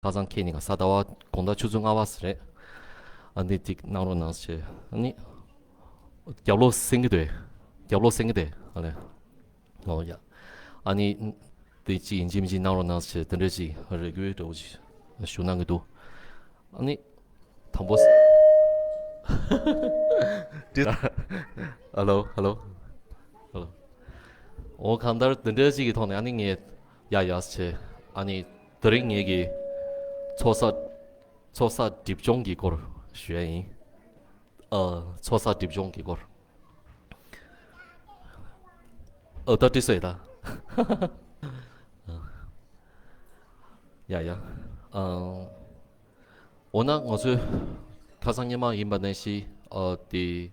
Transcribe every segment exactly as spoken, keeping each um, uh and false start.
ཁ་སང་ཁྱེད་གཉིས་ཀ་གཟའ་ཟླ་བ་དགོང་དག་ཆུ་ཚོད་ལྔ་པ་ཟེར་རེད། ཨ་འདི་ཅིག་གནང་རོགས་གནང་ཞེས། ཨ་ནི་རྒྱབ་ལོགས་སེང་གེ་དེ། རྒྱབ་ལོགས་སེང་གེ་དེ། ཨ་ལེ། ཨོ་ཡ། ཨ་ནི་དེ་ཅིག་ཡིན་གཅིག་མིན་གཅིག་གནང་རོགས་གནང་ཞེས་དེ་འདྲ་ཅིག་རེ་སྐུལ་འདྲ་བོ་ཅིག་ཞུ་གནང་གི་འདུག་ཨ་ནི་དང་པོ། ཨ་ལོ། ཨ་ལོ། ཨ་ལོ། ཨོ་གང་ལྟར་དེ་འདྲ་ཅིག་གི་ཐོག་ནས་ཨ་ནི་ངས་ཡ་ཡ་ཟེར། ཨ་ནི་དེ་རིང་ངེད་ཀྱི་ཚོགས་བསགས་ཚོགས་བསགས་སྒྲིབ་སྦྱོང་གི་སྐོར་ཞུ་ཡ་ཡིན། ཨ་ཚོགས་བསགས་སྒྲིབ་སྦྱོང་གི་སྐོར། ཨ་ད་ཏི་སོ་ཡ་ད། ཡ་ཡ། ཨ། འོ་ན་ང་ཚོས་ཁ་སང་སྔོན་མ་ཡིན་པ་ནང་བཞིན་ཨ་དེ་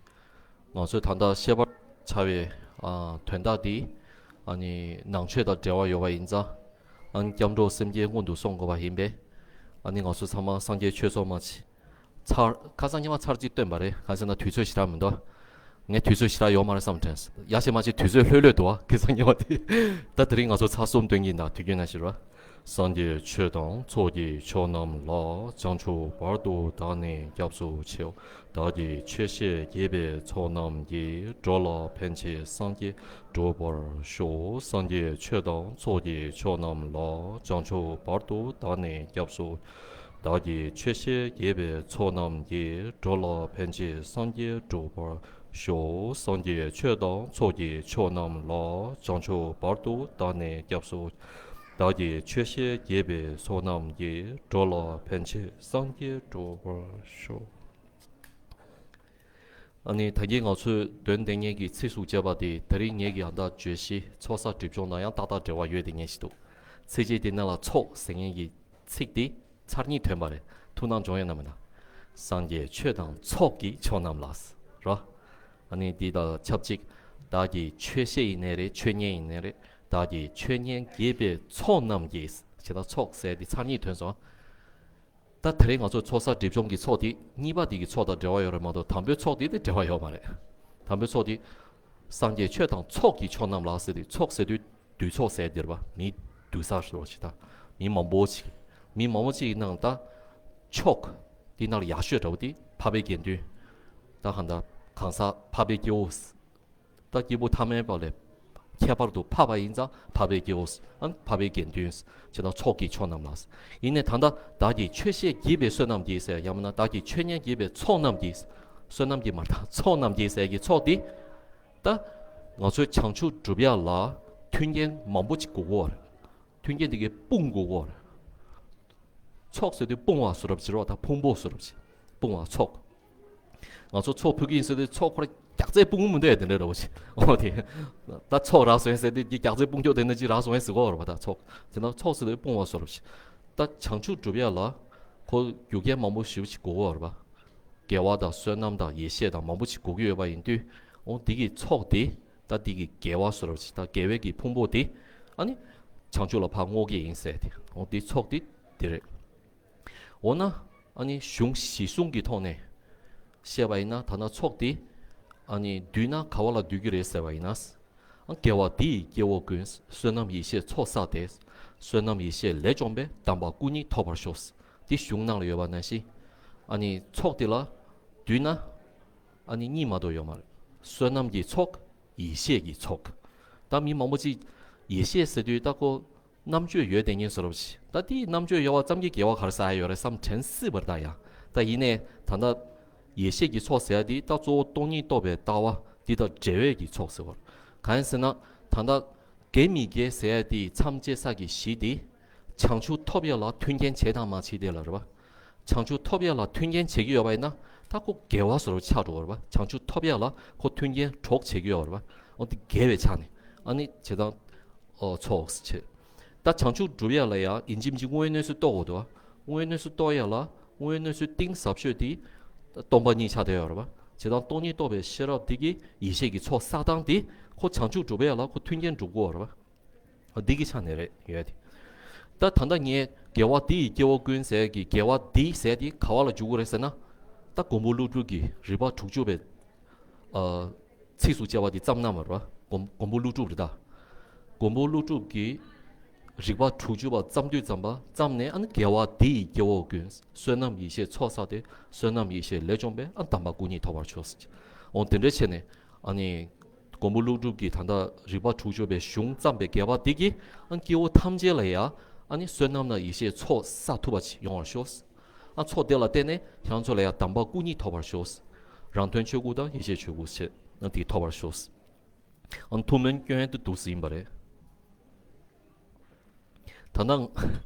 ང་ཚོས་ད་ལྟ་བཤད་པར་བྱ་བའི་ཨ་དོན་དག་དེ་ཨ་ནི་ནང་ཆོས་དང་འབྲེལ་བ་ཡོད་པ་ཡིན་ཙང་། ཨ་ནི་སྐྱབས་འགྲོ་སེམས་བསྐྱེད་སྔོན་དུ་སོང་དགོས་པ་ཡིན་པས། ཨ་ནི་ང་ཚོ་ཚང་མ་སངས་རྒྱས་ཆོས་ཚོགས་མ་ཆེ་ཚར། ཁ་སང་སྔོན་མ་ཚར་གཅིག་བཏོན་པ་རེད། གང་ཟེར་ན་དུས་ཚོད་ཞེ་དྲག་མི་འདུག་ངས་དུས་ཚོད་ཞེ་དྲག་ཡོད་མ་རེད་བསམ་དྲན། ཡ་ཤེ་མ་ཤེ་དུས་ཚོད་ལྷོད་ལྷོད་འདུག་ཨ། ཁ་སང་སྔོན་མ་དེ། ད་དེ་རིང་ང་ཚོ་ཚར་གསུམ་བཏོན་གྱི་ཡིན་ད། དུས་རྒྱུན་ནང་བཞིན་རེད། སངས་རྒྱས་ཆོས་དང་ཚོགས་ཀྱི་མཆོག་རྣམས་ལ། བྱང་ཆུབ་བར་དུ་བདག་ནི་སྐྱབས་སུ་མཆིའོ། བདག་གིས་ཆོས་བཤད་དགེ་བའི་ཚོགས་རྣམས་ཀྱིས། འགྲོ་ལ་ཕན་ཕྱིར་སངས་རྒྱས་འགྲུབ་པར་ཤོག་སངས་རྒྱས་ཆོས་དང་ཚོགས་ཀྱི་མཆོག་རྣམས་ལ། བྱང་ཆུབ་བར་དུ་བདག་ནི་སྐྱབས་སུ། བདག་གིས་ཆོས་བཤད་དགེ་བའི་ཚོགས་རྣམས་ཀྱིས། འགྲོ་ལ་ཕན་ཕྱིར་སངས་རྒྱས་འགྲུབ་པར་ཤོག་སངས་རྒྱས་ཆོས་དང་ཚོགས་ཀྱི་མཆོག་རྣམས་ལ། བྱང་ཆུབ་བར་དུ་བདག་ནི་སྐྱབས་སུ། བདག་གིས་ཆོས་བཤད་དགེ་བའི་ཚོགས་རྣམས་ཀྱིས། འགྲོ་ལ་ཕན་ཕྱིར་སངས་རྒྱས་འགྲུབ་པར་ཤོག་ཨ་ནི་ད་གིན་ང་ཚོས་འདོན་བསྡད་མཁན་གྱི་ཚིགས་སུ་བཅད་པ་དེ་དེ་རིང་ངེད་ཀྱི་ཨ་མདའ་བརྗོད་གཞི་ཚོགས་བསགས་སྒྲིབ་སྦྱོང་དང་ཡང་ཏག་ཏག་འབྲེལ་བ་ཡོད་བསྡད་མཁན་ཞིག་འདུག་ཚིགས་བཅད་དེ་ནང་ལ་ཚོགས་ཟེར་མཁན་གྱི་ཚིག་དེ་ཚར་གཉིས་ཐོན་པ་རེད། ཐུགས་སྣང་བྱུང་ཡོད་ན་མིན་ན། སངས་རྒྱས་ཆོས་དང་ཚོགས་ཀྱི་མཆོག་རྣམས་ལ། རོ། ཨ་ནི་འདི་དང་ཆབས་ཅིག་བདག་གིས་ཆོས་བཤད་ཡིན་ནའི་རེད། ཆོས་ཉན་ཡིན་ནའི་རེད། བདག་གིས་ཆོས་ཉན་དགེ་བའི་ཚོགས་རྣམས་ཀྱིས། བྱས་ཙང་ཚོགས་ཟེར་དེ་ཚར་གཉིས་ཐོན་སོང་། ད་དེ་རིང་ང་ཚོ་ཚོགས་བསགས་སྒྲིབ་སྦྱོང་གི་ཚོགས་དེ་གཉིས་པ་དེ་གི་ཚོགས་དང་འབྲེལ་བ་ཡོད་རེད་མ་གཏོགས། དང་པོའི་ཚོགས་དེ་དེ་འབྲེལ་བ་ཡོད་མ་རེད། དང་པོའི་ཚོགས་དེ། སངས་རྒྱས་ཆོས་དང་ཚོགས་ཀྱི་མཆོག་རྣམས་ལ་ཟེར་དུས། ཚོགས་ཟེར་དུས་འདུས་ཚོགས་ཟེར་དེ་རེད་པ། མི་འདུས་ས་ཟེར་བ་ཞིག་དང་། མི་མང་པོ་ཞིག་མི་མང་པོ་ཞིག་གི་ནང་ད་མཆོག་དེ་ནང་ལ་ཡག་ཤོས་འདྲ་བོ་དེ་འཕགས་པའི་དགེ་འདུན། ད་གང་ལྟར་གང་ཟག་འཕགས་པའི་སྐྱེ་བོ། ད་སྐྱེས་བུ་ཐ་མལ་པ་ལས་ཁྱད་པར་དུ་འཕགས་པ་ཡིན་ཙང་འཕགས་པའི་སྐྱེ་བོ། ཨ་འཕགས་པའི་དགེ་འདུན། བྱས་ཙང་ཚོགས་ཀྱི་མཆོག་རྣམས་ལ། ཡིན་ནའི་ད་ལྟ་བདག་གིས་ཆོས་བཤད་དགེ་བའི་བསོད་ནམས་ཀྱིས་ཟེར། ཡང་མིན་ན་བདག་གིས་ཆོས་ཉན་དགེ་བའི་ཚོགས་རྣམས་ཀྱིས། བསོད་ནམས་ཀྱིས་མ་རེད་ད། ཚོགས་རྣམས་ཀྱིས་ཟེར་གྱི་ཚོགས་འདི། ད་ང་ཚོའི་བྱང་ཆུབ་སྒྲུབ་ཡ་ལ་མཐུན་རྐྱེན་མང་པོ་ཅིག་དགོས་ཀྱི་ཡོད་རེད། མཐུན་རྐྱེན་འདི་གའི་སྤུངས་དགོས་ཀྱི་ཡོད་རེད། ཚོགས་ཟེར་དུས་སྤུངས་པ་བཟོ་འདྲ་ཅིག་རེད་པ། ད་ཕུང་པོ་བཟོ་འདྲ་ཅིག་སྤུངས་པ་ཚོགས། ང་ཚོ་ཚོགས་ཕུལ་གྱི་ཡིན་ཟེར་དུས་ཚོགས་ཁོ་རང་རྒྱགས་ཚད་སྤུངས་མི་འདུག་ཡ། དེ་འདྲ་འདྲ་བོ་ཞིག་འོ་དེ། ད་ཚོགས་རག་སོང་ཡ་ཟེར་དུས་ཀྱི་རྒྱགས་ཚད་སྤུངས་ཀྱོག་དེ་འདྲ་ཅིག་རག་སོང་ཡ་ཟེར་གྱི་ཡོད་རེད་པ། ད་ཚོགས་དེ་ན་ཚོགས་ཟེར་དུས་སྤུངས་པ་བཟོ་འདྲ་ཅིག་ད་བྱང་ཆུབ་སྒྲུབ་ཡ་ལ་ཁོ་རྒྱུ་རྐྱེན་མང་པོ་ཞེ་པོ་ཅིག་དགོས་ཀྱི་ཡོད་རེད་པ། དགེ་བ་དང་བསོད་ནམས་དང་ཡེ་ཤེས་དང་མང་པོ་ཅིག་དགོས་ཀྱི་ཡོད་པ་ཡིན་དུས། འོ་འདི་གི་ཚོགས་དེ། ད་འདི་གི་དགེ་བ་བཟོ་འདྲ་ཅིག་ད་དགེ་བའི་གི་ཕུང་པོ་དེ། ཨ་ནི་བྱང་ཆུབ་ལ་ཕར་བསྔོ་གི་ཡིན་ཟེར་དེ། འོ་འདི་ཚོགས་དེ་དེ་རེད། འོ་ན་ཨ་ནི་གཞུང་གཞི་གསུམ་གྱི་ཐོག་ནས་བཤད་པ་ཡིན་ན། ད་ནི་ཚོགས་དེ་ཨ་ནི་བསྡུས་ན་ག་བ་ལ་འདུས་ཀྱི་རེད་ཟེར་བ་ཡིན་ན། ཨ་དགེ་བ་འདི་ཡིས་སྐྱེ་བོ་ཀུན། བསོད་ནམས་ཡེ་ཤེས་ཚོགས་བསགས་ཏེ། བསོད་ནམས་ཡེ་ཤེས་ལས་བྱུང་བའི། དམ་པ་སྐུ་གཉིས་ཐོབ་པར་ཤོག་འདི་གཞུང་ནང་ལ་ཡོད་པ་ནང་བཞིན། ཨ་ནི་ཚོགས་དེ་ལ་བསྡུས་ན་ཨ་ནི་གཉིས་མ་གཏོགས་ཡོད་མ་རེད། བསོད་ནམས་ཀྱི་ཚོགས། ཡེ་ཤེས་ཀྱི་ཚོགས། ད་མི་མང་པོ་ཅིག་ཡེ་ཤེས་ཟེར་དུས་ད་ཁོ་རྣམ་དཔྱོད་ཡོད་བསྡད་མཁན་བཟོ་འདྲ་ཅིག་ད་དེའི་རྣམ་དཔྱོད་ཡོད་པ་ཙམ་གྱིས་དགེ་བ་ག་རེ་བསགས་ཡ་ཡོད་རེད་བསམ་དྲན་སྲིད་པ་རེད་ད། ཡང་ད་ཡིན་ནའི་ད་ལྟ་ཡེ་ཤེས་ཀྱི་ཚོགས་ཟེར་ཡ་དེ་ད་གཙོ་བོ་སྟོང་ཉིད་རྟོགས་པའི་ལྟ་བ་འདི་དང་འབྲེལ་བའི་གི་ཚོགས་ཟེར་བ་རེད། གང་ཡིན་ཟེར་ན་ད་ལྟ་དགེ་མི་དགེ་ཟེར་ཡ་དེ་མཚམས་བཅད་ས་གི་གཞི་དེ་བྱང་ཆུབ་ཐོབ་ཡ་ལ་མཐུན་རྐྱེན་བྱེད་དང་མ་བྱེད་དེ་ལ་རེད་པ། བྱང་ཆུབ་ཐོབ་ཡ་ལ་མཐུན་རྐྱེན་བྱེད་ཀྱི་ཡོད་པ་ཡིན་ན། ད་ཁོ་དགེ་བ་བཟོ་འདྲ་ཆགས་འགྲོ་བ་རེད་པ། བྱང་ཆུབ་ཐོབ་ཡ་ལ་ཁོ་མཐུན་རྐྱེན་གྲོགས་བྱེད་ཀྱི་ཡོད་པ་རེད་པ། འོ་དེ་དགེ་བའི་ཆ་ནས་ཨ་ནི་བྱེད་སྟངས་ཨོ་ཚོགས་བྱེད། ད་བྱང་ཆུབ་སྒྲུབ་ཡ་ལ་ཡང་ཡིན་གཅིག་མིན་གཅིག་དངོས་ཡོད་གནས་ཚུལ་རྟོགས་དགོས་འདུག་པ། དངོས་ཡོད་གནས་ཚུལ་རྟོགས་ཡ་ལ་དངོས་ཡོད་གནས་ཚུལ་གཏིང་ཟབ་ཤོས་དེ་སྟོང་པ་ཉིད་ཆགས་བསྡད་ཡོད་རེད་པ། བྱེད་སྟངས་སྟོང་ཉིད་རྟོགས་པའི་ཤེས་རབ་དེ་གི་ཡེ་ཤེས་ཀྱི་ཚོགས་བསགས་སྟངས་དེ་ཁོ་བྱང་ཆུབ་སྒྲུབ་ཡ་ལ་ཁོ་མཐུན་རྐྱེན་སྒྲུབ་དགོས་རེད་པ། འདི་གི་ཆ་ནས་རེད་ཡོད་དེ། ད་ད་ལྟ་ངས་དགེ་བ་འདི་ཡིས་སྐྱེ་བོ་ཀུན་ཟེར་གི་དགེ་བ་འདི་ཟེར་དེ་ག་བ་ལ་འཇུག་གི་རེད་ཟེར་ན། ད་མགོན་པོ་ཀླུ་སྒྲུབ་ཀྱི་རིགས་པ་དྲུག་ཅུ་པའི་ཨ་ཚིགས་སུ་བཅད་པ་འདི་བརྩམས་གནང་བ་རེད་པ། མགོན་མགོན་པོ་ཀླུ་སྒྲུབ་རེད་ད། མགོན་པོ་ཀླུ་སྒྲུབ་ཀྱི་ རིག་པ་དྲུག་ཅུ་པ་བརྩམས་དུས་ཙམ་པ་ཙམ་ནས་ཨ་ནི་དགེ་བ་འདི་ཡིས་སྐྱེ་བོ་ཀུན། བསོད་ནམས་ཡེ་ཤེས་ཚོགས་བསགས་ཏེ། བསོད་ནམས་ཡེ་ཤེས་ལས་བྱུང་བའི། ཨ་དམ་པ་སྐུ་གཉིས་ཐོབ་པར་ཤོག། འོ་དེ་འདྲའི་བྱས་ནས་ཨ་ནི་མགོན་པོ་ཀླུ་སྒྲུབ་ཀྱིས་ད་ལྟ་རིག་པ་དྲུག་ཅུ་པའི་གཞུང་བརྩམས་པའི་དགེ་བ་འདི་གིས་ཨ་སྐྱེ་བོ་ཐམས་ཅད་ལ་ཡང་ཨ་ནི་བསོད་ནམས་དང་ཡེ་ཤེས་ཚོགས་བསགས་ཐུབ་པ་ཅིག་ཡོང་བར་ཤོག། ཨ་ཚོགས་དེ་ལ་བརྟེན་ནས་ཁྱེད་རང་ཚོ་ལ་ཡང་དམ་པ་སྐུ་གཉིས་ཐོབ་པར་ཤོག། རང་དོན་ཆོས་སྐུ་དང་ཡེ་ཤེས་ཆོས་སྐུ་ཞེས་ཨ་འདི་ཐོབ་པར་ཤོག། ཨ་ཐུགས་སྨོན་སྐྱོན་ཡས་དུ་འདུག་ཟིན་པ་རེད། ད་ནང་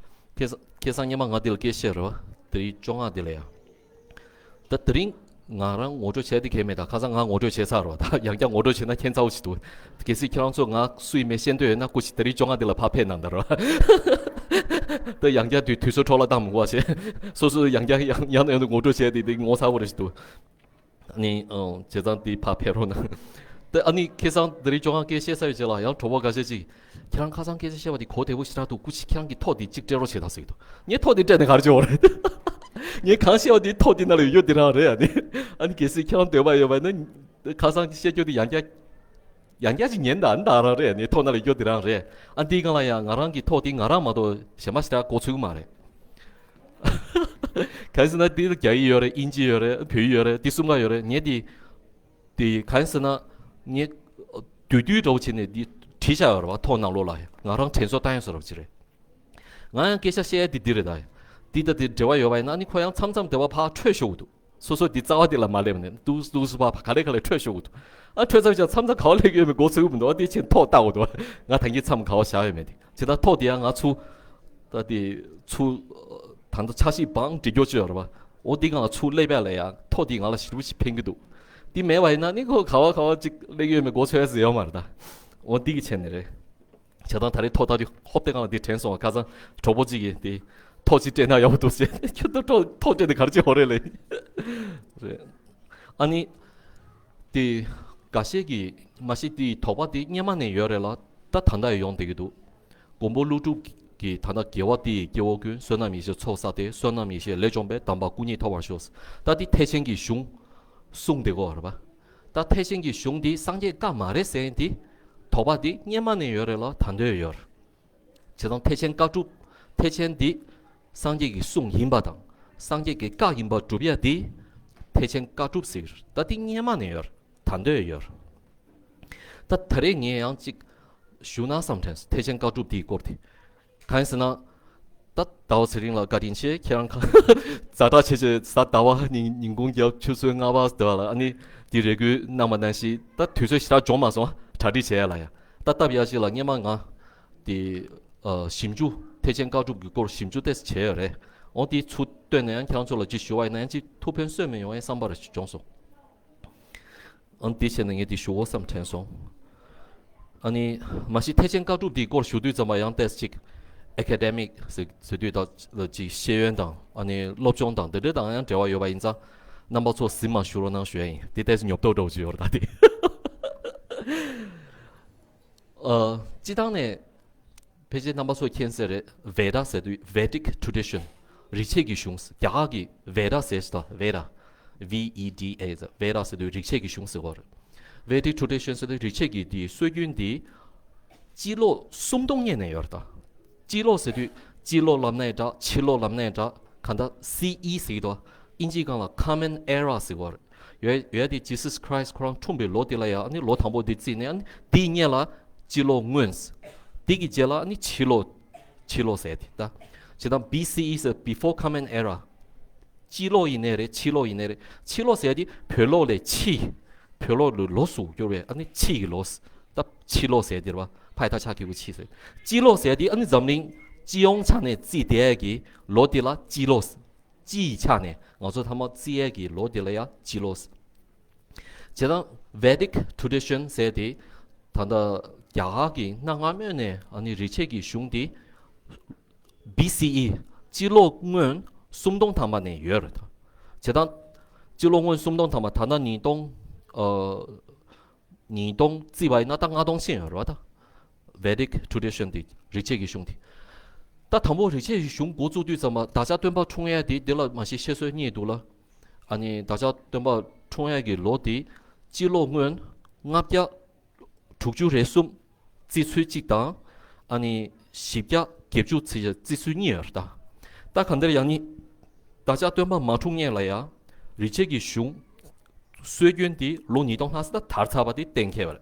ཁེ་ཁེ་སང་སྔོན་མ་ང་འདི་ལ་སྐད་བཤད་རོགས། དེ་རིང་བཅོ་ལྔ་འདི་ལ་ཡ། ད་དེ་རིང་ང་རང་ངོ་སྤྲོད་བྱས་ཏེ་གལ་མེད། ད་ཁ་སང་ང་ངོ་སྤྲོད་བྱས་ཚར་རོགས། ད་ཡང་བསྐྱར་ངོ་སྤྲོད་བྱས་ན་ཁྱད་མཚར་པོ་ཞིག་འདུག། གལ་སྲིད་ཁྱེད་རང་ཚོ་ང་སུ་ཡིན་མིན་ཤེས་འདོད་ཡོད་ན་སྐུ་མཁྱེན་དེ་རིང་བཅོ་ལྔ་འདི་ལ་ཕར་ཕེབས་གནང་དང་རོགས། ད་ཡང་བསྐྱར་དུས་དུས་ཚོད་འཕྲོ་བརླག་བཏང་མི་དགོས་པ་བྱས། སོ་སོ་ཡང་བསྐྱར་ཡང་ཡང་ཡང་ངོ་སྤྲོད་བྱས་ཏེ་དེ་ངོ་མཚར་པོ་རེ་ཞིག་འདུག། ཨ་ནི་ཨང་བྱས་ཙང་དེ་ཕར་ཕེབས་རོགས་གནང་། ད་ཨ་ནི་ཁེ་སང་དེ་རིང་བཅོ་ལྔ་སྐད་བཤད་ཚར་བའི་རྗེས་ལ་ཡང་གྲོགས་པོ་འགའ་ཤས་ཅིག་ཁྱེད་རང་ཁ་སང་སྐད་ཆ་བཤད་པ་དེ་གོ་བདེ་པོ་ཞེ་དྲག་འདུག། སྐུ་མཁྱེན་ཁྱེད་རང་གིས་ཐོ་དེ་གཅིག་སྤྲད་རོགས་བྱེད་དང་ཟེར་གྱི་འདུག། ངས་ཐོ་དེ་སྤྲད་ནས་ག་རེ་བྱེད་འོ་རེད། ངས་གང་བཤད་པ་དེ་ཐོ་དེ་ནང་ལ་ཡོད་རྒྱུ་དེ་རང་རེད། ཨ་ནི་ཨ་ནི་གལ་སྲིད་ཁྱེད་རང་འདོད་པ་ཡོད་པ་ཡིན་ན་ཁ་སང་བཤད་རྒྱུ་དེ་ཡང་བསྐྱར་ཡང་བསྐྱར་ཅིག་ཉན་དང་ཨ་ནི་ད་རང་རེད། ཨ་ནི་ཐོ་ནང་ལ་ཡོད་རྒྱུ་དེ་རང་རེད། ཨ་འདིའི་སྒང་ལ་ཡང་ང་རང་གི་ཐོ་དེ་ང་རང་མ་གཏོགས་གཞན་པ་ཞེ་དྲག་གོ་ཚོད་ཀྱི་མ་རེད། གང་ཡིན་ཟེར་ན་འདི་རྒྱ་ཡིག་ཡོད་རེད། དབྱིན་ཇི་ཡོད་རེད། བོད་ཡིག་ཡོད་རེད། འདི་གསུམ་ཀ་ཡོད་རེད། ངས་འདི་འདི་གང་ཡིན་ཟེར་ན་ངས་བསྡུས་བསྡུས་འདྲ་བོ་བྱས་ནས་འདི་བྲིས་བཞག་ཡོད་རེད་བ། ཐོ་ནང་ལོགས་ལ་ང་རང་དྲན་གསོ་བཏང་ཡག་བཟོ་འདྲ་བོ་ཅིག་རེད། ང་ཡང་སྐད་ཆ་བཤད་ཡ་འདི་འདི་རེད་ད། འདི་ད་འདི་འབྲེལ་བ་ཡོད་པ་ཡིན་ན་ནི་ཁོ་ཡང་མཚམས་མཚམས་དེ་བ་ཕར་འཕྲོས་ཤོར་གི་འདུག། སོ་སོ་འདི་རྩ་བ་འདི་ལ་མ་སླེབས་ནས་འདུག་འདུག་སུ་ཕར་ག་ལེ་ག་ལེ་འཕྲོས་ཤོར་གི་འདུག། ཨ་འཕྲོས་ཚར་བྱས་མཚམས་མཚམས་ག་བ་སླེབས་ཡོད་མེད་མགོ་ཚོས་གི་མི་འདུག། ཨ་འདི་ཕྱིན་ཐོག་བལྟ་དགོས་འདུག། ང་ད་གིན་མཚམས་ག་བ་བཞག་ཡོད་མེད་དེ་བྱས་ད་ཐོག་དེ་ཡང་ང་ཚུར་ད་དེ་ཚུར་ད་ལྟ་འཆར་གཞི་བང་སྒྲིག་རྒྱུ་ཅིག་ཡོད་རེད་བ། འོ་འདི་ང་ཚུར་སླེབས་ཡ་ལ་ཡང་ཐོག་དེ་ང་ལ་ཞེ་པོ་ཅིག་ཕན་གི་འདུག། འདི་མེད་པ་ཡིན་ན་ནི་ཁོ་ག་བ་ག་བ་ཅིག་སླེབས་ཡོད་མེད་མགོ་ཚོས་ཡ་ཟེར་ཡོད་མ་རེད་ད། འོ་འདི་གི་ཆེད་ནས་རེད། བྱས་ཙང་ད་རེས་ཐོག་ལྟ་དུས་ཧོབ་སྟེ་སྒང་ལ་འདི་དྲན་སོང་བ། ཁ་སང་གྲོགས་པོ་གཅིག་གིས་དེ་ཐོག་ཅིག་སྤྲད་ན་ཡག་པོ་འདུག་ཟེར། ཁྱོད་ད་ཐོག་ཐོག་སྤྲད་དེ་ག་རེ་བྱེད་ཧོ་རེད་ལེ། རེད། ཨ་ནི་དེ་འགའ་ཤས་ཀྱིས་མ་གཞི་དེའི་དོགས་པ་དེ་སྔོན་མ་ནས་ཡོད་རེད་ལ་ད་ད་ལྟ་ཡང་ཡོང་བསྡད་ཀྱི་འདུག། མགོན་པོ་ཀླུ་སྒྲུབ་ཀྱིས་ད་ལྟ་དགེ་བ་འདི་ཡིས་སྐྱེ་བོ་ཀུན། བསོད་ནམས་ཡེ་ཤེས་ཚོགས་བསགས་ཏེ། བསོད་ནམས་ཡེ་ཤེས་ལས་བྱུང་བའི། དམ་པ་སྐུ་གཉིས་ཐོབ་པར་ཤོག། ད་འདི་ཐེག་ཆེན་གྱི་གཞུང་གསུངས་བསྡད་ཀྱི་ཡོད་རེད་པ། ད་ཐེག་ཆེན་གྱི་གཞུང་འདི་སངས་རྒྱས་བཀའ་མ་རེད་ཟེར་མཁན་འདི་དོགས་པ་འདི་སྔོན་མ་ནས་ཡོད་རེད་ལ་ད་ལྟ་ཡང་ཡོད་རེད། བྱས་ཙང་ཐེག་ཆེན་བཀའ་སྒྲུབ། ཐེག་ཆེན་འདི་སངས་རྒྱས་ཀྱི་གསུང་ཡིན་པ་དང་སངས་རྒྱས་ཀྱི་བཀའ་ཡིན་པ་སྒྲུབ་ཡ་འདི་ཐེག་ཆེན་བཀའ་སྒྲུབ་ཟེར། ད་འདི་སྔོན་མ་ནས་ཡོད་རེད། ད་ལྟ་ཡང་ཡོད་རེད། ད་ད་རེས་ངས་ཡང་ཅིག་ཞུ་ན་བསམ་དྲན་སོང་། ཐེག་ཆེན་བཀའ་སྒྲུབ་འདིའི་སྐོར་དེ། གང་ཡིན་ཟེར་ན། ད་ཟླ་བ་ཚེ་རིང་ལགས་བཀའ་དྲིན་ཆེ། ཁྱེད་རང་ཁ་ཛ་དྲག་བྱས་བྱས་གཟའ་ཟླ་བ་ཉིན་ཉིན་གུང་རྒྱབ་ཆུ་ཚོད་ལྔ་པ་ཟེར་བ་ལ་ཨ་ནི་འདི་རེ་སྐུལ་གནང་བ་ནང་བཞིན་ད་དུས་ཚོད་ཞེ་དྲག་འབྱོར་མ་སོང་། གྲ་སྒྲིག་བྱས་ཡ་ལ་ཡ། ད་སྟབས་ཡག་ཅིག་ལ་སྔོན་མ་ང་དེ་ཨ་ཞིབ་འཇུག་ཐེག་ཆེན་བཀའ་སྒྲུབ་ཀྱི་སྐོར་ཞིབ་འཇུག་ཏོག་ཙམ་བྱས་ཡོད་རེད། འོ་དེ་ཚུར་བཏོན་ནས་ཡང་ཁྱེད་རང་ཚོ་ལ་ཅིག་ཞུ་བ་ཡིན་ན་ཡང་ཅིག་ཐུགས་ཕན་གསོས་མི་ཡོང་ཡའི་བསམ་པ་རེ་ཞིག་བྱུང་སོང་། ཨང་དེ་བྱས་ན་ངས་དེ་ཞུ་དགོས་བསམ་དྲན་སོང་། ཨ་ནི་མ་གཞི་ཐེག་ཆེན་བཀའ་སྒྲུབ་འདིའི་སྐོར་ཞུ་དུས་ཙམ་པ་ཡང་ཏོག་ཙམ་ཅིག་ཨེ་ཀ་ཌེ་མིག་ཟེར་ཟེར་དུས་ད་ཅིག་ཤེས་ཡོན་དང་ཨ་ནི་སློབ་སྦྱོང་དང་དེ་འདྲ་དང་ཡང་འབྲེལ་བ་ཡོད་པ་ཡིན་ཙང་རྣམ་པ་ཚོ་གཟིམ་མ་ཞུ་རོགས་གནང་ཞུ་ཡ་ཡིན། དེ་ཏོག་ཙམ་ཉོབ་ཏོ་འདྲ་བོ་ཅིག་ཡོད་རེད་ད་དེ། ཨ་སྤྱི་བཏང་ནས། ཕལ་ཆེར་རྣམ་པ་ཚོས་མཁྱེན་གསལ་རེད། Veda་ཟེར་དུས་Vedic Tradition། རིག་བྱེད་ཀྱི་གཞུང་། རྒྱ་གར་གྱི་Veda་ཟེར་ཞིག་དང་Veda། V E D A། Veda་ཟེར་དུས་རིག་བྱེད་ཀྱི་གཞུང་ཟེར་བ་རེད། Vedic Tradition་ཟེར་དུས་རིག་བྱེད་ཀྱི་དེའི་སྲོལ་རྒྱུན་དེ་སྤྱི་ལོ་སུམ་སྟོང་སྔོན་ནས་ཡོད་རེད་ད། སྤྱི་ལོ་ཟེར་དུས་སྤྱི་ལོ་ལབ་ནའི་འདྲ། ཕྱི་ལོ་ལབ་ནའི་འདྲ། གང་ལྟར་སི་ཨི་ཟེར་གྱི་འདུག། ཨིན་ཇིའི་སྒང་ལ་Common Era་ཟེར་བ་རེད། ཡོད་ཡོད་དེ་Jesus Christ་ཁོ་རང་འཁྲུངས་པའི་ལོ་དེ་ལ་ཡང་ཨ་ནི་ལོ་དང་པོ་དེ་བརྩིས་ནས་ཨ་ནི་དེའི་སྔོན་ལ་སྤྱི་ལོ་སྔོན། དེ་གི་རྗེས་ལ་ཨ་ནི་ཕྱི་ལོ། ཕྱི་ལོ་ཟེར་དེ་ད། བྱས་ཙང་B C E་ཟེར་Before Common Era། སྤྱི་ལོ་ཡིན་ནའི་རེད། ཕྱི་ལོ་ཡིན་ནའི་རེད། ཕྱི་ལོ་ཟེར་དེ་བོད་ལོ་ལས་ཕྱི། བོད་ལོ་ལོ་ལོ་སུ་གྱུར་བས་ཨ་ནི་ཕྱི་ཡི་ལོ། ད་ཕྱི་ལོ་ཟེར་དེ་རེད་བ། ཕ་ཡི་ད་ཆ་གི་གུ་ཕྱི་ཟེར། སྤྱི་ལོ་ཟེར་དེ་ཨ་ནི་འཛམ་གླིང་སྤྱི་ཡོངས་ཆ་ནས་བརྩིས་བསྡད་ཀྱི་ལོ་དེ་ལ་སྤྱི་ལོ། སྤྱི་ཡི་ཆ་ནས་ང་ཚོ་ཐ་མ་བརྩི་ཡས་ཀྱི་ལོ་དེ་ལ་ཡང་སྤྱི་ལོ། བྱས་ཙང་Vedic Tradition་ཟེར་དེ་ད་ལྟ་རྒྱ་གར་གྱི་གནའ་སྔ་མོ་ནས་ཨ་ནི་རིག་བྱེད་ཀྱི་གཞུང་དེ་B C E་སྤྱི་ལོ་སྔོན་སུམ་སྟོང་ཐམ་པ་ནས་ཡོད་རེད། བྱས་ཙང་སྤྱི་ལོ་སྔོན་སུམ་སྟོང་ཐམ་པ་ད་ལྟ་ཉིས་སྟོང་ཨ། ཉིས་སྟོང་བརྩིས་པ་ཡིན་ན་ད་ལྔ་སྟོང་ཕྱིན་ཡོད་རེད་བ་ད། Vedic Tradition་དེ་རིག་བྱེད་ཀྱི་གཞུང་དེ། ད་དང་པོ་རིག་བྱེད་ཀྱི་གཞུང་འགོ་བཙུགས་དུས་ཙམ་པ་བདག་ཅག་སྟོན་པ་འཁྲུངས་ཡས་དེ་དེ་ལ་མ་གཞི་བཤད་སྲོལ་གཉིས་འདུག་ལ། ཨ་ནི་བདག་ཅག་སྟོན་པ་འཁྲུངས་ཡས་ཀྱི་ལོ་དེ་སྤྱི་ལོ་སྔོན་ལྔ་བརྒྱ་དྲུག་ཅུ་རེ་གསུམ་བརྩི་ཚུལ་གཅིག་དང་། ཨ་ནི་བཞི་བརྒྱ་ བརྒྱད་ཅུ་ཙམ་བརྩི་སྲོལ་གཉིས་ཡོད་རེད་ད། ད་གང་ལྟར་ཡང་ནི་བདག་ཅག་སྟོན་པ་མ་འཁྲུངས་སྔོན་ལ་ཡང་རིག་བྱེད་ཀྱི་གཞུང་སྲོལ་རྒྱུན་དེ་ལོ་ཉིས་སྟོང་ལྷག་ཙམ་ད་དར་ཚར་བ་དེ་གཏན་འཁེལ་བ་རེད།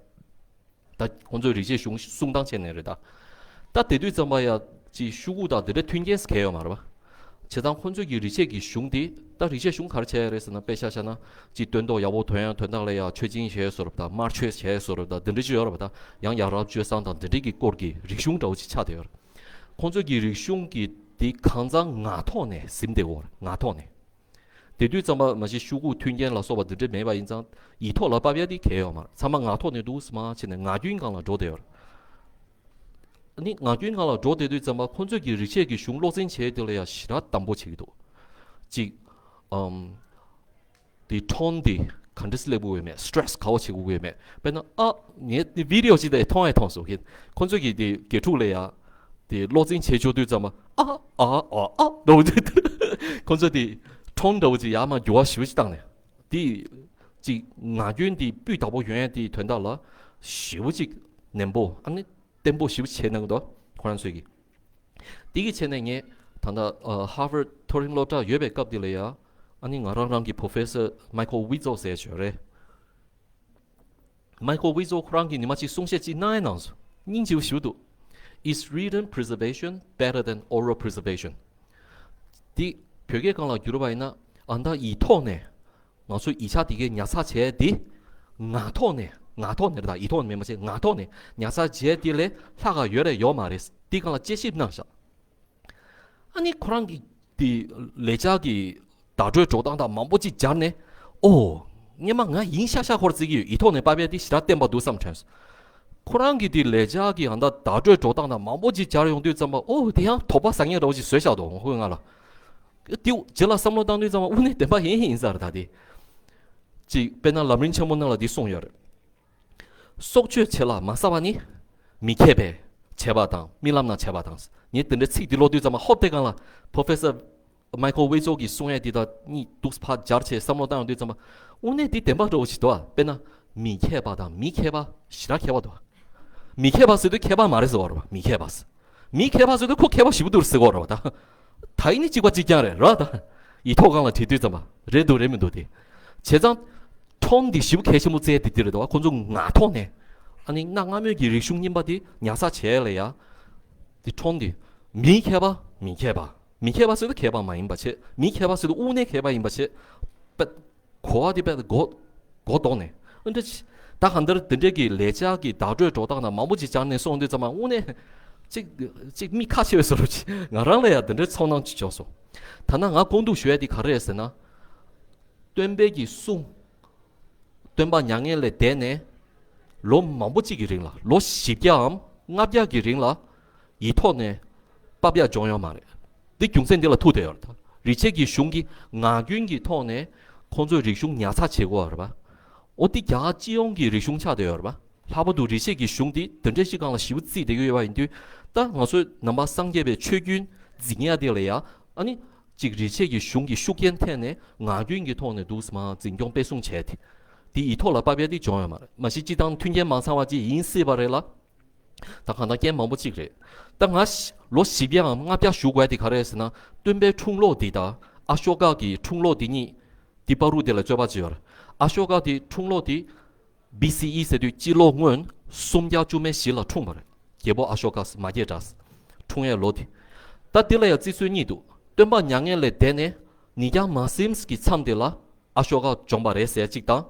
ད་ཁོང་ཚོས་རིག་བྱེད་གཞུང་གསུང་སྟངས་བྱས་ནས་རེད་ད། ད་དེ་དུས་ཙམ་པ་ཡ་ཅིག་ཤོག་གུ་དང་དེ་འདྲ་མཐུན་རྐྱེན་གལ་ཡོད་མ་རེད་པ། བྱས་ཙང་ཁོང་ཚོས་ཀྱི་རིག་བྱེད་ཀྱི་གཞུང་དེ་ད་རིག་བྱེད་གཞུང་ག་རེ་བྱས་ཡ་རེད་ཟེར་ན། དཔེ་ཆ་བཞག་ན་ཅིག་སྟོན་ཐོག་ཡག་པོ་ཐོན་ཡ་དོན་དག་ལ་ཡ་མཆོད་སྦྱིན་བྱས་བཟོ་འདྲ་དང་། དམར་མཆོད་བྱས་བཟོ་འདྲ་དང་། དེ་འདྲ་ཅིག་ཡོད་རེད་པ། ད་ཡང་ཡ་རབས་སྤྱོད་བཟང་དང་དེ་འདྲ་གི་སྐོར་གྱི་རིག་གཞུང་འདྲ་བོ་ཅིག་ཆགས་བསྡད་ཡོད་རེད། ཁོང་ཚོས་ཀྱི་རིག་གཞུང་གི་དེ་གང་ཚང་ངག་ཐོག་ནས་ཟིན་བསྡད་ཡོད་རེད། ངག་ཐོག་ནས། དེ་དུས་ཙམ་པ་མ་གཞི་ཤོག་གུ་མཐུན་རྐྱེན་ལ་སོགས་པ་འདི་འདྲ་མེད་པ་ཡིན་ཙང་ཡིག་ཐོག་ལ་ཕབ་ཡ་དེ་གལ་ཡོད་མ་རེད། ཚང་མ་ངག་ཐོག་ནས་འདུག་སེ་མར་བྱས་ནས་ངག་རྒྱུན་སྒང་ལ་འགྲོ་བསྡད་ཡོད་རེད། ཨ་ནི་ངག་རྒྱུན་སྒང་ལ་འགྲོ་བསྡད་དུས་ཙམ་པ་ཁོང་ཚོས་ཀྱི་རིག་བྱེད་ཀྱི་གཞུང་སློབ་ཚན་བྱས་དེ་ལ་ཡ་ཞེ་དྲག་དམ་པོ་བྱེད་ཀྱི་འདུག་ཅིག་ཨམ། དེ་ཊོན་དེ་ག་འདྲ་སེ་སླེབས་དགོས་ཡོད་མེད། སི་ཊེ་སི་ག་པར་བྱེད་དགོས་ཡོད་མེད། དཔེར་ན་ཨ། ངས་དེ་བི་ཌི་ཡོ་ཅིག་དེ་མཐོང་ཡ་མཐོང་སོང་། ཁོང་ཚོས་ཀྱི་དེ་དགེ་ཕྲུག་ལ་ཡ་དེ་སློབ་ཚན་བྱེད་ཆོག་དུས་ཙམ་པ་ཨ་ཨ་ཨ་ཨ་འདྲ་བོ་དེ། ཁོང་ཚོས་དེ་ཊོན་འདྲ་བོ་ཅིག་ཡར་མར་འགྱུར་བ་ཞེ་པོ་ཅིག་བཏང་ནས། དེ་ཅིག་ངག་རྒྱུན་དེ་སྤུས་དག་པོ་ཡོང་ཡ་དེའི་དོན་དག་ལ་ཞེ་པོ་ཅིག་ནན་པོ། ཨ་ནི་བརྟན་པོ་ཞེ་པོ་བྱས་གནང་གི་འདུག་ཁོ་རང་ཚོས་ཀྱི། དེ་གི་ཆེད་ནས་ངས་ད་ལྟ་ཧར་ཝརཌ་མཐོ་རིམ་སློབ་གྲྭར་ཡོད་པའི་སྐབས་དེ་ལ་ཡ། ཨ་ནི་ང་རང་རང་གི་པོ་རོ་ཕེ་སར་མའི་ཁལ་ཝི་ཛོ་ཟེར་ཡོད་རེད། མའི་ཁལ་ཝི་ཛོ་ཁོ་རང་གིས་ཉི་མ་གཅིག་གསུང་བཤད་ཅིག་གནང་ཡ་གནང་སོང་། སྙིང་རྗེ་པོ་ཞེ་པོ་འདུག Is written preservation better than oral preservation? འདི་བོད་སྐད་སྒང་ལ་བསྒྱུར་བ་ཡིན་ན། ཨ་ད་ཡིག་ཐོག་ནས་ང་ཚོ་ཡིག་ཆ་དེ་གའི་ཉར་ཚགས་བྱས་དེ། ངག་ཐོག་ནས། ངག་ཐོག་ནས་རེད་ད། ཡིག་ཐོག་ནས་མིན་པ་བྱས། ངག་ཐོག་ནས་ཉར་ཚགས་བྱས་དེ་ལས་ལྷག་ག་ཡོད་རེད་ཡོད་མ་རེད། དེ་སྒང་ལ་དཔྱད་ཞིབ་གནང་ཤག་ཨ་ནི་ཁོ་རང་གི་དེ་ལས་འཆར་གྱི་བརྡ་སྤྲོད་འགྲོ་སྟངས་དང་མང་པོ་ཅིག་སྦྱར་ནས། ཨོ། སྔོན་མ་ང་ཡིན་ཤག་ཤག་ཁོ་རང་བརྩི་གི་ཡོད། ཡིག་ཐོག་ནས་ཕབ་ཡ་དེ་ཞེ་དྲག་བརྟན་པ་འདུག་བསམ་དྲན་སོང་། ཁོ་རང་གི་དེ་ལས་འཆར་གྱི་ཨ་ད་བརྡ་སྤྲོད་འགྲོ་སྟངས་དང་མང་པོ་ཅིག་སྦྱར་ཡོང་དུས་ཙམ་པ། ཨོ། དེ་ཡང་དོགས་པ་ཟ་མཁན་འདྲ་བོ་ཞིག་བཟོས་བཞག་འདུག་ཁོས་ང་ལ། དེ་རྗེས་ལ་བསམ་བློ་བཏང་དུས་ཙམ་པ་དངོས་གནས་བདེན་པ་ཡིན་ཡིན་ས་རེད་ད་དེ། ཅིག་དཔེར་ན་ལམ་རིམ་ཆེན་མོ་ནང་ལ་འདི་གསུངས་ཡོད་རེད། སྲོག་གཅོད་བྱེད་ལ་མ་བསམ་པ་ནི། མི་མཁས་པས་བྱས་པ་དང་རྨི་ལམ་ན་བྱས་པ་དང་། ངས་དེ་འདྲའི་ཚིག་འདི་ཀློག་དུས་ཙམ་པ་ཧོབ་དེ་སྒང་ལ་པོ་རོ་ཕེ་སར་མའི་ཁལ་ཝི་ཛོ་གིས་གསུང་ཡ་འདི་དང་གཉིས་འདུག་སེ་ཕར་སྦྱར་བྱས་བསམ་བློ་བཏང་ཡོང་དུས་ཙམ་པ། དངོས་གནས་འདི་བདེན་པ་འདྲ་བོ་ཞིག་འདུག་ཨ། དཔེར་ན་མི་མཁས་པ་དང་མི་མཁས་པ་ཞེ་དྲག་ཁྱད་པར་འདུག་ཨ། མི་མཁས་པ་ཟེར་དུས་མཁས་པ་མ་རེད་ཟེར་བ་རེད་པ། མི་མཁས་པ་ཟེར། མི་མཁས་པ་ཟེར་དུས་ཁོ་མཁས་པ་ཞེ་པོ་འདུག་ཟེར་བ་རེད་པ་ད། ད་ཡིན་ནི་གཅིག་པ་གཅིག་རྐྱང་རེད་ར་ད། ཡིག་ཐོག་སྒང་ལ་བྲིས་དུས་ཙམ་པ་རེད་འདུག་རེད་མི་འདུག་དེ། བྱས་ཙང་ཊོན་འདི་ཞེ་པོ་གལ་ཆེན་པོ་བརྩི་ཡ་དེ་འདི་རེད་འདུག་པ། ཁོང་ཚོ་ངག་ཐོག་ནས། ཨ་ནི་གནའ་སྔ་མོའི་གི་རིག་གཞུང་རྙིང་པ་དེ་ཉར་ཚགས་བྱས་ལ་ཡ། དེ་ཊོན་འདི། མི་མཁས་པ། མི་མཁས་པ། མི་མཁས་པ་ཟེར་དུས་མཁས་པ་མ་ཡིན་པ་བྱས། མི་མཁས་པ་ཟེར་དུས་དངོས་གནས་མཁས་པ་ཡིན་པ་བྱས། པད། གོ་བ་དེ་དཔེ་མགོ་མགོ་ལྡོག་ནས། ཨ་འདྲ་ཅི། ད་གང་ལྟར་དེ་འདྲའི་གི་ལས་འཆར་གྱི་བརྡ་སྤྲོད་འགྲོ་སྟངས་དང་མང་པོ་ཅིག་སྦྱར་ནས་གསུངས་དུས་ཙམ་པ་དངོས་གནས་ཅིག་ཅིག་མིག་ཁ་ཕྱེ་བའི་བཟོ་འདྲ་ཅིག་ང་རང་ལ་ཡང་དེ་འདྲའི་ཚོར་སྣང་ཅིག་བྱུང་སོང་། ད་ནང་ང་དགོངས་འདུག་ཞུ་ཡ་དེ་ག་རེ་རེད་ཟེར་ན། སྟོན་པའི་གི་གསུང་། སྟོན་པ་མྱ་ངན་ལས་འདས་ནས་ལོ་མང་པོ་ཅིག་གི་རིང་ལ། ལོ་བཞི་བརྒྱའམ་ལྔ་བརྒྱ་གི་རིང་ལ་ཡིག་ཐོག་ནས་ཕབ་ཡ་བྱུང་ཡོད་མ་རེད། འདི་རྒྱུ་མཚན་འདི་ལ་ཐུག་བསྡད་ཡོད་རེད། རིག་བྱེད་ཀྱི་གཞུང་གི་ངག་རྒྱུན་གྱི་ཐོག་ནས་ཁོང་ཚོས་རིག་གཞུང་ཉར་ཚགས་བྱེད་དགོས་པ་རེད་པ། འོ་འདི་རྒྱ་གར་སྤྱི་ཡོངས་ཀྱི་རིག་གཞུང་ཆགས་བསྡད་ཡོད་རེད་པ། ལྷག་པར་དུ་རིག་བྱེད་ཀྱི་གཞུང་འདི་དེ་འདྲའི་ཞིག་སྒང་ལ་ཞེ་པོ་བརྩིས་བསྡད་ཀྱི་ཡོད་པ་ཡིན་དུས། ད་ང་ཚོས་ནང་པ་སངས་རྒྱས་པའི་ཆོས་བརྒྱུད་འཛིན་ཡ་དེ་ལ་ཡ། ཨ་ནི། གཅིག་རིག་བྱེད་ཀྱི་གཞུང་གི་ཤུགས་རྐྱེན་ཐེབས་ནས་ངག་རྒྱུན་གྱི་ཐོག་ནས་འདུག་སེ་མར་འཛིན་སྐྱོང་སྤེལ་གསུམ་བྱས་ཏེ། དེ་ཡིག་ཐོག་ལ་ཕབ་ཡ་དེ་བྱུང་ཡོད་མ་རེད། མ་གཞི་སྤྱིར་བཏང་མཐུན་རྐྱེན་མ་ཚང་བ་ཅིག་ཡིན་སྲིད་པ་རེད་ལ། ད་གང་ལྟར་རྐྱེན་མང་པོ་ཅིག་རེད། ད་ང་ལོ་བཞི་བརྒྱའམ་ལྔ་བརྒྱ་ཞུ་དགོས་ཡ་དེ་ག་རེ་རེད་ཟེར་ན། སྟོན་པའི་འཁྲུངས་ལོ་འདི་དང་ཨ་ཤོ་ཀ་གི་འཁྲུངས་ལོ་འདི་གཉིས། འདི་བར་དུ་དེ་ལ་རྩོད་པ་ཅིག་ཡོད་རེད། ཨ་ཤོ་ཀ་དེ་འཁྲུངས་ལོ་དེ། བི་སི་ཨི་ཟེར་དུས་སྤྱི་ལོ་སྔོན་སུམ་བརྒྱ་བཅུ་མེད་བཞི་ལ་འཁྲུངས་པ་རེད། རྒྱལ་པོ་ཨ་ཤོ་ཀ་མ་སྐྱེས་དགྲ། འཁྲུངས་ཡས་ལོ་དེ། ད་འདི་ལ་ཡང་བརྩི་སྲོལ་གཉིས་འདུག་སྟོན་པ་མྱ་ངན་ལས་འདས་ནས་ཉིས་བརྒྱ་མ་ཟིན་གྱི་མཚམས་དེ་ལ་ཨ་ཤོ་ཀ་བྱུང་བ་རེད་ཟེར་གཅིག་དང་།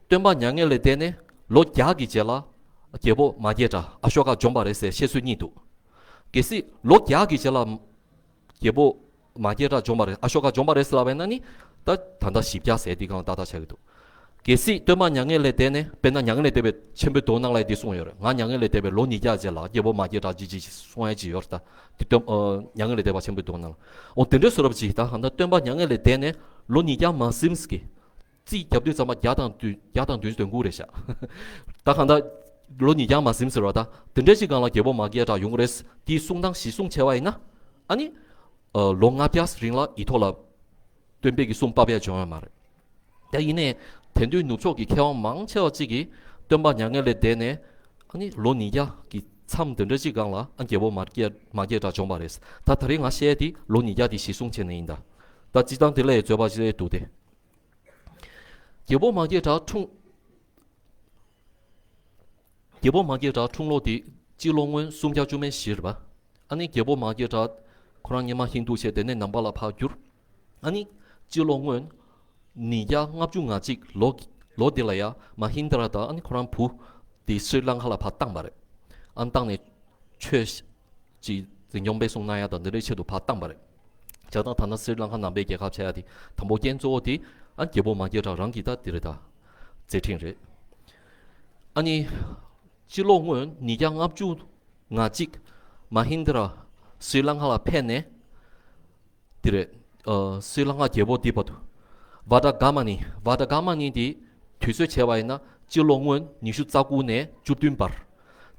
སྟོན་པ་མྱ་ངན་ལས་འདས་ནས་ལོ་བརྒྱ་གི་རྗེས་ལ་རྒྱལ་པོ་མ་སྐྱེས་དགྲ་ཨ་ཤོ་ཀ་བྱུང་བ་རེད་ཟེར་བཤད་སྲོལ་གཉིས་འདུག་གལ་སྲིད་ལོ་བརྒྱ་གི་རྗེས་ལ། རྒྱལ་པོ་མ་སྐྱེས་དགྲ་བྱུང་བ་རེད། ཨ་ཤོ་ཀ་བྱུང་བ་རེད་ཟེར་ལབ་པ་ཡིན་ན་ནི། ད་ད་ལྟ་བཞི་བརྒྱ་ཟེར་དེ་གང་ཏག་ཏག་ཆགས་ཀྱི་འདུག་གལ་སྲིད་སྟོན་པ་མྱ་ངན་ལས་འདས་ནས། དཔེར་ན་མྱ་ངན་ལས་འདས་པའི་ཆེན་པོའི་མདོ་ནང་ལ་འདི་གསུངས་ཡོད་རེད། ང་མྱ་ངན་ལས་འདས་པའི་ལོ་ཉིས་བརྒྱ་རྗེས་ལ་རྒྱལ་པོ་མ་སྐྱེས་དགྲ་ཅི་ཅི་ཅི་གསུང་ཡ་ཅི་ཡོད་རེད་ད། དེ་སྟོན་ཨ་མྱ་ངན་ལས་འདས་པ་ཆེན་པོའི་མདོ་ནང་ལ། འོ་དེ་འདྲའི་བཟོ་འདྲ་ཅིག་ད་གང་ལྟར་སྟོན་པ་མྱ་ངན་ལས་འདས་ནས་ལོ་ཉིས་བརྒྱ་མ་ཟིན་གྱི། རྩིས་རྒྱབ་དུས་ཙམ་པ་བརྒྱ་དང་བདུན་བརྒྱ་དང་བདུན་ཅུ་དོན་དགུ་རེད་ཤག་ད་གང་ལྟར་ལོ་ཉིས་བརྒྱ་མ་ཟིན་ཟེར་བ་ད། དེ་འདྲའི་ཞིག་སྒང་ལ་རྒྱལ་པོ་མ་སྐྱེས་དགྲ་ཡོང་གི་རེད། དེའི་གསུང་སྟངས་གཞི་བཟུང་བྱས་པ་ཡིན་ན། ཨ་ནི། ཨ་ལོ་ལྔ་བརྒྱ་རིང་ལ་ཡིག་ཐོག་ལ་སྟོན་པའི་གི་གསུང་ཕབ་ཡ་བྱུང་ཡོད་མ་རེད། ད་ཡིན་ནའི་དེང་དུས་ནུབ་ཕྱོགས་ཀྱི་མཁས་དབང་མང་ཆེ་བ་ཅིག་གིས་སྟོན་པ་མྱ་ངན་ལས་འདས་ནས་ཨ་ནི་ལོ་ཉིས་བརྒྱ་གི་ མཚམས་དེ་འདྲ་ཅིག་སྒང་ལ་ཨ་རྒྱལ་པོ་མ་སྐྱེས་མ་སྐྱེས་དགྲ་བྱུང་བ་རེད། ད་ད་རེས་ང་བཤད་དེ་ལོ་ཉིས་བརྒྱ་དེ་གཞི་བཟུང་བྱས་ནས་ཡིན་ད། ད་སྤྱིར་བཏང་དེ་ལས་རྩོད་པ་ཞིག་འདུག་སྟེ། རྒྱལ་པོ་མ་སྐྱེས་དགྲ་འཁྲུངས། རྒྱལ་པོ་མ་སྐྱེས་དགྲ་འཁྲུངས་ལོ་དེ་སྤྱི་ལོ་སྔོན་སུམ་བརྒྱ་བཅུ་མེད་བཞི་རེད་པ། ཨ་ནི་རྒྱལ་པོ་མ་སྐྱེས་དགྲ་ཁོ་རང་སྔོན་མ་ཧིན་དུ་བྱས་དེ་ནས་ནང་པ་ལ་ཕར་བསྒྱུར། ཨ་ནི་སྤྱི་ལོ་སྔོན་ཉིས་བརྒྱ་ལྔ་བཅུ་ང་གཅིག་ལོ་ལོ་དེ་ལ་ཡ་མ་ཧིན་དྲ་དང་ཨ་ནི་ཁོ་རང་བུ་དེ་སྲི་ལང་ཀ་ལ་ཕར་བཏང་པ་རེད། ཨ་ནི་བཏང་ནས་ཆོས་ཅིག་འཛིན་སྐྱོང་སྤེལ་གསུམ་གནང་ཡ་དང་འདི་འདྲའི་ཆེད་དུ་ཕར་བཏང་པ་རེད། བྱས་ཙང་ད་ལྟ་སྲི་ལང་ཀ་ནང་པའི་རྒྱལ་ཁབ་ཆགས་ཡ་དེ་དང་པོ་རྐྱེན་གཙོ་བོ་དེ་ཨ་རྒྱལ་པོ་མ་སྐྱེས་དགྲ་རང་གིས་ད་དེ་རེད་ད། མཛད་འཕྲིན་རེད། ཨ་ནི་སྤྱི་ལོ་སྔོན་ཉིས་བརྒྱ་ལྔ་བཅུ་ང་གཅིག་མ་ཧིན་དྲ་སྲི་ལང་ཀ་ལ་ཕེབས་ནས། དེ་རེད། ཨ་སྲི་ལང་ཀ་རྒྱལ་པོ་འདི་བར་དུ། ཝ་ཏྲ་ག་མ་ནི། ཝ་ཏྲ་ག་མ་ནི་འདི་དུས་ཚོད་བྱས་པ་ཡིན་ན་སྤྱི་ལོ་སྔོན་ཉི་ཤུ་རྩ་དགུ་ནས་བཅུ་བདུན་བར།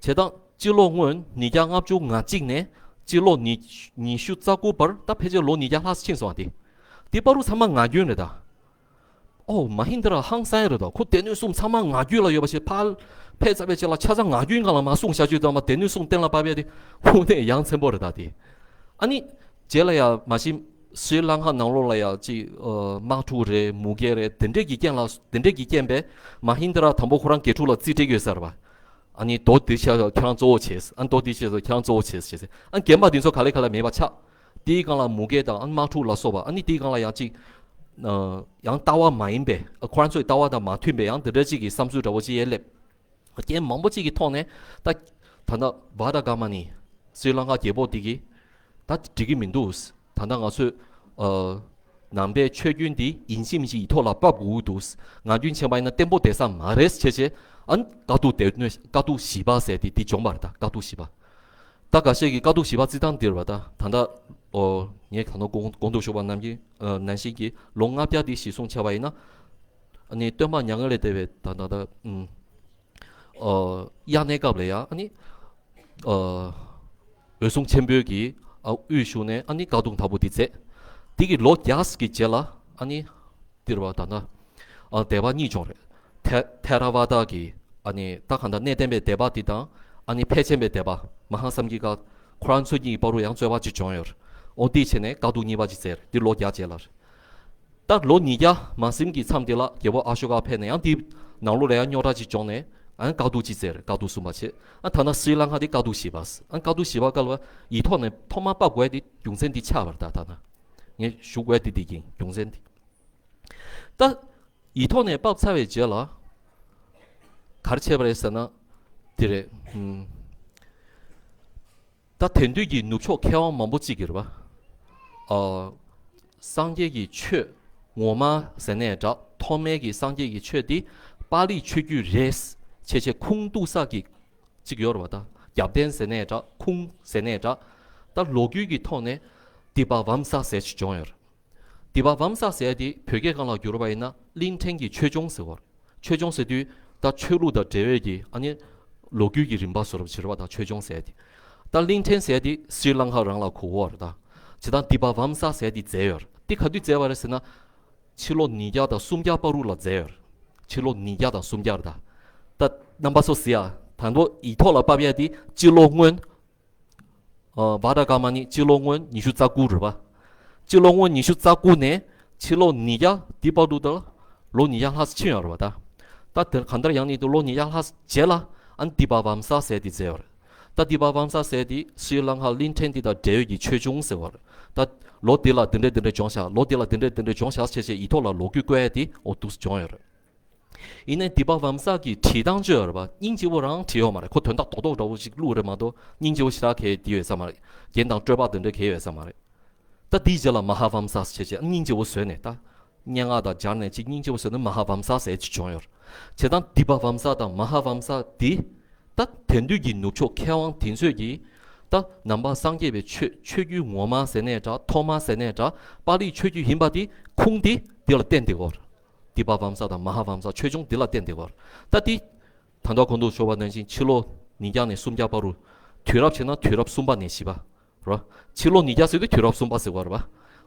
བྱས་ཙང་སྤྱི་ལོ་སྔོན་ཉིས་བརྒྱ་ལྔ་བཅུ་ང་གཅིག་ནས་སྤྱི་ལོ་ཉི་ཉི་ཤུ་རྩ་དགུ་བར་ད་ཕལ་ཆེར་ལོ་ཉིས་བརྒྱ་ལྷག་ཕྱིན་སོང་བ་དེ། འདི་བར་དུ་ཚང་མ་ངག་རྒྱུན་རེད་ད། ཨོ་མ་ཧིན་དྲ་ཧང་སང་རེད་དོ། ཁོ་སྡེ་སྣོད་གསུམ་ཚང་མ་ངག་རྒྱུན་ལ་ཡོད་པ་ཞིག་ཕར་ཕེབས་ཚར་བའི་རྗེས་ལ་ཆ་ཚང་ངག་རྒྱུན་སྒང་ལ་མར་གསུངས་བཞག་རྒྱུ་དང་མ་སྡེ་སྣོད་གསུམ་གཏན་ལ་ཕབ་ཡ་དེ་དངོས་གནས་ཡ་མཚན་པོ་རེད་ད་དེ། ཨ་ནི་རྗེས་ལ་ཡ་མ་གཞི་སྲི་ལང་ཀ་ནང་ལོགས་ལ་ཡ་ཅིག་ཨ་དམག་འཁྲུག་རེད་མུ་གེ་རེད་དེ་འདྲས་ཀྱི་རྐྱེན་ལ་དེ་འདྲས་ཀྱི་རྐྱེན་པས་མ་ཧིན་དྲ་དང་པོ་ཁོ་རང་དགེ་ཕྲུག་ལ་རྩིས་སྤྲད་ཡོད་ས་རེད་པ། ཨ་ནི་མདོ་འདི་ཤ་ཁྱེད་རང་གཙོ་བོ་བྱས། ཨ་ནི་མདོ་འདི་བྱས་སོ་ཁྱེད་རང་གཙོ་བོ་བྱས་བྱས། ཨ་ནི་རྒན་པ་འདི་ཚོ་ག་ལེ་ག་ལེ་མེད་པ་ཆགས། དེའི་སྒང་ལ་མུ་གེ་དང་ཨ་ནི་དམག་འཁྲུག་ལ་སོགས་པ། ཨ་ནི་དེའི་སྒང་ལ་ཡང་ཅིག་ཨ་ཡང་ལྟ་བ་མ་ཡིན་པའི་ཨ་ཁོ་རང་ཚོའི་ལྟ་བ་དང་མ་མཐུན་པའི་ཡང་དེ་འདྲ་ཅིག་གི་བསམ་ཚུལ་འདྲ་བོ་ཅིག་ཡར་སླེབས། རྐྱེན་མང་པོ་ཅིག་གི་ཐོག་ནས་ད་ད་ལྟ་ཝ་ཏྲ་ག་མ་ནི་སྲི་ལང་ཀ་རྒྱལ་པོ་འདི་གིས་ད་འགྲིག་གི་མི་འདུག་ད་ལྟ་ང་ཚོས་ཨ་ནང་པའི་ཆོས་བརྒྱུད་འདི་ཡིན་གཅིག་མིན་གཅིག་ཡིག་ཐོག་ལ་ཕབ་དགོས་འདུག་ངག་རྒྱུན་ཆད་པ་ཡིན་ན་བརྟན་པོ་བསྡད་ས་མ་རེད་བྱས་བྱས། ཨ་ནི་བཀའ་བསྡུ་སྡེ་སྣོད་བཀའ་བསྡུ་བཞི་པ་ཟེར་དེ་འདི་སྦྱོངས་པ་རེད། ད་བཀའ་བསྡུ་བཞི་པ། ད་འགའ་ཤས་ཀྱིས་བཀའ་བསྡུ་བཞི་པ་རྩི་སྟངས་འདི་རེད་པ། ད་ད་ལྟ་ཨོ་ངས་གང་ལྟར་གོང་གོང་དུ་ཞུས་པ་ནང་བཞིན་ཨ་ནང་བཞིན་གྱི་ལོ་ལྔ་བརྒྱ་འདི་གཞི་བཟུང་བྱས་པ་ཡིན་ན། ཨ་ནི་སྟོན་པ་མྱ་ངན་ལས་འདས་པའི་ད་ད་ད་ཨུམ། ཨ་དབྱར་གནས་སྐབས་ལ་ཡང་ཨ་ནི་ཨ་འོད་སྲུང་ཆེན་པོའི་གི་ཨ་དབུས་བཞུགས་ནས་ཨ་ནི་བཀའ་གདུང་དང་པོ་འདི་མཛད། འདི་གི་ལོ་བརྒྱ་གི་རྗེས་ལ་ཨ་ནི་འདིར་བ་ད་ན་ཨ་སྡེ་པ་གཉིས་བྱུང་རེད། ཐེ་ཐེ་ར་ཝ་ད་གི་ཨ་ནི་ད་གང་ལྟར་གནས་བརྟན་པའི་སྡེ་པ་འདི་དང་ཨ་ནི་ཕལ་ཆེན་པའི་སྡེ་པ་མ་ཧཱ་སཾ་གི་ཀ་ཁོ་རང་ཚོ་གཉིས་ཀྱི་བར་དུ་ཡང་རྩོད་པ་ཅིག་བྱུང་ཡོད་རེད། འོ་འདི་བྱས་ནས་བཀའ་གདུང་གཉིས་པ་ཅིག་མཛད་རེད། འདི་ལོ་བརྒྱ་རྗེས་ལ་རེད། ད་ལོ་ཉིས་བརྒྱ་མ་ཟིན་གྱི་མཚམས་དེ་ལ་རྒྱལ་པོ་ཨ་ཤོ་ཀ་ཕེབས་ནས་ཡང་དེའི་ནང་ལོགས་ལ་ཡང་རྙོག་དྲ་ཅིག་བྱུང་ནས་ཨ་ནི་བཀའ་བསྡུ་ཅིག་བསྩལ་རེད། བཀའ་བསྡུ་གསུམ་པ་བྱས། ཨ་ཐ་ན་སྲི་ལང་ཀ་དེ་བཀའ་བསྡུ་བཞི་པ། ཨ་བཀའ་བསྡུ་བཞི་པ་སྐབས་ལ་ཡིག་ཐོག་ནས་ཐོག་མར་ཕབ་དགོས་ཡ་དེ་རྒྱུ་མཚན་འདི་ཆགས་པ་རེད། ད་ད་ན་ངས་ཞུ་དགོས་ཡ་དེ་འདི་ཡིན་རྒྱུ་མཚན་འདི། ད་ཡིག་ཐོག་ནས་ཕབ་ཚར་བའི་རྗེས་ལ་ག་རེ་བྱས་པ་རེད་ཟེར་ན་དེ་རེད། ཨུམ། ད་དེང་དུས་ཀྱི་ནུབ་ཕྱོགས་མཁས་དབང་མང་པོ་གཅིག་གིས་རེད་པ། ཨ། སངས་རྒྱས་ཀྱི་ཆོས་ངོ་མ་ཟེར་ནའི་འདྲ། ཐོག་མའི་གི་སངས་རྒྱས་ཀྱི་ཆོས་འདི་པཱ་ལིའི་ཆོས་བརྒྱུད་རེད་བྱས་བྱས་ཁུངས་གཏུགས་ས་གི་གཅིག་ཡོད་རེད་པ། ད་རྒྱབ་རྟེན་ཟེར་ནའི་འདྲ། ཁུངས་ཟེར་ནའི་འདྲ། ད་ལོ་རྒྱུས་ཀྱི་ཐོག་ནས་དི་པ་བམ་ས་ཟེར་ཅིག་བྱུང་ཡོད་རེད། དི་པ་བམ་ས་ཟེར་དེ་བོད་སྐད་སྒང་ལ་བསྒྱུར་བ་ཡིན་ན་གླིང་ཕྲན་གྱི་ཆོས་འབྱུང་ཟེར་བ་རེད། ཆོས་འབྱུང་ཟེར་དུས་ད་ཆོས་ལུགས་དང་འབྲེལ་བའི་གི་ཨ་ནི་ལོ་རྒྱུས་ཀྱི་རིམ་པ་བཟོ་འདྲ་བྱེད་རེད་པ། ད་ཆོས་འབྱུང་ཟེར་དེ། ད་གླིང་ཕྲན་ཟེར་དེ་སྲི་ལང་ཀ་རང་ལ་གོ་གོ་བ་རེད། ད་བྱས་ཙང་དི་པ་བམ་ས་ཟེར་དེ་མཛད་ཡོད་རེད། དེ་ག་དུས་མཛད་པ་རེད་ཟེར་ན། ཕྱི་ལོ་ཉིས་བརྒྱ་དང་སུམ་བརྒྱ་བར་དུ་ལ་མཛད་ཡོད་རེད། ཕྱི་ལོ་ཉིས་བརྒྱ་དང་སུམ་བརྒྱ་རེད། ད་ད་རྣམ་པ་ཚོ་གཟིགས་ཨ། ད་མདོ་ཡིག་ཐོག་ལ་ཕབ་ཡ་དེ་སྤྱི་ལོ་སྔོན། ཨ་བྷ་དྲ་ཀ་མ་ནི་སྤྱི་ལོ་སྔོན་ཉི་ཤུ་རྩ་དགུ་རེད་པ། སྤྱི་ལོ་སྔོན་ཉི་ཤུ་རྩ་དགུ་ནས་ཕྱི་ལོ་ཉིས་བརྒྱ་འདི་བར་དུ་ད་ལོ་ཉིས་བརྒྱ་ལྷག་ཙམ་ཕྱིན་ཡོད་རེད་པ། ད་ད་དེ་གང་ལྟར་ཡང་ནི་དུ་ལོ་ཉིས་བརྒྱ་ལྷག་ཙམ་རྗེས་ལ་ཨ་ནི་དི་པ་བམ་ས་ཟེར་དེ་མཛད་ཡོད་རེད། ད་དི་པ་བམ་ས་ཟེར་དེ་སྲི་ལང་ཀ་གླིང་ཕྲན་འདི་དང་འབྲེལ་ཡོད་ཀྱི་ཆོས་འབྱུང་ཟེར་བ་རེད། ད་ལོ་འདི་ལ་འདི་འདྲ་འདི་འདྲ་བྱུང་ཤག་ལོ་འདི་ལ་འདི་འདྲ་འདི་འདྲ་བྱུང་ཤག་བྱས་བྱས་ཡིག་ཐོག་ལ་ལོ་རྒྱུས་བཀོད་ཡ་དེ་འོ་འདུག་སེ་བྱུང་ཡོད་རེད། ཡིན་ནའི་དི་པ་བམ་ས་གི་བྲིས་སྟངས་ཅིག་ཡོད་རེད་པ། སྙིང་རྗེ་བོ་རང་བྲིས་ཡོད་མ་རེད། ཁོ་དོན་དག་རྡོག་རྡོག་འདྲ་བོ་ཞིག་བླུགས་རེད་མ་གཏོགས་སྙིང་རྗེ་བོ་ཞེ་དྲག་གས་དེ་ཡོད་ས་མ་རེད། རྒྱན་དང་སྤྲོས་པ་དེ་འདྲ་གས་ཡོད་ས་མ་རེད། ད་དེའི་རྗེས་ལ་མ་ཧཱ་བམ་ས་ཟེར་བྱས་བྱས་སྙིང་རྗེ་བོ་བཟོས་ནས་ད་སྙན་ངག་དང་སྦྱར་ནས་ཅིག་སྙིང་རྗེ་བོ་བཟོས་ནས་མ་ཧཱ་བམ་ས་ཟེར་ཅིག་བྱུང་ཡོད་རེད། བྱས་ཙང་དི་པ་བམ་ས་དང་མ་ཧཱ་བམ་ས་དེ་ད་དེང་དུས་ཀྱི་ནུབ་ཕྱོགས་མཁས་དབང་དེ་ཚོས་ཀྱིས་ད་ནང་པ་སངས་རྒྱས་པའི་ཆོས་ཆོས་བརྒྱུད་ངོ་མ་ཟེར་ནའི་འདྲ། ཐོག་མ་ཟེར་ནའི་འདྲ། པཱ་ལིའི་ཆོས་བརྒྱུད་ཡིན་པ་དེ་ཁུངས་དེ་འདི་ལ་བརྟེན་བསྡད་ཡོད་རེད། དི་པ་བམ་ས་དང་མ་ཧཱ་བམ་ས་ཆོས་འབྱུང་འདི་ལ་བརྟེན་བསྡད་ཡོད་རེད། ད་དེ་ད་ལྟ་གོང་དུ་ཞུས་པ་ནང་བཞིན་ཕྱི་ལོ་ཉིས་བརྒྱ་ནས་སུམ་བརྒྱ་བར་དུ། དུས་རབས་བྱས་ན་དུས་རབས་གསུམ་པ་ནས་བཞི་པ་རེད། ཕྱི་ལོ་ཉིས་བརྒྱ་ཟེར་དུས་དུས་རབས་གསུམ་པ་ཟེར་བ་རེད་པ།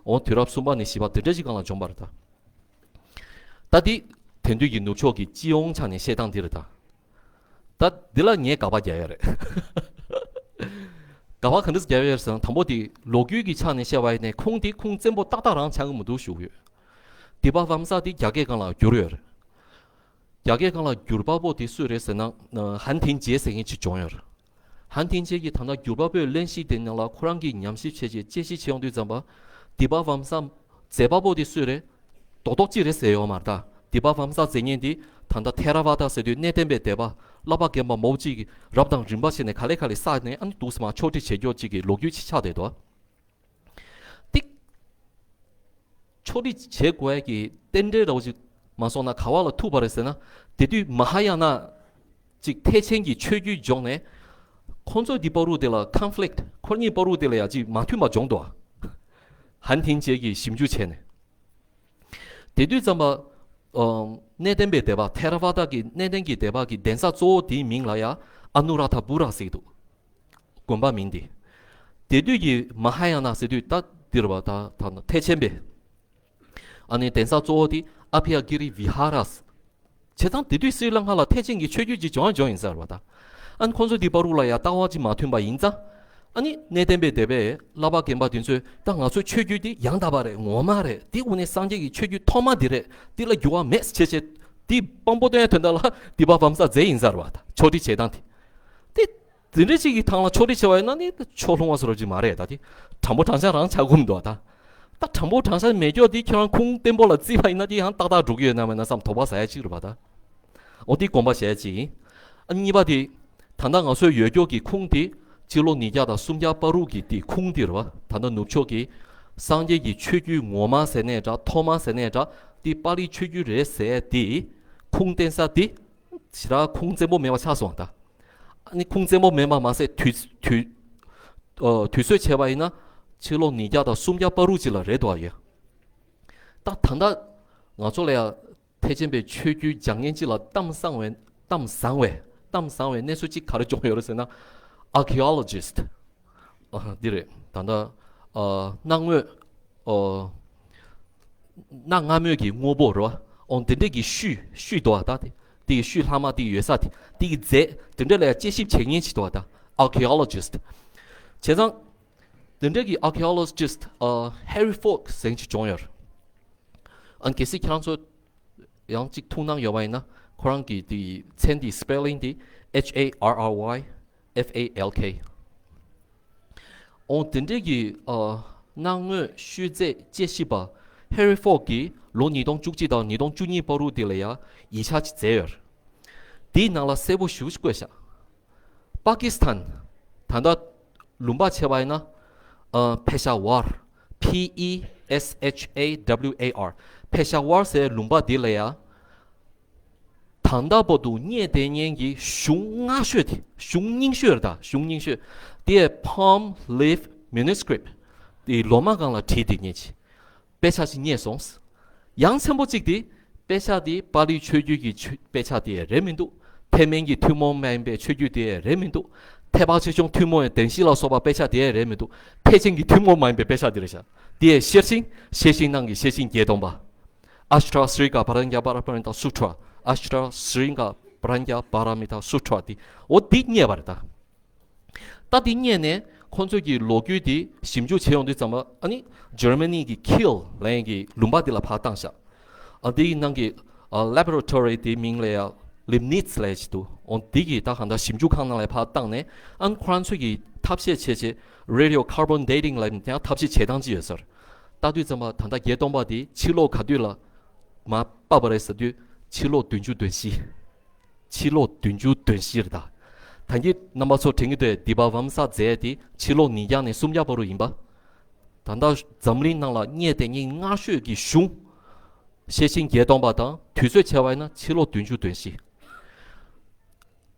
འོ་དུས་རབས་གསུམ་པ་ནས་བཞི་པ་དེ་འདྲ་ཞིག་སྒང་ལ་བྱུང་བ་རེད་ད། ད་འདི་དེང་དུས་ཀྱི་ནུབ་ཕྱོགས་ཀྱི་སྤྱི་ཡོངས་ཆ་ནས་བཤད་སྟངས་འདི་རེད་ད། ད་འདི་ལ་ངས་དགག་པ་རྒྱག་ཡ་རེད། དགག་པ་ག་འདྲ་རྒྱག་ཡོད་ཟེར་ན། དང་པོ་དེ་ལོ་རྒྱུས་ཀྱི་ཆ་ནས་བཤད་པ་ཡིན་ནའི་ཁུངས་དེ་ཁུངས་བཙན་པོ་ཏག་ཏག་རང་ཆགས་ཀྱི་མི་འདུག་ཞུ་གི་ཡོད། དི་པ་བམ་ས་དེ་རྒྱ་སྐད་སྒང་ལ་བསྒྱུར་ཡོད་རེད། རྒྱ་སྐད་སྒང་ལ་བསྒྱུར་པ་པོ་དེ་སུ་རེད་ཟེར་ན། ཧན་ཐིན་ཇེ་ཟེར་མཁན་ཅིག་བྱུང་ཡོད་རེད། ཧན་ཐིན་ཇེ་གིས་ད་ལྟ་བསྒྱུར་པ་པོའི་གླེང་གཞི་དེ་ནང་ལ་ཁོ་རང་གིས་ཉམས་ཞིབ་བྱས་རྗེས་དཔྱད་ཞིབ་བྱེད་ཡོང་དུས་ཙམ་པ། དི་པ་བམ་ས་མཛད་པ་པོ་དེ་སུ་རེད། རྡོག་རྡོག་གཅིག་རེད་ཟེར་ཡོད་མ་རེད་ད། དི་པ་བམ་ས་མཛད་མཁན་དེ་ད་ལྟ་ཐེ་ར་ཝ་ད་ཟེར་དུས་གནས་བརྟན་པའི་སྡེ་པ་བསླབ་པ་རྒན་པ་མང་པོ་ཅིག་གིས་རབ་དང་རིམ་པ་བྱས་ནས་ག་ལེ་ག་ལེ་བསགས་ནས། ཨ་ནི་འདུག་སེ་མར་ཕྱོགས་སྒྲིག་བྱེད་རྒྱུ་ཅིག་གི་ལོ་རྒྱུས་ཅིག་ཆགས་བསྡད་འདུག། ཏིག་ཕྱོགས་སྒྲིག་བྱེད་དགོས་ཡ་གི་རྟེན་འབྲེལ་འདྲ་བོ་ཅིག་མ་སོང་ན་ག་བ་ལ་ཐུག་པ་རེད་ཟེར་ན། དེ་དུས་མ་ཧཱ་ཡ་ན་ཅིག་ཐེག་ཆེན་གྱི་ཆོས་བརྒྱུད་སྦྱོང་ནས། ཁོང་ཚོ་འདི་བར་དུ་དེ་ལ་ཀོན་ཕི་ལིག་ཊི། ཁོ་གཉིས་བར་དུ་དེ་ལ་ཡ་ཅིག་མ་མཐུན་པ་བྱུང་འདུག། ཧན་ཐིན་ཇེ་གིས་ཞིབ་འཇུག་བྱས་ནས། དེ་དུས་ཙམ་པ། ཨམ། གནས་བརྟན་པའི་སྡེ་པ། ཐེ་ར་ཝ་ད་གི་གནས་བརྟན་གྱི་སྡེ་པ་གི་གདན་ས་གཙོ་བོ་དེའི་མིང་ལ་ཡ་ཨ་ནུ་ར་ཐ་པུ་ར་ཟེར་གྱི་འདུག། དགོན་པ་མིང་དེ། དེ་དུས་ཀྱི་མ་ཧཱ་ཡ་ན་ཟེར་དུས་ད་འདིར་བ་ད་ད་ཐེག་ཆེན་པའི། ཨ་ནི་གདན་ས་གཙོ་བོ་དེ་ཨ་བྷི་ཡ་གི་རི་བི་ཧ་ར། བྱས་ཙང་དེ་དུས་སི་རི་ལང་ཀ་ལ་ཐེག་ཆེན་གྱི་ཆོས་བརྒྱུད་ཅིག་བྱུང་བ་བྱུང་ཡིན་ས་རེད་བ་ད། ཨ་ནི་ཁོང་ཚོ་དེ་བར་དུ་ལ་ཡ་ལྟ་བ་ཅིག་མ་མཐུན་པ་ཡིན་ཙང་། ཨ་ནི་གནས་བརྟན་པའི་སྡེ་པས་བསླབ་པ་རྒན་པ་དེ་ཚོས་ད་ང་ཚོའི་ཆོས་བརྒྱུད་དེ་ཡང་དག་པ་རེད། ངོ་མ་རེད། དེ་དངོས་གནས་སངས་རྒྱས་ཀྱི་ཆོས་བརྒྱུད་ཐོག་མ་དེ་རེད། དེ་ལ་འགྱུར་བ་མེད་ཟེར་བྱས་བྱས། དེ་དཔང་པོ་སྟོན་ཡ་དོན་དག་ལ་དི་པ་བམ་ས་མཛད་ཡིན་ས་རེད་བ་ད། ཕྱོགས་སྒྲིག་བྱེད་སྟངས་དེ། དེ། དེ་འདྲ་ཅིག་གི་ཐང་ལ་ཕྱོགས་སྒྲིག་བྱས་པ་ཡིན་ན་ནི་ཕྱོགས་ལྷུང་བ་བཟོ་འདྲ་ཅིག་མ་རེད་ད། དེ་དྲང་པོ་དྲང་བཞག་རང་ཆགས་ཀྱི་མི་འདུག་ད། ད་དྲང་པོ་དྲང་བཞག་མེད་ཀྱོག་དེ་ཁྱོད་རང་ཁུངས་བརྟན་པོ་ལ་བརྩིས་པ་ཡིན་ན་དེ་ཡང་ཏག་ཏག་འགྲོ་གི་ཡོད་ན་མེད་ན་བསམ་དོགས་པ་ཟ་ཡ་ཅིག་རེད་པ་ད། འོ་དེ་དགོངས་པ་བཞེས་ཅིག་ཡིན། ཨ་གཉིས་པ་དེ། ད་ལྟ་ང་ཚོའི་ཡོད་ཀྱོག་གི་ཁུངས་དེ་ཕྱི་ལོ་ཉིས་བརྒྱ་དང་སུམ་བརྒྱ་བར་དུ་གི་དེ་ཁུངས་དེ་རེད་པ། ད་ལྟ་ནུབ་ཕྱོགས་ཀྱི་སངས་རྒྱས་ཀྱི་ཆོས་བརྒྱུད་ངོ་མ་ཟེར་ནའི་འདྲ་ཐོག་མ་ཟེར་ནའི་འདྲ་དེ་པཱ་ལིའི་ཆོས་བརྒྱུད་རེད་ཟེར་དེ་ཁུངས་བརྟན་ས་དེ། ཞེ་དྲག་ཁུངས་བཙན་པོ་མེད་པ་ཆགས་སོང་ད། ཨ་ནི་ཁུངས་བཙན་པོ་མེད་པ་མ་ཟད་དུས་དུས། ཨ། དུས་ཚོད་བྱས་པ་ཡིན་ན་ཕྱི་ལོ་ཉིས་བརྒྱ་དང་སུམ་བརྒྱ་བར་དུ་ཅིག་ལ་རེད་འདུག་ཨ་ཡ། ད་ད་ལྟ་ང་ཚོ་ལ་ཡ་ཐེག་ཆེན་པའི་ཆོས་བརྒྱུད་སྦྱང་མཁན་ཅིག་ལ་གཏམ་བཟང་བའི་གཏམ་བཟང་བའི་གཏམ་བཟང་བའི་གནས་ཚུལ་ཅིག་ག་རེ་བྱུང་ཡོད་རེད་ཟེར་ན། ཨར་ཁི་ཨོ་ལོ་ཇི་སི་ཊི། ཨ། འདི་རེད། ད་ལྟ། ཨ། གནའ་དངོས། ཨ། གནའ་སྔ་མོའི་གི་དངོས་པོ་རེད་པ། འོ་དེ་འདྲས་ཀྱི་ཤུལ་ཤུལ་འདུག་པ་ད། དེ་དེ་གི་ཤུལ་ལྷག་མ་དེ་གི་ཡོད་ས་དེ་དེ་གི་རྫས་དེ་འདྲས་ལ་ཡ་དཔྱད་ཞིབ་བྱེད་མཁན་ཅིག་འདུག་པ་ད། ཨར་ཁི་ཨོ་ལོ་ཇི་སི་ཊི། བྱས་ཙང་དེ་འདྲས་ཀྱི་ཨར་ཁི་ཨོ་ལོ་ཇི་སི་ཊི། ཨ། ཧེ་རི་ཧྥོག་ཟེར་མཁན་ཅིག་བྱུང་ཡོད་རེད། ཨ། གལ་སྲིད་ཁྱེད་རང་ཚོ་ཡང་གཅིག་ཐུགས་སྣང་ཡོད་པ་ཡིན་ན་ཁོ་རང་གི་དེ་མཚན་དེ་སི་པེ་ལིང་དེ་H A R R Y F A L K། འོ་དེ་འདྲས་ཀྱི། ཨ། གནའ་དངོས་ཤུལ་རྫས་དཔྱད་ཞིབ་པ་ཧེ་རི་ཧྥོག་གིས་ལོ་ཉིས་སྟོང་བཅུ་གཅིག་དང་ཉིས་སྟོང་བཅུ་གཉིས་བར་དུ་དེ་ལ་ཡ་ཡིག་ཆ་ཅིག་མཛད་ཡོད་རེད། དེའི་ནང་ལ་གསལ་པོ་ཞེ་པོ་ཅིག་བཀོད་བཞག། པ་ཀི་སི་ཐན། ད་ལྟ་ལུང་པ་བྱས་པ་ཡིན་ན། ཨ། པེ་ཤ་ཝར། P E S H A W A R། པེ་ཤ་ཝར་ཟེར་ལུང་པ་འདི་ལ་ཡ། ད་ལྟ་བར་དུ་རྙེད་བསྡད་མཁན་གྱི་གཞུང་སྔ་ཤོས་དེ། གཞུང་རྙིང་ཤོས་རེད་ད། གཞུང་རྙིང་ཤོས་དེ་Palm Leaf Manuscript། དེ་ལོ་མ་སྒང་ལ་བྲིས་བསྡད་མཁན་ཅིག་དཔེ་ཆ་ཅིག་རྙེད་སོང་། ཡ་མཚན་པོ་གཅིག་དེ། དཔེ་ཆ་དེ་པཱ་ལིའི་ཆོས་བརྒྱུད་ཀྱི་ཆོས་དཔེ་ཆ་དེ་རེད་མི་འདུག། ཐེག་དམན་གྱི་ཐུན་མོང་མ་ཡིན་པའི་ཆོས་བརྒྱུད་དེ་རེད་མི་འདུག། ཐེག་པ་ཆེ་ཆུང་ཐུན་མོང་བའི་བདེན་བཞི་ལ་སོགས་པ་དཔེ་ཆ་དེ་རེད་མི་འདུག། ཐེག་ཆེན་གྱི་ཐུན་མོང་མ་ཡིན་པའི་དཔེ་ཆ་དེ་རེད་ཤག། དེ་ཡི་ཤེར་ཕྱིན། ཤེར་ཕྱིན་ནང་གི་ཤེར་ཕྱིན་བརྒྱད་སྟོང་པ། Ashtra Srika Paranyapara Paranita Sutra། Ashtra Srika Paranyapara Paranita Sutra། དེ། འོ་དེ་རྙེད་པ་རེད་ད། ད་དེ་རྙེད་ནས་ཁོང་ཚོས་ཀྱི་ལོ་རྒྱུས་དེ་ཞིབ་འཇུག་བྱེད་ཡོང་དུས་ཙམ་པ། ཨ་ནི་ཇར་མ་ནི་གི་ཁིལ་ལབ་མཁན་གྱི་ལུང་པ་དེ་ལ་ཕར་བཏང་ཤག། ཨ། དེའི་ནང་གི། ཨ། ལེ་བྷོ་ར་ཊོ་རི་དེའི་མིང་ལ་ཡ་ལིབ་ནིས་ལབ་ཅིག་འདུག། འོ་དེ་གི་ད་གང་ལྟར་ཞིབ་འཇུག་ཁང་ནང་ལ་ཕར་བཏང་ནས། ཨ་ནི་ཁོ་རང་ཚོས་ཀྱི་ཐབས་ཤེས་བྱས་བྱས་རེ་ཌི་ཡོ་ཁར་བོན་ཌེ་ཊིང་ལབ་ཡ་ཐབས་ཤེས་བྱེད་སྟངས་ཅིག་ཡོད་ས་རེད། ལྟ་དུས་ཙམ་པ་ད་ལྟ་བརྒྱད་སྟོང་པ་དེ་ཕྱི་ལོ་ག་དུས་ལ་མར་ཕབ་པ་རེད་ཟེར་དུས་ཕྱི་ལོ་བདུན་ཅུ་དོན་བཞི། ཕྱི་ལོ་བདུན་ཅུ་དོན་བཞི་རེད་ད། ད་གིན་རྣམ་པ་ཚོ་དྲན་གྱི་འདུག། དི་པ་བམ་ས་མཛད་དེ་ཕྱི་ལོ་ཉིས་བརྒྱ་ནས་སུམ་བརྒྱ་བར་དུ་ཡིན་པ། ད་ལྟ་འཛམ་གླིང་ནང་ལ་རྙེད་བསྡད་མཁན་སྔ་ཤོས་ཀྱི་གཞུང་། ཤེར་ཕྱིན་བརྒྱད་སྟོང་པ་དང་དུས་ཚོད་བྱས་པ་ཡིན་ན་ཕྱི་ལོ་བདུན་ཅུ་དོན་བཞི།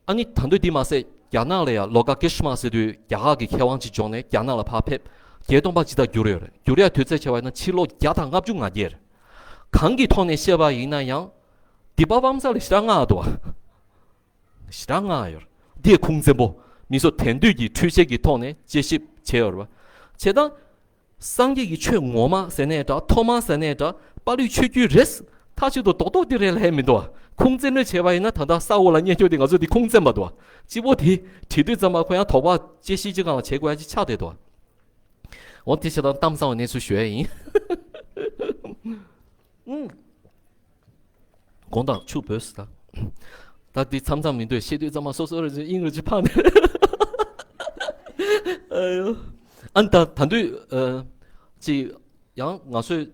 ཨ་ནི་ད་དུང་དེ་མ་ཟད་རྒྱ་ནག་ལ་ཡང་ལོ་ཀ་ཀི་ཤི་མ་ཟེར་དུས་རྒྱ་གར་གྱི་མཁས་དབང་ཅིག་བྱུང་ནས་རྒྱ་ནག་ལ་ཕར་ཕེབས། བརྒྱད་སྟོང་པ་ཇི་ལྟར་བསྒྱུར་ཡོད་རེད། བསྒྱུར་ཡ་དུས་ཚོད་བྱས་པ་ཡིན་ན་ཕྱི་ལོ་བརྒྱ་དང་ལྔ་བཅུ་ང་བརྒྱད་རེད། གང་གི་ཐོག་ནས་བཤད་པ་ཡིན་ན་ཡང་། དི་པ་བམ་ས་ལ་ཞེ་དྲག་སྔ་འདུག་བ། ཞེ་དྲག་སྔ་ཡོད་རེད། འདི་ཁུངས་བཙན་པོ། མི་ཚོ་དེང་དུས་ཀྱི་འཕྲུལ་ཆས་ཀྱི་ཐོག་ནས་དཔྱད་ཞིབ་བྱས་ཡོད་རེད་བ། བྱས་ཙང་། སངས་རྒྱས་ཀྱི་ཆོས་ངོ་མ་ཟེར་ནའི་འདྲ། ཐོག་མ་ཟེར་ནའི་འདྲ། པཱ་ལིའི་ཆོས་བརྒྱུད་རེད། མཐའ་གཅིག་ཏུ་རྡོག་རྡོག་འདི་རེད་ལབ་ཡ་མི་འདུག་ཁུངས་བཙན་ལོས་བྱས་པ་ཡིན་ན་ད་ལྟ་ས་འོག་ལ་རྙེད་རྒྱུ་དེ་ང་ཚོ་འདི་ཁུངས་བཙན་པ་འདུག་སྤྱི་པོ་དེ་བྲིས་དུས་ཙམ་པ་ཁོ་ཡང་དོགས་པ་དཔྱད་གཞི་ཅི་གང་ལ་བྱེད་དགོས་ཡ་ཅིག་ཆགས་བསྡད་འདུག་འོ་དེ་བྱས་ཙང་གཏམ་བཟང་བའི་གནས་ཚུལ་ཞུ་ཡ་ཡིན། ཨུམ། དགོང་དག་ཆུ་བོས་ད། ད་འདི་མཚམས་མཚམས་མི་འདུག་བཤད་དུས་ཙམ་པ་སོ་སོ་རེ་ཅིག་དབྱིངས་རེ་ཅིག་ཕངས་ནས། ཨ་ཡོ། ཨ་ནི་ད་ད་དུས་ཨ། ཅིག་ཡང་ང་ཚོས་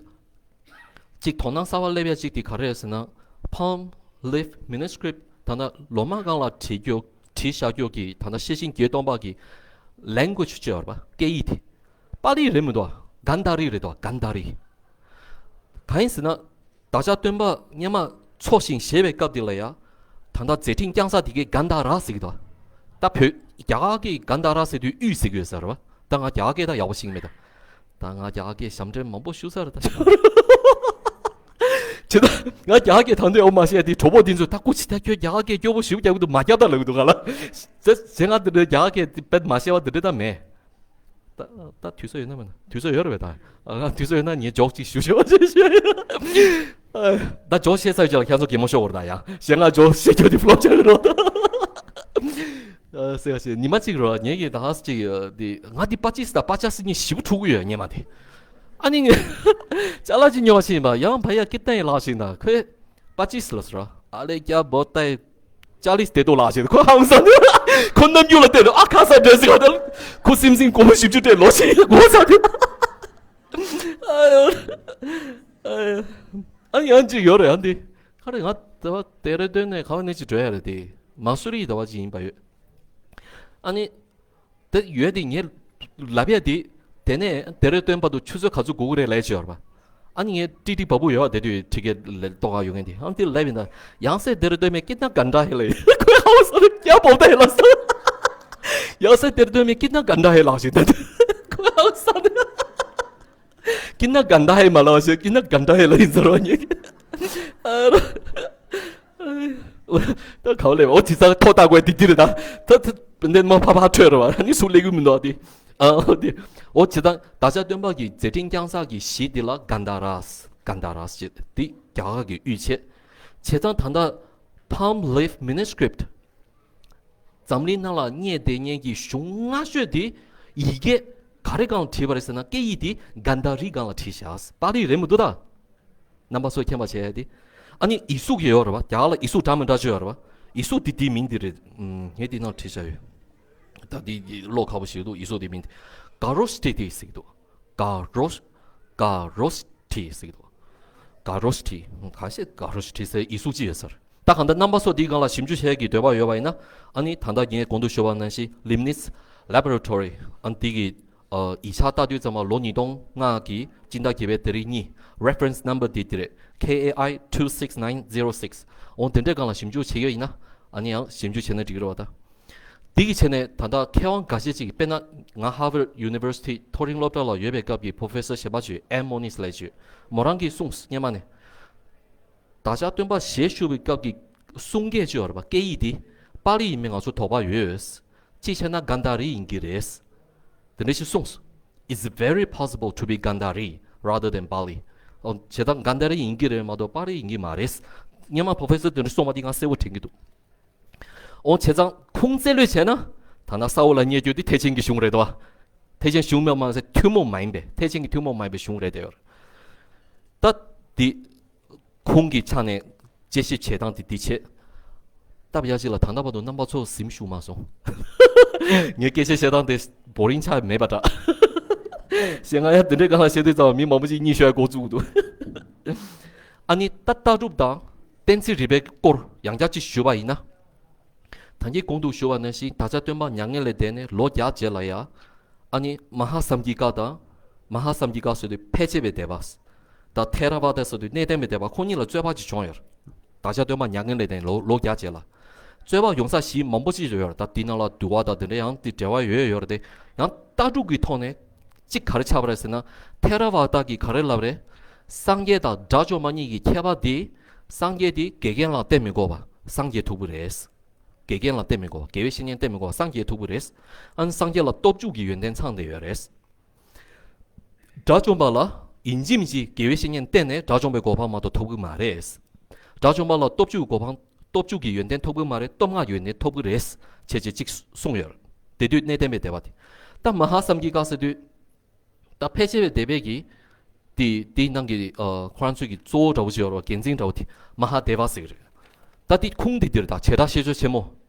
ཅིག་དོ་སྣང་གསར་པ་སླེབས་ཡ་ཅིག་དེ་ག་རེ་རེད་ཟེར་ན། Palm Leaf Manuscript ད་ལྟ་ལོ་མ་སྒང་ལ་བྲིས་རྒྱུ་བྲིས་བཞག་རྒྱུ་གི་ད་ལྟ་ཤེར་ཕྱིན་བརྒྱད་སྟོང་པ་གི་language ཅིག་ཡོད་རེད་པ། སྐད་ཡིག་དེ། པཱ་ལི་རེད་མི་འདུག་གན་དྷ་རི་རེད་འདུག་གན་དྷ་རི། གང་ཡིན་ཟེར་ན། བདག་ཅག་སྟོན་པ་སྔོན་མ་འཚོ་ཞིང་གཞེས་པའི་སྐབས་དེ་ལ་ཡ། ད་ལྟ་མཛད་འཕྲིན་བསྐྱངས་ས་དེ་གའི་གན་དྷ་ར་ཟེར་གི་འདུག་ད་བོད་རྒྱ་གར་གྱི་གན་དྷ་ར་ཟེར་དུས་དབུས་ཟེར་གི་ཡོད་ས་རེད་པ། ད་ང་རྒྱ་གར་སྐད་ད་ཡག་པོ་ཤེས་ཀྱི་མེད་ད། ད་ང་རྒྱ་གར་སྐད་ཞབས་འདྲེན་མང་པོ་ཞུ་ས་རེད་ད། བྱས་ད་ང་རྒྱ་གར་སྐད་ད་དུང་ཡག་པོ་མ་ཤེས་ཡ་དེ་གྲོགས་པོ་དེ་ཚོས་ད་སྐུ་མཁྱེན་ད་ཁྱོད་རྒྱ་གར་སྐད་སྐྱོ་པོ་ཞེ་པོ་རྒྱག་གི་འདུག་མ་རྒྱག་ད་ལབ་གི་འདུག་ག་ལ། བྱས་བྱས་ང་དེ་འདྲའི་རྒྱ་གར་སྐད་དཔེ་མ་ཤེས་པ་དེ་འདྲ་ད་མེད། ད་ད་དུས་ཚོད་ཡོད་ན་མེད་ན། དུས་ཚོད་ཡོད་རེད་པས་ད། ཨ། དུས་ཚོད་ཡོད་ན་ངས་ཇོག་ཅིག་ཞུ་ཞུ་ཞུ་ཞུ། ཨ། ད་ཇོག་བཤད་ཚར་རྗེས་ལ་ཁྱེད་ཚོ་གད་མོ་ཤོར་བར་ད་ཡ། གཞན་ང་ཇོག་བཤད་རྒྱུ་དེ་ཕློབ་ཆགས་ཀྱི་རེད་ད། ཨ། ཟེར་བ་ཞིག་ཉི་མ་གཅིག་རེད། ངས་ཀྱི་ད་ཧ་ཅིག་དེ་ང་དེ་པ་ཅིས་ད་པ་ཅ་སི་གཉིས་ཞེ་པོ་འཁྲུག་གི་ཡོད་སྔོན་མ་དེ། ཨ་ནི་ངས་ཅ་ལག་ཅིག་ཉོ་བ་ཕྱིན་པ་ཡང་ཕ་ཡ་ཀི་ཏན་ཡི་ལག་ཞིག་ད་ཁོས་པ་ཅིས་ལ་ཟེར། ཨ་ལེ་ཀྱ་བོ་ཏའི། ཅཱ་ལིས་དེ་དོ་ལགས་ཞེས་ཁོ་ཧང་སང་ནས་ཁོ་རྣམ་འགྱུར་ལ་བལྟས་ནས་ཨ་ཁ་ས་འདྲ་ཟིག་ཨ་ད་ཁོ་སེམས་སེམས་སྒོར་མོ་བཞི་བཅུ་སྤྲད་ལོ་ཞེས་སྒོ་ས་དེ། ཨ་ཡོ། ཨ་ཡོ། ཨ་ཡང་ཅིག་ཡོད་རེད་ཨ་འདི། ག་རེ་ང་ད་བ་ཏེ་རེ་ཏོན་ནས་ག་བ་ནས་ཅིག་འགྲོ་ཡ་རེད་དེ། མ་སུ་རི་ད་བ་ཅིག་ཡིན་པ་ཡོད། ཨ་ནི། དེ་ཡོད་དེ་ངས་ལབ་ཡ་དེ། དེ་ནས་དེ་རེ་སྟོན་པ་དུ་ཆུ་ཚོད་ག་ཚོད་སྒུག་གི་རེད་ལས་ཅི་ཡོད་རེད་པ། ཨ་ནི་ངས་ཏི་ཏི་བ་བུ་ཡོད་དེ་དུས་ཁྲི་ཀའི་ལས་ཏོག་ག་ཡོད་ངས་དེ་ཨ་ཏི་ལབ་ཡིན་ད། ཡང་སེ་དེ་རེ་སྟོན་མེ་ཀི་ན་གན་ད་ཧེ་ལ་ཡིན་ཁོས་ཧ་བ་ས་ནི་ཀྱ་བོ་ད་ཧེ་ལ་ས། ཡང་སེ་དེ་རེ་སྟོན་མེ་ཀི་ན་གན་ད་ཧེ་ལགས་ཞེས་ད་ཁོས་ཧ་བ་ས་ནི། ཀི་ན་གན་ད་ཧེ་མ་ལ་བ་ཞེས་ཀི་ན་གན་ད་ཧེ་ལ་ཡིན་ཟེར་བ་ཉེ། ཨ་རོ། ད་ག་བ་ལས་འོ་དེ་ཚ་ཐོག་ལྟ་དགོས་དེ་དེ་རེད་ད། ད་ད་འདི་མ་ཕ་ཕ་ཁྲོས་རེད་བ་ནི་སུ་ལས་གུ་མི་འདུག་དེ། ཨ་འོ་དེ། འོ་བྱས་ཙང་བདག་ཅག་སྟོན་པ་གི་མཛད་འཕྲིན་བསྐྱངས་ས་གི་གཞི་དེ་ལ་གན་ད་ར་སི་གན་ད་ར་སི་ཞེས་དེ་རྒྱ་གར་གི་དབུས་བྱས། བྱས་ཙང་ད་ལྟ་Palm Leaf Manuscript འཛམ་གླིང་ནང་ལ་རྙེད་བསྡད་མཁན་གྱི་གཞུང་སྔ་ཤོས་དེ་ཡི་གེ་ག་རེ་སྒང་བྲིས་པ་རེད་ཟེར་ན་སྐད་ཡིག་དེ་གན་དྷ་རི་སྒང་ལ་བྲིས་བཞག་པཱ་ལི་རེད་མི་འདུག་ད། རྣམ་པ་ཚོས་མཁྱེན་པ་བྱས་ཏེ། ཨ་ནི་ཡིག་གཟུགས་ཡོད་རེད་བ། རྒྱ་གར་ལ་ཡིག་གཟུགས་འདྲ་མི་འདྲ་ཅིག་ཡོད་རེད་བ། ཡིག་གཟུགས་དེ་དེའི་མིང་དེ་རེད། ངས་དེ་ནང་བྲིས་བཞག་ཡོད། ད་དེ་ཀློག་ཁག་པོ་ཞིག་འདུག་ཡིག་གཟུགས་དེའི་མིང་དེ། ག་རོ་སི་ཏི་ཟེར་གྱི་འདུག་ག་རོ་ག་རོ་སི་ཏི་ཟེར་གྱི་འདུག་ག་རོ་སི་ཏི། ཁ་ཤས་ག་རོ་སི་ཏི་ཟེར་ཡིག་གཟུགས་ཅིག་ཡོད་ས་རེད། ད་གང་ལྟར་རྣམ་པ་ཚོ་འདིའི་སྒང་ལ་ཞིབ་འཇུག་བྱེད་ཀྱི་འདོད་པ་ཡོད་པ་ཡིན་ན། ཨ་ནི་ད་ལྟ་ངས་གོང་དུ་ཞུས་པ་ནང་བཞིན་Leibniz Laboratory ཨ་ནི་འདི་གི་ཡིག་ཆ་ལྟ་དུས་ཙམ་པ་ལོ་ཉིས་སྟོང་ལྔ་གི་སྤྱི་ཟླ་བརྒྱད་པའི་ཏ་རིག་གཉིས། Reference number འདི་འདི་རེད། K A I two six nine zero six འོ་དེ་འདྲའི་སྒང་ལ་ཞིབ་འཇུག་བྱེད་ཀྱི་ཡིན་ན། ཨ་ནི་ཡང་ཞིབ་འཇུག་བྱས་ན་འགྲིག་གི་རེད་བ་ད། འདི་གི་ཆ་ནས་ད་ལྟ་མཁས་དབང་འགའ་ཤས་ཅིག་དཔེར་ན་ང་Harvard University མཐོ་རིམ་སློབ་གྲྭ་ལ་ཡོད་པའི་སྐབས་ཀྱི་Professor གཞན་པ་ཅིག་ཡོད། Ann Moniz ལབ་ཅིག་མོ་རང་གིས་གསུངས་སྔོན་མ་ནས། བདག་ཅག་སྟོན་པ་ཞལ་བཞུགས་པའི་སྐབས་ཀྱི་གསུང་སྐད་ཅིག་ཡོད་རེད་པ། སྐད་ཡིག་དེ་པཱ་ལི་ཡིན་མིན་ང་ཚོ་དོགས་པ་ཡོད། གཅིག་བྱས་ན་གན་དྷ་རི་ཡིན་གྱི་རེད། དེ་འདྲ་ཞིག་གསུངས། It's very possible to be Gandhari rather than Pali. ཨོ་བྱས་ཙང་གན་དྷ་རི་ཡིན་གྱི་རེད་མ་གཏོགས་པཱ་ལི་ཡིན་གྱི་མ་རེད། སྔོན་མ་Professor དེ་འདྲ་གསུངས་པ་དེ་ང་གསལ་པོ་དྲན་གྱི་འདུག་ཨོ་བྱས་ཙང་ཁུངས་བཙན་ལོས་བྱས་ན་ད་ནང་ས་འོག་ལ་རྙེད་རྒྱུ་དེ་ཐེག་ཆེན་གྱི་གཞུང་རེད་དོ། ཐེག་ཆེན་གཞུང་མ་མ་ཟད་ཐུན་མོང་མ་ཡིན་པའི་ཐེག་ཆེན་གྱི་ཐུན་མོང་མ་ཡིན་པའི་གཞུང་རེད་དེ་ཡོད། ད་འདི། ཁུངས་ཀྱི་ཆ་ནས་དཔྱད་ཞིབ་བྱེད་སྟངས་དེ་འདི་བྱེད། སྟབས་ཡག་ཅིག་ལ་ད་ལྟ་བར་དུ་རྣམ་པ་ཚོ་གཟིམ་བཞུགས་མ་སོང་། ངས་སྐད་ཆ་བཤད་སྟངས་དེ་བོ་རིང་ཆགས་མེད་པ་འདྲ། ཞེ་ང་ཡང་དེ་འདྲའི་སྒང་ལ་བཤད་དུས་ཙམ་མི་མང་པོ་ཅིག་གཉིད་ཤོར་ཡ་འགོ་བཙུགས་འདུག་ཨ་ནི་ད་ལྟ་གྲུབ་དང་གཏན་ཚིགས་རིག་པའི་སྐོར་ཡང་བསྐྱར་ཅིག་ཞུས་པ་ཡིན་ན། ད་གིན་གོང་དུ་ཞུས་པ་ནང་བཞིན་བདག་ཅག་སྟོན་པ་མྱ་ངན་ལས་འདས་ནས་ལོ་བརྒྱ་རྗེས་ལ་ཡ། ཨ་ནི་མ་ཧཱ་སཾ་གྱི་ཀ་དང་། མ་ཧཱ་སཾ་གྱི་ཀ་ཟེར་དུས་ཕལ་ཆེ་བའི་སྡེ་པ། ད་ཐེ་ར་ཝ་ད་ཟེར་དུས་གནས་བརྟན་པའི་སྡེ་པ་ཁོ་གཉིས་ལ་རྩོད་པ་ཅིག་བྱུང་ཡོད། བདག་ཅག་སྟོན་པ་མྱ་ངན་ལས་འདས་ནས་ལོ་ལོ་བརྒྱ་རྗེས་ལ། རྩོད་པ་ཡོང་ས་གཞི་མང་པོ་ཅིག་ཡོད་རེད། ད་འདི་ནང་ལ་འདུལ་བ་དང་དེ་འདྲ་ཡང་དེ་འབྲེལ་བ་ཡོད་ཡོད་རེད་དེ། ཡང་ལྟ་གྲུབ་ཀྱི་ཐོག་ནས་གཅིག་ག་རེ་ཆགས་པ་རེད་ཟེར་ན། ཐེ་ར་ཝ་ད་གིས་ག་རེ་ལབ་རེད། སངས་རྒྱས་དང་དགྲ་བཅོམ་པ་གཉིས་ཀྱི་ཁྱད་པར་དེ། སངས་རྒྱས་དེ་དགེ་རྒན་ལ་བརྟེན་མི་དགོས་པ་སངས་རྒྱས་ཐུབ་ཀྱི་རེད། དགེ་རྒན་ལ་བརྟེན་མི་དགོས་པ། དགེ་བའི་བཤེས་གཉེན་བརྟེན་མི་དགོས་པ་སངས་རྒྱས་ཐུབ་ཀྱི་རེད། ཨ་ནི་སངས་རྒྱས་ལ་སྟོབས་འཇུག་གི་ཡོན་ཏན་ཚང་བསྡད་ཡོད་རེད། དགྲ་བཅོམ་པ་ལ་ ཡིན་གཅིག་མིན་གཅིག་དགེ་བའི་བཤེས་གཉེན་བསྟེན་ནས་དགྲ་བཅོམ་པའི་གོ་འཕང་མ་གཏོགས་ཐོབ་ཀྱི་མ་རེད། དགྲ་བཅོམ་པ་ལ་སྟོབས་བཅུ་གོ་འཕང་སྟོབས་བཅུ་གི་ཡོན་ཏན་ཐོབ་ཀྱི་མ་རེད། སྟོབས་ལྔ་ཡོན་ཏན་ཐོབ་ཀྱི་རེད་ཅེས་བྱས་གཅིག་གསུངས་ཡོད་རེད། དེ་དུས་གནས་བརྟན་པའི་སྡེ་པ་དེ། ད་མ་ཧཱ་སཾ་སྐྱིད་ཀ་ཟེར་དུས། ད་ཕལ་ཆེ་བའི་སྡེ་པས་ཀྱིས། དེ་དེའི་ནང་གི་ཨ་ཁོ་རང་ཚོའི་གི་གཙོ་བོ་འདྲ་བོ་ཅིག་ཡོད་རེད་བ། འགན་འཛིན་འདྲ་བོ་དེ་མ་ཧཱ་དེ་ཝ་ཟེར་གི་རེད། ད་དེ་ཁུངས་དེ་འདིར་ད་བྱེ་བྲག་ཤེས་འབྱོར་ཆེན་མོ།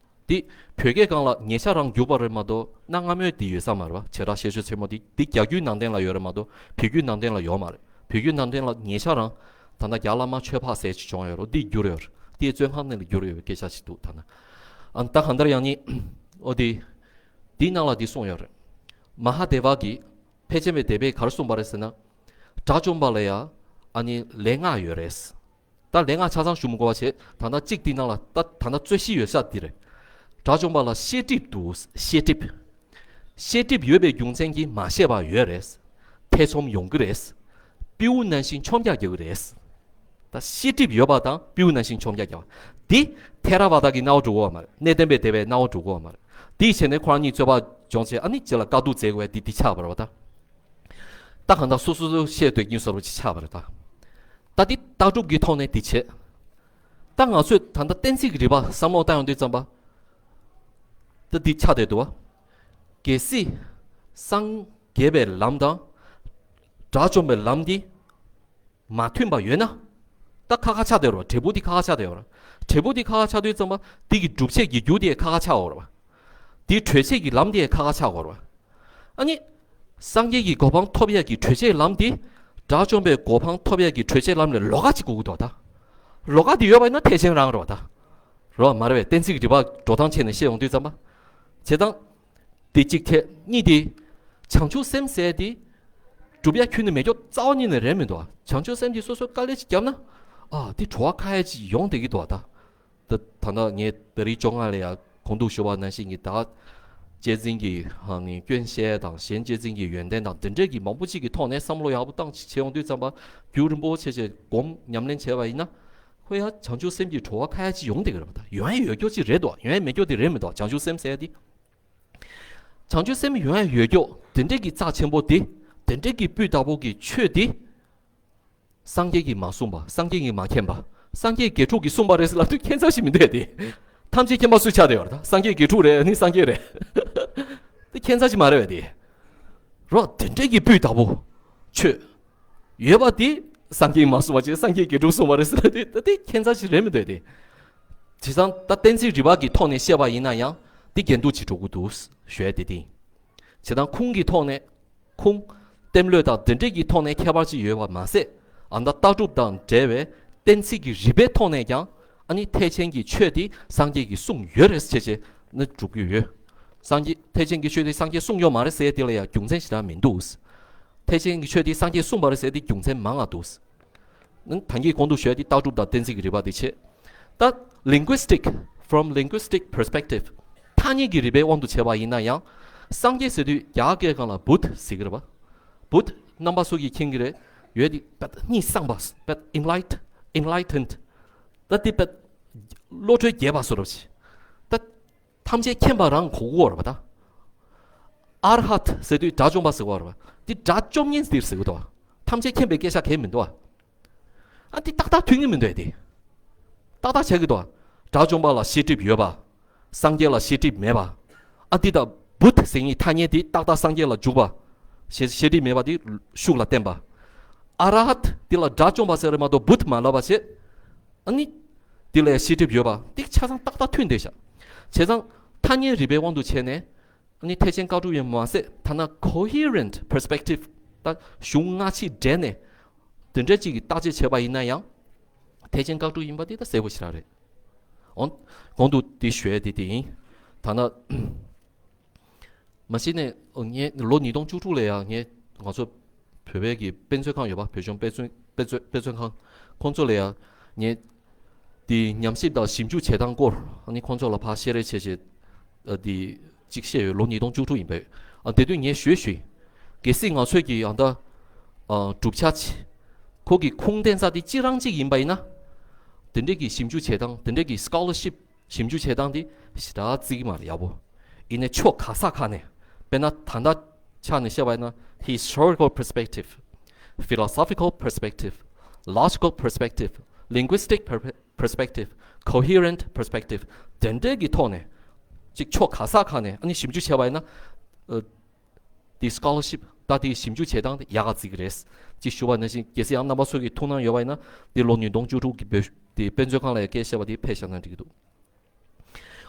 དེ་བོད་སྐད་སྒང་ལ་ཉེ་ཆར་རང་བསྒྱུར་བ་རེད་མ་གཏོགས་གནའ་སྔ་མོའི་དེ་ཡོད་ས་མ་རེད་བ། བྱེ་བྲག་ཤེས་འབྱོར་ཆེན་མོ་དེ་དེ་རྒྱ་བསྒྱུར་ནང་བསྟན་ལ་ཡོད་རེད་མ་གཏོགས་བོད་བསྒྱུར་ནང་བསྟན་ལ་ཡོད་མ་རེད། བོད་བསྒྱུར་ནང་བསྟན་ལ་ཉེ་ཆར་རང་ད་ལྟ་རྒྱ་བླ་མ་ཆོས་འཕགས་ཟེར་ཅིག་བྱུང་ཡོད་རེད། དེ་བསྒྱུར་ཡོད་རེད། དེ་བཙོན་ཁང་ནང་ལ་བསྒྱུར་ཡོད་པའི་སྐད་ཆ་ཞིག་འདུག་ད་ན་ཨ་ད་གང་ལྟར་ཡང་ནི་ཨོ་དེ་དེའི་ནང་ལ་དེ་གསུངས་ཡོད་རེད། མ་ཧཱ་དེ་ཝ་གིས་ཕལ་ཆེར་བའི་སྡེ་པས་ག་རེ་གསུངས་པ་རེད་ཟེར་ན། དགྲ་བཅོམ་པ་ལ་ཡ་ཨ་ནི་ལས་ལྔ་ཡོད་རེད། ད་ལས་ལྔ་ཆ་ཚང་ཞུ་མི་དགོས་པ་བྱས། ད་ལྟ་གཅིག་དེ་ནང་ལ་ད་ད་ལྟ་རྩོད་གཞི་ཡོད་ས་དེ་རེད། དགྲ་བཅོམ་པ་ལ་ཤེས་སྒྲིབ་འདུག་ཤེས་སྒྲིབ། ཤེས་སྒྲིབ་ཡོད་པའི་རྒྱུ་མཚན་གྱིས་མ་ཤེས་པ་ཡོད་རེད། ཐེ་ཚོམ་ཡོང་གི་རེད། སྤྲེའུ་ནང་བཞིན་མཆོང་རྒྱག་རྒྱག་གི་རེད། ད་ཤེས་སྒྲིབ་ཡོད་པ་དང་སྤྲེའུ་ནང་བཞིན་མཆོང་རྒྱག་རྒྱག་པ། འདི་ཐེ་ར་བ་ད་གི་སྣང་བ་འགྲོ་གི་ཡོད་མ་རེད། གནས་བརྟན་པའི་སྡེ་པའི་སྣང་བ་འགྲོ་གི་ཡོད་མ་རེད། དེའི་ཆེད་ནས་ཁོ་རང་གཉིས་རྩོད་པ་སྦྱོང་བྱས་ཨ་ནི་རྗེས་ལ་དཀའ་སྡུག་བྱེད་དགོས་པའི་འདི་འདི་ཆགས་པ་རེད་བ་ད། ད་གང་ལྟར་སོ་སོ་སོ་བཤད་སྡོད་ཀྱིན་བཟོ་འདྲ་ཅིག་ཆགས་པ་རེད་ད། ད་འདི་ལྟ་གྲུབ་ཀྱི་ཐོག་ནས་འདི་བྱེད། ད་ང་ཚོས་ད་ལྟ་གཏན་ཚིགས་ཀྱི་རིགས་པ་བསམ་བློ་བཏང་ཡོང་དུས་ཙམ་པ། ད་འདི་ཆགས་བསྡད་འདུག་བ། གལ་སྲིད་སངས་རྒྱས་པའི་ལམ་དང་། དགྲ་བཅོམ་པའི་ལམ་འདི་མ་མཐུན་པ་ཡོད་ན། ད་ཁ་ཁ་ཆགས་བསྡད་ཡོད་རེད་བ། འབྲས་བུ་འདི་ཁ་ཁ་ཆགས་བསྡད་ཡོད་རེད་བ། འབྲས་བུ་འདི་ཁ་ཁ་ཆགས་དུས་ཙམ་པ་འདི་གི་སྒྲུབ་བྱེད་ཀྱི་རྒྱུ་དེ་ཁ་ཁ་ཆགས་ཡོད་རེད་བ། དེའི་གྲོལ་བྱེད་ཀྱི་ལམ་དེ་ཁ་ཁ་ཆགས་ཡོད་རེད་བ། ཨ་ནི། སངས་རྒྱས་ཀྱི་གོ་འཕང་ཐོབ་ཡས་ཀྱི་གྲོལ་བྱེད་ལམ་དེ། དགྲ་བཅོམ་པའི་གོ་འཕང་ཐོབ་ཡས་ཀྱི་གྲོལ་བྱེད་ལམ་ལས་ལོགས་ཀ་ཅིག་དགོས་ཀྱི་འདུག་ད། ལོགས་ཀ་དེ་ཡོད་པ་ཡིན་ན་ཐེག་ཆེན་རང་རེད་བ་ད། རེད་བ་མ་རེད་བས། གཏན་ཚིགས་ཀྱི་རིགས་པ་འགྲོ་སྟངས་བྱས་ནས་བཤད་ཡོང་དུས་ཙམ་པ། བྱེད་སྟངས། དེ་གཅིག་ཐེ་གཉིས་དེ། བྱང་ཆུབ་སེམས་ཟེར་དེ། སྒྲུབ་ཡ་ཁྱོན་ནས་མེད་རྒྱུ་རྩ་བ་ཉིད་ནས་རེད་མི་འདུག་བ། བྱང་ཆུབ་སེམས་ཀྱིས་སོ་སོ་དཀའ་ལས་ཅིག་བརྒྱབ་ན། ཨ་དེ་གྲོལ་བ་ཁ་ཡ་ཅིག་ཡོང་བསྡད་ཀྱི་འདུག་བ་ད། ད་ད་ལྟ་ངས་ད་རེས་བཅོ་ལྔ་ལ་ཡང་གོང་དུ་ཞུ་བ་ནང་བཞིན་གྱི་ད། གཅེས་འཛིན་གྱི་ཧ་ནི་སྐྱོན་བཤད་དང་གཞན་གཅེས་འཛིན་གྱི་ཡོན་ཏན་དང་དེ་འདྲས་ཀྱི་མང་པོ་ཅིག་གི་ཐོག་ནས་བསམ་བློ་ཡག་པོ་བཏང་ཅིག་བྱེད་ཡོང་དུས་ཙམ་པ། རྒྱུ་རིན་པོ་ཆེ་ཆེ་སྒོམ་ཉམས་ལེན་བྱས་པ་ཡིན་ན། ཁོ་ཡང་བྱང་ཆུབ་སེམས་ཀྱི་གྲོལ་བ་ཁ་ཡ་ཅིག་ཡོང་བསྡད་ཀྱི་རེད་བ་ད། ཡོང་ཡ་ཡོད་རྒྱུ་ཅིག་རེད་དོ། ཡོང་ཡ་མེད་རྒྱུ་དེ་རེད་མི་འདུག་བྱང་ཆུབ་སེམས་ཟེར་ཡ་དེ། བྱང་ཆུབ་སེམས་ཡོང་ཡ་ཡོད་རྒྱུ་དེ་འདྲས་ཀྱི་རྩ་ཆེན་པོ་དེ། དེ་འདྲས་ཀྱི་སྤུས་དག་པོ་གི་ཆོས་དེ། སངས་རྒྱས་ཀྱིས་མ་གསུངས་པ། སངས་རྒྱས་ཀྱིས་མ་མཁྱེན་པ། སངས་རྒྱས་དགེ་ཕྲུག་གིས་གསུངས་པ་རེད་ཟེར་ལབ་དུས་ཁྱད་མཚར་ཞིག་མི་འདུག་དེ། ཐམས་ཅད་མཁྱེན་པ་སུས་ཆགས་བསྡད་ཡོད་རེད་ད། སངས་རྒྱས་དགེ་ཕྲུག་རེད། ཨ་ནི་སངས་རྒྱས་རེད། དེ་ཁྱད་མཚར་ཞིག་མ་རེད་བས་དེ། རོ་དེ་འདྲས་ཀྱི་སྤུས་དག་པོ། ཆོས། ཡོད་པ་དེ། སངས་རྒྱས་མ་གསུངས་པ་ཅིག་སངས་རྒྱས་དགེ་ཕྲུག་གསུངས་པ་རེད་ཟེར་ལབ་དུས་ད་དེ་ཁྱད་མཚར་ཞིག་རེད་མི་འདུག་དེ། བྱས་ཙང་ད་གཏན་ཚིགས་རིགས་པ་གི་ཐོག་ནས་བཤད་པ་ཡིན་ན་ཡང་དེ་འགལ་འདུ་ཅིག་འགྲོ་གི་འདུག་ཞུ་ཡ་དེ་དེ་ཡིན། བྱས་ཙང་ཁུངས་ཀྱི་ཐོག་ནས། ཁུངས། རྟེན་ལུགས་དང་དེ་འདྲས་ཀྱི་ཐོག་ནས་ཁྱད་པར་ཅིག་ཡོད་པ་མ་ཟད། ཨ་ད་ལྟ་གྲུབ་དང་འབྲེལ་བའི་གཏན་ཚིགས་ཀྱི་རིགས་པའི་ཐོག་ནས་ཀྱང་ཨ་ནི་ཐེག་ཆེན་གྱི་ཆོས་དེ་སངས་རྒྱས་ཀྱིས་གསུངས་ཡོད་རེད་ཟེར་བྱས་ནས་སྒྲུབ་ཀྱི་ཡོད། སངས་རྒྱས་ཐེག་ཆེན་གྱི་ཆོས་དེ་སངས་རྒྱས་གསུངས་ཡོད་མ་རེད་ཟེར་དེ་ལ་ཡང་རྒྱུ་མཚན་ཞེ་དྲག་མི་འདུག་ཐེག་ཆེན་གྱི་ཆོས་དེ་སངས་རྒྱས་གསུངས་པ་རེད་ཟེར་དེ་རྒྱུ་མཚན་མང་ང་འདུག་ད་གིན་གོང་དུ་ཞུས་ཏེ་ལྟ་གྲུབ་དང་གཏན་ཚིགས་ཀྱི་རིགས་པ་དེ་བྱས། ད་linguistic, from linguistic perspective ཐ་སྙད་ཀྱི་རིགས་པའི་དབང་དུ་བྱས་པ་ཡིན་ན་ཡང་། སངས་རྒྱས་ཟེར་དུས་རྒྱ་སྐད་སྒང་ལ་བུད་ཟེར་གྱི་རེད་པ། བུད་རྣམ་པ་སུ་གིས་མཁྱེན་གྱི་རེད། ཡོད་དེ་པད་གཉིད་སངས་པ་པད་enlight, enlightened ད་དེ་པད་བློ་གྲོས་རྒྱས་པ་བཟོ་འདྲ་ཅིག་ད། ཐམས་ཅད་མཁྱེན་པ་རང་གོ་གི་ཡོད་རེད་པ་ད། ཨར་ཧཏ་ཟེར་དུས་དགྲ་བཅོམ་པ་ཟེར་གྱི་ཡོད་རེད་པ། འདི་དགྲ་བཅོམ་མཁན་འདིར་ཟེར་གྱི་འདུག་པ། ཐམས་ཅད་མཁྱེན་པའི་སྐད་ཆ་གང་ཡང་མི་འདུག་པ། ཨ་འདི་ཏག་ཏག་མཐུན་གྱི་མི་འདུག་ཨ་འདི། ཏག་ཏག་ཆགས་ཀྱི་འདུག་པ། དགྲ་བཅོམ་པ་ལ་ཤེས་སྒྲིབ་ཡོད་པ། སངས་རྒྱས་ལ་ཤེས་སྒྲིབ་མེད་པ། ཨ་འདི་དང་བུད་ཟེར་མཁན་ཐ་སྙད་འདི་ཏག་ཏག་སངས་རྒྱས་ལ་འཇུག་པ། ཤེས་ཤེས་སྒྲིབ་མེད་པ་འདི་ཤུགས་ལ་བརྟེན་པ། ཨར་ཧཏ་འདི་ལ་དགྲ་བཅོམ་པ་ཟེར་རེད་མ་གཏོགས་བུད་མ་ལབ་པ་བྱས། ཨ་ནི། འདི་ལ་ཤེས་སྒྲིབ་ཡོད་པ། འདི་ཆ་ཚང་ཏག་ཏག་མཐུན་བསྡད་ཤག་བྱས་ཙང་ཐ་སྙད་རིགས་པའི་དབང་དུ་བྱས་ནས། ཨ་ནི་ཐེག་ཆེན་བཀའ་སྒྲུབ་ཡིན་མ་ཟད་ཐ་ན་coherent perspective ད་གཞུང་སྔ་ཕྱི་འདྲེས་ནས་དེ་འདྲ་ཅིག་གི་བརྟག་དཔྱད་བྱས་པ་ཡིན་ན་ཡང་། ཐེག་ཆེན་བཀའ་སྒྲུབ་ཡིན་པ་འདི་ད་གསལ་པོ་ཞེ་དྲག་རེད། འོང་། གོང་དུ་འདི་ཞུ་ཡ་དེ་དེ་ཡིན། ཐ་ན། མ་གཞི་ནས་ངས་ལོ་ཉིས་སྟོང་བཅུ་དྲུག་ལ་ཡང་ངས་ང་ཚོ་བོད་པའི་གི་དཔེ་མཛོད་ཁང་ཡོད་པ། བོད་ལྗོངས་དཔེ་མཛོད་དཔེ་མཛོད་དཔེ་མཛོད་ཁང་ཁོང་ཚོ་ལ་ཡང་ངས་དེ་ཉམས་ཞིབ་དང་ཞིབ་འཇུག་བྱེད་སྟངས་སྐོར་ཨ་ནི་ཁོང་ཚོ་ལ་ཕར་བཤད་རེས་བྱས་བྱས་ཨ་དེ་གཅིག་བཤད་ཡོད། ལོ་ཉིས་སྟོང་བཅུ་དྲུག་ཡིན་པས། ཨ་དེ་དུས་ངས་ཞུས་ཞུས། གལ་སྲིད་ང་ཚོས་ཀྱི་ཨ་ད་ཨ་གྲུབ་ཆ་ཆེ་ཁོ་གི་ཁུངས་ལྡན་ས་དེ་གཅིག་རང་གཅིག་ཡིན་པ་ཡིན་ན། དེ་འདྲས་ཀྱི་ཞིབ་འཇུག་བྱེད་སྟངས་དེ་འདྲས་ཀྱི་scholarship ཞིབ་འཇུག་བྱེད་སྟངས་འདི་ཞེ་དྲག་བརྩི་གི་མ་རེད་ཡག་པོ། ཡིན་ནའི་ཕྱོགས་ག་ས་ག་ནས་དཔེར་ན་ད་ལྟ་ཆ་ནས་བཤད་པ་ཡིན་ན་historical perspective philosophical perspective, logical perspective, linguistic per- perspective, coherent perspective དེ་འདྲའི་གི་ཐོག་ནས་ཅིག་ཕྱོགས་ག་ས་ག་ནས་ཨ་ནི་ཞིབ་འཇུག་བྱས་པ་ཡིན་ན། ཨ། དེ་scholarship ད་དེ་ཞིབ་འཇུག་བྱེད་སྟངས་དེ་ཡག་ག་ཅིག་རེད། ཅེས་ཞུ་བ་ནང་བཞིན་གལ་སྲིད་ཡང་རྣམ་པ་ཚོ་གི་ཐུགས་སྣང་ཡོད་པ་ཡིན་ན་དེ་ལོ་ཉིས་སྟོང་བཅུ་དྲུག་གི་བོད་དེ་དཔེ་མཛོད་ཁང་ལ་ཡང་སྐད་བཤད་པ་དེ་ཕེབས་བཞག་ན་འགྲིག་གི་འདུག་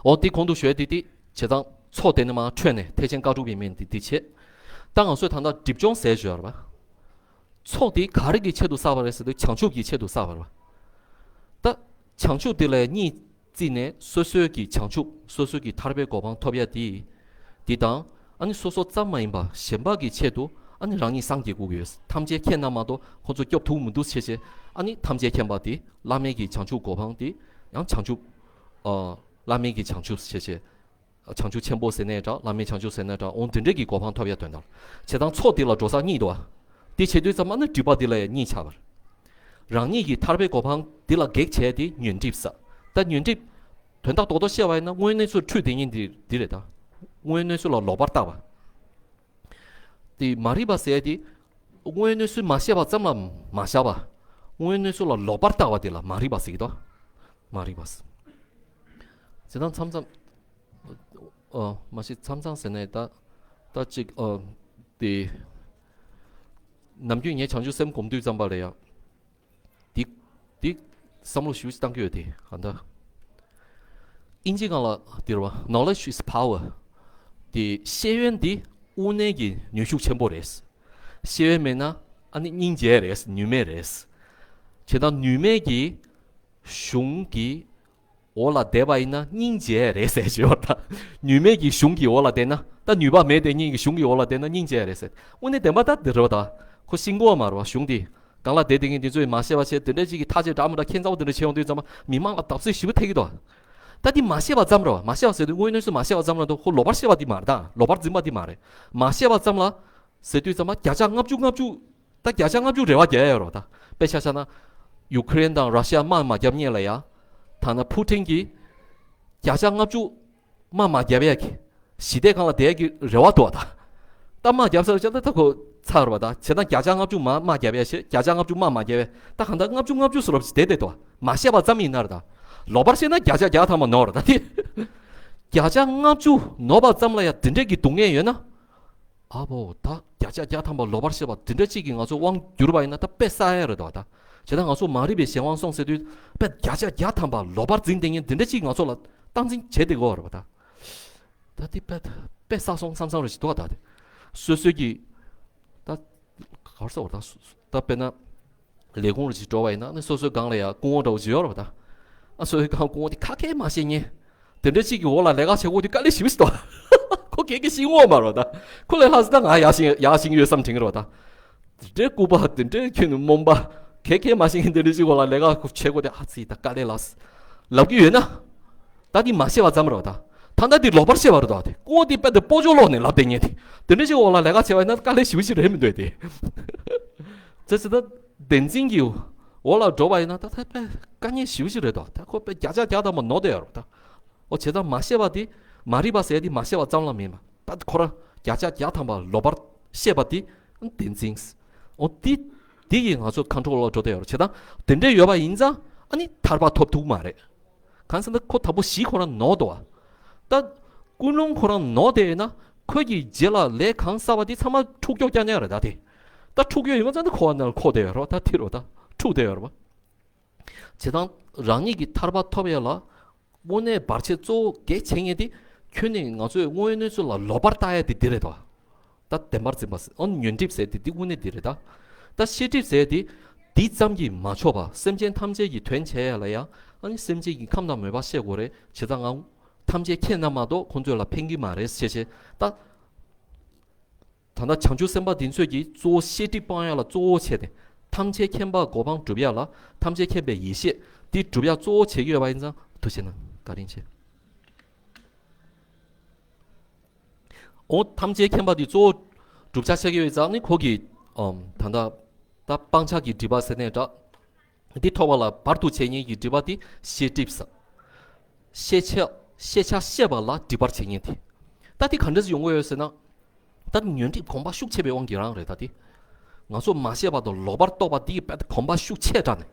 འོ་དེ་གོང་དུ་ཞུས་དེ་དེ་བྱེད་སྟངས་ཚོགས་དེ་ནས་མར་འཕྲོས་ནས་ཐེག་ཆེན་བཀའ་སྒྲུབ་ཡིན་མིན་དེ་དེ་བྱེད། ད་ང་ཚོས་ད་ལྟ་སྒྲིབ་སྦྱོང་ཟེར་ཞུ་ཡ་རེད་པ། ཚོགས་དེ་ག་རེ་གི་ཆེད་དུ་བསགས་པ་རེད་ཟེར་དུས་བྱང་ཆུབ་ཀྱི་ཆེད་དུ་བསགས་པ་རེད་པ། ད་བྱང་ཆུབ་དེ་ལ་གཉིས་བརྩིས་ནས་སོ་སོའི་གི་བྱང་ཆུབ་སོ་སོའི་གི་ཐར་པའི་གོ་འཕང་ཐོབ་ཡ་དེ། དེ་དང་ཨ་ནི་སོ་སོ་ཙམ་མ་ཡིན་པ་གཞན་པ་གི་ཆེད་དུ་ཨ་ནི་རང་ཉིད་སངས་རྒྱས་དགོས་ཀྱི་ཡོད། ཐམས་ཅད་མཁྱེན་ན་མ་གཏོགས་ཁོ་ཚོ་སྐྱོབ་ཐུབ་མི་འདུག་བྱས་བྱས། ཨ་ནི་ཐམས་ཅད་མཁྱེན་པ་དེ་བླ་མེད་ཀྱི་བྱང་ཆུབ་གོ་འཕང་དེ་ཡང་བྱང་ཆུབ། ཨ། བླ་མེད་ཀྱི་བྱང་ཆུབ་བྱས་བྱས། བྱང་ཆུབ་ཆེན་པོ་ཟེར་ནའི་འདྲ་བླ་མེད་བྱང་ཆུབ་ཟེར་ནའི་འདྲ་འོང་དེ་འདྲས་ཀྱི་གོ་འཕང་ཐོབ་ཡ་དོན་དག་བྱེད་སྟངས་ཚོགས་དེ་ལ་འགྲོ་ས་གཉིས་འདུག་ཨ། དེ་བྱེད་དུས་ཙམ་པ་ནི་སྒྲིབ་པ་དེ་ལ་ཡང་གཉིས་ཆགས་པ་རེད། རང་ཉིད་ཀྱི་ཐར་པའི་གོ་འཕང་དེ་ལ་གེགས་བྱས་ཏེ་ཉོན་སྒྲིབ་ཟེར། ད་ཉོན་སྒྲིབ། དོན་དག་རྡོག་རྡོག་བཤད་པ་ཡིན་ན་དངོས་གནས་ཚུལ་འཁྲུལ་བསྡད་མཁན་དེ་འདི་རེད་ད། དངོས་གནས་ཚུལ་ལ་ལོག་པར་བལྟ་བ། དེ་མ་རིག་པ་ཟེར་ཡ་དེ། དངོས་གནས་ཚུལ་མ་ཤེས་པ་ཙམ་ལ་མ་བཞག་པ། དངོས་གནས་ཚུལ་ལ་ལོག་པར་བལྟ་བ་དེ་ལ་མ་རིག་པ་ཟེར་གྱི་འདུག་མ་རིག་པ་ཟེར། བྱེད་སྟངས་མཚམས་མཚམས། ཨ། མ་གཞི་མཚམས་མཚམས་ཟེར་ནས་ད། ད་ཅིག་ཨ། དེ། ནམ་རྒྱུན་ངས་བྱང་ཆུབ་སེམས་སྒོམ་དུས་ཙམ་པ་ལ་ཡང་། འདི། འདི། བསམ་བློ་ཞེ་པོ་ཅིག་བཏང་གི་ཡོད་དེ་ཨ་ད། ཨིན་ཇི་སྒང་ལ་འདིར་བ། Knowledge is power། དེ་ཤེས་ཡོན་འདི་དངོས་གནས་ཀྱི་ནུས་ཤུགས་ཆེན་པོ་རེད། ཤེས་ཡོན་མེད་ན་ཨ་ནི་སྙིང་རྗེ་རེད་ནུས་མེད་རེད། བྱས་ཙང་ནུས་མེད་ཀྱི་གཞུང་གི་འོག་ལ་བསྡད་པ་ཡིན་ན་སྙིང་རྗེ་རེད་ཟེར་བྱས་པ་དང་། ནུས་མེད་ཀྱི་གཞུང་གི་འོག་ལ་བསྡད་ན་ད་ནུས་པ་མེད་དེ་གཉིས་ཀྱི་གཞུང་གི་འོག་ལ་བསྡད་ན་སྙིང་རྗེ་རེད་ཟེར། དངོས་གནས་བདེན་པ་ད་འདི་རེད་པ་ད། ཁོ་ཤེས་ཀྱི་ཡོད་མ་རེད་པ་གཞུང་འདི། སྒང་ལ་བསྡད་བསྡད་མཁན་འདི་ཚོས་མ་ཤེས་པ་བྱས་དེ་འདྲ་ཅིག་གི་ཐག་བཅད་འདྲ་མི་འདྲ་ཁྱད་མཚར་པོ་དེ་འདྲ་བྱས་ཡོང་དུས་ཙམ་པ་མི་མང་ལ་བརྡབ་གསིག་ཞེ་པོ་ཐེབས་ཀྱི་འདུག་ད་འདི་མ་ཤེས་པ་ཙམ་རེད་པ། མ་ཤེས་པ་ཟེར་དུས་དངོས་གནས་སུ་མ་ཤེས་པ་ཙམ་རེད་འདུག་ཁོ་ལོག་པར་ཤེས་པ་འདི་མ་རེད་ད། ལོག་པར་འཛིན་པ་འདི་མ་རེད། མ་ཤེས་པ་ཙམ་ལ་ཟེར་དུས་ཙམ་པ་བརྒྱ་ཆ་ལྔ་བཅུ་ལྔ་བཅུ། ད་བརྒྱ་ཆ་ལྔ་བཅུ་རེ་བ་རྒྱག་ཡ་ཡོད་རེད་པ་ད། དཔེ་ཆ་བཞག་ན། ཡུ་ཁུ་རེན་དང་ར་ཤི་ཡ་དམག་མ་བརྒྱབ་སྔོན་ལ་ཡ། ཐ་ན་ཕུ་ཊིན་གྱིས། བརྒྱ་ཆ་ལྔ་བཅུ། དམག་མ་བརྒྱབ་ཡ་གི། ཞི་བདེ་སྒང་ལ་བསྡད་ཡ་གི་རེ་བ་འདུག་པ་ད། ད་དམག་བརྒྱབ་ཚར་བ་ཅག་ད་ད་ཁོ་ཚར་བ་ད། བྱས་ཙང་བརྒྱ་ཆ་ལྔ་བཅུ་མ་དམག་བརྒྱབ་ཡ་བྱས་བརྒྱ་ཆ་ལྔ་བཅུ་དམག་མ་བརྒྱབ་ཡ་ད་གང་ལྟར་ལྔ་བཅུ་ལྔ་བཅུ་བཟོ་འདྲ་ཅིག་བསྡད་བསྡད་འདུག་པ། མ་ཤེས་པ་ཙམ་ཡིན་ན་རེད་ད། ལོག་པར་ཤེས་ན་བརྒྱ་ཆ་བརྒྱ་ཐམ་པ་ནོར་རེད་ད་དེ། བརྒྱ་ཆ་ལྔ་བཅུ་ནོར་བ་ཙམ་ལ་ཡང་དེ་འདྲས་ཀྱི་སྡུག་བསྔལ་ཡོད་ན། ཨ་བོ་ད་བརྒྱ་ཆ་བརྒྱ་ཐམ་པ་ལོག་པར་ཤེས་པ་དེ་འདྲ་ཅིག་གིས་ང་ཚོ་དབང་བསྒྱུར་བ་ཡིན་ན་ད་དཔེ་བསགས་ཡ་རེད་དོ་ད། བྱས་ན་ང་ཚོ་མ་རིག་པའི་གཞན་དབང་སོང་ཟེར་དུས་དཔེ་བརྒྱ་ཆ་བརྒྱ་ཐམ་པ་ལོག་པར་འཛིན་བསྡད་མཁན་དེ་འདྲ་ཅིག་ང་ཚོ་ལ་སྟངས་འཛིན་བྱེད་བསྡད་ཀྱི་ཡོད་རེད་པ་ད། ད་དེ་དཔེ་དཔེ་བསགས་སོང་བསམ་བསམ་རེ་ཞིག་འདུག་ད་དེ། སོ་སོའི་གི། ད། ག་རེ་ཟེར་བ་ད། ད་དཔེར་ན། ལས་ཁུངས་རེ་ཞིག་འགྲོ་བ་ཡིན་ན་ནི་སོ་སོའི་སྒང་ལ་ཡ་སྐུ་ངོ་འདྲ་བོ་ཅིག་ཡོད་རེད་པ་ད། ཨ་སོ་སོའི་སྒང་སྐུ་ངོ་དེ་ཁ་སྐད་མ་བཤད་མཁན། དེ་འདྲ་ཅིག་གི་འོག་ལ་ལས་ཀ་བྱེད་དགོས་དེ་དཀའ་ལས་ཞེ་པོ་ཞིག་འདུག་ཁོ་སྐད་སྐད་ཤེས་ཀྱི་ཡོད་མ་རེད་པ་ད། ཁོ་ལས་ལྷག་ཙམ་ད་ང་ཡག་ཤེས་ཡག་ཤེས་ཀྱི་ཡོད་བསམ་དྲན་གྱི་རེད་པ་ད། དེ་འདྲའི་ལྐུགས་པ་དེ་འདྲའི་ཁྱོད་ནི་རྨོངས་པ། ཁ་སྐད་མ་ཤེས་མཁན་དེ་འདྲ་ཅིག་འོག་ལ་ལས་ཀ་བྱེད་དགོས་དེ་ཨ་ཙི་ད་དཀའ་ལས་ལ། ལབ་ཀྱི་ཡོད་ན། ད་འདི་མ་ཤེས་པ་ཙམ་རེད་པ་ད། ད་ལྟ་འདི་ལོག་པར་ཤེས་པ་རེད་དོ་དེ། ཀོ་འདི་དཔེ་འདི་སྤོ་ཅོག་ལོག་ནས་ལབ་བསྡད་མཁན་དེ། དེ་འདྲ་ཞིག་འོག་ལ་ལས་ཀ་བྱས་པ་ཡིན་ན་དཀའ་ལས་ཞེ་པོ་ཞིག་རེད་མི་འདོད་དེ། ཙི་ཙི་ད། བདེན་འཛིན་གྱི་འོག་ལ་འགྲོ་བ་ཡིན་ན་ད་ད་དཔེ་དཀའ་ངལ་ཞེ་པོ་ཞིག་རེད་དོ། ད་ཁོ་དཔེ་བརྒྱ་ཆ་བརྒྱ་ཐམ་པ་ནོར་བསྡད་ཡོད་རེད་ད། འོ་བྱས་ཙང་མ་ཤེས་པ་དེ། མ་རིག་པ་ཟེར་ཡ་དེ་མ་ཤེས་པ་ཙམ་ལ་མིན་པ། ད་ཁོ་རང་བརྒྱ་ཆ་བརྒྱ་ཐམ་པ་ལོག་པར་ཤེས་པ་དེ། བདེན་འཛིན། འོ་དེ། དེ་ཡིས་ང་ཚོ་ཁོན་ཊོལ་ལ་འགྲོ་བསྡད་ཡོད་རེད། བྱས་ཙང་དེ་འདྲ་ཡོད་པ་ཡིན་ཙང་ཨ་ནི་ཐར་པ་ཐོབ་ཐུབ་མ་རེད། གང་ཟེར་ན་ཁོ་དང་པོ་གཞི་ཁོ་རང་ནོར་འདུག་པ། ད། ཀུན་སློང་ཁོ་རང་ནོར་བསྡད་ཡོད་ན་ཁོ་གི་རྗེས་ལ་ལས་གང་བསགས་པ་དེ་ཚང་མ་འཁྲུག་སྐྱོག་རྐྱང་རྐྱང་རེད་ད་དེ། ད་འཁྲུག་སྐྱོག་ཡོད་པ་ཙང་ད་ཁོ་བ་ན་ལ་འཁོར་བསྡད་ཡོད་རེད་པ། ད་དེ་རེད་པ་ད་འཁྲུག་བསྡད་ཡོད་རེད་པ། བྱས་ཙང་རང་ཉིད་ཀྱི་ཐར་པ་ཐོབ་ཡ་ལ་དངོས་གནས་བར་ཆད་གཙོ་བོ་གལ་ཆེ་ངེས་དེ་ཁྱོད་ནས་ང་ཚོའི་དངོས་གནས་ཚུལ་ལ་ལོག་པར་ལྟ་ཡ་དེ་འདི་རེད་དོ། ད་བདེན་པར་འཛིན་པ་ཟེར་ཨོ་ཉོན་སྒྲིབ་ཟེར་དེ་འདི་དངོས་གནས་འདི་རེད་ད། ད་ཤེས་སྒྲིབ་ཟེར་དེ་འདི་ཙམ་གྱིས་མ་ཆོག་པ་སེམས་ཅན་ཐམས་ཅད་ཀྱི་དོན་བྱེད་ཡ་ལ་ཡང་ཨ་ནི་སེམས་ཅན་གྱི་ཁམས་དང་མོས་པ་བཤད་དགོས་རེད། བྱས་ཙང་ང་ཐམས་ཅད་མཁྱེན་ན་མ་གཏོགས་ཁོང་ཚོ་ལ་ཕན་གྱི་མ་རེད་ཞེས་བྱས་ད། ད་ལྟ་བྱང་ཆུབ་སེམས་དཔའ་འདི་ཚོས་ཀྱིས་གཙོ་བོ་ཤེས་སྒྲིབ་སྤང་ཡ་ལ་གཙོ་བོ་བྱས་ཏེ། ཐམས་ཅད་མཁྱེན་པ་གོ་འཕང་སྒྲུབ་ཡ་ལ་ཐམས་ཅད་མཁྱེན་པའི་ཡེ་ཤེས་འདི་སྒྲུབ་ཡ་གཙོ་བོ་བྱེད་ཀྱི་ཡོད་པ་ཡིན་ཙང་ཐུགས་རྗེ་གནང་བཀའ་དྲིན་ཆེ། འོ་ཐམས་ཅད་མཁྱེན་པ་འདི་གཙོ་བོ་སྒྲུབ་བྱ་བྱེད་ཀྱི་ཡོད་ཙང་ནི་ཁོ་གིས་ཨམ་ད་ལྟ་ད་སྤང་བྱ་གི་སྒྲིབ་པ་ཟེར་ནས་འདྲ། འདི་ཐོབ་པ་ལ་བར་དུ་བྱེད་ཉེན་གྱི་སྒྲིབ་པ་དེ་ཤེས་སྒྲིབ་ཟེར། ཤེས་བྱ་ཤེས་བྱ་ཤེས་པ་ལ་སྒྲིབ་པར་བྱེད་ཉེན་དེ། ད་དེ་ག་འདྲས་སེ་ཡོང་གི་ཡོད་ཟེར་ན། ད་ཉོན་སྒྲིབ་གོམས་པ་ཤུགས་ཆེ་བའི་དབང་གིས་རང་རེད་ད་དེ། ང་ཚོ་མ་ཤེས་པ་དང་ལོག་པར་རྟོག་པ་འདི་ཡི་དཔེ་གོམས་པ་ཤུགས་ཆེ་དྲགས་ནས།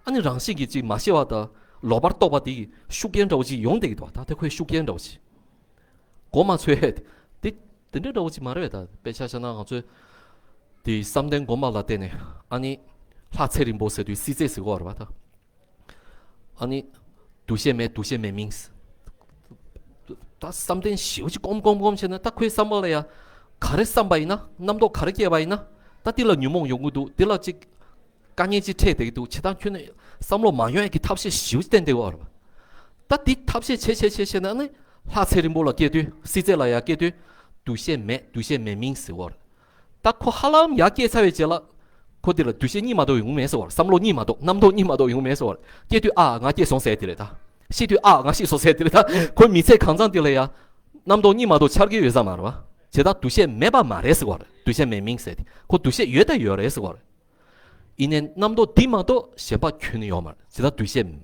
ཨ་ནི་རང་བཞིན་གྱིས་ཅིག་མ་ཤེས་པ་དང་ལོག་པར་རྟོག་པ་འདི་ཡི་ཤུགས་རྐྱེན་འདྲ་བོ་ཅིག་ཡོང་བསྡད་ཀྱི་འདུག་ད་ལྟ་ཁོའི་ཤུགས་རྐྱེན་འདྲ་བོ་ཅིག་མགོ་མ་ཚོས་དེ་དེ་འདྲ་འདྲ་བོ་ཅིག་མ་རེད་པས། ད་དཔེ་ཆ་བཞག་ན་ང་ཚོས་དེ་བསམ་གཏན་སྒོམ་པ་ལ་བརྟེན་ནས། ཨ་ནི་ལྷ་ཚེ་རིང་པོ་ཟེར་དུས་སྲིད་རྩེ་ཟེར་གོ་བ་རེད་པ། ད་ཨ་ནི་འདུ་ཤེས་མེད། འདུ་ཤེས་མེད་མིན། ད་བསམ་གཏན་ཞེ་པོ་ཅིག་སྒོམ་སྒོམ་སྒོམ་བྱས་ན། ད་ཁོའི་བསམ་པ་ལ་ཡ་ག་རེ་བསམ་པ་ཡིན་ན། རྣམ་རྟོག་ག་རེ་སྐྱེས་པ་ཡིན་ན། ད་འདི་ལ་ཉོན་མོངས་ཡོང་གི་འདུག་འདི་ལ་ཅིག་དཀའ་ངལ་ཅིག་འཕྲད་བསྡད་ཀྱི་འདུག་བྱས་ཙང་ཁྱོད་ནི་བསམ་བློ་མ་ཡོང་ཡ་གི་ཐབས་ཤེས་ཞེ་པོ་ཅིག་བསྟེན་བསྡད་ཡོད་རེད་པ། ད་འདི་ཐབས་ཤེས་བྱས་བྱས་བྱས་བྱས་ན་ནི་ལྷ་ཚེ་རིང་པོ་ལ་སྐྱེས་དུས། སྲིད་རྩེ་ལ་ཡ་སྐྱེས་དུས་འདུ་ཤེས་མེད། འདུ་ཤེས་མེད་མིན་ཟེར་གོ་བ་རེད། ད་ཁོ་ཧ་ལམ་ཡར་སྐྱེས་ཚར་བའི་རྗེས་ལ་ཁོ་དེ་ལ་འདུ་ཤེས་གཉིས་མ་གཏོགས་ཡོང་མེད་ཟེར་བ་རེད། བསམ་བློ་གཉིས་མ་གཏོགས། རྣམ་རྟོག་གཉིས་མ་གཏོགས་ཡོང་མེད་ཟེར་བ་རེད། སྐྱེས་དུས་ཨ་ང་སྐྱེས་སོང་ཟེར་དེ་རེད། ད་ཤི་དུས་ཨ་ང་ཤི་སོང་ཟེར་དེ་རེད། ད་ཁོའི་མི་ཚེ་གང་ཚང་དེ་ལ་ཡ་རྣམ་རྟོག་གཉིས་མ་གཏོགས་འཆར་གྱི་ཡོད་ས་མ་རེད་པ། བྱས་ཙང་འདུ་ཤེས་མེད་པ་མ་རེད་ཟེར་བ་རེད། འདུ་ཤེས་མེད་མིན་ཟེར་དེ། ཁོ་འདུ་ཤེས་ཡོད་ད་ཡོད་རེད་ཟེར་བ་རེད། ཡིན་ནའི་རྣམ་རྟོག་འདི་མ་གཏོགས་གཞན་པ་ཁྱོན་ནས་ཡོད་མ་རེད། བྱས་ཙང་འདུ་ཤེས་མེད།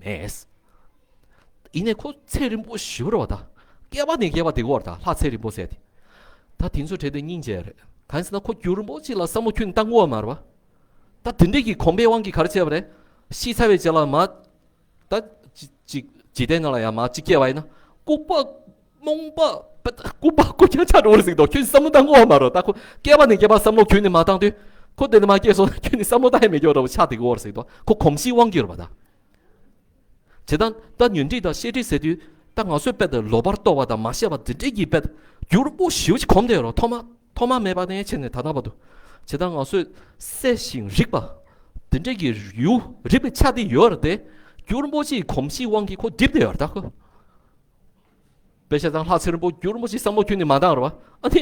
ཡིན་ནའི་ཁོ་ཚེ་རིང་པོ་ཞེ་པོ་རེད་པ། ད་སྐྱེས་པ་ནས་སྐྱེས་པ་དེ་གོ་བ་རེད། ད་ལྷ་ཚེ་རིང་པོ་ཟེར་དེ། ད་དེ་ཚོ་གྲས་དེ་སྙིང་རྗེ་རེད། གང་ཡིན་ཟེར་ན་ཁོ་རྒྱུན་རིང་པོ་ཅིག་ལ་བསམ་བློ་ཁྱོན་ནས་བཏང་གི་ཡོད་མ་རེད་པ། ད་དེ་འདྲས་ཀྱི་གོམས་པའི་དབང་གིས་ག་རེ་བྱས་པ་རེད། ཤི་ཚར་བའི་རྗེས་ལ་མར་ད་ཅི་ཅིག་འཇིག་རྟེན་ནང་ལ་ཡང་མར་ཅིག་སྐྱེས་པ་ཡིན་ན་ལྐུགས་པ་རྨོངས་པ། ལྐུགས་པ་རྐུབ་བཀྱག་ཆགས་འགྲོ་བ་རེད་ཟེར་གྱི་འདུག་ཁྱོད་བསམ་བློ་བཏང་གི་ཡོད་མ་རེད། ད་ཁོ་སྐྱེས་པ་ནས་སྐྱེས་པ་བསམ་བློ་ཁྱོན་ནས་མ་བཏང་དུས། ཁོ་དེ་ནས་མར་སྐྱེས་སོང་ན་ཁྱོད་ནི་བསམ་བློ་བཏང་ཡ་མེད་ཀྱོག་འདྲ་བོ་ཆགས་བསྡད་ཀྱི་ཡོད་རེད་ཟེར་གྱི་འདུག་ཁོ་གོམས་གཤིས་དབང་གིས་རེད་པ། ད་བྱས་ཙང་ད་ཉོན་སྒྲིབ་དང་ཤེས་སྒྲིབ་ཟེར་དུས། ད་ང་ཚོས་དཔེ་ད་ལོག་པར་རྟོག་པ་དང་མ་ཤེས་པ་དེ་འདྲས་ཀྱི་དཔེ་རྒྱུན་རིང་པོ་ཞེ་པོ་ཅིག་གོམས་བསྡད་ཡོད་རེད། ཐོག་མ་ཐོག་མ་མེད་པ་ནས་བྱས་ནས་ད་ལྟ་བར་དུ། བྱས་ཙང་ང་ཚོས་གསལ་ཞིང་རིག་པ་དེ་འདྲས་ཀྱི་ཡུལ་རིག་པའི་ཆ་དེ་ཡོད་རེད་དེ། རྒྱུན་རིང་པོ་ཅིག་གོམས་གཤིས་དབང་གིས་ཁོ་རྡིབ་བསྡད་ཡོད་རེད། ད་ཁོ། དཔེ་བཞག་ཙང་ལྷ་ཚེ་རིང་པོ་རྒྱུན་རིང་པོ་ཅིག་བསམ་བློ་ཁྱོན་ནས་མ་བཏང་རེད་པ། ཨ་ནི་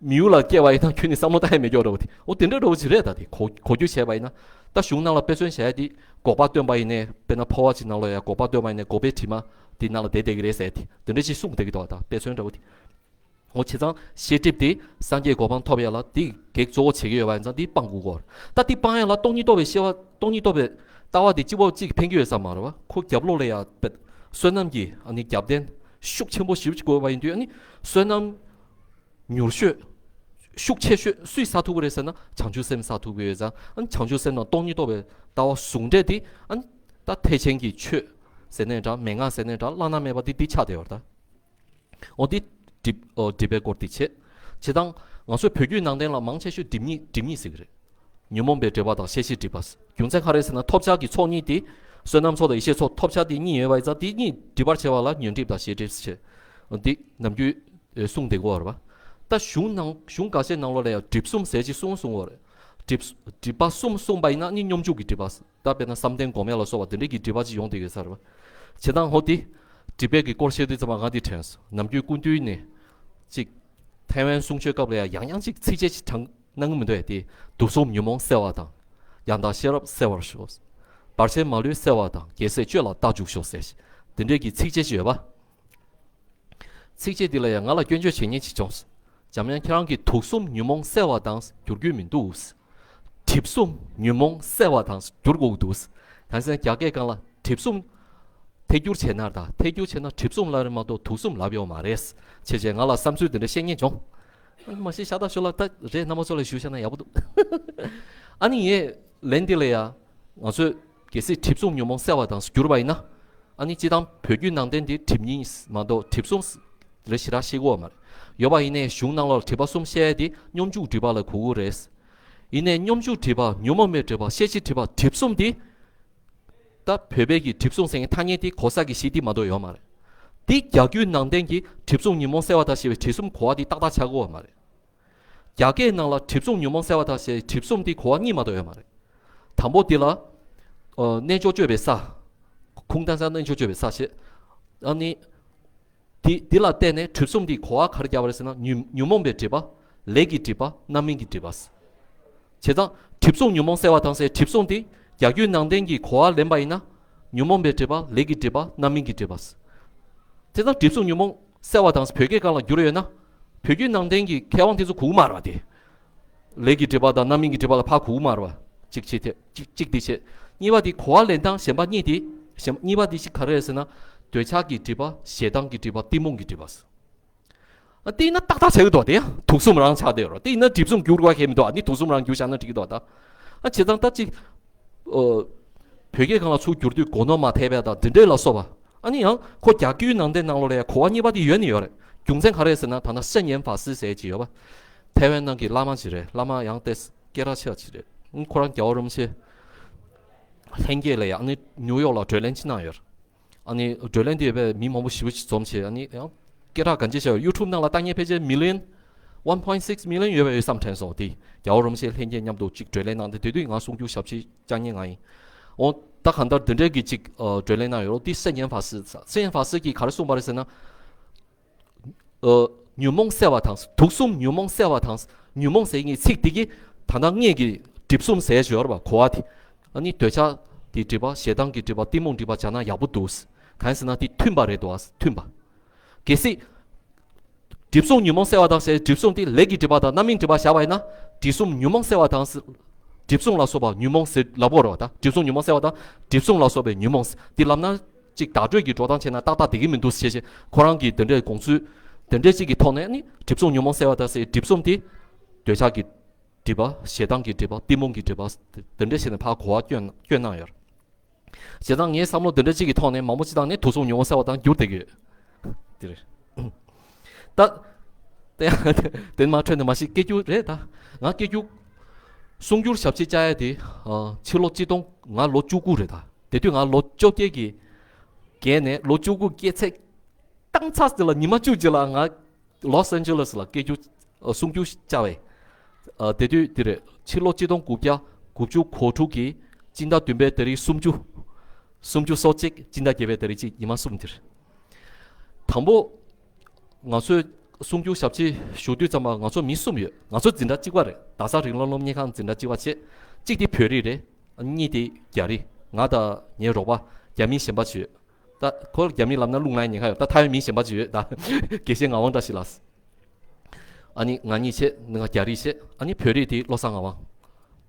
མི་ཡུལ་ལ་སྐྱེས་པ་ཡིན་ན་ཁྱོན་ནས་བསམ་བློ་བཏང་ཡ་མེད་ཀྱོག་འདྲ་བོ་དེ། འོ་དེ་འདྲ་འདྲ་བོ་ཅིག་རེད། ད་དེ་གོ་གོ་རྒྱུ་བྱས་པ་ཡིན་ན། ད་གཞུང་ནང་ལ་དཔེ་མཚོན་བྱས་ཏེ། འགོག་པ་སྟོན་པ་ཡིན་ནའི་དཔེར་ན་འཕོ་བ་ཅིག་ནང་ལ་ཡང་འགོག་པ་སྟོན་པ་ཡིན་ནའི་འགོག་པའི་དྲི་མ་དེ་ནང་ལ་བསྡད་བསྡད་ཀྱི་རེད་ཟེར་དེ་དེ་འདྲ་ཅིག་གསུངས་བསྡད་ཀྱི་འདུག་ད་དཔེ་མཚོན་འདྲ་བོ་དེ། འོ་བྱས་ཙང་ཤེས་སྒྲིབ་དེ་སངས་རྒྱས་གོ་འཕང་ཐོབ་ཡ་ལ་དེ་གེགས་གཙོ་བོ་བྱེད་ཀྱི་ཡོད་པ་ཡིན་ཙང་དེ་སྤང་དགོས་ཀྱི་ཡོད་རེད། ད་དེ་སྤང་ཡ་ལ་སྟོང་ཉིད་རྟོགས་པའི་ཤེས་པ། སྟོང་ཉིད་རྟོགས་པའི་ལྟ་བ་དེ་གཅིག་པོ་གཅིག་ཕན་གྱི་ཡོད་ས་མ་རེད་པ། ཁོ་རྒྱབ་ལོགས་ལ་ཡ་དཔེ་བསོད་ནམས་ཀྱི་ཨ་ནི་རྒྱབ་རྟེན་ཤུགས་ཆེན་པོ་ཞེ་པོ་ཅིག་དགོས་པ་ཡིན་དུས། ཨ་ནི་བསོད་ནམས་མྱུར་ཤོས་ཤུགས་ཆེ་ཤོས་སུས་བསགས་ཐུབ་ཀྱི་རེད་ཟེར་ན། བྱང་ཆུབ་སེམས་བསགས་ཐུབ་ཀྱི་ཡོད་ཙང་། ཨ་ནི་བྱང་ཆུབ་སེམས་དང་སྟོང་ཉིད་རྟོགས་པའི་ལྟ་བ་ཟུང་འབྲེལ་དེ། ཨ་ནི་ད་ཐེག་ཆེན་གྱི་ཆོས་ཟེར་ནའི་འདྲ། མན་ངག་ཟེར་ནའི་འདྲ། བླ་ན་མེད་པ་དེ་འདི་ཆགས་བསྡད་ཡོད་རེད་ད། འོ་དེ་སྒྲིབ་འོ་སྒྲིབ་པའི་སྐོར་དེ་བྱས། བྱས་ཙང་ང་ཚོའི་བོད་བརྒྱུད་ནང་བསྟན་ལ་མང་ཆེ་ཤོས་སྒྲིབ་གཉིས་སྒྲིབ་གཉིས་ཟེར་གྱི་རེད། ཉོན་མོངས་པའི་སྒྲིབ་པ་དང་ཤེས་བྱའི་སྒྲིབ་པ། རྒྱུ་མཚན་ག་རེ་ཟེར་ན་ཐོབ་བྱ་གི་ཚོགས་གཉིས་དེ། བསོད་ནམས་ཚོགས་དང་ཡེ་ཤེས་ཚོགས། ཐོབ་བྱ་དེ་གཉིས་ཡོད་པ་ཡིན་ཙང་དེ་གཉིས་སྒྲིབ་པར་བྱེད་པ་ལ་ཉོན་སྒྲིབ་དང་ཤེས་སྒྲིབ་ཟེར། འདི་ནམ་རྒྱུན་གསུངས་བསྡད་ཀྱི་ཡོད་རེད་པ། ད་གཞུང་ནང་གཞུང་འགའ་ཤས་ནང་ལོགས་ལ་ཡང་སྒྲིབ་གསུམ་ཟེར་ཅིག་གསུངས་གསུངས་པ་རེད། སྒྲིབ་སྒྲིབ་པ་གསུམ་གསུངས་པ་ཡིན་ན་ནི་སྙོམས་འཇུག་གི་སྒྲིབ་པ། ད་དཔེར་ན་བསམ་གཏན་སྒོམ་ཡ་ལ་སོགས་པ་དེ་འདྲས་ཀྱི་སྒྲིབ་པ་ཅིག་ཡོང་བསྡད་ཡོད་ས་རེད་པ། བྱས་ཙང་འོ་དེ་སྒྲིབ་པའི་གི་སྐོར་བཤད་དུས་ཙམ་པ་ང་འདི་དྲན་སོང་། ནམ་རྒྱུན་སྐུ་མདུན་ནས་ཅིག་ཐའེ་ཝན་གསུང་ཆོས་སྐབས་ལ་ཡང་ཡང་ཡང་ཅིག་ཚིགས་བཅད་ཅིག་དྲངས་གནང་གི་མི་འདུག་ཡ་དེ། དུག་གསུམ་ཉོན་མོངས་སེལ་བ་དང་། ཡང་དག་ཤེས་རབ་གསལ་བར་ཤོག། བར་ཆད་མ་ལུས་སེལ་བ་དང་། རྒྱལ་སྲས་སྤྱོད་ལ་རྟག་འཇུག་ཤོག་ཟེར། དེ་འདྲས་ཀྱི་ཚིགས་བཅད་ཅིག་ཡོད་པ། ཚིགས་བཅད་འདི་ལ་ཡང་ང་ལ་སྐྱོན་བརྗོད་བྱེད་མཁན་ཅིག་བྱུང་སོང་། འཇམ་དབྱངས་ཁྱེད་རང་གིས་དུག་གསུམ་ཉོན་མོངས་སེལ་བ་དང་བསྒྱུར་རྒྱུ་མི་འདུག། གྲིབ་གསུམ་ཉོན་མོངས་སེལ་བ་དང་བསྒྱུར་དགོས་ཀྱི་འདུག། གང་ཟེར་ན་རྒྱ་སྐད་སྒང་ལ་གྲིབ་གསུམ་ཐད་སྒྱུར་བྱས་ན། ད་ཐད་སྒྱུར་བྱས་ན་གྲིབ་གསུམ་ལབ་རེད་མ་གཏོགས་དུག་གསུམ་ལབ་ཡོད་མ་རེད། བྱས་བྱས་ང་ལ་བསམ་ཚུལ་འདི་འདྲ་བཤད་མཁན་བྱུང་། མ་གཞི་ཤ་སྟག་ཤོད་ལ་ད་རེད། རྣམ་པ་ཚོ་ལ་ཞུ་བྱས་ན་ཡག་པོ་འདུག། ཨ་ནི་ངས་ལན་འདི་ལ་ཡ། ང་ཚོས་གལ་སྲིད་གྲིབ་གསུམ་ཉོན་མོངས་སེལ་བ་དང་བསྒྱུར་བ་ཡིན་ན། ཨ་ནི་སྤྱིར་བཏང་བོད་བརྒྱུད་ནང་བསྟན་འདི་གྲིབ་གཉིས་མ་གཏོགས་གྲིབ་གསུམ་རེ་ཞེ་དྲག་བཤད་ཀྱི་ཡོད་མ་རེད། ཡོད་པ་ཡིན་ནའི་གཞུང་ནང་ལོགས་ལ་གྲིབ་པ་གསུམ་བཤད་ཡ་དེ་སྙོམས་འཇུག་སྒྲིབ་པ་ལ་གོ་གི་རེད། ཡིན་ནའི་སྙོམས་འཇུག་སྒྲིབ་པ། ཉོན་མོངས་པའི་སྒྲིབ་པ། ཤེས་བྱའི་སྒྲིབ་པ། གྲིབ་གསུམ་དེ། ད་བོད་པའི་གི་གྲིབ་གསུམ་ཟེར་མཁན་ཐ་སྙད་དེ་གོ་ས་གི་གཞི་དེ་མ་གཏོགས་ཡོད་མ་རེད། དེ་རྒྱ་བརྒྱུད་ནང་བསྟན་གྱི་གྲིབ་གསུམ་ཉོན་མོངས་སེལ་བ་དང་ཞེས་པའི་གྲིབ་གསུམ་གོ་བ་དེ་ཏག་ཏག་ཆགས་ཀྱི་ཡོད་མ་རེད། རྒྱ་སྐད་ནང་ལ་གྲིབ་གསུམ་ཉོན་མོངས་སེལ་བ་དང་ཞེས་གྲིབ་གསུམ་དེ་གོ་བ་གཉིས་མ་གཏོགས་ཡོད་མ་རེད། དང་པོ་དེ་ལ། ཨ། རྣལ་འབྱོར་སྤྱོད་པའི་ས། ཁུངས་གཏན་ས་རྣལ་འབྱོར་སྤྱོད་པའི་ས་བྱས། ཨ་ནི། དེ་དེ་ལ་བརྟེན་ནས་གྲིབ་གསུམ་དེ་གོ་བ་ག་རེ་རྒྱབ་པ་རེད་ཟེར་ན། ཉོན་ཉོན་མོངས་པའི་སྒྲིབ་པ། ལས་ཀྱི་སྒྲིབ་པ། རྣམ་སྨིན་གྱི་སྒྲིབ་པ། བྱས་ཙང་གྲིབ་གསུམ་ཉོན་མོངས་སེལ་བ་དང་ཟེར་གྲིབ་གསུམ་དེ་རྒྱ་བརྒྱུད་ནང་བསྟན་གྱི་གོ་བ་ལེན་པ་ཡིན་ན། ཉོན་མོངས་པའི་སྒྲིབ་པ། ལས་ཀྱི་སྒྲིབ་པ། རྣམ་སྨིན་གྱི་སྒྲིབ་པ། བྱས་ཙང་གྲིབ་གསུམ་ཉོན་མོངས་སེལ་བ་དང་བོད་སྐད་སྒང་ལ་བསྒྱུར་ཡོད་ན། བོད་བརྒྱུད་ནང་བསྟན་གྱི་མཁས་དབང་དེ་ཚོ་གོ་གི་མ་རེད་པ་དེ། ལས་ཀྱི་སྒྲིབ་པ་དང་རྣམ་སྨིན་གྱི་སྒྲིབ་པ་ལ་ཕར་གོ་གི་མ་རེད་པ། གཅིག་བྱས་ཏེ། གཅིག་གཅིག་དེ་བྱས། གཉིས་པ་དེ་གོ་བ་ལེན་སྟངས་གཞན་པ་གཉིས་དེ། གཞན་གཉིས་པ་དེ་ཞིག་ག་རེ་རེད་ཟེར་ན། འདོད་ཆགས་ཀྱི་སྒྲིབ་པ། ཞེ་སྡང་གི་སྒྲིབ་པ། གཏི་མུག་གི་སྒྲིབ་པ། ཨ་དེ་ཡིན་ན་ཏག་ཏག་བྱེད་ཀྱི་འདུག་དེ་ཡང་དུག་གསུམ་རང་ཆགས་བསྡད་ཡོད་རེད། དེ་ཡིན་ན་གྲིབ་གསུམ་བསྒྱུར་དགོས་ཁེལ་མི་འདུག་ཨ་ནི་དུག་གསུམ་རང་བསྒྱུར་བཞག་ན་འགྲིག་གི་འདུག་ད་ཨ་བྱས་ཙང་ད་ཅིག་ཨོ། བོད་སྐད་སྒང་ལ་ཚུར་བསྒྱུར་དུས་མགོ་ནོར་མ་ཐེབས་པ་དང་དེ་འདྲས་ལ་སོགས་པ། ཨ་ནི་ཡང་ཁོ་རྒྱ་སྐད་ནང་དེ་ནང་ལོགས་ལ་ཡང་གོ་བ་གཉིས་པ་དེ་ཡོད་ནི་ཡོད་རེད། རྒྱུ་མཚན་ག་རེ་ཟེར་ན་ད་ལྟ་圣严法师ཟེར་ཅིག་ཡོད་པ། ཐའེ་ཝན་ནང་གི་བླ་མ་ཅིག་རེད། བླ་མ་ཡང་ཏེ་སྐད་གྲགས་ཆེ་བ་ཅིག་རེད། ཨ་ནི་ཁོ་རང་རྒྱལ་བ་རིན་པོ་ཆེ་ལྷན་རྒྱས་ལ་ཡང་ཨ་ནི་ནིའུ་ཡོག་ལ་བགྲོ་གླེང་ཅིག་གནང་ཡོད་རེད། ཨ་ནི་བགྲོ་གླེང་དེ་བས་མི་མང་པོ་ཞེ་པོ་ཅིག་འཛོམས་བྱས། ཨ་ནི་ཡང་སྐད་གྲགས་གང་ཅི་བྱས། ཡུ་ཊུབ་ནང་ལ་ལྟ་མཁན་ཕལ་ཆེར་མི་ལི་ཡོན་one point six million ཡོད་པ་ཡོད་བསམ་དྲན་སོང་། དེ་རྒྱལ་བ་རིན་པོ་ཆེ་ལྷན་རྒྱས་མཉམ་དུ་ཅིག་བགྲོ་གླེང་གནང་སྟེ་དེ་དུས་ང་གསུང་རྒྱུ་ཞབས་ཕྱི་བཅར་མཁན་ང་ཡིན། འོ་ད་གང་ལྟར་དེ་འདྲའི་གི་ཅིག་ཨ་བགྲོ་གླེང་གནང་ཡོད་རེད། དེ་圣严法师།圣严法师གིས་ག་རེ་གསུངས་པ་རེད་ཟེར་ན། ཨ་ཉོན་མོངས་སེལ་བ་དང་། དུག་གསུམ་ཉོན་མོངས་སེལ་བ་དང་། ཉོན་མོངས་ཟེར་མཁན་ཚིག་དེ་གིས་ད་ལྟ་ངེད་ཀྱི་གྲིབ་གསུམ་ཟེར་ཡོད་རེད་པ། གོ་བ་དེ། ཨ་ནི་འདོད་ཆགས་ཀྱི་སྒྲིབ་པ། ཞེ་སྡང་གི་སྒྲིབ་པ། གཏི་མུག་སྒྲིབ་པ་སྦྱར་ན་ཡག་པོ་འདུག་གང་ཡིན་ཟེར་ན་དེ་མཐུན་པ་རེད་འདུག་མཐུན་པ། གལ་སྲིད་གྲིབ་གསུམ་ཉོན་མོངས་སེལ་བ་དང་ཟེར། གྲིབ་གསུམ་དེ་ལས་ཀྱི་སྒྲིབ་པ་དང་རྣམ་སྨིན་སྒྲིབ་པ་བཞག་པ་ཡིན་ན། གྲིབ་གསུམ་ཉོན་མོངས་སེལ་བ་དང་ཟེར། གྲིབ་གསུམ་ལ་སོགས་པ་ཉོན་མོངས་ཟེར་ལབ་དགོས་རེད་པ། ད་གྲིབ་གསུམ་ཉོན་མོངས་སེལ་བ་དང་། གྲིབ་གསུམ་ལ་སོགས་པའི་ཉོན་མོངས་དེ་ལབ་ན་ཅིག་བརྡ་སྤྲོད་ཀྱི་འགྲོ་སྟངས་བྱས་ན་ཏག་ཏག་བསྡད་ཀྱི་མི་འདུག་ཟེར་བྱས། ཁོ་རང་གིས་དེ་འདྲའི་དགོངས་ཚུལ་དེ་འདྲའི་ཅིག་གི་ཐོག་ནས་ནི་གྲིབ་གསུམ་ཉོན་མོངས་སེལ་བ་དང་ཟེར། གྲིབ་གསུམ་དེ་འདོད་ཆགས་ཀྱི་སྒྲིབ་པ། ཞེ་སྡང་གི་སྒྲིབ་པ། གཏི་མུག་གི་སྒྲིབ་པ། དེ་འདྲ་བྱས་ནས་ཕར་གོ་བ་སྐྱོན་སྐྱོན་གནང་ཡོད། བྱས་ཙང་ངའི་བསམ་བློ་དེ་འདྲ་ཅིག་གི་ཐོག་ནས་མང་པོ་ཅིག་དང་ནས་དུག་གསུམ་ཉོན་མོངས་སེལ་བ་དང་བསྒྱུར་བསྡད་ཀྱི་ཡོད། དེ་རེད། ད་དེ་མ་འཕྲོད་ནས་མ་ཤི་སྐད་སྒྱུར་རེད་ད། ང་སྐད་སྒྱུར་གསུང་སྒྱུར་ཞབས་ཕྱི་བཅར་ཡ་དེ་ཨ་ཕྱི་ལོ་གཅིག་སྟོང་། ང་ལོ་བཅུ་དགུ་རེད་ད། དེ་དུས་ང་ལོ་བཅོ་བརྒྱད་ཀྱི་བརྒྱད་ནས་ལོ་བཅུ་དགུ་སྐྱེས་ཚེས་བཏང་ཚར་དེ་ལ་ཉི་མ་བཅུ་རྗེས་ལ་ང་ལོས་ཨན་ཇེ་ལིས་ལ་སྐད་སྒྱུར་ཨ་གསུང་སྒྱུར་བཅར་བས། ཨ་དེ་དུས་དེ་རེད། ཕྱི་ལོ་གཅིག་སྟོང་དགུ་བརྒྱ་དགུ་བཅུ་གོ་དྲུག་གི་སྤྱི་ཟླ་བདུན་པའི་ཏ་རིག་སུམ་ཅུ། སུམ་ཅུ་སོ་གཅིག་སྤྱི་ཟླ་བརྒྱད་པའི་ཏ་རིག་གཅིག་ཉི་མ་གསུམ་དེར། དང་པོ་ང་ཚོས་གསུང་སྒྱུར་ཞབས་ཕྱི་ཞུ་དུས་ཙམ་པ་ང་ཚོ་མི་གསུམ་ཡོད། ང་ཚོ་འཛིན་གྲྭ་གཅིག་པ་རེད། རྡ་ས་རིགས་ལམ་སློབ་གཉེར་ཁང་འཛིན་གྲྭ་གཅིག་པ་བྱས། གཅིག་དེ་བོད་རིགས་རེད། གཉིས་དེ་རྒྱ་རིགས། ང་དང་ངའི་རོགས་པ་རྒྱ་མི་གཞན་པ་ཅིག་ཡོད། ད་ཁོ་རྒྱ་མི་ལབ་ན་རླུང་ལངས་ཉེན་ཁ་ཡོད། ད་ཐའེ་ཝན་མི་གཞན་པ་ཅིག་ཡོད་ད། དགེ་བཤེས་ངག་དབང་བཀྲ་ཤིས་ལགས། ཨ་ནི་ང་གཉིས་བྱས། ང་རྒྱ་རིགས་བྱས། ཨ་ནི་བོད་རིགས་དེ་བློ་བཟང་ངག་དབང་།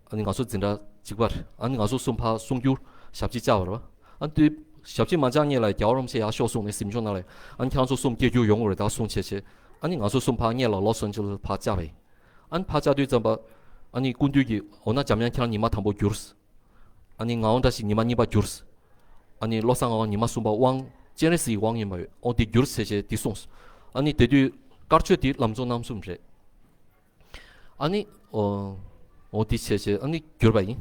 ཨ་ནི་ང་ཚོ་འཛིན་གྲྭ་གཅིག་པ་རེད། ཨ་ནི་ང་ཚོ་གསུམ་ཕར་གསུང་སྒྱུར་ཞབས་ཕྱི་བཅར་བ་རེད་པ། ཨ་ནི་དེ་ཞབས་ཕྱི་མ་བཅར་སྔོན་ལ་རྒྱལ་བ་རིན་པོ་ཆེ་ཡར་ཤོག་གསུངས་ནས་གཟིམ་ཆུང་ནང་ལ། ཨ་ནི་ཁྱེད་རང་ཚོ་གསུམ་སྐད་སྒྱུར་ཡོང་དགོས་རེད་ད་གསུངས་བྱས་བྱས། ཨ་ནི་ང་ཚོ་གསུམ་ཕར་སྔོན་ལ་ལོས་ཨན་ཇེ་ལིས་ཕར་བཅར་བས། ཨ་ནི་ཕར་བཅར་དུས་ཙམ་པ་ཨ་ནི་སྐུ་མདུན་གྱིས་འོ་ན་འཇམ་དབྱངས་ཁྱེད་རང་ཉི་མ་དང་པོ་བསྒྱུར། ཨ་ནི་ངག་དབང་བཀྲ་ཤིས་ཉི་མ་གཉིས་པ་བསྒྱུར། ཨ་ནི་བློ་བཟང་ངག་དབང་ཉི་མ་གསུམ་པ་དབང་སྤྱན་རས་གཟིགས་ཀྱི་དབང་ཡིན་པ་ཡོད། ཨོ་དེ་བསྒྱུར་ཟེར་བྱས་དེ་གསུངས། ཨ་ནི་དེ་དུས་དཀར་ཆོས་དེ་ལམ་གཙོ་རྣམ་གསུམ་རེད། ཨ་ནི་ཨོ་ཨོ་དེ་བྱས་བྱས་ཨ་ནི་བསྒྱུར་བ་ཡིན།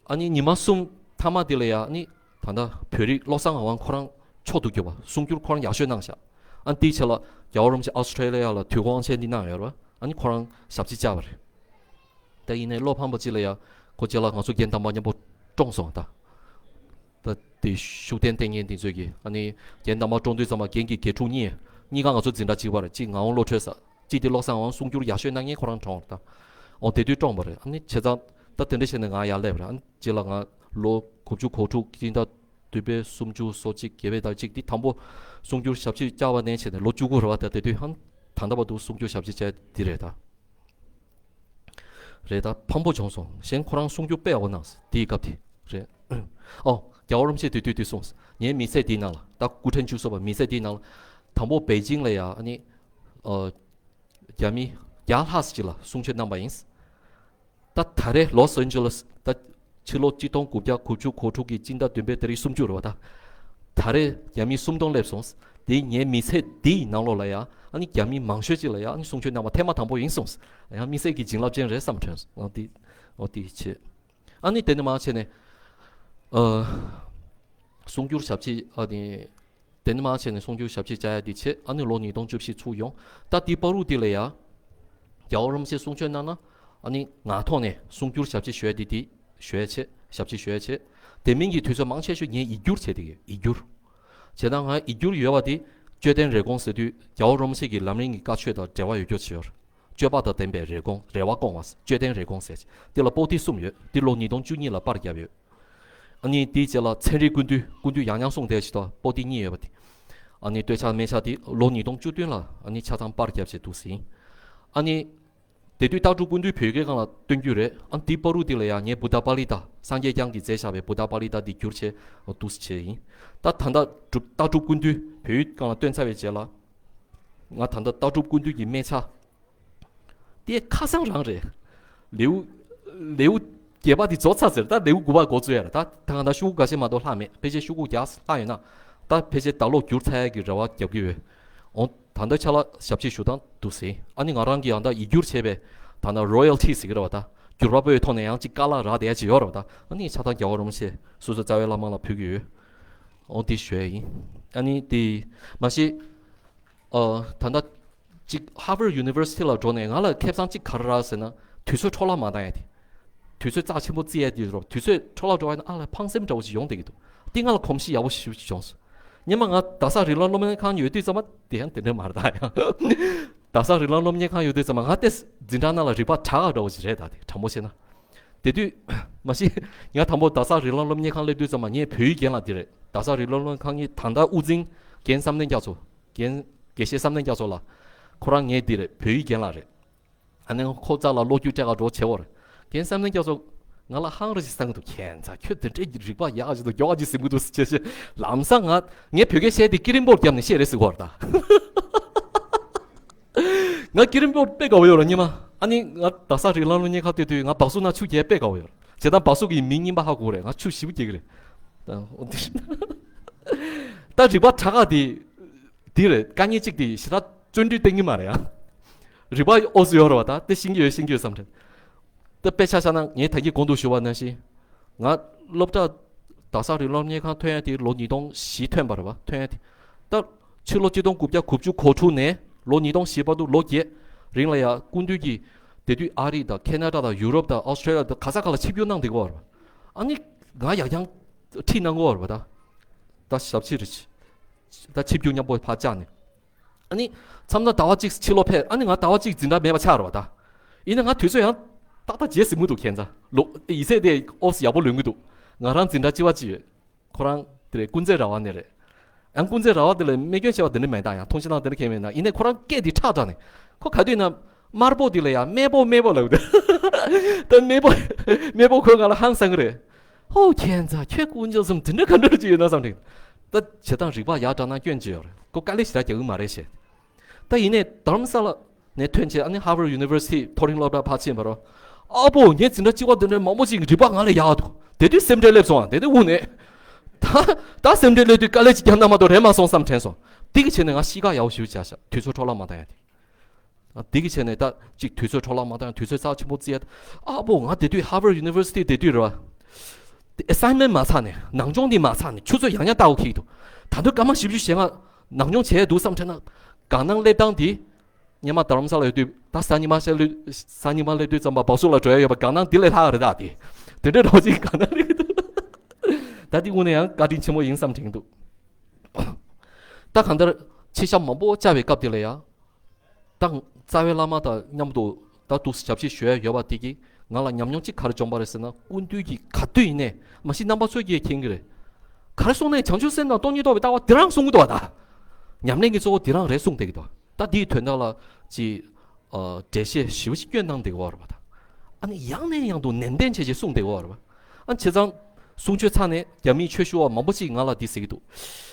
ཨ་ནི་ཉི་མ་གསུམ་མཐའ་མ་དེ་ལ་ཡ་ཨ་ནི་ད་ལྟ་བོད་རིགས་བློ་བཟང་ངག་དབང་ཁོ་རང་མཆོག་ཏུ་གྱུར་པ། གསུང་སྒྱུར་ཁོ་རང་ཡག་ཤོས་གནང་ཤག་ཨ་ནི་དེའི་ཆེད་ལ་རྒྱལ་བ་རིན་པོ་ཆེ་ཨོ་སི་ཁྲེ་ལི་ཡ་ལ་དུས་འཁོར་དབང་ཆེན་འདི་གནང་ཡོད་རེད་པ། ཨ་ནི་ཁོ་རང་ཞབས་ཕྱི་བཅར་བ་རེད། ད་ཡིན་ནའི་བློ་ཕམ་པ་གཅིག་ལ་ཡ། ཁོ་རྗེས་ལ་ང་ཚོ་རྒན་དམ་པ་མཉམ་པོ་བཀྲོངས་སོང་ད། ད་དེ་ཤུགས་ལྡན་བསྟེན་མཁན་དེ་ཚོས་ཀྱིས། ཨ་ནི་རྒན་དམ་པ་བཀྲོངས་དུས་ཙམ་པ་རྒན་གྱི་དགེ་ཕྲུག་གཉིས། གཉིས་ཀ་ང་ཚོ་འཛིན་གྲྭ་གཅིག་པ་རེད། གཅིག་ངག་དབང་བློ་གྲོས་ཟེར། གཅིག་དེ་བློ་བཟང་ངག་དབང་གསུང་སྒྱུར་ཡག་ཤོས་གནང་མཁན་ཁོ་རང་བཀྲོངས་རེད་ད། འོ་དེ་དུས་བཀྲོངས་པ་རེད། ཨ་ནི་བྱས་ཙང་ད་དེ་འདྲ་བྱས་ནས་ང་ཡར་སླེབས་རེད། ཨ་ནི་རྗེས་ལ་ང་ལོ་དགུ་བཅུ་གོ་དྲུག་སྤྱི་ཟླ་བདུན་པའི་སུམ་ཅུ་སོ་གཅིག་བརྒྱད་པའི་ཟླ་གཅིག་དེ་དང་པོ་གསུང་སྒྱུར་ཞབས་ཕྱི་བཅར་བ་ནས་བྱས་ནས་ལོ་བཅུ་དགུ་རེད་པ། ད་དེ་དུས་ཨ་ནི་ད་ལྟ་བར་དུ་གསུང་སྒྱུར་ཞབས་ཕྱི་བཅར་དེ་རེད་ད། རེད་ད། ཕངས་པོ་བྱུང་སོང་། གཞན་ཁོ་རང་གསུང་རྒྱུ་དཔེ་ཡག་པོ་གནང་སོང་དེའི་སྐབས་དེ། རེད། ཨོ། རྒྱལ་བ་རིན་པོ་ཆེ་དེ་དུས་དེ་གསུངས། ངའི་མི་ཚེ་འདིའི་ནང་ལ། ད་སྐུ་ཕྲེང་བཅུ་གསུམ་པ་མི་ཚེ་འདིའི་ནང་ལ། དང་པོ་པེ་ཅིང་ལ་ཡ་ཨ་ནི། ཨོ། རྒྱ་མི་བརྒྱ་ལྷག་ཅིག་ལ་གསུང་ཆོས་གནང་པ་ཡིན། ད་ད་རེས་ལོས་ཨན་ཇེ་ལིས་ད། ཕྱི་ལོ་གཅིག་སྟོང་དགུ་བརྒྱ་དགུ་བཅུ་གོ་དྲུག་གི་སྤྱི་ཟླ་བདུན་པའི་ཏ་རིག་སུམ་ཅུ་རེད་པ་ད། ད་རེས་རྒྱ་མི་སུམ་སྟོང་སླེབས་སོང་། དེ་ངའི་མི་ཚེ་འདིའི་ནང་ལོགས་ལ་ཡ་ཨ་ནི་རྒྱ་མི་མང་ཤོས་ཅིག་ལ་ཡ་ཨ་ནི་གསུང་ཆོས་གནང་པ་ཐེངས་མ་དང་པོ་ཡིན་སོང་། ཡང་དམིགས་བསལ་གྱི་བྱིན་རླབས་ཅན་རེད་བསམ་དྲན་སོང་། འོ་དེ་འོ་དེ་བྱས། ཨ་ནི་དེ་ནས་མར་བྱས་ནས་ཨ། གསུང་སྒྱུར་ཞབས་ཕྱི་ཨ་ནི། དེ་ནས་མར་བྱས་ནས་གསུང་སྒྱུར་ཞབས་ཕྱི་བཅར་ཡ་དེ་བྱས། ཨ་ནི་ལོ་ཉིས་སྟོང་བཅུ་བཞི་ཚུར་ཡོང་། ད་དེའི་བར་དུ་དེ་ལ་ཡ། རྒྱལ་བ་རིན་པོ་ཆེ་གསུང་ཆོས་གནང་ན། ཨ་ནི་ངག་ཐོག་ནས་གསུང་སྒྱུར་ཞབས་ཕྱི་ཞུ་ཡ་དེ་དེ་ཞུ་ཡ་བྱས། ཞབས་ཕྱི་ཞུ་ཡ་བྱས། དེ་མིན་གྱི་དུས་ཚོད་མང་ཆེ་ཤོས་ངས་ཡིག་སྒྱུར་བྱས་བསྡད་ཀྱི་ཡོད། ཡིག་སྒྱུར། བྱས་ཙང་ང་ཡིག་སྒྱུར་ཡོད་པ་དེ་དཔྱོད་ལྡན་རེ་སྐོང་ཟེར་དུས་རྒྱལ་བ་རིན་པོ་ཆེ་གི་ལམ་རིམ་གྱི་བཀའ་ཆོས་དང་འབྲེལ་བ་ཡོད་རྒྱུ་ཅིག་ཡོད་རེད། སྤྱོད་པ་དང་ལྡན་པའི་རེ་སྐོང་། རེ་བ་སྐོང་བ། དཔྱོད་ལྡན་རེ་སྐོང་ཟེར། དེ་ལ་པོ་ཏི་གསུམ་ཡོད། དེ་ལོ་ཉིས་སྟོང་བཅུ་གཉིས་ལ་པར་བརྒྱབ་ཡོད། ཨ་ནི་དེའི་རྗེས་ལ་ཚན་རིག་ཀུན་བཏུས། ཀུན་བཏུས་ཡང་ཡང་གསུངས་བསྡད་ཅིག་ད་པོ་ཏི་གཉིས་ཡོད་པ་དེ། ཨ་ནི་བསྟོད་ཕྱག་སྨད་ཕྱག་དེ་ལོ་ཉིས་སྟོང་བཅུ་བདུན་ལ་ཨ་ནི་ཆ་ཚང་པར་བརྒྱབ་བྱས་འདུག་ཟིན། ཨ་ནི་དེ་དུས་ལྟ་གྲུབ་ཀུན་བཏུས་བོད་སྐད་སྒང་ལ་བཏོན་རྒྱུ་རེད། ཨ་ནི་དེའི་བར་དུ་དེ་ལ་ཡང་ངས་བུདྡྷ་པཱ་ལི་ཏ། སངས་རྒྱས་བསྐྱངས་ཀྱིས་མཛད་བཞག་པའི་བུདྡྷ་པཱ་ལི་ཏ་འདི་བསྒྱུར་བྱས་འདུག་བྱས་ཡིན། ད་ད་ལྟ་གྲུབ་ལྟ་གྲུབ་ཀུན་བཏུས་བོད་ཡིག་སྒང་ལ་བཏོན་ཚར་བའི་རྗེས་ལ། ང་ད་ལྟ་ལྟ་གྲུབ་ཀུན་བཏུས་ཀྱི་སྨད་ཆ་དེ་ཁ་སང་རང་རེད། ལེའུ་ལེའུ་བརྒྱད་པ་དེ་རྫོགས་ཚར་ཟེར། ད་ལེའུ་དགུ་པ་འགོ་བཙུགས་ཡ་ར། ད་ད་གང་ལྟར་ཤོག་གུ་འགའ་ཤས་མ་གཏོགས་ལྷག་མེད། ཕལ་ཆེར་ཤོག་གུ་བརྒྱ་ལྷག་ཡོད་ན། ད་ཕལ་ཆེར་ད་ལོག་བསྒྱུར་ཚར་ཡ་གི་རེ་བ་རྒྱབ་ཀྱི་ཡོད། འོང་ད་ལྟ་ཆ་ལག་ཞབས་ཕྱི་ཞུ་སྟངས་འདུག་ཟེར། ཨ་ནི་ང་རང་གིས་ཡང་ད་ཡིག་སྒྱུར་བྱས་པའི་ད་ལྟ་རོ་ཡལ་ཊི་ཟེར་གྱི་རེད་བ། ད་བསྒྱུར་བ་པོའི་ཐོག་ནས་ཡང་ཅིག་དཀའ་ལས་རག་བསྡད་ཡ་ཅིག་ཡོད་རེད་བ། ད་ཨ་ནི་ཆ་ཚང་རྒྱལ་བ་རིན་པོ་ཆེ་སོ་སོའི་རྩ་བའི་བླ་མ་ལ་ཕུལ་གྱི་ཡོད། འོ་དེ་ཞུ་ཡ་ཡིན། ཨ་ནི་དེ་མ་གཞི་ཨ་ད་ལྟ་ཅིག་Harvard University ལ་འགྲོ་ནས་ང་ལ་ཁེ་བཟང་ཅིག་ག་རེ་རག་ཟེར་ན། དུས་ཚོད་འཕྲོ་བརླག་མ་བཏང་ཡ་དེ། དུས་ཚོད་རྩ་ཆེན་པོ་བརྩི་ཡ་དེ་རོ། དུས་ཚོད་འཕྲོ་བརླག་འགྲོ་བ་ཡིན་ན་ཨ་ལ་ཕངས་སེམས་འདྲ་བོ་ཞིག་ཡོང་བསྡད་ཀྱི་འདུག། དེ་ང་ལ་གོམས་གཤིས་ཡག་པོ་ཞེ་པོ་ཅིག་བྱུང་སོང་། སྔོན་མ་ང་རྡ་ས་རིགས་ལམ་སློབ་གཉེར་ཁང་ཡོད་དུས་ཙམ་པ་དེ་ཡང་དེ་འདྲ་མ་རེད། ད་ཡང་རྡ་ས་རིགས་ལམ་སློབ་གཉེར་ཁང་ཡོད་དུས་ཙམ་པ་ང་དེ་འཛིན་གྲྭ་ནང་ལ་རིག་པ་དྲག་ག་འདྲ་བོ་ཞིག་རེད། ད་དེ་དྲང་པོ་བཤད་ན། དེ་དུས་མ་གཞི་ང་དང་པོ་རྡ་ས་རིགས་ལམ་སློབ་གཉེར་ཁང་སླེབས་དུས་ཙམ་པ་ངའི་བོད་ཡིག་རྒན་ལགས་དེ་རེད། རྡ་ས་རིགས་ལམ་སློབ་གཉེར་ཁང་གི་ད་ལྟ་དབུ་འཛིན་རྒན་བསམ་གཏན་རྒྱ་མཚོ། རྒན་དགེ་བཤེས་བསམ་གཏན་རྒྱ་མཚོ་ལགས། ཁོ་རང་ངའི་འདི་རེད། བོད་ཡིག་རྒན་ལགས་རེད། ཨ་ནི་ཁོ་རྩ་ལ་བློ་རྒྱུགས་སྤྲད་ག་འགྲོ་བྱེད་བོར། རྒན་བསམ་གཏན་རྒྱ་མཚོ་ང་ལ་ཧང་རེ་ཞིག་གསང་གི་འདུག། ཁྱེད་ཚ་ཁྱོད་དེ་འདྲའི་རིག་པ་ཡག་ག་ཞིག་འདུག། མགྱོགས་ག་ཅིག་ཟིན་གི་འདུག་ཟེར་བྱས་བྱས། ལམ་སང་ང་ངས་བོད་སྐད་བཤད་དེ་ཀི་རིམ་བོར་བརྒྱབ་ནས་བཤད་རེད་ཟེར་གོ་བར་ད། ང་ཀི་རིམ་བོར་དཔེ་དགའ་བོ་ཡོད་ར་སྔོན་མ། ཨ་ནི་ང་རྡ་ས་རིགས་ལམ་སློབ་གཉེར་ཁང་སླེབས་དུས་ང་སྦག་སུ་ནང་ཆུ་རྒྱག་དཔེ་དགའ་བོ་ཡོད་ར། བྱས་ཙང་སྦག་སུ་གི་མིང་རྙིང་པ་ཧ་གོ་རེད། ང་ཆུ་ཞེ་པོ་རྒྱག་གི་རེད། ད་འོ་དེ་ད་རིག་པ་དྲག་ག་དེ་དེ་རེད། དཀའ་ངལ་གཅིག་དེ་ཞེ་དྲག་བརྩོན་འགྲུས་བསྟན་གྱི་མ་རེད་ཨ། རིག་པ་ཨོ་ཙི་ཡོད་རེད་བ། ད་དེ་ཤེས་ཀྱི་ཡོད་ཤེས་ཀྱི་ཡོད་བསམ་དྲན། ད་དཔེ་ཆ་བཞག་ན་ངས་ད་གིན་གོང་དུ་ཞུ་བ་ནང་བཞིན། ང་སློབ་གྲྭ་རྡ་ས་རིགས་ལམ་སློབ་གཉེར་ཁང་ཐོན་ཡ་དེ་ལོ་ཉིས་སྟོང་བཞི་ཐོན་པ་རེད་བ། ཐོན་ཡ་དེ་ད་ཕྱི་ལོ་གཅིག་སྟོང་དགུ་བརྒྱ་དགུ་བཅུ་གོ་དྲུག་ནས་ལོ་ཉིས་སྟོང་བཞི་བར་དུ་ལོ་བརྒྱད་རིང་ལ་ཡ་སྐུ་མདུན་གྱིས་དེ་དུས་ཨ་རི་དང་ཁེ་ན་ཌ་དང་ཡུ་རོབ་དང་ཨོ་སི་ཊེ་ལི་ཡ་དང་ག་ས་ག་ལ་ཆིབས་བསྒྱུར་གནང་བསྡད་ཀྱི་ཡོད་རེད་བ། ཨ་ནི་ང་ཡང་ཡང་ཁྲིད་གནང་གི་ཡོད་རེད་བ། ད་ད་ཞབས་ཕྱི་རེད། ད་ཆིབས་བསྒྱུར་མཉམ་པོ་ཕར་བཅར་ནས། ཨ་ནི་མཚམས་མཚམས་ཟླ་བ་གཅིག་ཕྱི་ལོགས་ཕེབས། ཨ་ནི་ང་ཟླ་བ་གཅིག་འཛིན་གྲྭ་མེད་པ་ཆགས་རེད་བ་ད། ཡིན་ན་ང་དུས་ཚོད་ཡང་ཏག་ཏག་བརྗེ་ཟིན་གྱི་འདུག། ཁྱེད་ཚ་ལོ་ཡིག་ཚད་དེ་ཨོ་སི་ཡག་པོ་ལོན་གྱི་འདུག། ང་རང་འཛིན་གྲྭ་གཅིག་པ་གཅིག་ཡོད། ཁོ་རང་དེ་རེད། ཀུན་རྫེ་ར་བ་ནས་རེད། ཡང་ཀུན་རྫེ་ར་བ་དེ་ལ་རྨས་སྐྱོན་ཆེ་བ་དེ་འདྲ་མེད། ད་ཡང་ཐུགས་ཞེ་སྡང་དེ་འདྲ་གང་ཡང་མེད། ན་ཡིན་ནའི་ཁོ་རང་སྐད་དེ་ཁྲག་དྲག་ནས། ཁོ་ག་དུས་ན་དམར་པོ་དེ་ལ་ཡང་སྨན་པོ་སྨན་པོ་ལབ་འདུག། ད་སྨན་པོ་སྨན་པོ་ཁོས་ང་ལ་ཧང་སང་གི་རེད། ཧོ་ཁྱེད་ཚ་ཁྱོད་དཀོན་མཆོག་གསུམ་དེ་འདྲ་ག་འདྲ་ཅིག་ཡོད་ན་བསམ་དྲན། ད་བྱེད་སྟངས་རིག་པ་ཡག་དྲགས་ན་སྐྱོན་ཅི་ཡོད་རེད། ཁོ་དཀའ་ལས་ཞེ་དྲག་རྒྱག་གི་མ་རེད་ཞེས། ད་ཡིན་ནའི་དྷ་རམ་ས་ལ་ནས་ཐོན་བྱས་ཨ་ནི་Harvard University མཐོ་རིམ་སློབ་གྲྭ་ཕར་ཕྱིན་པ་རོ། ཨ་ཕོ་ངའི་འཛིན་གྲྭ་གཅིག་པ་དེ་འདྲའི་མང་པོ་ཅིག་རིག་པ་ང་ལས་ཡག་འདུག། དེ་དུས་སེམས་ཁྲལ་སླེབས་སོང་ཨ། དེ་དུས་དབུགས་ནས། ད་ད་སེམས་ཁྲལ་སླེབས་དུས་དཀའ་ལས་ཅིག་བརྒྱབ་ན་མ་གཏོགས་རེད་མ་སོང་བསམ་དྲན་སོང་། དེ་གི་ཆེད་ནས་ང་གཤིས་ཀ་ཡག་པོ་ཞེ་པོ་བྱས་ཤག། དུས་ཚོད་འཕྲོ་བརླག་མ་བཏང་ཡ་དེ། ཨ་དེ་གི་ཆེད་ནས་ད་ཅིག་དུས་ཚོད་འཕྲོ་བརླག་མ་བཏང་ཡ། དུས་ཚོད་རྩ་ཆེན་པོ་བརྩི་ཡ། ཨ་ཕོ་ང་དེ་དུས་Harvard University དེ་དུས་རེད་བ། assignment མ་ཚར་ནས་ནང་སྦྱོང་འདི་མ་ཚར་ནས་ཆུ་ཚོད་ཡང་ཡང་ལྟ་དགོས་ཀྱི་འདུག། ད་དུང་སྐར་མ་བཞི་བཅུ་ཞེ་ལྔ་ནང་སྦྱོང་བྱས་འདུག་བསམ་དྲན་ན། དགའ་སྣང་སླེབས་སྟངས་འདི། སྔོན་མ་རྡ་རམ་ས་ལ་ཡོད་དུས་ད་གཟའ་ཉི་མ་ཤར་ལུས་གཟའ་ཉི་མ་སླེབས་དུས་ཙམ་པ་སྦག་སུ་ལ་འགྲོ་ཡ་ཡོད་པ། དགའ་སྣང་འདི་ལས་ལྷག་རེད། ད་དེ་དེ་འདྲའི་རོགས་ཅིག་དགའ་སྣང་རེད། ད་དེ་དངོས་གནས་ཡང་བཀའ་དྲིན་ཆེན་པོ་ཡིན་བསམ་དྲན་འདུག། ད་གང་ལྟར་ཆེ་ཤ་མང་པོ་བཅར་བའི་སྐབས་དེ་ལ་ཡང་། ད་རྩ་བའི་བླ་མ་དང་མཉམ་དུ་ད་འདུག་ཞབས་ཕྱི་ཞུ་ཡ་ཡོད་པ་དེ་གིས་ང་ལ་ཉམས་མྱོང་གཅིག་ག་རེ་བྱུང་བ་རེད་ཟེར་ན། སྐུ་མདུན་གྱིས་ག་དུས་ཡིན་ནའི་མ་གཞི་རྣམ་པ་ཚོས་ཀྱིས་མཁྱེན་གྱི་རེད། ག་རེ་གསུངས་ནའི་བྱང་ཆུབ་སེམས་དང་སྟོང་ཉིད་རྟོགས་པའི་ལྟ་བ་དེ་རང་གསུང་གི་འདུག་བ། ད་ཉམས་ལེན་གྱི་གཙོ་བོ་དེ་རང་རེད་གསུངས་བསྡད་ཀྱི་འདུག། ད་འདིའི་དོན་དག་ལ་ཅིག་ཨ་འགྲེལ་བཤད་ཞིབ་ཞིབ་སྐྱོན་གནང་བསྡད་ཀྱི་ཡོད་རེད་བ། ད་ཨ་ནི་ཡང་ནས་ཡང་དུ་ནན་ཏན་བྱས་བྱས་གསུངས་བསྡད་ཀྱི་ཡོད་རེད་བ། ཨ་བྱས་ཙང་གསུང་ཆོས་ཚར་ནས་རྒྱ་མིའི་ཆོས་ཞུ་བ་མང་པོ་ཅིག་ང་ལ་འདི་ཟེར་གྱི་འདུག།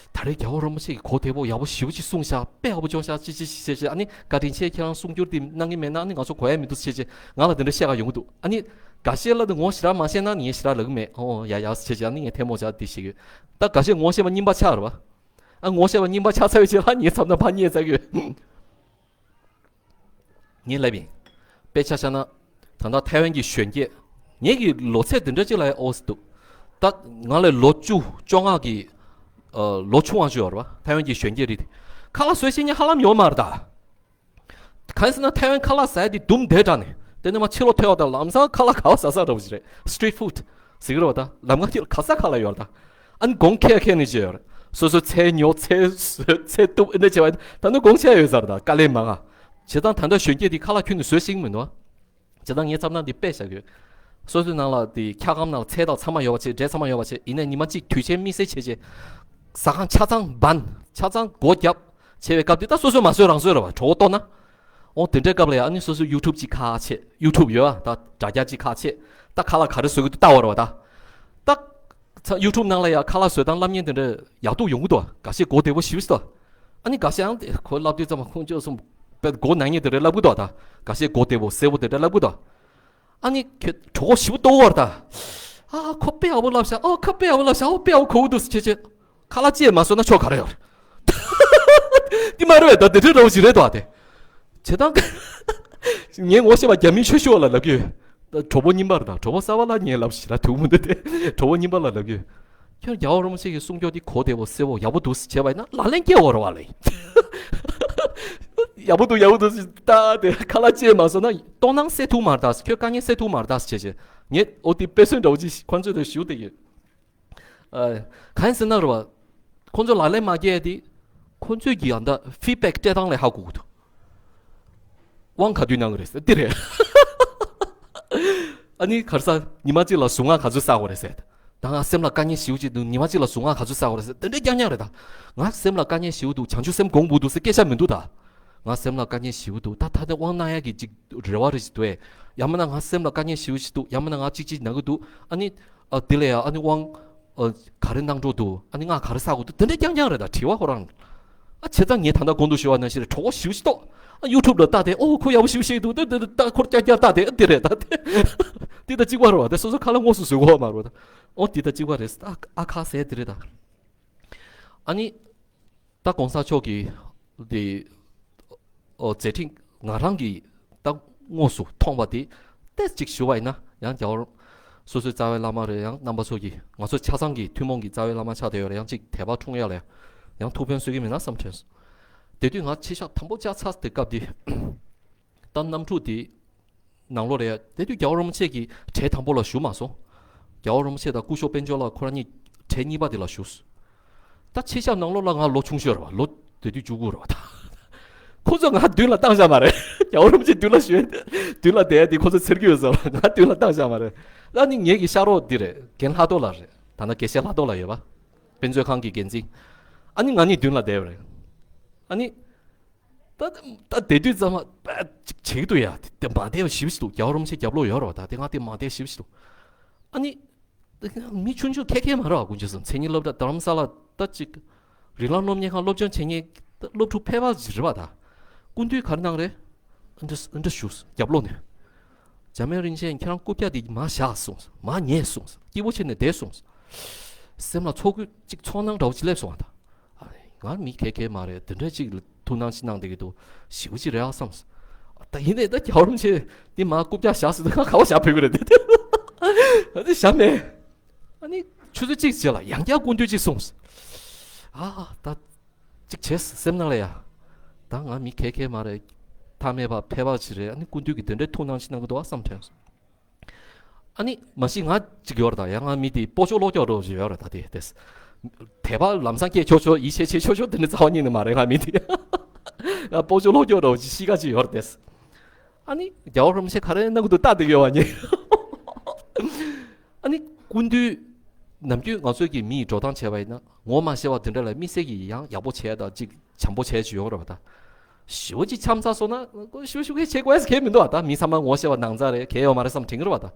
ད་རེས་རྒྱལ་བ་རིན་པོ་ཆེ་གིས་གོ་བདེ་པོ་ཡག་པོ་ཞེ་པོ་ཅིག་གསུངས་ཤག། དཔེ་ཡག་པོ་བྱུང་ཤག་ཅི་ཅི་ཞེས་བྱས། ཨ་ནི་བཀའ་དྲིན་ཆེ། ཁྱེད་རང་གསུང་སྒྱུར་འདི་གནང་གི་མེད་ན་ཨ་ནི་ང་ཚོ་གོ་ཡ་མི་འདུག་ཟེར་བྱས། ང་ལ་འདི་འདྲ་བཤད་ག་ཡོང་གི་འདུག། ཨ་ནི་འགའ་ཤས་ལ་འདི་ངོ་ཞེ་དྲག་མ་ཤེས་ན་ངས་ཞེ་དྲག་ལབ་གི་མེད། ཨོ་ཡ་ཡ་ཟེར་བྱས་བྱས། ཨ་ནི་ངས་ཐལ་མོ་སྦྱར་འདི་བཤད་གི་ཡོད། ད་འགའ་ཤས་ངོ་ཤེས་པ་རྙིང་པ་ཆགས་རེད་བ། ཨ་ངོ་ཤེས་པ་རྙིང་པ་ཆགས་ཚར་བའི་རྗེས་ལ་ངས་མཚམས་ན་ཕར་བསྙད་ཚར་གི་ཡོད། ངས་ལབ་ཡིན། དཔེ་ཆ་བཞག་ན། ད་ལྟ་ཐའེ་ཝན་གྱི་གཞོན་སྐྱེས། ངེད་ཀྱི་ལོ་ཚད་དེ་འདྲ་ཅིག་ལ་ཨོ་སི་འདུག། ད་ང་ལས་ལོ་བཅུ་བཅོ་ལྔ་གི་ཨ་ལོ་ཆུང་བ་ཅིག་ཡོད་རེད་བ། ཐའེ་ཝན་གྱི་གཞོན་སྐྱེས་རེད། ཁ་ལག་བཟོ་ཤེས་མཁན་ཧ་ལམ་ཡོད་མ་རེད་ད། གང་ཡིན་ཟེར་ན་ཐའེ་ཝན་ཁ་ལག་ཟ་ཡ་དེ་དུམ་བདེ་དྲགས་ནས། དེ་ནས་མར་ཕྱི་ལོགས་ཐོན་པ་དང་ལམ་སང་ཁ་ལག་ག་བ་ཟ་ས་འདྲ་བོ་ཞིག་རེད། སི་ཊི་རིཊ་ཕུཌ་ཟེར་གི་རེད་བ། ད་ལམ་ཁ་ཐོག་ལ་ག་ས་ཁ་ལག་ཡོད་རེད་ད། ཨ་ནི་སྒོང་ཁྱེར་ཁྱེར་ནས་བྱས་ཡོད་རེད། སོ་སོའི་ཚལ་ཉོ་ཚལ་བཟོས་ཚལ་གཏུབ་ཨེ་འདྲ་བྱས་པ་ད་ནི་སྒོང་ཆེ་ཡོད་ས་རེད་ད། དཀའ་ལས་མང་ང་། བྱས་ཙང་ད་ལྟ་གཞོན་སྐྱེས་དེ་ཁ་ལག་ཁྱོན་ནས་བཟོ་ཤེས་ཀྱི་མི་འདུག། བྱས་ཙང་ངས་མཚམས་ན་འདི་དཔེ་བཞག་གི་ཡོད། སོ་སོའི་ནང་ལ་དེ་འཁྱག་སྒམ་ནང་ལ་ཚལ་དང་ཚང་མ་ཡོད་པ་བྱས། འབྲས་ཚང་མ་ཡོད་པ་བྱས། ཡིན་ནའི་ཉི་མ་གཅིག་དུས་ཆེན་དམིགས་བསལ་བྱས་བྱས། ཟ་ཁང་ཆ་ཚང་བན་ཆ་ཚང་སྒོ་བརྒྱབ་བྱས་པའི་སྐབས་དེ་ད་སོ་སོས་མ་བཟོས་རང་བཟོས་རེད་བ། གྲོད་ཁོག་ལྟོགས་ན། འོ་དེ་འདྲའི་སྐབས་ལ་ཡ་ཨ་ནི་སོ་སོའི་ཡུ་ཊུབ་ཅིག་ཁ་ཕྱེ། ཡུ་ཊུབ་ཡོད་ཨ། ད་དྲ་རྒྱ་ཅིག་ཁ་ཕྱེ། ད་ཁ་ལག་ག་རེ་བཟོ་གི་འདུག་ལྟ་བ་རེད་བ་ད། ད། ཚ་ཡུ་ཊུབ་ནང་ལ་ཡ་ཁ་ལག་བཟོ་སྟངས་བསླབ་མཁན་དེ་འདྲ་ཡག་སྡུག་ཡོང་གི་འདུག་ཨ། འགའ་ཤས་མགོ་བདེ་པོ་ཞེ་པོ་ཞིག་འདུག་ ཨ་ནི་འགའ་ཤས་ཡང་དེ་ཁོ་ལབ་དུས་ཙམ་པ་ཁོང་ཚོས་སོང་པས་མགོ་ནག་ཉེས་དེ་རེད་ལབ་གི་འདུག་ད། འགའ་ཤས་མགོ་བདེ་པོ་སེར་པོ་དེ་འདྲ་ལབ་གི་འདུག་ཨ་ནི་ཁྱོད་གྲོད་ཁོག་ཞིབ་ཏོག་བར་ད། ཨ་ཁོ་དཔེ་ཡག་པོ་ལབ་ཤག་ཨོ་ཁོ་དཔེ་ཡག་པོ་ལབ་ཤག་ཨོ་དཔེ་ཡག་པོ་གོ་གི་འདུག་ཟེར་བྱས་བྱས། ཁ་ལག་ཅིག་མ་ཟོས་ན་ཆོ་ག་རེ་ཡོད་རེད། འདི་མ་རེད་པས་ད་དེ་འདྲའི་རོགས་ཞིག་རེད་དོ་ཨ་དེ། བྱེད་སྟངས་ངས་ངོ་ཤེས་པ་རྒྱ་མི་ཆོས་ཞུ་བ་ལ་ལབ་ཀྱི་ཡོད། ད་གྲོགས་པོ་རྙིང་པར་དང་གྲོགས་པོ་གསར་པ་ལ་ངས་ལབ་ཞིག་ལ་ཐུག་མི་འདུག་སྟེ་གྲོགས་པོ་རྙིང་པ་ལ་ལབ་ཀྱི་ཡོད། ཁྱོད་རྒྱལ་བ་རིན་པོ་ཆེ་གི་གསུང་སྐྱོར་འདི་གོ་བདེ་པོ་གསལ་པོ་ཡག་པོ་འདུག་ཟེར་བྱས་པ་ཡིན་ན་ལག་ལེན་སྐྱེལ་བར་བ་ལ་ཡིན། ཡག་པོ་འདུག་ཡག་པོ་འདུག་ཟེར་ད་དེ་ཁ་ལག་ཅིག་མ་ཟོས་ན་ལྟོགས་སྣང་སེལ་ཐུབ་མ་རེད་ད་ཟེར། ཁྱོད་དཀའ་ངལ་སེལ་ཐུབ་མ་རེད་ད་ཟེར་བྱས་བྱས། ངས་ཨོ་དེ་དཔེ་མཚོན་འདྲ་བོ་ཅིག་ཁོང་ཚོས་དེ་ཞུ་བསྡད་ཀྱི་ཡོད། ཨ། གང་ཡིན་ཟེར་ན་རེད་བ། ཁོང་ཚོས་ལག་ལེན་མ་སྐྱེལ་དེ། ཁོང་ཚོས་ཀྱི་ཡང་ད་ཕིཌ་བེག་སྤྲད་སྟངས་ལས་ཧ་གོ་གི་འདུག་དབང་ག་དུས་གནང་གི་རེད་ཟེར་དེ་རེད། ཨ་ནི་ཁར་ས་ཉི་མ་གཅིག་ལ་གཟུངས་སྔགས་ག་ཚོད་བསགས་དགོས་རེད་ཟེར། ད་ང་སེམས་ལ་དཀའ་ངལ་ཞེ་པོ་ཅིག་འདུག་ཉི་མ་གཅིག་ལ་གཟུངས་སྔགས་ག་ཚོད་བསགས་དགོས་རེད་ཟེར་དེ་འདྲའི་རྐྱང་རྐྱང་རེད་ད། ང་སེམས་ལ་དཀའ་ངལ་ཞེ་པོ་འདུག་བྱང་ཆུབ་སེམས་སྒོམ་དགོས་འདུག་ཟེར་སྐད་ཆ་མི་འདུག་ད། ང་སེམས་ལ་དཀའ་ངལ་ཞེ་པོ་འདུག་ད་ད་ལྟ་དབང་གནང་ཡག་གི་ཅིག་རེ་བ་རེ་ཞིག་འདུག་ཨེ། ཡང་མིན་ན་ང་སེམས་ལ་དཀའ་ངལ་ཞེ་པོ་ཞིག་འདུག་ཡང་མིན་ན་ང་གཅིག་གཅིག་ན་གི་འདུག་ཨ་ནི། ཨ་དེ་ལས་ཡང་ཨ་ནི་དབང་། ཨ་ག་རེ་གནང་འགྲོ་འདུག་ཨ་ནི་ང་ག་རེ་བསགས་དགོས་འདུག་དེ་འདྲ་རྐྱང་རྐྱང་རེད་ད་དྲི་བ་ཁོ་རང་། ཨ་བྱས་ཙང་ངས་ད་ལྟ་གོང་དུ་ཞུས་པ་ནང་བཞིན་རེད་གྲོགས་པོ་ཞེ་པོ་ཞིག་འདུག་ཨ་ཡུ་ཊུབ་ལ་ལྟ་དེ་ཨོ་ཁོ་ཡག་པོ་ཞེ་པོ་ཞིག་འདུག་དེ་དེ་དེ་ཁོ་རྐྱང་རྐྱང་ལྟ་དེ་ཨ་དེ་རེད་ད་དེ། དེ་ད་གཅིག་པ་རེད་བ་དེ་སོ་སོ་ཁ་ལ་དངོས་སུ་བཟོས་གོ་བ་མ་རེད་བ་ད། ཨོ་དེ་ད་གཅིག་པ་རེད་ཨ་ཨ་ཁ་ཟས་དེ་རེད་ད། ཨ་ནི། ད་གོང་ས་མཆོག་གི་དེ་ཨོ་མཛད་འཕྲིན་ང་རང་གི་ད་དངོས་སུ་མཐོང་བ་དེ་ཏོག་ཙམ་ཞུ་བ་ཡིན་ན་ཡང་རྒྱལ་བ་སོ་སོའི་རྩ་བའི་བླ་མ་རེད་ཡང་རྣམ་པ་ཚོ་གི་ང་ཚོ་ཆ་ཚང་གི་ཐུན་མོང་གི་རྩ་བའི་བླ་མ་ཆགས་བསྡད་ཡོད་རེད་ཡང་ཅིག་དད་པ་འཁྲུངས་ཡ་ལ་ཡང་ཐུགས་ཕན་གསོས་ཀྱི་མིན་ན་བསམ་དྲན་སོང་། དེ་དུས་ང་ཆེ་ཤག་དང་པོ་བཅར་ཚར་དེ་སྐབས་དེ། ད་གནམ་གྲུ་དེ། ནང་ལོགས་རེད་དེ་དུས་རྒྱལ་བ་རིན་པོ་ཆེ་གི་གྲས་དང་པོ་ལ་བཞུགས་མ་སོང་། རྒྱལ་བ་རིན་པོ་ཆེ་དང་སྐུ་ཞབས་དཔལ་འབྱོར་ལགས་ཁོ་རང་གཉིས་གྲས་གཉིས་པ་དེ་ལ་བཞུགས། ད་ཆེ་ཤག་ནང་ལོགས་ལ་ང་ལོ་ཆུང་ཤོས་རེད་བ་ལོ་དེ་དུས་བཅུ་དགུ་རེད་བ་ད། ཁོ་ཚོ་ང་མདུན་ལ་བཏང་བཞག་མ་རེད། རྒྱལ་བ་རིན་པོ་ཆེ་མདུན་ལ་བཞུགས་མདུན་ལ་བསྡད་དེ་ཁོ་ཚོ་འཚེར་གི་ཡོད་ཟེར་བ་ང་མདུན་ལ་བཏང་བཞག་མ་རེད། ད་ནི་ངེད་ཀྱི་ཤག་རོགས་འདི་རེད་རྒན་ལྷག་རྡོར་ལགས་རེད་ད་ན་དགེ་བཤེས་ལྷག་རྡོར་ལགས་ཡོད་པ། དཔེ་མཛོད་ཁང་གི་འགན་འཛིན། ཨ་ནི་ང་གཉིས་མདུན་ལ་བསྡད་པ་རེད། ཨ་ནི། ད་ད་བསྡད་དུས་ཙམ་པ་ཅིག་བྱེད་ཀྱི་འདུག་ཡ་དེ་མ་བསྡད་པ་ཞིབ་ཞིག་འདུག་རྒྱལ་བ་རིན་པོ་ཆེ་རྒྱབ་ལོགས་ཡོད་རེད་བ་ད་དེ་ང་དེ་མ་བསྡད་ཞིབ་ཞིག་འདུག་ཨ་ནི། མི་ཆུང་ཆུང་ཁེ་ཁེ་མ་རེད་བ་དཀོན་མཆོག་གསུམ་མཚན་ཉིད་སློབ་གྲྭ་རྡ་རམ་ས་ལ་ད་ཅིག་རིགས་ལམ་སློབ་གཉེར་ཁང་སློབ་སྦྱོང་བྱེད་མཁན་སློབ་ཕྲུག་ཕལ་པ་ཞིག་རེད་བ་ད། སྐུ་མདུན་ག་རེ་གནང་རེད། ཨ་འདྲ་ཨ་འདྲ་ཞུས་རྒྱབ་ལོགས་ནས། འཇམ་དབྱངས་རིན་ཆེན་ཁྱེད་རང་རྐུབ་བཀྱག་དེ་མར་བཞག་གསུངས། མར་ཉལ་གསུངས། སྐྱིད་པོ་བྱས་ནས་བསྡད་གསུངས། སེམས་ལ་ཚོར་གི་ཅིག་ཚོར་སྣང་འདྲ་བོ་ཅིག་སླེབས་སོང་བ་ད། ཨ་ང་མི་ཁེ་ཁེ་མ་རེད་དེ་འདྲ་ཅིག་ལ་ཐུགས་སྣང་ཅིག་གནང་བསྡད་ཀྱི་འདུག་ཞེ་པོ་ཅིག་རེད་ཨ་བསམས། ད་ཡིན་ནའི་ད་རྒྱལ་བ་རིན་པོ་ཆེ་འདི་མར་རྐུབ་བཀྱག་བཞག་ཟེར་དུས་ང་ག་པར་བཞག་ཕོད་ཀྱི་རེད་དེ། ཨ་ནི་བཞག་མེད། ཨ་ནི་ཆུ་ཚོད་གཅིག་རྗེས་ལ་ཡང་བསྐྱར་སྐུ་མདུན་ཅིག་གསུངས། ཨ་ད། གཅིག་བྱས་སེམས་ནང་ལ་ཡ། ད་ང་མི་ཁེ་ཁེ་མ་རེད། ཐ་མལ་པ་ཕལ་པ་ཅིག་རེད་ཨ་ནི་སྐུ་མདུན་གྱིས་དེ་འདྲའི་ཐུགས་སྣང་ཅིག་གནང་གི་འདུག་ཨ་བསམ་དྲན་སོང་། ཨ་ནི་མ་གཞི་ང་ཅིག་ཡོད་རེད་ད་ཡང་ང་མི་དེ་སྤོ་ཆོག་ལོག་ཀྱོག་འདྲ་བོ་ཅིག་ཡོད་རེད་ད་དེ་དེ། དད་པ་ལམ་སང་སྐྱེ་ཆོག་ཆོག་ཡིད་ཆེས་བྱེད་ཆོག་ཆོག་དེ་འདྲ་རྩ་བ་ཉིད་ནས་མ་རེད་ང་མི་དེ། ང་སྤོ་ཆོག་ལོག་ཀྱོག་འདྲ་བོ་ཅིག་གཤིས་ཀ་ཅིག་ཡོད་རེད་དེ། ཨ་ནི་རྒྱལ་བ་རིན་པོ་ཆེ་ག་རེ་གནང་གི་འདུག་ལྟ་བསྡད་ཀྱི་ཡོད་པ་ཉིད། ཨ་ནི་སྐུ་མདུན། ནམ་རྒྱུན་ང་ཚོའི་གི་མི་ཡི་འགྲོ་སྟངས་བྱས་པ་ཡིན་ན་ངོ་མ་ཤེས་པ་དེ་འདྲ་ལ་དམིགས་བསལ་གྱི་ཡང་ཡག་པོ་བྱས་དང་ཅིག་བྱམས་པོ་བྱས་ཅིག་ཡོང་རེད་པ་ད། ཞེ་པོ་ཅིག་འཆམ་ཚར་སོང་ན་ཞུ་ཞུ་གས་བྱེད་དགོས་གལ་མི་འདུག་ཨ་ད་མི་ཚང་མ་ངོ་ཤེས་པ་ནང་ཚ་རེད་གལ་ཡོད་མ་རེད་བསམ་དྲན་གི་རེད་པ་ད།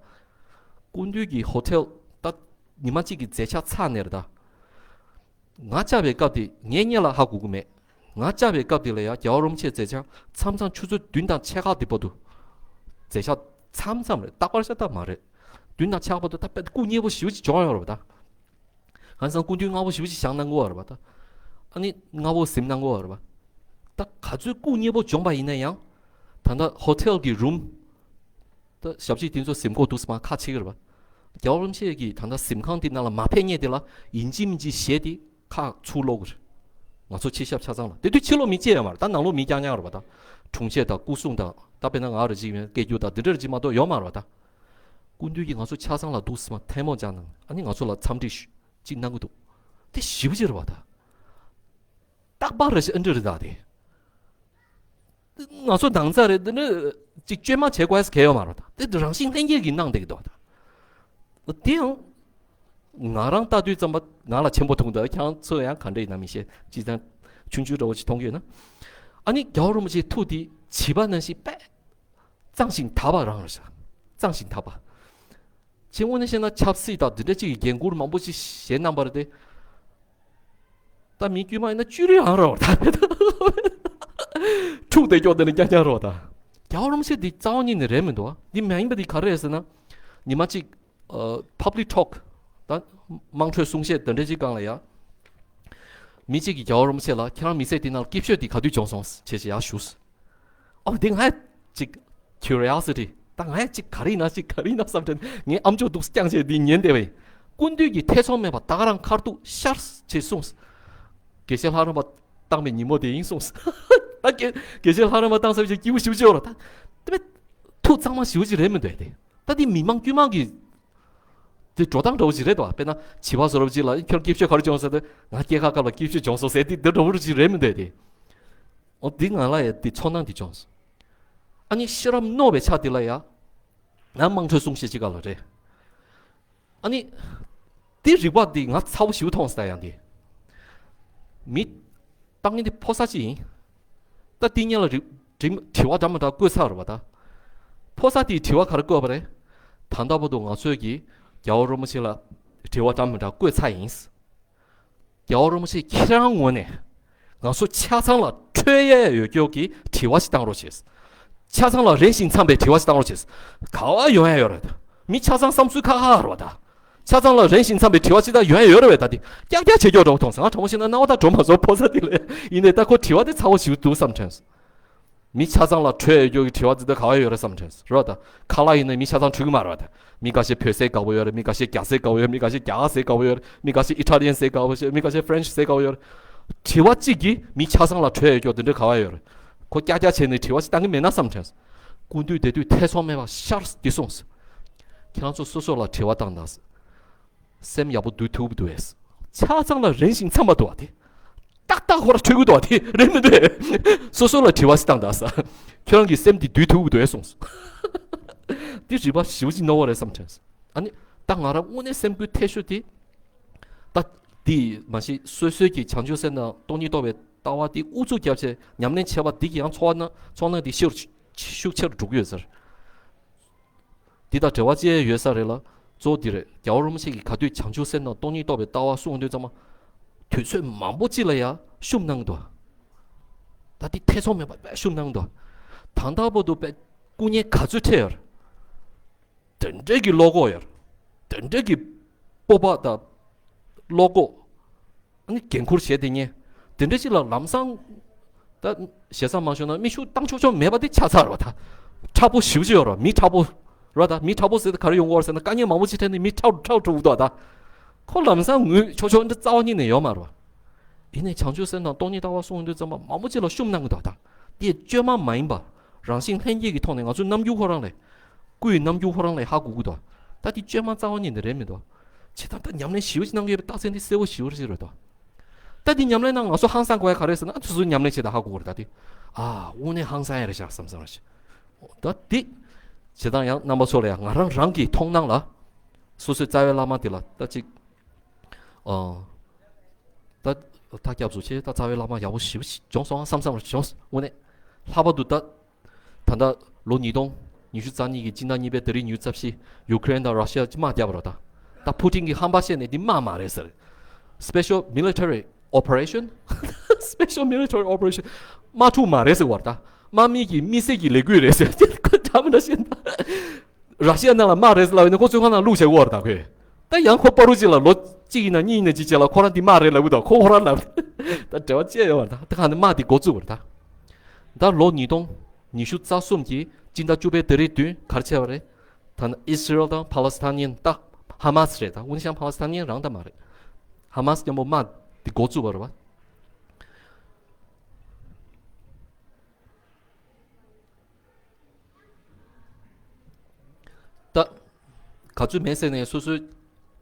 སྐུ་མདུན་གྱི་ཧོ་ཊེལ་ད་ཉི་མ་གཅིག་གི་མཛད་འཆར་ཚར་ནས་རེད་ད། ང་བཅར་བའི་སྐབས་དེ་ངའི་སྔོན་ལ་ཧ་གོ་གི་མེད། ང་བཅར་བའི་སྐབས་དེ་ལ་ཡང་རྒྱལ་བ་རིན་པོ་ཆེའི་མཛད་འཆར་མཚམས་མཚམས་ཆུ་ཚོད་བདུན་དང་ཕྱེད་ཀ་དེ་བར་དུ་མཛད་འཆར་མཚམས་མཚམས་རེད་རྟག་པར་ཤ་སྟག་མ་རེད། བདུན་དང་ཕྱེད་ཀ་བར་དུ་ད་དཔེ་སྐུ་མཉེལ་པོ་ཞེ་པོ་ཅིག་བྱུང་ཡོད་རེད་པ་ད། གང་ཟེར་ན་སྐུ་མདུན་སྔ་པོ་ཞེ་པོ་ཅིག་བཞེངས་གནང་གི་ཡོད་རེད་པ་ད། ཨ་ནི་སྔ་པོ་གཟིམ་གནང་གི་ཡོད་རེད་པ། ད་ག་ཚོད་སྐུ་མཉེལ་པོ་བྱུང་པ་ཡིན་ན་ཡང་། ད་ལྟ་ཧོ་ཊེལ་གྱི་རུམ། ད་ཞབས་ཕྱི་དེ་ཚོ་གཟིམ་གོ་འདུག་སེ་མར་ཁ་ཕྱེ་གི་རེད་པ། རྒྱལ་བ་རིན་པོ་ཆེ་གིས་ད་ལྟ་གཟིམ་ཁང་དེ་ནང་ལ་མ་ཕེབས་སྔོན་དེ་ལ་ཡིན་གཅིག་མིན་གཅིག་ཞེད་དེ་ཁ་ཚུར་སློག་གི་རེད། ང་ཚོ་ཕྱི་ཞབས་ཆ་ཚང་ལ་དེ་དུས་ཕྱི་ལོགས་མི་གཅིག་ཡང་མ་རེད་ད་ནང་ལོགས་མི་རྐྱང་རྐྱང་རེད་པ་ད། དྲུང་ཆེ་དང་སྐུ་སྲུང་དང་ད་དཔེར་ན་ང་རེ་གཅིག་ཡིན་སྐད་སྒྱུར་དང་དེ་འདྲ་རེ་གཅིག་མ་གཏོགས་ཡོད་མ་རེད་པ་ད། སྐུ་མདུན་གྱིས་ང་ཚོ་ཆ་ཚང་ལ་འདུག་སེ་མར་ཐལ་མོ་སྦྱར་གནང་ཨ་ནི་ང་ཚོ་ལ་འཚམས་འདྲི་ཞུ་གཅིག་གནང་གི་འདུག་དེ་ཞེ་པོ་ཅིག་རེད་པ་ད། རྟག་པར་རེ་ཞིག་ཨ་འདྲ་རེད་ད་དེ། ང་ཚོ་ནང་ཚ་རེད་འདི་ནི་ཅིག་བཅོས་མ་བྱེད་དགོས་གལ་ཡོད་མ་རེད་ད། དེ་རང་བཞིན་ལྷན་སྐྱེས་ཀྱིས་གནང་བསྡད་ཀྱི་འདུག་ད། དེ་ཡང་ང་རང་ལྟ་དུས་ཙམ་པ་ང་ལ་ཆེན་པོ་མཐོང་འདུག་ཁྱེད་ཚོ་ཡང་ག་འདྲ་ཡིན་ན་མི་ཤེས་ཅི་ཙང་ཆུང་ཆུང་འདྲ་བོ་ཅིག་མཐོང་གི་ཡོད་ན། ཨ་ནི་རྒྱལ་བ་རིན་པོ་ཆེའི་ཐུགས་དེ་བྱིས་པ་ནང་བཞིན་དཔེ་གཙང་ཞིང་དག་པ་རང་རེད་ཤག་གཙང་ཞིང་དག་པ། ཅིག་དངོས་གནས་བཤད་ན་ཆབ་སྲིད་དང་འདི་འདྲ་ཅིག་གི་འགན་འཁུར་མང་པོ་ཅིག་བཞེས་གནང་བ་རེད་དེ། ད་མི་དཀྱུས་མ་ཡིན་ན་བཅུ་རེ་ཨང་རོ་ད། འཁྲུག་དེ་སྐྱོ་དེ་ནི་རྐྱང་རྐྱང་རོ་ད། རྒྱལ་བ་རིན་པོ་ཆེ་འདི་རྩ་བ་ཉིད་ནས་རེད་མི་འདུག་འདི་མ་ཡིན་པ་འདི་ག་རེ་རེད་ཟེར་ན། ཉི་མ་གཅིག་ཨ། public talk ད་དམངས་ཁྲོད་གསུང་བཤད་དེ་འདྲ་ཅིག་སྒང་ལ་ཡ། མི་གཅིག་གིས་རྒྱལ་བ་རིན་པོ་ཆེ་ལ་ཁྱེད་རང་མི་ཚེ་འདི་ནང་སྐྱིད་ཤོས་འདི་ག་དུས་བྱུང་སོང་ཟེར་བྱས་ཡ་ཞུས། ཨོ་འདི་ང་ཅིག curiosity ད་ང་ཅིག་ག་རེ་ཡིན་ན་ཅིག་ག་རེ་ཡིན་ན་བསམ་དྲན་ངའི་ཨམ་ཅོག་འདུག་རྐྱང་བྱས་འདི་ཉན་བསྡད་པ་ཡིན། ཀུན་འདུས་ཀྱི་ཐེ་ཚོམ་མེད་པ་ད་ག་རང་ཁར་ཐུག་ཤར་བྱས་གསུངས། དགེ་བཤེས་ལྷ་རམས་པ་བཏང་པའི་ཉིན་མོ་དེ་ཡིན་གསུངས། ད་དགེ་དགེ་བཤེས་ལྷ་རམས་པ་བཏང་ས་བྱས་སྐྱིད་པོ་ཞེ་པོ་ཅིག་ཡོད་ར་ད། དེ་བས་ཐུགས་གཙང་མ་ཞེ་པོ་ཅིག་རེད་མི་འདུག་དེ། ད་དེ་མི་མང་དཀྱུས་མ་གི་དེ་འགྲོ་སྟངས་འདྲ་བོ་ཅིག་རེད་དོ། དཔེར་ན་བྱིས་པ་བཟོ་འདྲ་བོ་ཅིག་ལ་ཁྱོད་སྐྱིད་ཤོས་ག་རེ་བྱུང་ཟེར་ཏེ་ང་སྐྱེས་ཁ་སྐབས་ལ་སྐྱིད་ཤོས་བྱུང་སོང་ཟེར་དེ་འདི་འདྲ་བོ་ཅིག་རེད་མི་འདུག་དེ། འོ་འདི་ང་ལ་ཡ་འདི་ཚོར་སྣང་འདི་བྱུང་སོང་། ཨ་ནི་ཤེས་རབ་རྣོ་བའི་ཆ་དེ་ལ་ཡ་ང་དམངས་ཁྲོད་གསུང་བཤད་ཅིག་ག་ལ་རེད། ཨ་ནི། དེ་རིག་པ་འདི་ང་ཚ་བོ་ཞིག་མཐོང་ས་ཡང་དེ། མི། ལྟ་ངན་དེ་ཕོ་གསར་ཅིག་ཡིན། ད་དེ་གཉིས་ལ་རིག་དྲི་དྲི་བ་འདྲ་མི་འདྲ་བཀོད་ཚར་བ་ད། ཕོ་གསར་དེའི་དྲི་བ་ག་རེ་བཀོད་པ་རེད། ད་ལྟ་བར་དུ་ང་ཚོས་ཀྱིས་རྒྱལ་བ་རིན་པོ་ཆེ་ལ་དྲི་བ་འདྲ་མི་འདྲ་བཀོད་ཚར་ཡིན། རྒྱལ་བ་རིན་པོ་ཆེ་ཁྱེད་རང་ངོས་ནས་ང་ཚོ་ཆ་ཚང་ལ་འཕྲོད་ཡས་ཡོད་རྒྱུ་གི་དྲི་བ་ཞིག་བཏང་རོགས་བྱེད། ཆ་ཚང་ལ་རན་ཞིང་འཚམ་པའི་དྲི་བ་ཞིག་བཏང་རོགས་བྱེད། ག་བ་ཡོང་ཡས་ཡོད་རེད། མི་ཆ་ཚང་བསམ་ཚུལ་ཁ་ཁ་རེད་བ་ད། ཆ་ཚང་ལ་རན་ཞིང་འཚམ་པའི་དྲི་བ་ཞིག་ད་ཡོང་ཡས་ཡོད་རེད་བས་ད་དེ་ཀྱག་ཀྱག་བྱེད་ཀྱོག་འདྲ་བོ་མཐོང་སོང་། ང་དྲང་པོ་བཤད་ན་རྣ་བ་ད་འགྲོ་མ་སོང་ཕོ་གསར་དེ་ལས། ཡིན་ནའི་ད་ཁོ་དྲི་བ་དེ་ཚ་བོ་ཞིག་འདུག་བསམ་དྲན། མི་ཆ་ཚང་ལ་འཕྲོད་ཡོད་རྒྱུ་གི་དྲི་བ་འདི་ལྟར་ག་བ་ཡོད་རེད་བསམ་དྲན་རོ་ད། ཁ་ལག་ཡིན་ན་མི་ཆ་ཚང་འཕྲོད་ཀྱི་མ་རེད་བ་ད། མི་ཁ་ཤས་བོད་ཟས་དགའ་པོ་ཡོད་རེད། མི་ཁ་ཤས་རྒྱ་ཟས་དགའ་པོ་ཡོད་རེད། མི་ཁ་ཤས་རྒྱ་གར་ཟས་དགའ་པོ་ཡོད་རེད། མི་ཁ་ཤས་ཨི་ཊ་ལི་ཡན་ཟས་དགའ་པོ་ཡོད་རེད། མི་ཁ་ཤས་ཧྥ་རན་ཆི་ཟས་དགའ་པོ་ཡོད་རེད། དྲི་བ་གཅིག་གིས་མི་ཆ་ཚང་ལ་འཕྲོད་ཡོད་རྒྱུ་འདི་འདྲ་ག་བ་ཡོད་རེད། ཁོ་ཀྱག་ཀྱག་བྱས་ནས་དྲི་བ་ཞིག་བཏང་གི་མེད་ན་བསམ་དྲན། སྐུ་མདུན་དེ་དུས་ཐེ་ཚོམ་མེད་པ་ཤར་འདི་གསུངས། ཁྱེད་རང་ཚོ་སོ་སོ་ལ་དྲི་བ་བཏང་དང་། སེམས་ཡག་པོ་འདུག་ཐུབ་འདུག་ཨེ། ཆ་ཚང་ལ་རན་ཞིང་འཚམ་པ་འདུག་བ་དེ། ཏག་ཏག་ཁོ་ར་འཕྲོད་ཀྱི་འདུག་བ་དེ་རན་མི་འདུག་ཨེ། སོ་སོ་ལ་དྲི་བ་ཞིག་བཏང་དང་ས། ཁྱོད་རང་གི་སེམས་འདི་འདུག་ཐུབ་འདུག་ཨེ་གསུངས། འདི་རིག་པ་ཞེ་པོ་ཅིག་རྣོ་བ་རེད་བསམ་དྲན། ཨ་ནི་ད་ང་རང་དངོས་གནས་སེམས་འགུལ་ཐེབས་ཤོས་དེ། ད་འདི་མ་གཞི་སོ་སོའི་གི་བྱང་ཆུབ་སེམས་དང་སྟོང་ཉིད་རྟོགས་པའི་ལྟ་བ་དེ་ཨུ་ཚུགས་རྒྱབ་བྱས་ཉམས་ལེན་བྱས་པ་འདི་གི་ཡང་ཚོར་སྣང་ཚོར་སྣང་དེ་ཤུགས་ཤུགས་ཆེར་འགྲོ་གི་ཡོད་ཟེར། འདི་དང་འབྲེལ་བ་ཅི་ཡང་ཡོད་ས་རེད་ལ། གཙོ་བོ་འདི་རེད། རྒྱལ་བ་རིན་པོ་ཆེ་གིས་ག་དུས་བྱང་ཆུབ་སེམས་དང་སྟོང་ཉིད་རྟོགས་པའི་ལྟ་བ་གསུངས་དུས་ཙམ་པ། དུས་ཚོད་མང་པོ་ཅིག་ལ་ཡང་ཤུམ་གནང་འདུག་ད་འདི་ཐེ་ཚོམ་མེད་པ་དཔེ་ཤུམ་གནང་འདུག་ད་ལྟ་བར་དུ་དཔེ་སྐུ་ངལ་ག་ཚོད་འཕྲད་ཡོད་རེད། དེ་འདྲས་ཀྱི་བློ་ཁོག་ཡོད་རེད། དེ་འདྲས་ཀྱི་སྤོབས་པ་དང་བློ་ཁོག་ཨ་ནི་འགན་འཁུར་བྱས་དེ་ཉེ། དེ་འདྲ་ཅིག་ལ་ལམ་སང་། ད་ཞེ་ས་མ་ཞུ་ན་མིག་ཤུགས་བཏང་ཆོག་ཆོག་མེད་པ་དེ་ཆགས་ཚར་བ་ད། མཁྲེགས་པོ་ཞེ་པོ་ཅིག་ཡོད་རེད་བ། མི་མཁྲེགས་པོ། རེད་བ་ད། མི་མཁྲེགས་པོ་ཟེར་ཏེ་ག་རེ་ཡོང་གི་ཡོད་རེད་ཟེར་ན་དཀའ་ངལ་མང་པོ་ཅིག་འཕྲད་ནས་མི་མཁྲེགས་མཁྲེགས་འགྲོ་གི་འདུག་ད། ཁོ་ལམ་སང་ངུས་ཆོག་ཆོག་འདི་རྩ་བ་ཉིད་ནས་ཡོད་མ་རེད་བ། ཡིན་ནའི་བྱང་ཆུབ་སེམས་དང་སྟོང་ཉིད་ལྟ་བ་གསུངས་དུས་ཙམ་པ་མང་པོ་ཅིག་ལ་ཤུམ་གནང་གི་འདུག་ད། དེ་བཅོས་མ་མ་ཡིན་པ། རང་བཞིན་ལྷན་སྐྱེས་ཀྱི་ཐོག་ནས་ང་ཚོའི་རྣམ་འགྱུར་ཁོ་རང་ལས། སྐུའི་རྣམ་འགྱུར་ཁོ་རང་ལས་ཧ་གོ་གི་འདུག་ད་དེ་བཅོས་མ་རྩ་བ་ཉིད་ནས་རེད་མི་འདུག་བྱས་ཙང་ད་ཉམས་ལེན་ཞེ་པོ་ཅིག་གནང་གི་ཡོད་པའི་རྟགས་མཚན་དེ་གསལ་པོ་ཞེ་པོ་ཅིག་རེད་དོ། ད་དེ་ཉམས་ལེན་ནང་ང་ཚོ་ཧང་སང་དགོས་ཡ་ག་རེ་ཟེར་ན་ཨ་ཚོ་ཚོ་ཉམས་ལེན་བྱེད་ད་ཧ་གོ་གི་རེད་ད་དེ། ཨ་དངོས་གནས་ཧང་སང་ཡ་རེད་ཤག་བསམ་བསམ་རེད་ཤག་ད་དེ། བྱས་ཙང་ཡང་རྣམ་པ་ཚོ་ལ་ཡང་ང་རང་རང་གི་མཐོང་སྣང་ལ། སོ་སོའི་རྩ་བའི་བླ་མ་དེ་ལ་ད་ཅིག་ཨ། ད་ཐག་སྐྱབས་སུ་ཆེ་ད་རྩ་བའི་བླ་མ་ཡག་པོ་ཞེ་པོ་ཅིག་བྱུང་སོང་ཨ་བསམ་བསམ་རེད་བྱུང་། དངོས་གནས། ལྷག་པར་དུ་ད། ད་ལྟ་ལོ་ཉིས་སྟོང་ཉི་ཤུ་རྩ་གཉིས་ཀྱི་སྤྱི་ཟླ་གཉིས་པའི་ཏ་རིག་ཉི་ཤུ་རྩ་བཞི། ཡུ་ཀེ་རེན་དང་ར་ཤི་ཡ་དམག་བརྒྱབ་པ་རེད་ད། ད་ཕུ་ཊིན་གྱིས་ཧམ་པ་བཤད་ནས་འདི་དམག་མ་རེད་ཟེར། Special Military Operation Special Military Operation དམག་འཁྲུག་མ་རེད་ཟེར་བ་རེད་ད། དམག་མི་གི་མི་སེར་གྱི་ལས་འགུལ་རེད་ཟེར། ཁོ་འདྲ་མི་འདྲ་བཤད་ན། ར་ཤི་ཡ་ནང་ལ་དམག་རེད་ཟེར་ལབ་ཡིན་ན་ཁོ་ཚོའི་ཁོ་ན་ལུག་བྱེད་དགོས་རེད་ད་ཁོས། ད་ཡང་ཁོ་པ་རུ་གཅིག་ལ་ལོ་གཅིག་ཡིན་ན་གཉིས་ཡིན་ན་གཅིག་བྱས་ལ་ཁོ་རང་འདི་དམག་རེད་ལབ་གི་འདུག་ཁོ་ཁོ་རང་ལབ། ད་འབྲེལ་བ་ཅི་ཡོད་རེད་ད། ད་ག་ནས་དམག་འདི་འགོ་བཙུགས་པ་རེད་ད། ད་ལོ་ཉིས་སྟོང་། ཉི་ཤུ་རྩ་གསུམ་གྱི་སྤྱི་ཟླ་བཅུ་པའི་ཏ་རིག་བདུན་ག་རེ་བྱས་པ་རེད། ད་ནི་ཨི་སི་རེལ་དང་ཕ་ལེ་སི་ཐན་ཉན་ད་ཧ་མ་སི་རེད་ད། དབུ་ཞང་ཕ་ལེ་སི་ཐན་ཉན་རང་ད་མ་རེད། ཧ་མ་སི་མཉམ་པོ་དམག་འདི་འགོ་བཙུགས་པ་རེད་བ། ད། ག་ཚོད་མེད་ཟེར་ནས་སོ་སོའི་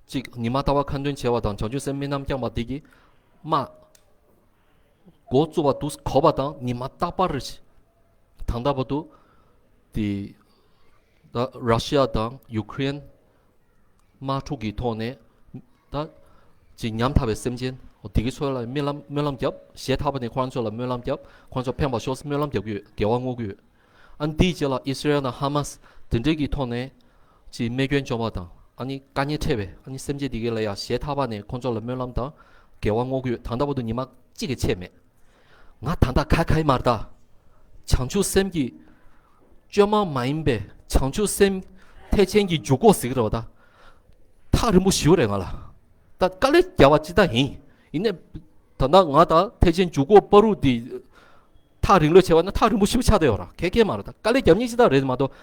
ཅིག་ཉི་མ་ལྟ་བ་ཁ་འདོན་བྱས་པ་དང་བྱང་ཆུབ་སེམས་དམན་རྣམས་བསྐྱངས་པ་འདི་གིས་དམག་འགོ་བཙུགས་པ་འདུག་གོ་བ་དང་ཉི་མ་རྟག་པར་རེ་ཞིག་ད་ལྟ་བར་དུ། དེ། ད་ར་ཤི་ཡ་དང་ཡུ་ཀེ་རེན། དམག་འཁྲུག་གི་ཐོག་ནས། ད། ཅིག་ཉམ་ཐག་པའི་སེམས་ཅན། འོ་དེ་གའི་ཚོ་ལ་སྨོན་ལམ་སྨོན་ལམ་བརྒྱབ། ཞེད་ཐག་པ་ནས་ཁོ་རང་ཚོ་ལ་སྨོན་ལམ་བརྒྱབ། ཁོ་རང་ཚོ་ཕན་པ་ཤོག་སྨོན་ལམ་རྒྱབ་ཀྱི་ཡོད། དགེ་བ་བསྔོ་གི་ཡོད། ཨ་ནི་དེའི་རྗེས་ལ་ཨི་སི་རེལ་དང་ཧ་མ་སི་དེ་འདྲའི་གི་ཐོག་ནས་ཅིག་རྨས་སྐྱོན་བྱུང་བ་དང་ཨ་ནི་དཀའ་ངལ་འཕྲད་པའི་ཨ་ནི་སེམས་ཅན་དེ་གའི་ལ་ཡང་ཞེད་ཐག་པ་ནས་ཁོང་ཚོ་ལ་སྨོན་ལམ་དང་ དགེ་བ་བསྔོ་གི་ཡོད། ད་ལྟ་བར་དུ་ཉི་མ་གཅིག་གི་ཆད་མེད། ང་ད་ལྟ་ཁ་ཁ་ཡི་མ་རེད་ད། བྱང་ཆུབ་སེམས་ཀྱི་བཅོས་མ་མ་ཡིན་པའི་བྱང་ཆུབ་སེམས་ཐེག་ཆེན་གྱི་འཇུག་སྒོ་ཟེར་གི་རེད་བ་ད། ཐག་རིང་པོ་ཞེ་པོ་རེད་ང་ལ། ད་དཀའ་ལས་རྒྱག་པ་ཅི་ལྟར་ཡིན། ཡིན་ནའི། ད་ལྟ་ང་ད་ཐེག་ཆེན་འཇུག་སྒོ་བར་དུ་དེ། ཐག་རིང་ལོས་བྱས་པ་ན་ཐག་རིང་པོ་ཞེ་པོ་ཆགས་བསྡད་ཡོད་ར། ཁེ་ཁེ་མ་རེད་ད། དཀའ་ལས་རྒྱབ་མཁན་ཅི་ལྟར་རེད་མ་གཏོགས།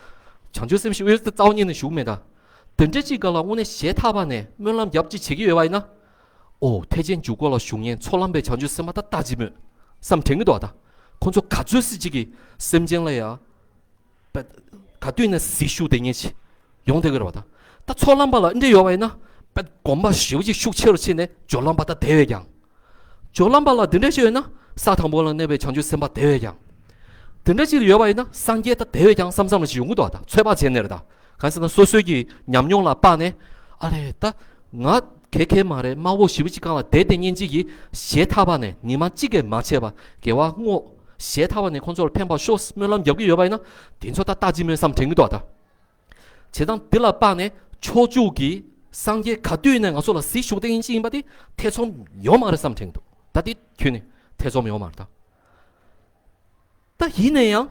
བྱང་ཆུབ་སེམས་ཞེ་པོ་ཡོད་ཙང་རྩ་བ་ཉིད་ནས་ཞུ་གི་མེད་ད། དེ་འདྲ་ཅིག་ག་ལ་དངོས་གནས་གཞས་ཐར་པ་ནས་སྨོན་ལམ་རྒྱབ་ཅིག་བྱེད་ཀྱི་ཡོད་པ་ཡིན་ན། ཨོ་ཐེག་ཆེན་འཇུག་སྒོ་ལ་ཞུགས་མཁན་ཚོགས་ལམ་པའི་བྱང་ཆུབ་སེམས་དཔའ་ད་ལྟ་ཅི་མོད་བསམ་དྲན་གི་འདུག་ད། ཁོང་ཚོ་ག་ཚོད་སྲིད་ཅིག་གིས་སེམས་ཅན་ལ་ཡ། པད། ག་དུས་ནས་ཟིལ་ཤུགས་དེ་ཉིད་ཅིག་ཡོང་བསྡད་ཀྱི་རེད་བ་ད། ད་ཚོགས་ལམ་པ་ལ་འདི་འདྲ་ཡོད་པ་ཡིན་ན། པད་གོམ་པ་ཞེ་པོ་ཅིག་ཤུགས་ཆེ་རུ་ཕྱིན་ནས་སྦྱོར་ལམ་པ་ད་དེ་བས་ཀྱང་། སྦྱོར་ལམ་པ་ལ་འདི་འདྲ་ཞིག་ཡོད་ན་ས་དང་པོ་ལ་གནས་པའི་བྱང་ཆུབ་སེམས་དཔའ་དེ་བས་ཀྱང་། འདི་འདྲ་ཅིག་ཡོད་པ་ཡིན་ན་སངས་རྒྱས་ད་དེ་བས་ཀྱང་བསམ་བསམ་ལ་ཞིག་ཡོང་གི་འདུག་བ་ད། ཚོད་དཔག་བྱས་ནས་རེད་ད། གང་ཟེར་ན་སོ་སོའི་གི་ཉམས་མྱོང་ལ་དཔག་ནས། ཨ་ལས་ད། ང་གེ་གེ་མ་རེད། དམའ་བོ་ཞེ་པོ་ཅིག་སྒང་ལ་བསྡད་དེ་ཉིན་གཅིག་གིས་གཞས་ཐར་པ་ནས་ཉི་མ་གཅིག་གིས་མ་ཆད་པ་དགེ་བ་བསྔོ། གཞས་ཐར་པ་ནས་ཁོང་ཚོར་ཕན་པ་ཤོག་སྨོན་ལམ་རྒྱབ་ཀྱི་ཡོད་པ་ཡིན་ན། དེ་ཚོ་ད་ལྟ་ཅི་སྨོན་བསམ་དྲན་གྱི་འདུག་ད། བྱས་ཙང་འདི་ལ་དཔག་ནས་ཕྱོགས་བཅུ་གི་སངས་རྒྱས་ག་དུས་ནས་ང་ཚོ་ལ་ཟིལ་ཞུགས་དེ་ཡིན་ཅི་ཡིན་པ་དེ་ཐེ་ཚོམ་ཡོད་མ་རེད་བསམ་དྲན་གྱི་འདུག་ད་དེ་ཁྱོན་ནས་ཐེ་ཚོམ་ཡོད་མ་རེད་ད། ད་ཡིན་ན་ཡང་།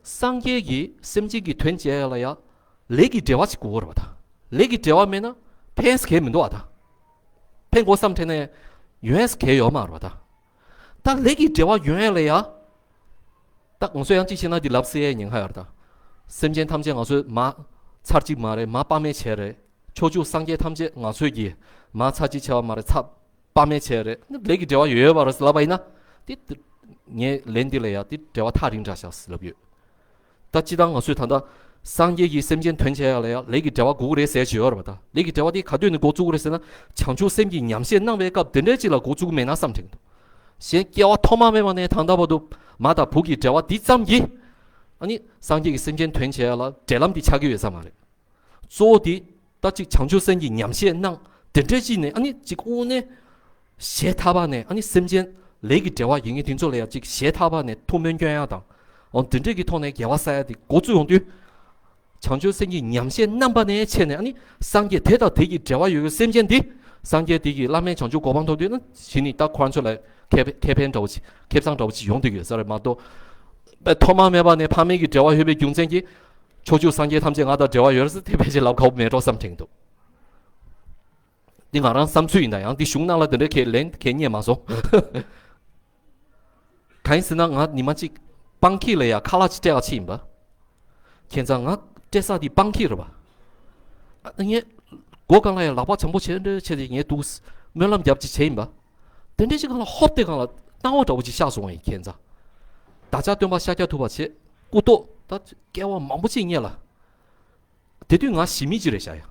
སངས་རྒྱས་ཀྱིས་སེམས་ཅན་གྱི་དོན་བྱེད་ཡ་ལ་ཡ། ལས་ཀྱི་འབྲེལ་བ་ཅིག་དགོས་རེད་བ་ད། ལས་ཀྱི་འབྲེལ་བ་མེད་ན་ཕན་ས་གས་མི་འདུག་བ་ད། ཕན་དགོས་བསམ་དྲན་ནས་ཡོང་ས་གས་ཡོད་མ་རེད་བ་ད། ད་ལས་ཀྱི་འབྲེལ་བ་ཡོང་ཡ་ལ་ཡ། ད་ང་ཚོ་ཡང་གཅིག་བྱས་ན་འདི་ལབ་སྲིད་ཡའི་ཉེན་ཁ་ཡོད་རེད་ད། སེམས་ཅན་ཐམས་ཅད་ང་ཚོས་མ་ཚར་གཅིག་མ་རེད། མ་དཔག་མེད་བྱས་རེད། ཕྱོགས་བཅུ་སངས་རྒྱས་ཐམས་ཅད་ང་ཚོས་ཀྱིས་མ་ཚར་གཅིག་བྱས་པ་མ་རེད། ཚར་དཔག་མེད་བྱས་རེད། ལས་ཀྱི་འབྲེལ་བ་ཡོད་ཡོད་པ་རེད་ལབ་པ་ཡིན་ན། དེ་ངས་ལན་འདི་ལ་ཡ་དེ་འབྲེལ་བ་ཐག་རིང་དྲགས་ཤག་ལབ་ཡོད། ད་སྤྱིར་བཏང་ང་ཚོས་ད་ལྟ་སངས་རྒྱས་ཀྱིས་སེམས་ཅན་དོན་བྱེད་ཡ་ལ་ཡ་ལས་ཀྱི་འབྲེལ་བ་དགོས་ཀྱི་རེད་ཟེར་གྱི་ཡོད་རེད་པ། ད་ལས་ཀྱི་འབྲེལ་བ་དེ་ག་དུས་ནས་འགོ་བཙུགས་ཀྱི་རེད་ཟེར་ན། བྱང་ཆུབ་སེམས་ཀྱི་ཉམས་བཞེས་གནང་བའི་སྐབས་དེ་འདྲའི་ཅིག་ལ་འགོ་བཙུགས་ཀྱི་མེད་ན་བསམ་དྲན་གྱི་འདུག་གཞན་སྐྱེ་བ་ཐོག་མ་མེད་པ་ནས་ད་ལྟ་བར་དུ་མ་དང་བུ་གི་འབྲེལ་བ་འདི་ཙམ་གྱིས། ཨ་ནི་སངས་རྒྱས་ཀྱིས་སེམས་ཅན་དོན་བྱེད་ཡ་ལ་འབྲེལ་ལམ་འདི་ཆགས་ཀྱི་ཡོད་ས་མ་རེད། གཙོ་བོ་དེ་ད་ཅིག་བྱང་ཆུབ་སེམས་ཀྱི་ཉམས་བཞེས་གནང་། དེ་འདྲ་ཅིག་ནས་ཨ་ནི་ཅིག་དངོས་གནས་གཞས་ཐར་པ་ནས་ཨ་ནི་སེམས་ཅན་ལས་ཀྱི་འབྲེལ་བ་ཡོད་མཁན་དེ་ཚོ་ལ་ཡང་ཅིག་གཞས་ཐར་པ་ནས་ཐུགས་སྨོན་སྐྱོན་ཡ་དང་། འོ་དེ་འདྲ་གི་ཐོག་ནས་དགེ་བ་བསགས་ཡ་དེ་འགོ་བཙུགས་ཡོང་དུས། བྱང་ཆུབ་སེམས་ཀྱི་ཉམས་བཞེས་རྣམ་པ་ནས་བྱས་ནས་ཨ་ནི་སངས་རྒྱས་དེ་དང་དེ་གི་འབྲེལ་བ་ཡོད་པའི་སེམས་ཅན་འདི་སངས་རྒྱས་དེ་གི་བླ་མེད་བྱང་ཆུབ་གོ་འཕང་ཐོབ་དུས་ན་གཞི་ནས་ད་ཁོ་རང་ཚོ་ལ་ཁེ་ཕན་ཁེ་ཕན་འདྲ་བོ་ཅིག་ཁེ་བཟང་འདྲ་བོ་ཅིག་ཡོང་བསྡད་ཀྱི་ཡོད་ས་རེད་མ་གཏོགས། ཐོག་མ་མེད་པ་ནས་ཕ་མེས་ཀྱི་འབྲེལ་བ་ཡོད་པའི་རྒྱུ་མཚན་གྱིས། ཕྱོགས་བཅུའི་སངས་རྒྱས་ཐམས་ཅད་ང་དང་འབྲེལ་བ་ཡོད་རེད་ཟེར་དེ་ཕལ་ཆེར་ལབ་ཁག་པོ་མེད་འགྲོ་བསམ་དྲན་འདུག་འདི་ང་རང་བསམ་ཚུལ་ཡིན་ད། ཡང་འདི་གཞུང་ནང་ལ་འདི་འདྲའི་གས་ལན་གས་རྙེད་མ་སོང་། གང་ཡིན་ཟེར་ན་ང་ཉི་མ་གཅིག་སྤང་ཁྱི་ལ་ཡ་ཁ་ལག་ཅིག་སྤྲད་ག་ཕྱིན་ཡིན་པ། ཁྱེད་ཚང་ང་སྤྲད་ས་དེ་སྤང་ཁྱི་རེད་པ། ཨ་ངས་སྒོ་སྒང་ལ་ཡ་ལག་པ་བྱང་པོ་བྱས་འདྲ་བྱས་ཏེ་ངས་འདུག་སྨོན་ལམ་རྒྱབ་ཅིག་བྱས་ཡིན་པ། དེ་འདྲའི་ཅིག་སྒང་ལ་ཧོབ་སྟེ་སྒང་ལ་སྣང་བ་འདྲ་བོ་ཅིག་ཤར་སོང་བ་ཡིན་ཁྱེད་ཚང་། བདག་ཅག་སྟོན་པ་ཤཱཀྱ་ཐུབ་པ་བྱས་སྐུ་ཐོག་ད་སྐྱེ་བ་མང་པོ་ཅིག་སྔོན་ལ། དེ་དུས་ང་ཞི་མི་ཅིག་རེད་ཤག་ཡ།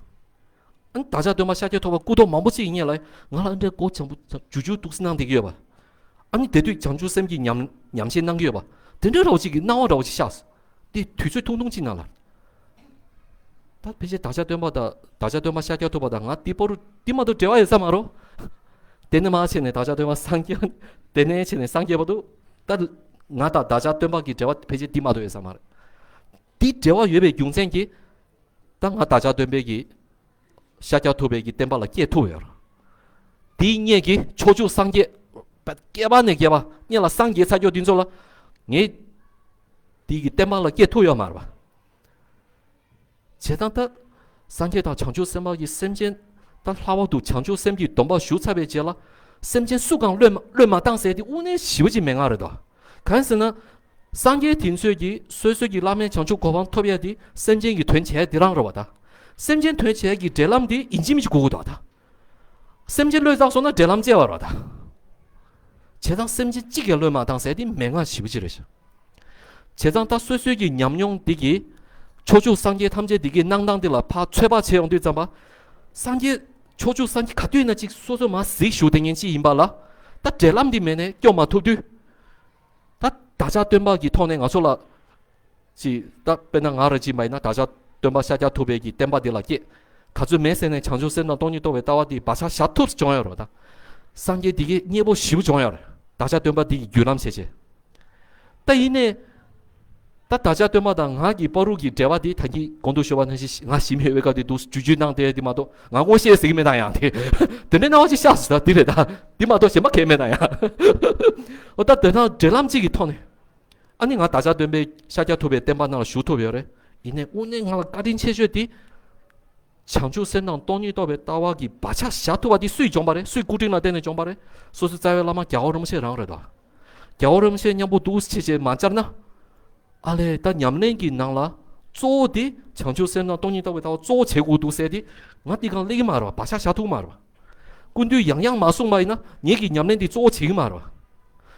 ཨ་ནི་བདག་ཅག་སྟོན་པ་ཤཱཀྱ་ཐུབ་པ་སྐུ་ཐོག་མང་པོ་ཅིག་ཡིན་ངེས་ལ་ང་ལ་འདྲའི་སྒོ་བྱང་པོ་ཇུ་ཇུ་འདུག་སེ་གནང་བསྡད་ཀྱི་ཡོད་པ། ཨ་ནི་དེ་དུས་བྱང་ཆུབ་སེམས་ཀྱི་ཉམས་ཉམས་བཞེས་གནང་གི་ཡོད་པ། དེ་འདྲའི་འདྲ་བོ་ཅིག་གི་སྣང་བ་འདྲ་བོ་ཅིག་ཤར་སོང་། དེ་དུས་ཚོད་ཐུང་ཐུང་ཅིག་ནང་ལ། ད་ཕལ་ཆེར་བདག་ཅག་སྟོན་པ་དང་བདག་ཅག་སྟོན་པ་ཤཱཀྱ་ཐུབ་པ་དང་ང་དེ་བར་དུ་དེ་མ་གཏོགས་འབྲེལ་བ་ཡོད་ས་མ་རེད། དེ་ནས་མར་བྱས་ནས་བདག་ཅག་སྟོན་པ་སངས་རྒྱས། དེ་ནས་བྱས་ནས་སངས་རྒྱས་བར་དུ། ད་ང་དང་བདག་ཅག་སྟོན་པ་གི་འབྲེལ་བ་ཕལ་ཆེར་དེ་མ་གཏོགས་ཡོད་ས་མ་རེད། དེ་འབྲེལ་བ་ཡོད་པའི་རྒྱུ་མཚན་གྱིས། ད་ང་བདག་ཅག་སྟོན་པའི་གི། ཤཱཀྱ་ཐུབ་པའི་གི་བསྟན་པ་ལ་སྐྱེས་ཐུབ་ཡོད་རེད། དེའི་སྔོན་གྱི་ཕྱོགས་བཅུ་སངས་རྒྱས། བསྐལ་པ་ནས་བསྐལ་པ་སྔོན་ལ་སངས་རྒྱས་ཚར་ཀྱོག་དེ་ཚོ་ལ། ངས། དེའི་གི་བསྟན་པ་ལ་སྐྱེས་ཐུབ་ཡོད་མ་རེད་པ། བྱས་ཙང་ད། སངས་རྒྱས་དང་བྱང་ཆུབ་སེམས་དཔའ་གི་སེམས་ཅན། ད་ལྷག་པར་དུ་བྱང་ཆུབ་སེམས་ཀྱི་སྡོམ་པ་ཞུ་ཚར་བའི་རྗེས་ལ། སེམས་ཅན་སུ་གང་བློས་མ་བློས་མ་བཏང་ཟེར་དེ་དངོས་གནས་ཞེ་པོ་ཅིག་མན་ངག་རེད་དོ། གང་ཡིན་ཟེར་ན། སངས་རྒྱས་དེ་ཚོས་ཀྱིས་སོ་སོ་གི་བླ་མེད་བྱང་ཆུབ་གོ་འཕང་ཐོབ་ཡ་དེ་སེམས་ཅན་གྱི་དོན་བྱས་དེ་རང་རེད་བ་ད། སེམས་ཅན་དོན་བྱས་ཀྱི་འབྲེལ་ལམ་དེ་ཡིན་གཅིག་མིན་གཅིག་དགོས་ཀྱི་འདུག་བ་ད། སེམས་ཅན་བློས་བཏང་སོང་ན་འབྲེལ་ལམ་བཅད་པ་རེད་བ་ད། བྱས་ཙང་སེམས་ཅན་གཅིག་ཀྱང་བློས་མ་བཏང་ཟེར་དེ་མན་ངག་ཞེ་པོ་ཅིག་རེད་ཤག་བྱས་ཙང་ད་སོ་སོའི་གི་ཉམས་མྱོང་འདི་གིས། ཕྱོགས་བཅུ་སངས་རྒྱས་ཐམས་ཅད་འདི་གི་གནང་སྟངས་འདི་ལ་ཕར་ཚོད་དཔག་བྱས་ཡོང་དུས་ཙམ་པ། སངས་རྒྱས། ཕྱོགས་བཅུ་སངས་རྒྱས་ག་དུས་ན་ཅིག་སོ་སོ་མར་གཟིགས་བཞུགས་བསྡད་མཁན་ཅིག་ཡིན་པ་ལ། ད་འབྲེལ་ལམ་འདི་མེད་ནས་སྐྱོབ་མ་ཐུབ་དུས། ད་བདག་ཅག་སྟོན་པ་གི་ཐོག་ནས་ང་ཚོ་ལ། ཅིག་ད་དཔེར་ན་ང་རང་ཅིག་མ་ཡིན་ན་བདག་ཅག་སྟོན་པ་ཤཱཀྱ་ཐུབ་པའི་གི་བསྟན་པ་འདི་ལ་སྐྱེས། ག་ཚོད་མེད་ཟེར་ནས་བྱང་ཆུབ་སེམས་དང་སྟོང་ཉིད་རྟོགས་པའི་ལྟ་བ་འདི་བག་ཆགས་བཞག་ཐུབ་བྱུང་ཡོད་རེད་ད། སངས་རྒྱས་འདི་གི་མཉེས་པོ་ཞེ་པོ་བྱུང་ཡོད་རེད། བདག་ཅག་སྟོན་པ་འདི་གི་བརྒྱུད་ལམ་བྱས་བྱས། ད་ཡིན་ནའི། ད་བདག་ཅག་སྟོན་པ་དང་ང་གི་བར་དུ་གི་འབྲེལ་བ་དེ་ད་གིན་གོང་དུ་ཞུས་པ་ནང་བཞིན་ང་ཞི་མི་ཡོད་པའི་སྐབས་དེ་འདུག་ཇུས་ཇུས་གནང་དེ་དེ་མ་གཏོགས་ང་མངོན་ཤེས་ཟེར་གྱི་མེད་ད་ཡང་དེ་དེ་འདྲའི་སྣང་བ་ཅིག་ཤར་སོང་ད་དེ་རེད་ད། དེ་མ་གཏོགས་གཞན་པ་གང་ཡང་མེད་ད་ཡང་། འོ་ད་དེ་དང་འབྲེལ་ལམ་གཅིག་གི་ཐོག་ནས་ཨ་ནི་ང་བདག་ཅག་སྟོན་པའི་ཤཱཀྱ་ཐུབ་པའི་བསྟན་པ་ནང་ལ་ཞུགས་ཐུབ་ཡོད་རེད། ཡིན་ནའི་དངོས་གནས་ང་ལ་བཀའ་དྲིན་ཆེ་ཤོས་དེ། བྱང་ཆུབ་སེམས་དང་སྟོང་ཉིད་རྟོགས་པའི་ལྟ་བ་གི་བག་ཆགས་བཞག་ཐུབ་པ་དེ་སུས་སྦྱོང་བ་རེད། སུའི་སྐུ་དྲིན་ལ་བརྟེན་ནས་སྦྱོང་བ་རེད། སོ་སོའི་རྩ་བའི་བླ་མ་རྒྱལ་བ་རིན་པོ་ཆེ་རང་རེད་དོ། རྒྱལ་བ་རིན་པོ་ཆེ་མཉམ་པོ་འདུག་བྱས་བྱས་མ་བཅར་ན། ཨ་ལས་ད་ཉམས་ལེན་གྱི་ནང་ལ་གཙོ་བོ་དེ་བྱང་ཆུབ་སེམས་དང་སྟོང་ཉིད་རྟོགས་པའི་ལྟ་བ་གཙོ་བོ་བྱེད་དགོས་འདུག་ཟེར་དེ་ང་དེ་གང་སླེབས་ཀྱི་མ་རེད་བ། བག་ཆགས་བཞག་ཐུབ་མ་རེད་བ། སྐུ་མདུན་ཡང་ཡང་མ་གསུངས་པ་ཡིན་ན་ངེད་ཀྱི་ཉམས་ལེན་དེ་གཙོ་བོ་བྱེད་ཀྱི་མ་རེད་བ།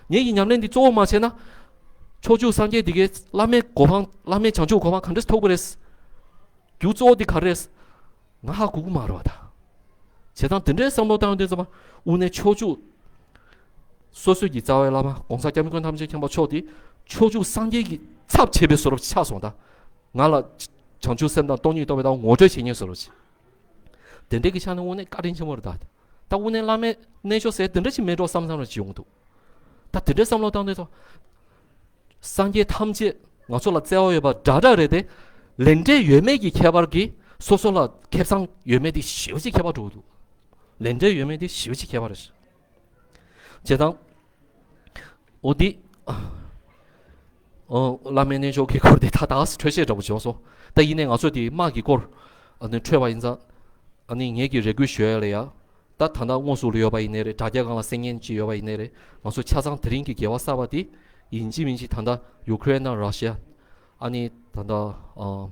ངེད་ཀྱི་ཉམས་ལེན་དེ་གཙོ་བོ་མ་བྱས་ན། ཕྱོགས་བཅུ་སངས་རྒྱས་དེ་གའི་བླ་མའི་གོ་འཕང་བླ་མའི་བྱང་ཆུབ་གོ་འཕང་ག་འདྲས་ཐོབ་ཀྱི་རེད། རྒྱུ་གཙོ་བོ་དེ་ག་རེ་རེད། ང་ཧ་གོ་གི་མ་རེད་བ་ད། བྱས་ཙང་དེ་འདྲའི་བསམ་བློ་བཏང་དུས་ཙམ་པ་དངོས་གནས་ཕྱོགས་བཅུ། སོ་སོའི་གི་རྩ་བའི་བླ་མ་༸གོང་ས་༸སྐྱབས་མགོན་ཐམས་ཅད་མཁྱེན་པ་མཆོག་དེ་ཕྱོགས་བཅུ་སངས་རྒྱས་ཀྱི་ཚབ་བྱེད་པའི་བཟོ་འདྲ་ཆགས་སོང་ད། ང་ལ་བྱང་ཆུབ་སེམས་དང་སྟོང་ཉིད་རྟོགས་པའི་ལྟ་བ་ངོ་སྤྲོད་བྱེད་མཁན་བཟོ་འདྲ་ཅིག་དེ་འདྲའི་གི་ཆ་ནས་དངོས་གནས་བཀའ་དྲིན་ཆེན་པོ་རེད་ད། ད་དངོས་གནས་བླ་མའི་རྣལ་འབྱོར་ཟེར་དེ་འདྲ་ཅིག་མེད་འགྲོ་བསམ་བསམ་ར་ཅིག་ཡོང་གི་འདུག་ད་དེ་འདྲའི་བསམ་བློ་བཏང་དུས་ཙམ། སངས་རྒྱས་ཐམས་ཅད་ང་ཚོ་ལ་བརྩེ་བ་ཡོད་པ་འདྲ་འདྲ་རེད་དེ། ལས་འབྲས་ཡོད་མེད་ཀྱི་ཁྱད་པར་གྱིས་སོ་སོ་ལ་ཁེ་བཟང་ཡོད་མེད་དེ་ཞེ་པོ་ཅིག་ཁྱད་པར་འགྲོ་གི་འདུག་ལས་འབྲས་ཡོད་མེད་དེ་ཞེ་པོ་ཅིག་ཁྱད་པར་རེད། བྱས་ཙང་། འོ་འདི། ཨོ། བླ་མའི་རྣལ་འབྱོར་གྱི་སྐོར་དེ་ད་ད་འཕྲོས་བཤད་འདྲ་པོ་བྱུང་སོང་། ད་ཡིན་ནའི་ང་ཚོ་དེ་དམག་གི་སྐོར། ཨ་ནི་འཕྲོས་པ་ཡིན་ཙང་། ཨ་ནི་ངེད་ཀྱི་རེ་སྐུལ་ཞུ་ཡ་ལ་ཡ། ད་ད་ལྟ་དངོས་སུ་ལ་ཡོད་པ་ཡིན་ནའི་རེད། དྲ་རྒྱ་སྒང་ལ་གསན་མཁན་ཅིག་ཡོད་པ་ཡིན་ནའི་རེད། ང་ཚོ་ཆ་ཚང་དེ་རིང་གི་དགེ་བ་བསགས་པ་དེ་ཡིན་གཅིག་མིན་གཅིག་ད་ལྟ་ཡུ་ཀེ་རེན་དང་ར་ཤི་ཡ། ཨ་ནི་ད་ལྟ་ཨ་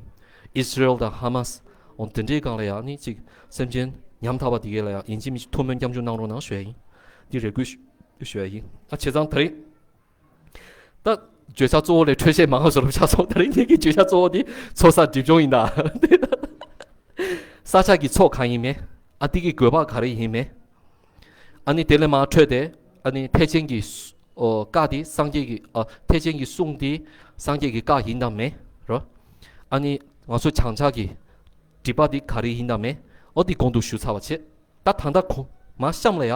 ཨི་སི་རེལ་དང་ཧ་མ་སི། འོ་དེ་འདྲའི་སྒང་ལ་ཡང་ཨ་ནི་ཅིག་སེམས་ཅན་ཉམ་ཐག་པ་དེ་གས་ལ་ཡང་ཡིན་གཅིག་མིན་གཅིག་ཐུགས་སྨོན་སྐྱབས་འཇུག་གནང་རོགས་གནང་ཞུ་ཡ་ཡིན། འདི་རེ་སྐུལ་ཞུ་ཞུ་ཡ་ཡིན། ཨ་བྱས་ཙང་དེ་རིང་། ད་བརྗོད་བྱ་གཙོ་བོ་ལས་འཕྲོས་བཤད་མང་བ་བཟོ་འདྲ་ཆགས་སོང་། དེ་རིང་འདི་གི་བརྗོད་བྱ་གཙོ་བོ་འདི་ཚོགས་བསགས་སྒྲིབ་སྦྱོང་ཡིན་ད། ས་ཆ་གི་ཚོགས་གང་ཡིན་མེད། ཨ་འདི་གི་དགོས་པ་ག་རེ་ཡིན་མེད། ཨ་ནི་དེ་ལས་མར་འཕྲོས་ཏེ་ཨ་ནི་ཐེག་ཆེན་གྱི་སུ་ཨོ་བཀའ་འདི་སངས་རྒྱས་ཀྱི་ཨ་ཐེག་ཆེན་གྱི་གསུང་འདི་སངས་རྒྱས་ཀྱི་བཀའ་ཡིན་དང་མེད་རོ། ཨ་ནི་ང་ཚོ་བྱང་ཆགས་ཀྱི་སྒྲིབ་པ་འདི་ག་རེ་ཡིན་དང་མེད། ཨོ་འདི་གོང་དུ་ཞུ་ཚར་བ་བྱས། ད་ད་ལྟ་གོང་མ་གཤམ་ལ་ཡ་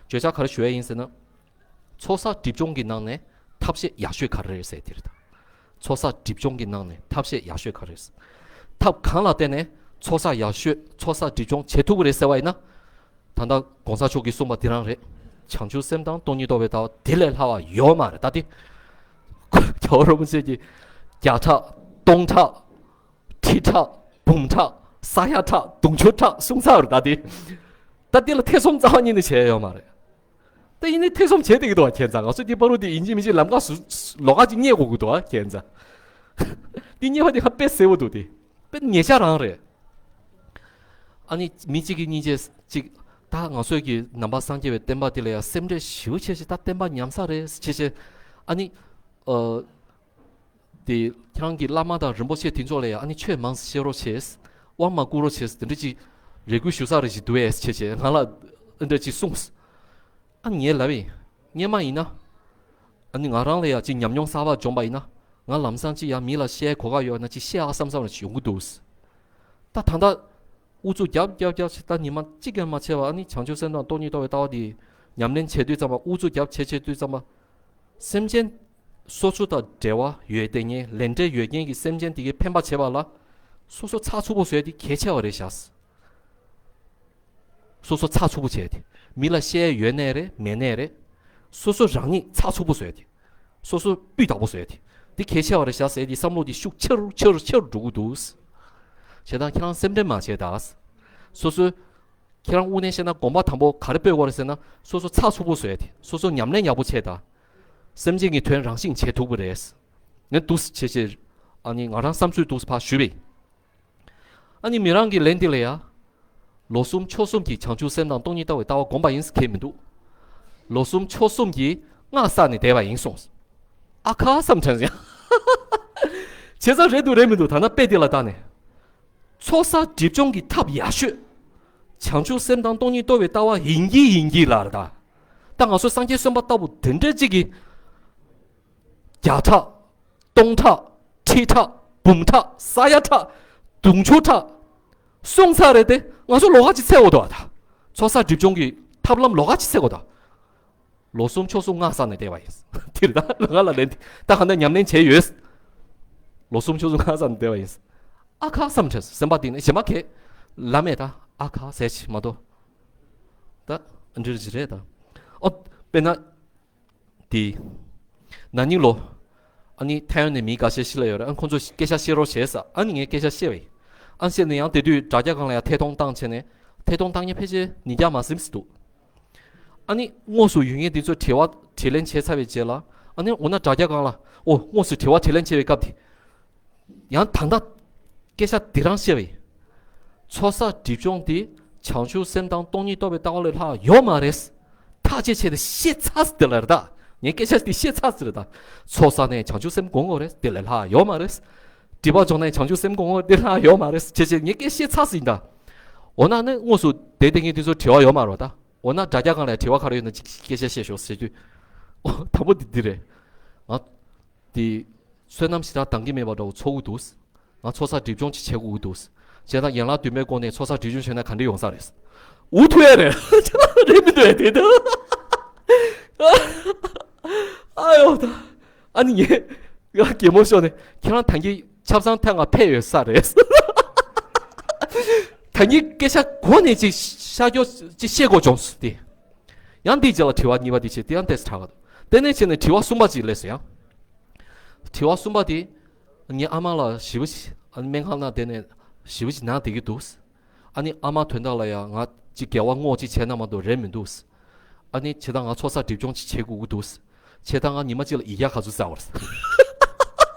བརྗོད་བྱ་ག་རེ་ཞུ་ཡ་ཡིན་ཟེར་ན། ཚོགས་བསགས་སྒྲིབ་སྦྱོང་གི་ནང་ནས་ཐབས་ཤེས་ཡག་ཤོས་ག་རེ་རེད་ཟེར་དེ་རེད་ད། ཚོགས་བསགས་སྒྲིབ་སྦྱོང་གི་ནང་ནས་ཐབས་ཤེས་ཡག་ཤོས་ག་རེ་རེད། ཐབས་གང་ལ་བརྟེན་ནས་ཚོགས་བསགས་ཡག་ཤོས་ཚོགས་བསགས་སྒྲིབ་སྦྱོང་བྱེད་ཐུབ་ཀྱི་རེད་ཟེར་བ་ཡིན་ན། ད་ལྟ་གོང་ས་མཆོག་གིས་གསུངས་པ་དེ་རང་རེད། བྱང་ཆུབ་སེམས་དང་སྟོང་ཉིད་རྟོགས་པའི་ལྟ་བ་དེ་ལས་ལྷག་པ་ཡོད་མ་རེད་ད་དེ། རྒྱལ་བ་རིན་པོ་ཆེ་གིས་བརྒྱ་ཕྲག་སྟོང་ཕྲག་ཁྲི་ཕྲག་འབུམ་ཕྲག་ས་ཡ་ཕྲག་དུང་ཕྱུར་ཕྲག་གསུངས་ཚར་རེད་ད་དེ། ད་དེ་ལ་ཐེ་ཚོམ་རྩ་བ་ཉིད་ནས་བྱས་ཡོད་མ་རེད། ད་ཡིན་ནའི་ཐེ་ཚོམ་བྱས་བསྡད་ཀྱི་འདུག་བ་ཁྱེད་ཚང་། ང་ཚོ་འདི་བར་དུ་དེ་ཡིན་གཅིག་མིན་གཅིག་ལམ་ཁ་སུ་ལོགས་ཀ་ཅིག་རྙེད་དགོས་ཀྱི་འདུག་བ་ཁྱེད་ཚང་། འདི་རྙེད་པ་དེ་ཧ་དཔེ་གསལ་པོ་འདུག་དེ། དཔེ་ཉེ་ཆ་རང་རེད། ཨ་ནི་མི་གཅིག་གིས་སྙིང་རྗེ་གཅིག་ད་ང་ཚོའི་གི་ནང་པ་སངས་རྒྱས་པའི་བསྟན་པ་འདི་ལ་ཡང་སེམས་ཁྲལ་ཞེ་པོ་བྱས་བྱས་ད་བསྟན་པ་ཉམས་ས་རེད་བྱས་བྱས། ཨ་ནི། ཨ། དེ་ཁྱེད་རང་གི་བླ་མ་དང་རིན་པོ་ཆེ་དེ་ཚོ་ལ་ཡང་ཨ་ནི་ཆོས་མང་ཙམ་བཤད་རོགས་བྱས། དབང་མ་བསྐུར་རོགས་བྱས། དེ་འདྲ་ཅིག་རེ་སྐུལ་ཞུ་ས་རེ་ཞིག་འདུག་ཨེ་བྱས་བྱས་ང་ལ་ཨ་འདྲ་ཅིག་གསུངས། ཨ་ངས་ལབ་ཡིན། སྔན་མ་ཡིན་ན། ཨ་ནི་ང་རང་ལ་ཡང་ཅིག་ཉམས་མྱོང་གསར་པ་འབྱོངས་པ་ཡིན་ན། ང་ལམ་སང་ཅིག་ཡང་མི་ལ་བཤད་གོ་སྐབས་ཡོད་ན་ཅིག་བཤད་ཨ་བསམ་བསམ་རེ་ཞིག་ཡོང་གི་འདུག་ད་ད་ལྟ། ཨུ་ཚུགས་རྒྱབ་རྒྱབ་རྒྱབ་བྱས་ད་ཉི་མ་གཅིག་ཀྱང་མ་བྱས་པ་ཨ་ནི་བྱང་ཆུབ་སེམས་དང་སྟོང་ཉིད་རྟོགས་པའི་ལྟ་བ་འདི་ཉམས་ལེན་བྱེད་དུས་ཙམ་པ་ཨུ་ཚུགས་རྒྱབ་བྱེད་བྱེད་དུས་ཙམ་པ། སེམས་ཅན། སོ་སོ་དང་འབྲེལ་བ་ཡོད་དེ་ངན་ལས་འབྲས་ཡོད་མཁན་གྱི་སེམས་ཅན་དེ་གའི་ཕན་པ་བྱེད་པ་ལ། སོ་སོ་ཚགས་ཚུད་པོ་བཟོས་ཏེ་གལ་ཆེ་བ་རེད་བཞག་སོ་སོ་ཚགས་ཚུད་པོ་བྱས་ཏེ། མི་ལ་བཤད་ཡོད་ནའི་རེད་མེད་ནའི་རེད། སོ་སོ་རང་ཉིད་ཚགས་ཚུད་པོ་བཟོས་ཏེ། སོ་སོ་སྤུས་དག་པོ་བཟོས་ཏེ། འདི་གལ་ཆེ་བ་རེད་བཞག་ཟེར་ཏེ་བསམ་བློ་འདི་ཤུགས་ཆེ་རུ་ཆེ་རུ་ཆེ་རུ་འགྲོ་གི་འདུག་བྱས་ཙང་ཁྱེད་རང་སེམས་ཁྲལ་མ་བྱེད་ད། སོ་སོའི། ཁྱེད་རང་དངོས་གནས་བཤད་ན་དགོངས་པ་དང་པོ་ག་རེ་སྤོས་དགོས་རེད་ཟེར་ན་སོ་སོ་ཚགས་ཚུད་པོ་བཟོས་ཏེ་སོ་སོ་ཉམས་ལེན་ཡག་པོ་བྱེད་ད། སེམས་ཅན་གྱི་དོན་རང་བཞིན་བྱེད་ཐུབ་ཀྱི་རེད། ངས་འདུག་སེ་བྱེད་བྱེད། ཨ་ནི་ང་རང་བསམ་ཚུལ་འདུག་སེ་ཕར་ཞུས་པས། ཨ་ནི་མི་རང་གི་ལན་འདི་ལ་ཡ། ལོ་གསུམ་ཕྱོགས་གསུམ་གྱི་བྱང་ཆུབ་སེམས་དང་སྟོང་ཉིད་ལྟ་བའི་ལྟ་བ་བསྒོམས་པ་ཡིན་ཟེར་མཁན་མི་འདུག་ལོ་གསུམ་ཕྱོགས་གསུམ་གྱི་སྔགས་བསགས་ནས་བསྡད་པ་ཡིན་གསུངས། ཨ་ཁ་བསམ་དྲན་ཡང་། བྱས་ཙང་རེད་འདུག་རེད་མི་འདུག་ད་ནི་དཔེ་འདི་ལ་བལྟས་ནས། ཚོགས་བསགས་སྒྲིབ་སྦྱོང་གི་ཐབས་ཡག་ཤོས། བྱང་ཆུབ་སེམས་དང་སྟོང་ཉིད་རྟོགས་པའི་ལྟ་བ་ཡིན་གྱི་ཡིན་གྱི་ལ་རེད་ད། ད་ང་ཚོ་སངས་རྒྱས་གསོན་པ་ལྟ་བུ་དེ་འདྲ་ཅིག་གི། བརྒྱ་ཕྲག་སྟོང་ཕྲག་ཁྲི་ཕྲག་འབུམ་ཕྲག་ས་ཡ་ཕྲག་དུང་ཕྱུར་ཕྲག་གསུངས་ཚར་རེད་དེ་ང་ཚོ་ལོགས་ཀ་ཅིག་འཚོལ་དགོས་འདུག་ད། ཚོགས་བསགས་སྒྲིབ་སྦྱོང་གི་ཐབས་ལམ་ལོགས་ཀ་ཅིག་འཚོལ་དགོས་འདུག་ལོ་གསུམ་ཕྱོགས་གསུམ་སྔགས་བསགས་ནས་བསྡད་པ་ཡིན། དེ་རེད་ད་ང་ལ་ལན་དེ་ད་ག་འདྲ་ཉམས་ལེན་བྱས་ཡོད། ལོ་སུམ་ཅུ་སོ་ལྔ་ཙམ་བསྡད་པ་ཡིན། ཨ་ཁ་བསམ་དྲན་སོང་། སེམས་པ་གཏིང་ནས་གཞན་མ་གས་ལ་མེད་ད། ཨ་ཁ་ཟེར་ཅིག་མ་གཏོགས། ད་འདི་རེད་ད། ཨོ། དཔེར་ན། དེ། ན་ནིང་ལོ། ཨ་ནི་ཐའེ་ཝན་ནས་མི་འགའ་ཤས་ཤི་ལ་ཡོད་རེད། ཨ་ཁོང་ཚོ་སྐད་ཆ་བཤད་རོགས་བྱས་ས། ཨ་ནི་ངས་སྐད་ཆ་བཤད་པ་ཡིན། ཨ་བཤད་ནས་ཡང་དེ་དུས་དྲ་རྒྱ་སྒང་ལ་ཡང་ཐད་གཏོང་བཏང་བྱས་ནས། ཐད་གཏོང་བཏང་མཁན་ཕལ་ཆེར་ཉིས་བརྒྱ་མ་ཟིན་ཙམ་འདུག་ཨ་ནི་དངོས་སུ་ཡོད་མཁན་དེ་ཚོས་དྲི་བ་དྲིས་ལན་བྱས་ཚར་བའི་རྗེས་ལ། ཨ་ནི་འོ་ན་དྲ་རྒྱ་སྒང་ལ། ཨོ། དངོས་སུ་དྲི་བ་དྲིས་ལན་བྱས་པའི་སྐབས་དེ། ཡང་ད་ལྟ་སྐད་ཆ་འདི་རང་བཤད་པ་ཡིན། ཚོགས་བསགས་སྒྲིབ་སྦྱོང་འདི་བྱང་ཆུབ་སེམས་དང་སྟོང་ཉིད་རྟོགས་པའི་ལྟ་བ་ལས་ལྷག་ཡོད་མ་རེད། ཐག་བཅད་བྱས་ཏེ་བཤད་ཚར་ཟིན་དེ་ལ་རེད་ད། ངས་སྐད་ཆ་འདི་བཤད་ཚར་ཟིན་རེད་ད། ཚོགས་བསགས་ནས་བྱང་ཆུབ་སེམས་སྒོམ་དགོས་རེད། དེ་ལས་ལྷག་ཡོད་མ་རེད། སྒྲིབ་པ་སྦྱོང་ནས་བྱང་ཆུབ་སེམས་སྒོམ་དགོས་རེད། དེ་ལས་ལྷག་ཡོད་མ་རེད། བྱས་བྱས་ངས་སྐད་བཤད་ཚར་ཟིན་ད། འོ་ན་ནི་དངོས་སུ་དེ་བསྡད་མཁན་དེ་ཚོར་དྲི་བ་ཡོད་མ་རེད་ད། འོ་ན་དྲ་རྒྱ་སྒང་ལ་དྲི་བ་ག་རེ་ཡོད་ན་ཅིག་སྐད་ཆ་བཤད་ཤོག་ཟེར་དུས། ཨོ། དང་པོ་འདི་འདི་རེད། ང་། དེ། བསོད་ནམས་ཞེ་དྲག་འདང་གི་མེད་པ་འདྲ་བོ་ཚོར་གི་འདུག་ང་ཚོགས་བསགས་སྒྲིབ་སྦྱོང་ཅིག་བྱེད་དགོས་ཀྱི་འདུག་བྱས་ཙང་ཡན་ལག་བདུན་པའི་སྒོ་ནས་ཚོགས་བསགས་སྒྲིབ་སྦྱོང་བྱས་ན་ག་འདྲ་ཡོང་ས་རེད། འུ་ཐུག་ཡ་རེད། རེད་མི་འདུག་ཡ་དེ་འདུག་ཨ་ཡོ་ད། ཨ་ནི་ངས་ང་གད་མོ་ཤོར་ནས། ཁྱེད་རང་ད་གིན་ཆབ་གསང་ཐད་ང་ཕེབས་ཡོད་ས་རེད། ད་གིན་སྐད་ཆ་གོ་ནས་ཅིག་ཤ་སྐྱོ་ཅིག་བཤད་དགོས་བྱུང་སོང་སྟེ། ཡང་འདིའི་རྗེས་ལ་དྲི་བ་གཉིས་པ་དེ་བྱས་ཏེ་ཡང་ཏོག་ཙམ་དྲག་ག་འདུག་དེ་ནས་བྱས་ནས་དྲི་བ་གསུམ་པ་ཅིག་སླེབས་སོང་ཡང་། དྲི་བ་གསུམ་པ་དེ། ངའི་ཨ་མ་ལ་ཞེ་པོ་ཅིག་ཨ་ནི་སྨན་ཁང་ནང་བསྡད་ནས་ཞེ་པོ་ཅིག་ན་བསྡད་ཀྱི་འདུག་ཨ་ནི་ཨ་མ་དོན་དག་ལ་ཡང་ང་ཅིག་དགེ་བ་བསྔོ་ཅིག་བྱས་ན་མ་གཏོགས་རེད་མི་འདུག་ཨ་ནི་བྱས་ཙང་ང་ཚོགས་བསགས་སྒྲིབ་སྦྱོང་ཅིག་བྱེད་དགོས་ཀྱི་འདུག་བྱས་ཙང་ང་ཉི་མ་གཅིག་ལ་ཡིག་བརྒྱ་ག་ཚོད་བསགས་པ་རེད།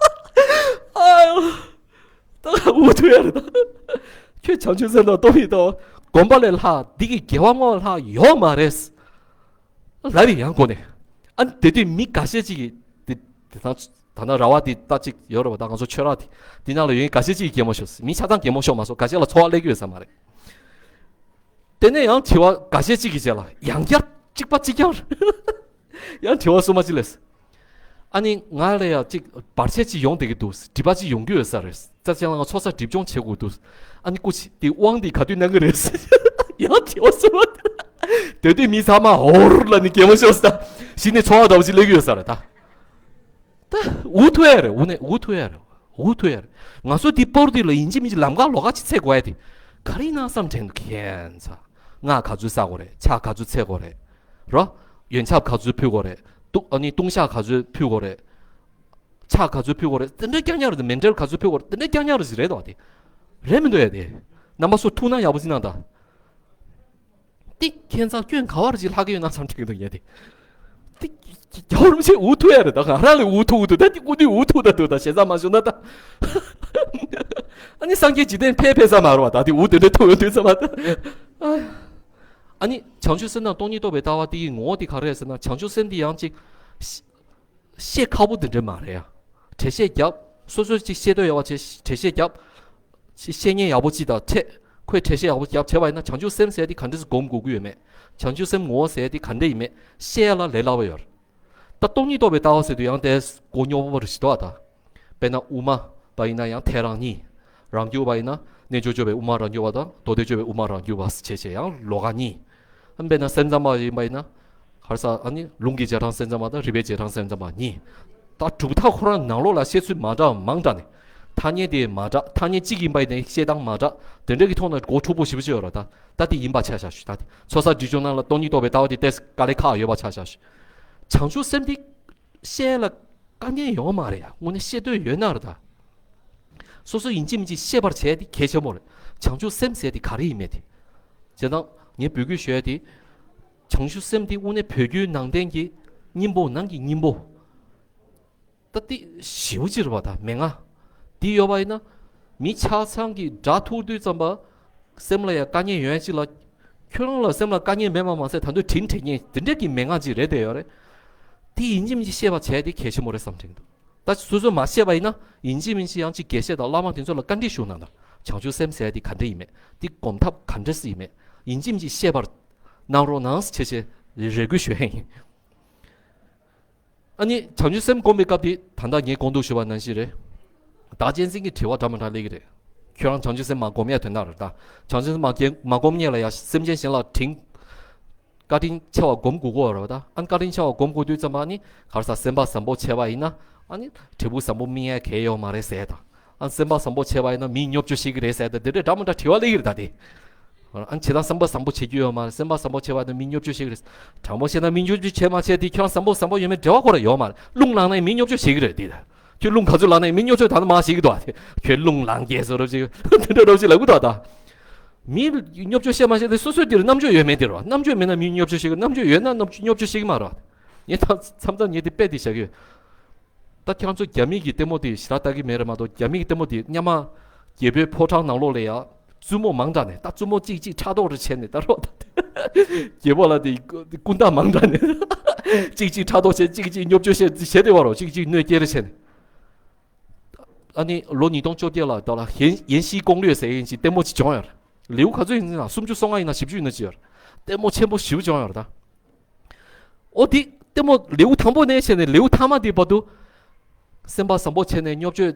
ཨ་ཡོ། ད་འུ་ཐུག་ཡ་རེད་ད། ཁྱོད་བྱང་ཆུབ་སེམས་དང་སྟོང་ཉིད་དང་སྒོམ་པ་ལས་ལྷག་འདི་གི་དགེ་བ་བསྔོ་བ་ལྷག་ཡོད་མ་རེད། ལབ་པའི་ཡང་སྒོ་ནས། ཨ་ནི་དེ་དུས་མི་འགའ་ཤས་ཅིག་གིས་དེ་དེ་དང་ད་ནང་ར་བ་དེ་ལྟ་ཅིག་ཡོད་རེད་པ། ད་ང་ཚོ་ཆོས་ར་དེ་དེ་ནང་ལ་ཡོད་མཁན་འགའ་ཤས་ཅིག་གིས་གད་མོ་ཤོར། མི་ཆ་ཚང་གད་མོ་ཤོར་མ་སོང་། འགའ་ཤས་ལ་ཚོར་བ་སླེབས་ཀྱི་ཡོད་ས་མ་རེད། དེ་ནས་ཡང་དྲི་བ་འགའ་ཤས་ཅིག་གི་རྗེས་ལ་ཡང་བསྐྱར་གཅིག་པ་གཅིག་རྐྱང་ཡང་དྲི་བ་གསུམ་པ་ཅིག་སླེབས། ཨ་ནི་ང་ལ་ཡང་ཅིག་བར་ཆད་ཅིག་ཡོང་བསྡད་ཀྱི་འདུག་སྒྲིབ་པ་ཅིག་ཡོང་གི་ཡོད་ས་རེད། ཙ་ཅན་ལ་ང་ཚོགས་བསགས་སྒྲིབ་སྦྱོང་བྱེད་དགོས་འདུག་ཨ་ནི་སྐུ་མཁྱེན་དེ་དབང་དེ་ག་དུས་གནང་གི་རེད། ཡང་དྲི་བ་གསུམ་པ། དེ་དུས་མི་ཚང་མ་ཧོར་ལ་ནི་གད་མོ་ཤོར་ས། གཞི་ནས་ཚོར་བ་འདྲ་བོ་ཅིག་སླེབས་ཀྱི་ཡོད་ས་རེད་ད། ད་འུ་ཐུག་ཡ་རེད། འུ་ནས་འུ་ཐུག་ཡ་རེད། འུ་ཐུག་ཡ་རེད། ང་ཚོ་འདི་སྤོར་དུས་ལ་ཡིན་གཅིག་མིན་གཅིག་ལམ་ཁ་ལོགས་ཀ་ཅིག་འཚོལ་དགོས་ཡ་དེ། ག་རེ་ཡིན་ན་བསམ་དྲན་འདུག་ཁྱེད་ཚོ། སྔགས་ག་ཚོད་བསགས་དགོས་རེད། ཕྱག་ག་ཚོད་འཚལ་དགོས་རེད། རོ། ཡོན་ཆབ་ག་ཚོད་ཕུལ་དགོས་རེད། ཏུ་ཨ་ནི་ལྟུང་བཤགས་ག་ཚོད་ཕུལ་དགོས་རེད། ཕྱག་ག་ཚོད་ཕུལ་དགོས་རེད། དེ་འདྲ་རྐྱང་རྐྱང་རེད། མཎྜལ་ག་ཚོད་ཕུལ་དགོས་རེད། དེ་འདྲ་རྐྱང་རྐྱང་རེད་ཟེར་རེད་དོ་དེ། རེད་མི་འདུག་ཡ་དེ། རྣམ་པ་ཚོ་ཐུགས་སྣང་ཡག་པོ་ཅིག་གནང་དང་། ཏིག་ཁྱད་མཚར་སྐྱོན་ག་བར་ཅིག་ལྷག་གི་ཡོད་ན་བསམ་དྲན་གྱི་འདུག་ཡ་དེ། ཏིག་རྒྱལ་བ་རིན་པོ་ཆེ་འུ་ཐུག་ཡ་རེད་ད། ང་རང་ལས་འུ་ཐུག་འུ་ཐུག་ད་དེ་སྐུ་དུས་འུ་ཐུག་ད་འདུག་ད་ཞེ་ས་མ་ཞུ་ན་ད། ཨ་ནི་སངས་རྒྱས་འཇིག་རྟེན་ཕེབས་ཕེབས་ས་མ་རེད་པ། ད་དེ་འུ་དེ་འདྲ་ཐུག་ཡོང་དུས་ཙམ་པ་ད། ཨ་ནི་བྱང་ཆུབ་སེམས་དང་སྟོང་ཉིད་རྟོགས་པའི་ལྟ་བ་དེ་ཡི་ངོ་བོ་དེ་ག་རེ་རེད་ཟེར་ན། བྱང་ཆུབ་སེམས་དེ་ཡང་ཅིག་བཤད་ཁག་པོ་དེ་འདྲ་མ་རེད་ཡ། འགྲེལ་བཤད་རྒྱབ། སོ་སོས་ཅིག་བཤད་འདོད་ཡོད་པ་བྱས་འགྲེལ་བཤད་རྒྱབ། ཅིག་བཤད་མཁན་ཡག་པོ་ཅིག་དང་འཕྲད། ཁོས་འགྲེལ་བཤད་ཡག་པོ་རྒྱབ་བྱས་པ་ཡིན་ན། བྱང་ཆུབ་སེམས་ཟེར་ཡ་དེ་ག་འདྲས་སེ་སྒོམ་དགོས་ཀྱི་ཡོད་མེད། བྱང་ཆུབ་སེམས་ངོ་བོ་ཟེར་ཡ་དེ་ག་འདྲས་ཡིན་མེད་བཤད་ཡ་ལ་ལས་སླ་པོ་ཡོད་རེད། ད་སྟོང་ཉིད་རྟོགས་པའི་ལྟ་བ་ཟེར་དུས་ཡང་དེ་མགོ་རྙོག་པོ་རེ་ཞིག་འདུག་ཨ། ད་དཔེར་ན་དབུ་མ་པ་ཡིན་ན་ཡང་ཐལ་རང་གཉིས། རང་རྒྱུད་པ་ཡིན་ན་རྣལ་འབྱོར་སྤྱོད་པའི་དབུ་མ་རང་རྒྱུད་པ་དང་མདོ་སྡེ་སྤྱོད་པའི་དབུ་མ་རང་རྒྱུད་པ་བྱས་བྱས་ཡང་ལོགས་ཀ་གཉིས། ཨ་དཔེར་ན་སེམས་ཙམ་པ་ཡིན་པ་ཡིན་ན། ག་རེ་ཟེར། ཨ་ནི་ལུང་གི་རྗེས་འབྲང་སེམས་ཙམ་པ་དང་རིགས་པའི་རྗེས་འབྲང་སེམས་ཙམ་པ་གཉིས། ད་གྲུབ་མཐའ་ཁོ་རང་ནང་ལོགས་ལ་བཤད་ཚུལ་མ་འདྲ་བ་མང་དྲགས་ནས། ཐ་སྙད་དེ་མ་འདྲ། ཐ་སྙད་གཅིག་ཡིན་པ་ཡིན་ནའི་བཤད་སྟངས་མ་འདྲ། དེ་འདྲ་གི་ཐོག་ནས་མགོ་འཁྲུག་པོ་ཞེ་པོ་ཅིག་ཡོད་རེད་ད། ད་དེ་ཡིན་པ་ཆ་བཞག་ཞུ། ད་དེ་ཚོགས་བསགས་སྒྲིབ་སྦྱོང་ནང་ལ་སྟོང་ཉིད་རྟོགས་པའི་ལྟ་བ་དེ་ཏོག་ཙམ་དཀའ་ལས་ཁག་ཡོད་པ་ཆ་བཞག་ཞུ། བྱང་ཆུབ་སེམས་དེ་བཤད་ལ་དཀའ་ངལ་ཡོད་མ་རེད་ཡ། དངོས་གནས་བཤད་འདོད་ཡོད་ན་རེད་ད། སོ་སོ་ཡིན་གཅིག་མིན་གཅིག་ཤེས་པར་བྱས་ཏེ་གལ་ཆེན་པོ་རེད། བྱང་ཆུབ་སེམས་ཟེར་དེ་ག་རེ་ཡིན་མེད་དེ། བྱས་ཙང་ངས་འབོད་སྐུལ་ཞུ་ཡ་དེ། བྱང་ཆུབ་སེམས་དེ་དངོས་གནས་བོད་བརྒྱུད་ནང་བསྟན་གྱི་སྙིང་པོ་ནང་གི་སྙིང་པོ། ད་དེ་ཞེ་པོ་ཅིག་རེད་པ། ད་མན་ངག་དེ་ཡོད་པ་ཡིན་ན། མི་ཆ་ཚང་གི་སྒྲ་ཐོས་དུས་ཙམ་པ། སེམས་ལ་ཡང་དཀའ་ངལ་ཡོང་ཡ་ཅིག་ལ། ཁྱོད་རང་ལ་སེམས་ལ་དཀའ་ངལ་མེད་པ་མ་ཟད་ད་དུང་དྲིན་དྲན་མཁན་དེ་འདྲས་ཀྱི་མན་ངག་ཅིག་རེད་བསྡད་ཡོད་རེད། དེ་ཡིན་གཅིག་མིན་གཅིག་ཤེས་པ་བྱས་དེ་གལ་ཆེན་པོ་རེད་བསམ་དྲན་འདུག་ད་སོ་སོས་མ་ཤེས་པ་ཡིན་ན་ཡིན་གཅིག་མིན་གཅིག་ཡང་གཅིག་དགེ་བཤེས་དང་བླ་མ་དེ་ཚོ་ལ་བཀའ་འདྲི་ཞུ་གནང་དང་། བྱང་ཆུབ་སེམས་ཟེར་ཡ་དེ་ག་འདྲ་ཡིན་མེད། དེ་སྒོམ་ཐབས་ག་འདྲ་སེ་ཡིན་མེད། ཡིན་གཅིག་མིན་གཅིག་ཤེས་པར་གནང་རོགས་གནང་ཟེར་བྱས་བྱས་རེ་སྐུལ་ཞུ་ཡ་ཡིན། ཨ་ནི་བྱང་ཆུབ་སེམས་སྒོམ་པའི་སྐབས་དེ་ད་ལྟ་ངས་གོང་དུ་ཞུས་པ་ནང་བཞིན་རེད། བདག་གཅེས་འཛིན་གྱི་དྲི་བ་འདྲ་མི་འདྲ་སླེབས་ཀྱི་རེད། ཁྱོད་རང་བྱང་ཆུབ་སེམས་མ་སྒོམ་ཡ་དོན་དག་རེད་ད། བྱང་ཆུབ་སེམས་མ་སྒོམ་མ་སྒོམ་མཁན་ལ་ཡ་སེམས་ཅན་གཞན་ལ་དྲིན། བཀའ་དྲིན་ཆེ་བ་སྒོམ་དགོས་ཀྱི་ཡོད་རེད་པ། ད་ཨ་ནི་བཀའ་དྲིན་ཆེ་བ་སྒོམ་དགོས་དུས་ཙམ་པ་ནི་ག་རེ་ཟེར། སེམས་པ་བཟང་པོ་བྱས་པ་ཡིན་ན། ཨ་ནི་འབྲས་བུ་བཟང་པོ་སྨིན་ཡ་གལ་ཡོད་མ་རེད་ཟེར་དང་། ཨ་སེམས་པ་བཟང་པོ་བྱས་པ་ཡིན་ན་མིས་བརྙས་བཅོས་བྱེད་ཀྱི་རེད་ཟེར་དང་། དེ་འདྲའི་འདྲ་མི་འདྲ་དྲི་བ་སླེབས་ཀྱི་རེད་ད་དེ། ཨ་ནི་བྱས་ཙང་སེམས་པ་བཟང་པོ་བྱེད་རྒྱུ་ཡོད་མ་རེད། སེམས་པ་བཟང་པོ་བྱས་པ་ཡིན་ན་མིས་བརྙས་བཅོས་བྱེད་ཀྱི་རེད། དྲང་པོ་བཤད་ན་མིས་བརྙས་བཅོས་བྱས་མ་བྱས་དེ་ཁྱོད་རང་བཟང་པོ་བཟང་པོ་ཡོད་མེད་འབྲེལ་བ་ཁོ་རང་ཡོད་མ་རེད། རླུང་ལངས་ན་ཡང་མིས་བརྙས་བཅོས་བྱེད་ཀྱི་རེད་དེ། ཁྱོད་རླུང་ག་ཚོད་ལངས་ན་ཡང་མིས་བརྙས་བཅོས་ད་ནི་མ་བྱེད་ཀྱི་འདུག་ཨ། དེ་ཁྱོད་རླུང་ལངས་རྒྱས་བཟོ་རོགས་བྱེད་དེ་འདྲ་རོགས་བྱེད་ལབ་ཀྱི་འདུག་ད། མིས་བརྙས་བཅོས་བཤད་མ་བཤད་དེ་སོ་སོའི་དེར་རྣམ་དཔྱོད་ཡོད་མེད་དེ་རེད་བ། རྣམ་དཔྱོད་མེད་ན་མིས་བརྙས་བཅོས་བཤད་གི། རྣམ་དཔྱོད་ཡོད་ན་རྣམ་བརྙས་བཅོས་བཤད་གི་མ་རེད་བ། ངས་ད་མཚམས་མཚམས་ངས་དེ་དཔེ་དེ་བཞག་གི་ཡོད། ད་ཁྱེད་རང་ཚོ་རྒྱ་མི་གི་ལྟད་མོ་དེ་ཞེ་དྲག་ལྟ་གི་མེད་རེད་མ་གཏོགས། རྒྱ་མི་གི་ལྟད་མོ་དེ་སྔོན་མ་རྒྱལ་པོའི་ཕོ་བྲང་ནང་ལོགས་ལ་ཡ་བཙུན་མོ་མང་དྲགས་ནས། ད་བཙུན་མོ་གཅིག་གཅིག་ཕྲག་དོག་རེ་བྱས་ནས་ད་རོགས་ད་རྒྱལ་པོ་ལ་དེ་སྐུ་འདྲ་མང་དྲགས་ནས་གཅིག་གཅིག་ཕྲག་དོག་བྱས། གཅིག་གཅིག་བརྙས་བཅོས་བྱས་བྱས་དེ་བ་རོགས། གཅིག་གཅིག་གནོད་སྐྱེལ་རེ་བྱས་ནས། ཨ་ནི་ལོ་ཉིས་སྟོང་བཅོ་བརྒྱད་ལ་ད་ལ་ཡན་ཡན་ཤིང་攻略ཟེར་ཡིན་ཅིག་ལྟད་མོ་ཅིག་བྱུང་ཡོད་རེད། ལེའུ་ག་ཚོད་ཡིན་ན་སུམ་ཅུ་སོ་ལྔ་ཡིན་ན་བཞི་བཅུ་ཡིན་ན་ཅིག་ཡོད་རེད། ལྟད་མོ་ཆེན་པོ་ཞེ་པོ་བྱུང་ཡོད་རེད་ད། ཨོ་དེ་ལྟད་མོ་ལེའུ་དང་པོ་ནས་བྱས་ནས་ལེའུ་མཐའ་མ་དེ་བར་དུ་སེམས་པ་བཟང་པོ་བྱས་ནས་བརྙས་བཅོས་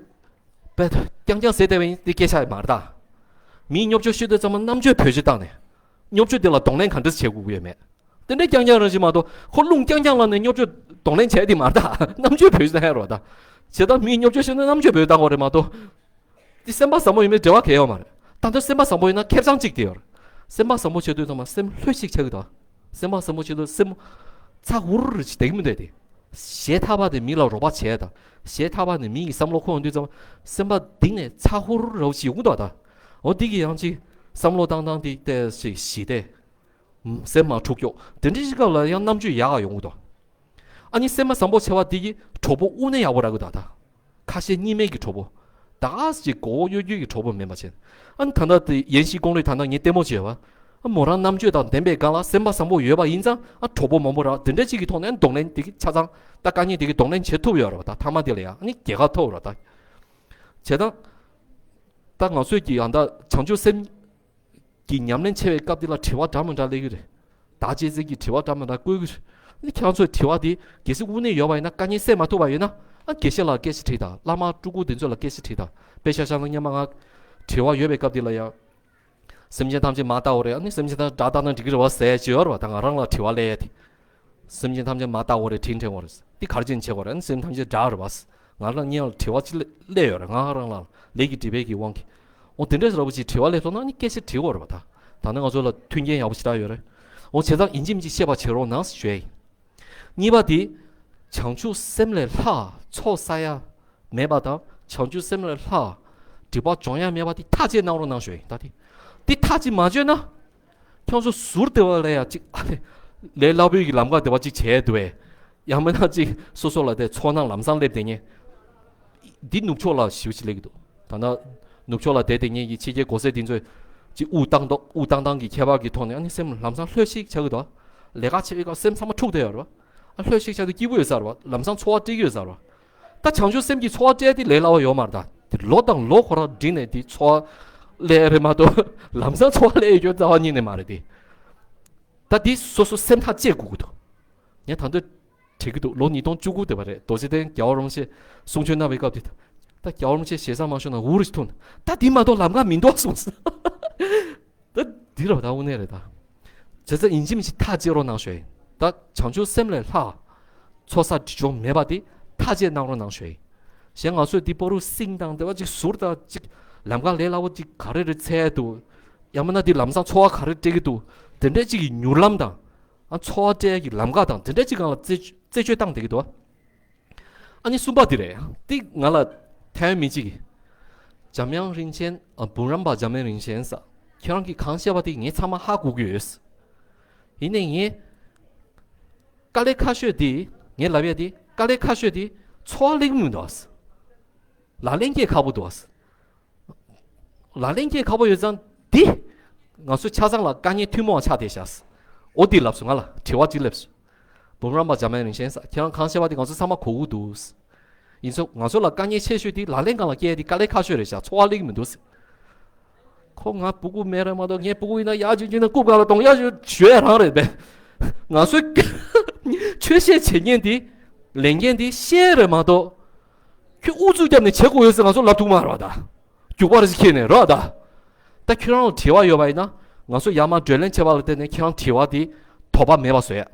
དཔེ་རྐྱང་རྐྱང་བཟོས་བསྡད་པ་ཡིན་དེ་སྐད་ཆ་མ་རེད་ད། མིས་བརྙས་བཅོས་ཤོད་དུས་ཙམ་པ་རྣམ་དཔྱོད་བེད་སྤྱོད་བཏང་ནས་བརྙས་བཅོས་དེ་ལ་གདོང་ལེན་ག་འདྲ་བྱེད་དགོས་ཀྱི་ཡོད་མེད། དེ་འདྲའི་རྐྱང་རྐྱང་རང་བཞིན་མ་གཏོགས། ཁོ་རླུང་རྐྱང་རྐྱང་ལངས་ནས་བརྙས་བཅོས་གདོང་ལེན་བྱས་དེ་མ་རེད་ད། རྣམ་དཔྱོད་བེད་སྤྱོད་བཏང་ཡ་རེད་ད། བྱས་ཙང་མིས་བརྙས་བཅོས་ཤོད་ན་རྣམ་དཔྱོད་བེད་སྤྱོད་བཏང་དགོས་རེད་མ་གཏོགས། དེ་སེམས་པ་བཟང་པོ་ཡིན་མིན་འབྲེལ་བ་གང་ཡང་ཡོད་མ་རེད། ད་ལྟ་སེམས་པ་བཟང་པོ་ཡིན་ན་ཁེ་བཟང་གཅིག་དེ་ཡོད་རེད། སེམས་པ་བཟང་པོ་བྱེད་དུས་ཙམ་པ་སེམས་ལྷོད་ཤིག་ཆགས་ཀྱི་འདུག་སེམས་པ་བཟང་པོ་བྱེད་དུས་སེམས་ཚ་ཧུར་ཞིག་བསྡད་ཀྱི་མི་འདུག་དེ། གཞན་ཐ་པ་དེ་མི་ལ་རོགས་པ་བྱས་དང་། གཞན་ཐ་པ་ནས་མི་ཡི་བསམ་བློ་འཁོར་ཡོང་དུས་ཙམ་པ་སེམས་པ་གཏིང་ནས་ཚ་ཧུར་རོ་ཞིག་ཡོང་གི་འདུག་ད། འོ་འདི་གི་ཡང་ཅིག་བསམ་བློ་བཏང་སྟངས་དེ་ཏོག་ཙམ་ཞི་བདེ། སེམས་མ་འཁྲུག་སྐྱོ་དེ་འདྲའི་སྐབས་ལ་ཡང་རྣམ་དཔྱོད་ཡག་ག་ཡོང་གི་འདུག་ཨ་ནི་སེམས་པ་བཟང་པོ་བྱེད་པ་འདི་གི་གྲོགས་པོ་དངོས་གནས་ཡག་པོ་རག་གི་འདུག་ད། ཁ་ཞེ་གཉིས་མེད་ཀྱི་གྲོགས་པོ། ད་ག་ཟེ་ཅིག་མགོ་བོ་གཡོ་སྒྱུ་གི་གྲོགས་པོ་མིན་པ་བྱས། ཨ་ནི་ད་ལྟ་དེ་ཡན་ཤིང་ཀོང་ལེ་ད་ལྟ་ངས་ལྟད་མོ་བྱས་པ། ཨ་མོ་རང་རྣམ་དཔྱོད་དང་ལྡན་པའི་སྒང་ལ་སེམས་པ་བཟང་པོ་ཡོད་པ་ཡིན་ཙང་ཨ་གྲོགས་པོ་མང་པོ་རག་དེ་འདྲ་ཅིག་གི་ཐོག་ནས་གདོང་ལེན་དེ་གི་ཆ་ཚང་ད་དཀའ་ངལ་དེ་གི་གདོང་ལེན་བྱེད་ཐུབ་ཡོད་རེད་པ། ད་མཐའ་མ་དེ་ལ་ཡང་ཨ་ནི་རྒྱལ་ཁ་ཐོབ་རེད་ད། བྱས་ཙང་ད་ང་ཚོས་ཀྱི་ཡང་ད་བྱང་ཆུབ་སེམས་ཀྱི་ཉམས་ལེན་བྱེད་པའི་སྐབས་དེ་ལ་དྲི་བ་འདྲ་མི་འདྲ་སླེབས་ཀྱི་རེད། བདག་གཅེས་འཛིན་གྱི་དྲི་བ་འདྲ་མི་འདྲ་བཀོད་ཀྱི་རེད། ཨ་ནི་ཁྱེད་རང་ཚོས་དྲི་བ་དེ་གལ་སྲིད་དངོས་གནས་ཡོད་པ་ཡིན་ན་དཀའ་ངལ་སེལ་མ་ཐུབ་པ་ཡོད་ན་ཨ་དགེ་བཤེས་ལ་སྐད་ཆ་དྲིས་དང་། བླ་མ་སྤྲུལ་སྐུ་དེ་ཚོ་ལ་སྐད་ཆ་དྲིས་དང་། དཔེ་ཆ་བཞག་ན་སྔོན་མ་ང་དྲི་བ་ཡོད་པའི་སྐབས་དེ་ལ་ཡང་། སེམས་ཅན་ཐམས་ཅད་མ་བལྟ་བར་རེད། ཨ་ནི་སེམས་ཅན་ཐམས་ཅད་དགྲ་བལྟ་ན་འགྲིག་གི་རེད་བ་ཟེར་ཅིག་ཡོད་རེད་བ། ད་ང་རང་ལ་དྲི་བ་སླེབས་ཡ་དེ། སེམས་ཅན་ཐམས་ཅད་མ་བལྟ་བར་རེད་དྲིན་དྲན་དགོས་རེད། འདི་ག་རེ་བྱས་ནས་བྱེད་དགོས་རེད། ཨ་ནི་སེམས་ཐམས་ཅད་དགྲ་རེད་བ། ང་རང་སྔོན་ལ་དྲི་བ་ཅིག་སླེབས་ཡོད་རེད། ང་རང་ལ་ལས་ཀྱི་སྒྲིབ་པའི་གི་དབང་གིས། འོ་དེ་འདྲ་ཞིག་ལ་བ་ཅིག་དྲི་བ་སླེབས་སོང་ན་ཨ་ནི་སྐད་ཆ་དྲི་དགོས་རེད་བ། ད་ད་ནི་ང་ཚོ་ལ་མཐུན་རྐྱེན་ཡག་པོ་ཞེ་དྲག་ཡོད་རེད། འོ་བྱས་ཙང་ཡིན་གཅིག་མིན་གཅིག་ཤེས་པ་བྱེད་རོགས་གནང་ཞུ་ཡ་ཡིན། གཉིས་པ་དེ། བྱང་ཆུབ་སེམས་ལས་ལྷག་ཚོགས་བསགས་ཡ་མེད་པ་དང་བྱང་ཆུབ་སེམས་ལས་ལྷག་སྒྲིབ་པ་སྦྱོང་ཡ་མེད་པ་དེ་ཐག་བཅད་གནང་རོགས་གནང་ཞུ་ཡ་ཡིན། ད་དེ་དེ་ཐག་གཅིག་མ་བཅད་ན། ཁྱོད་ཚོ་ཟུར་དེ་བ་ལ་ཡ་གཅིག་ཨ་ལས་ལས་སླ་པོའི་གི་ལམ་ཁ་དེ་བ་གཅིག་བྱས་འདུག་བས། ཡང་མིན་ན་གཅིག་སོ་སོ་ལ་དེ་ཚོར་སྣང་ལམ་སང་སླེབས་བསྡད་མཁན། འདི་ནུབ་ཕྱོགས་ལ་ཞེ་པོ་ཅིག་སླེབས་ཀྱི་འདུག་ད་ལྟ་ནུབ་ཕྱོགས་ལ་བསྡད་བསྡད་མཁན་གྱི་ཕྱི་རྒྱལ་གོ་སའི་དེ་ཚོས་ཅིག་དབུགས་བཏང་ཏོག་དབུགས་བཏང་བཏང་གི་ཁྱད་པར་གྱི་ཐོག་ནས་ཨ་ནི་སེམས་ལམ་སང་ལྷོད་ཤིག་ཆགས་ཀྱི་འདུག་ལས་ཀ་བྱེད་པའི་སྐབས་སེམས་ཚང་མ་འཁྲུག་བསྡད་ཡོད་རེད་བ། ཨ་ལྷོད་ཤིག་ཆགས་དུས་སྐྱིད་པོ་ཡོད་ས་རེད་བ། ལམ་སང་ཚོར་བ་སྤྲད་ཀྱི་ཡོད་ས་རེད་བ། ད་བྱང་ཆུབ་སེམས་ཀྱི་ཚོར་བ་སྤྲད་དེ་ལས་སླ་བ་ཡོད་མ་རེད་ད། དེ་ལོ་དང་ལོ་ཁོ་རང་འགྲིག་ནས་དེ་ཚོར་བ་སླེབས་རེད་མ་གཏོགས་ལམ་སང་ཚོར་བ་སླེབས་ཡོད་རྒྱུ་རྩ་བ་ཉིད་ནས་མ་རེད་དེ། ད་དེ་སོ་སོ་སེམས་ཐག་བཅད་དགོས་ཀྱི་འདུག་ངས་ད་འདོད་བྲིས་ཀྱི་འདུག་ལོ་ཉིས་སྟོང་བཅུ་དགུ་དེ་བ་རེད། རྡོ་རྗེ་གདན་རྒྱལ་བ་རིན་པོ་ཆེ་གསུང་ཆོས་གནང་བའི་སྐབས་དེ། ད་རྒྱལ་བ་རིན་པོ་ཆེ་ཞེ་ས་མ་ཤོར་ན་འུར་ཞིག་ཐུག་ན་ད་དེ་མ་གཏོགས་ལམ་ཁ་མི་འདུག་གསུངས། ད་འདི་རུ་ད་དངོས་གནས་རེད་ད། བྱས་ཙང་ཡིན་གཅིག་མིན་གཅིག་ཐག་བཅད་རོགས་གནང་ཞུ་ཡིན། ད་བྱང་ཆུབ་སེམས་ལས་ལྷག་ཚོགས་བསགས་སྒྲིབ་སྦྱོང་མེད་པ་དེ་ཐག་བཅད་གནང་རོགས་གནང་ཞུ་ཡིན། གཞན་ང་ཚོས་འདི་པོ་རུ་སིང་དང་དེ་བ་ཅིག་ཟུར་དང་ཅིག་ལམ་ཁ་ལས་སླ་བོ་ཅིག་ག་རེ་རེ་འཚོལ་འདུག་ཡང་མིན་ན་འདི་ལམ་སང་ཚོར་བ་ག་རེ་སྤྲད་ཀྱི་འདུག་དེ་འདྲའི་ཅིག་གི་མྱུར་ལམ་དང་། ཨ་ཚོར་བ་སྤྲད་ཀྱི་ལམ་ཁ་དང་དེ་འདྲའི་ཅིག་སྒང་ལ་རྩད་རྩད་གཅོད་བཏང་བསྡད་ཀྱི་འདུག་ཨ་ནི་གསུམ་པ་འདི་རེད། འདི་ང་ལ་ཐའེ་ཝན་མི་གཅིག་གིས། འཇམ་དབྱངས་རིན་ཆེན། ཨ་འབུམ་རམས་པ་འཇམ་དབྱངས་རིན་ཆེན་ཟེར། ཁྱེད་རང་གིས་གང་བཤད་པ་དེ་ངས་ཚང་མ་ཧ་གོ་གི་ཡོད། ཡིན་ནའི་ངས་དཀའ་ལས་ཁག་ཤོས་དེ། ངས་ལབ་ཡ་དེ་དཀའ་ལས་ཁག་ཤོས་དེ་ཚོར་བ་སླེབས་ཀྱི་མི་འདུག་ལག་ལེན་སྐྱེལ་ཁག་པོ་འདུག་ལག་ལེན་སྐྱེལ་ཁག་པོ་ཡོད་ཙང་འདི། ང་ཚོ་ཆ་ཚང་ལ་དཀའ་ངལ་ཐུན་མོང་བ་ཆགས་བསྡད་ཤག་འོ་འདི་ལབ་སོང་། ང་ལ་དྲི་བ་གཅིག་སླེབས་སོང་། འབུམ་རམས་པ་འཇམ་དབྱངས་རིན་ཆེན་ཟེར། ཁྱེད་རང་གང་བཤད་པ་དེ་ང་ཚོ་ཚང་མ་གོ་གི་འདུག་ཡིན་ཙང་ང་ཚོ་ལ་དཀའ་ངལ་ཆེ་ཤོས་དེ་ལག་ལེན་སྒང་ལ་སྐྱེལ་ཡ་དེ་དཀའ་ལས་ཁག་ཤོས་རེད་ཤག་ཚོར་བ་སླེབས་ཀྱི་མི་འདུག་ཁོ་ང་སྤུ་གུ་མེད་རེད་མ་གཏོགས། ངས་སྤུ་གུ་ཡིན་ན་ཡར་བྱོན་རྒྱུ་ན་རྐུབ་སྒང་ལ་གཏོང་ཡར་བྱོན་ཞུ་ཡ་རང་རེད་པས། ང་ཚོའི་ཆོས་བཤད་བྱེད་མཁན་དེ་ལས་འགན་དེ་བཤད་རེད་མ་གཏོགས། ཁྱོད་ཨུ་ཚུགས་བརྒྱབ་ནས་བྱེད་དགོས་ཡོད་ཟེར་ང་ཚོ་ལབ་ཐུབ་མ་རེད་བ་ད། རྒྱུག་པ་རེ་ཞིག་ཁྱེར་ནས་རེད་བ་ད། ད་ཁྱོད་རང་ལ་དྲི་བ་ཡོད་པ་ཡིན་ན་ང་ཚོ་ཡར་མར་བགྲོ་གླེང་བྱེད་པ་ལ་བརྟེན་ནས་ཁྱེད་རང་དྲི་བ་དེ་དོགས་པ་མེད་པ་བཟོ་ཡ།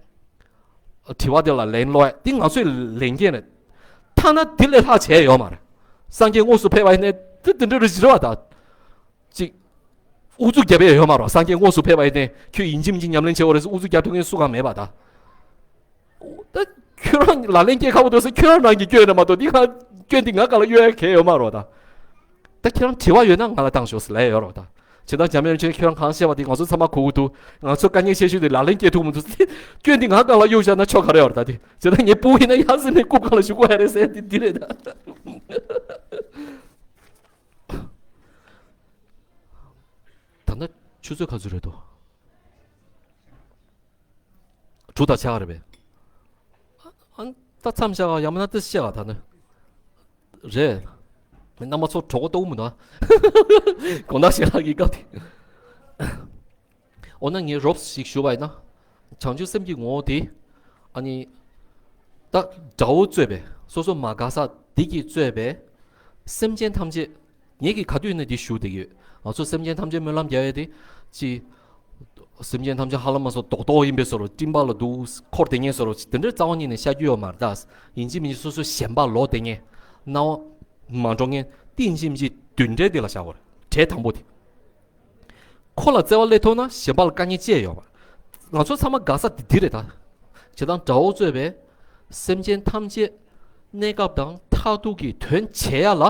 དྲི་བ་དེ་ལ་ལན་སློག་ཡ་དེ་ང་ཚོའི་ལས་འགན་རེད། ད་ ཐ་ན་དེ་ལས་ལྷག་བྱས་ཡོད་མ་རེད། སངས་རྒྱས་དངོས་སུ་ཕེབས་པ་ཡིན་ནའི་དེ་དེ་འདྲ་རེད་བཞི་རེད་བ་ད། ཅིག་ཨུ་ཚུགས་རྒྱབ་ཡས་ཡོད་མ་རེད། སངས་རྒྱས་དངོས་སུ་ཕེབས་པ་ཡིན་ནའི་ཁྱོད་ཡིན་གཅིག་མིན་གཅིག་ཉམས་ལེན་བྱེད་དགོས་རེད་ཟེར་ཨུ་ཚུགས་རྒྱག་ཐུབ་མཁན་སུ་གང་མེད་པ་ད། ད་ཁྱོད་རང་ལག་ལེན་སྐྱེལ་ཁག་པོ་འདུག་ཟེར་ཁྱོད་རང་རང་གི་སྐྱོན་རེད་མ་གཏོགས་འདི་ག་སྐྱོན་འདི་ང་སྒང་ལ་གཡོལ་ཡ་གང་ཡང་ཡོད་མ་རེད་ད། ད་ཁྱེད་རང་དྲི་བ་ཡོད་ན་ང་ལ་བཏང་ཤོག་ཟེར་ལབ་ཡོད་རེད་ད། བྱས་ཙང་འཇམ་དབྱངས་ཆོས་ཁྱོད་རང་གང་བཤད་པ་དེ་ང་ཚོ་ཚང་མ་གོ་གི་འདུག་ང་ཚོ་དཀའ་ངལ་ཆེ་ཤོས་དེ་ལག་ལེན་སྐྱེལ་ཐུབ་མི་འདུག་སྐྱོན་འདི་ང་སྒང་ལ་གཡོལ་བཞག་ན་ཆོག་ག་རེ་ཡོད་རེད་ད་དེ། བྱས་ཙང་ངའི་སྤུ་གུ་ཡིན་ན་ཡར་སེང་ནས་རྐུབ་སྒང་ལ་བཞུགས་དགོས་ཡ་རེད་ཟེར་དེ་འདི་རེད་ད། ད་ལྟ་ཆུ་ཚོད་ག་ཚོད་རེད་འདུག་དྲུག་དང་ཕྱེད་ཀ་རེད་པས། ཨ་ད་མཚམས་བཞག་ཡང་མིན་ན་ཏི་བཤད་ག་ད་ནི། རེད། རྣམ་པ་ཚོ་གྲོགས་པོ་ལྟ་བུ་མི་འདུག་ཨ། དགོང་དག་ཞལ་ལག་གི་སྐབས་དེ། འོ་ན་ངས་རོབ་ཞིག་ཞུ་བ་ཡིན་ན། བྱང་ཆུབ་སེམས་ཀྱི་ངོ་བོ་དེ། ཨ་ནི། ད་དགྲ་བོ་གཙོས་པའི་སོ་སོ་མ་དགའ་ས་འདི་གིས་གཙོས་པའི་སེམས་ཅན་ཐམས་ཅད། ངེད་ཀྱིས་ག་དུས་ཡིན་ན་འདི་ཞུ་བསྡད་ཀྱི་ཡོད། ང་ཚོ་སེམས་ཅན་ཐམས་ཅད་སྨོན་ལམ་རྒྱག་ཡས་དེ་ཅི། སེམས་ཅན་ཐམས་ཅད་ཧ་ལམ་མ་སོང་རྡོག་རྡོག་ཡིན་པའི་བཟོ་འདྲ་སྤྲིན་པ་ལ་འདུག་འཁོར་བསྡད་མཁན་བཟོ་འདྲ་དེ་འདྲའི་རྩ་བ་ཉིད་ནས་ཤར་རྒྱུ་ཡོད་མ་རེད་ད། ཡིན་གཅིག་མིན་གཅིག་སོ་སོའི་ཞེན་པ་ལོག་བསྡད་མཁན། སྣང་བ་མ་འགྲོ་མཁན་དེ་ཡིན་གཅིག་མིན་གཅིག་མདུན་གྲལ་དེ་ལ་བཞག་དགོས་རེད། གྲལ་དང་པོ་དེ། ཁོ་ལ་བརྩེ་བ་སླེབས་ཐུབ་ན་ཞེན་པ་ལ་དཀའ་ངལ་ཅི་ཡང་ཡོད་མ་རེད། ང་ཚོ་ཚང་མ་དགའ་ས་དེ་འདི་རེད་ད། བྱས་ཙང་དགྲ་བོ་གཙོས་པའི་སེམས་ཅན་ཐམས་ཅད་གནས་སྐབས་དང་མཐར་ཐུག་གི་དོན་བྱེད་ཡ་ལ་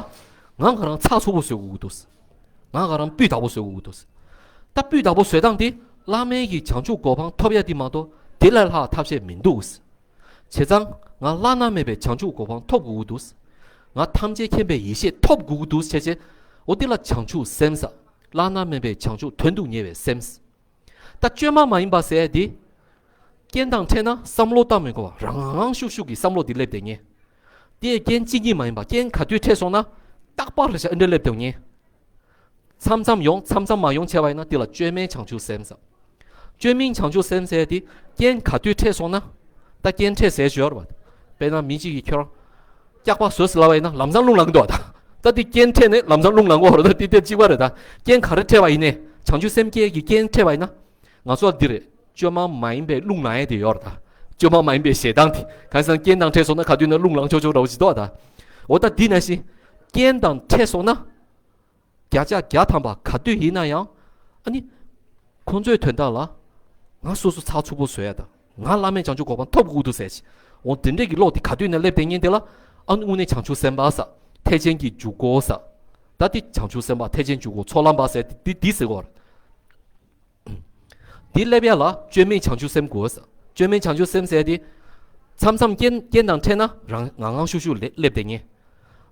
ང་ང་རང་ཚགས་ཚུད་པོ་བཟོ་དགོས་ཀྱི་འདུག་ང་ང་རང་སྤུས་དག་པོ་བཟོ་དགོས་ཀྱི་འདུག་ད་སྤུས་དག་པོ་བཟོ་སྟངས་དེ་བླ་མའི་གི་བྱང་ཆུབ་གོ་འཕང་ཐོབ་ཡ་དེ་མ་གཏོགས་དེ་ལས་ལྷག་ཐབས་ཤེས་མི་འདུག་བྱས་ཙང་ང་བླ་ན་མེད་པའི་བྱང་ཆུབ་གོ་འཕང་ཐོབ་དགོས་ཀྱི་འདུག་ང་ཐམས་ཅད་མཁྱེན་པའི་ཡེ་ཤེས་ཐོབ་དགོས་ཀྱི་འདུག་བྱས་བྱས། འོ་དེ་ལ་བྱང་ཆུབ་སེམས་ཟེར། བླ་ན་མེད་པའི་བྱང་ཆུབ་དོན་དུ་གཉེར་བའི་སེམས། ད་བཅོས་མ་མ་ཡིན་པ་ཟེར་ཡ་དེ། རྐྱེན་དང་འཕྲད་ན་བསམ་བློ་བཏང་མི་དགོས་པ་རང་རང་ཤུགས་ཤུགས་ཀྱིས་བསམ་བློ་དེ་སླེབས་བསྡད་མཁན། དེ་རྐྱེན་གཅིག་གཉིས་མ་ཡིན་པ་རྐྱེན་ག་དུས་འཕྲད་སོང་ན་རྟག་པར་ཨ་འདྲ་སླེབས་བསྡད་མཁན། མཚམས་མཚམས་ཡོང་མཚམས་མཚམས་མ་ཡོང་བྱས་པ་ཡིན་ན་དེ་ལ་བཅོས་མའི་བྱང་ཆུབ་སེམས་ཟེར། བཅོས་མིན་བྱང་ཆུབ་སེམས་ཟེར་དེ་རྐྱེན་ག་དུས་འཕྲད་སོང་ན། ད་རྐྱེན་འཕྲད་ཟེར་ཞོར་བ། དཔེར་ན་མི་གཅིག་གིས་ཁྱོད་རང་སྐྱག་པ་བཟོ་ཟེར་ལབ་པ་ཡིན་ན་ལམ་སང་རླུང་ལངས་འདུག་བ་ད། ད་དེ་རྐྱེན་འཕྲད་ནས་ལམ་སང་རླུང་ལངས་འོ་ར་ད་དེ་དེ་གཅིག་པ་རེད་ད། རྐྱེན་ག་རེ་འཕྲད་པ་ཡིན་ནའི་བྱང་ཆུབ་སེམས་བསྐྱེད་ཀྱི་རྐྱེན་འཕྲད་པ་ཡིན་ན། ང་ཚོ་ལ་འདི་རེད། བཅོས་མ་མ་ཡིན་པའི་རླུང་ལངས་ཡས་དེ་ཡོད་ར་ད། བཅོས་མ་མ་ཡིན་པའི་ཞེ་སྡང་དེ་གང་ཡིན་ཟེར་ན་རྐྱེན་དང་འཕྲད་སོང་ན་ག་དུས་ན་རླུང་ལངས་ཆོག་ཆོག་འདྲ་བོ་ཞིག་འདུག་བ་ད། འོ་ད་འདི་ནང་བཞིན་རྐྱེན་དང་འཕྲད་སོང་ན། བརྒྱ་ཆ་བརྒྱ་ཐམ་པ་ག་དུས་ཡིན་ན་ཡང་། ཨ་ནི། ཁོང་ཚོའི་དོན་དག་ལ། ང་སོ་སོ་ཚགས་ཚུད་པོ་བཟོ་ཡ་དང་། ང་བླ་མེད་བྱང་ཆུབ་གོ་འཕང་ཐོབ་དགོས་འདུག་ཟེར་ཞིག་འོ་དེ་འདྲས་ཀྱི་བློ་དེ་ག་དུས་ནས་སླེབས་བསྡད་མཁན་དེ་ལ། ཨ་ནི་དངོས་གནས་བྱང་ཆུབ་སེམས་དཔའ་ཟེར། ཐེག་ཆེན་གྱི་འཇུག་སྒོ་ཟེར། ད་དེ་བྱང་ཆུབ་སེམས་དཔའ་ཐེག་ཆེན་འཇུག་སྒོ་ཚོགས་ལམ་པ་ཟེར་དེ་དེ་ཟེར་གོ། འདི་སླེབས་ཡ་ལ་བཅོས་མིན་བྱང་ཆུབ་སེམས་དགོས། བཅོས་མིན་བྱང་ཆུབ་སེམས་ཟེར་དེ། མཚམས་མཚམས་རྐྱེན་རྐྱེན་དང་འཕྲད་ན་རང་ངང་ངང་ཤུགས་ཤུགས་ལེ་སླེབས་བསྡད་མཁན།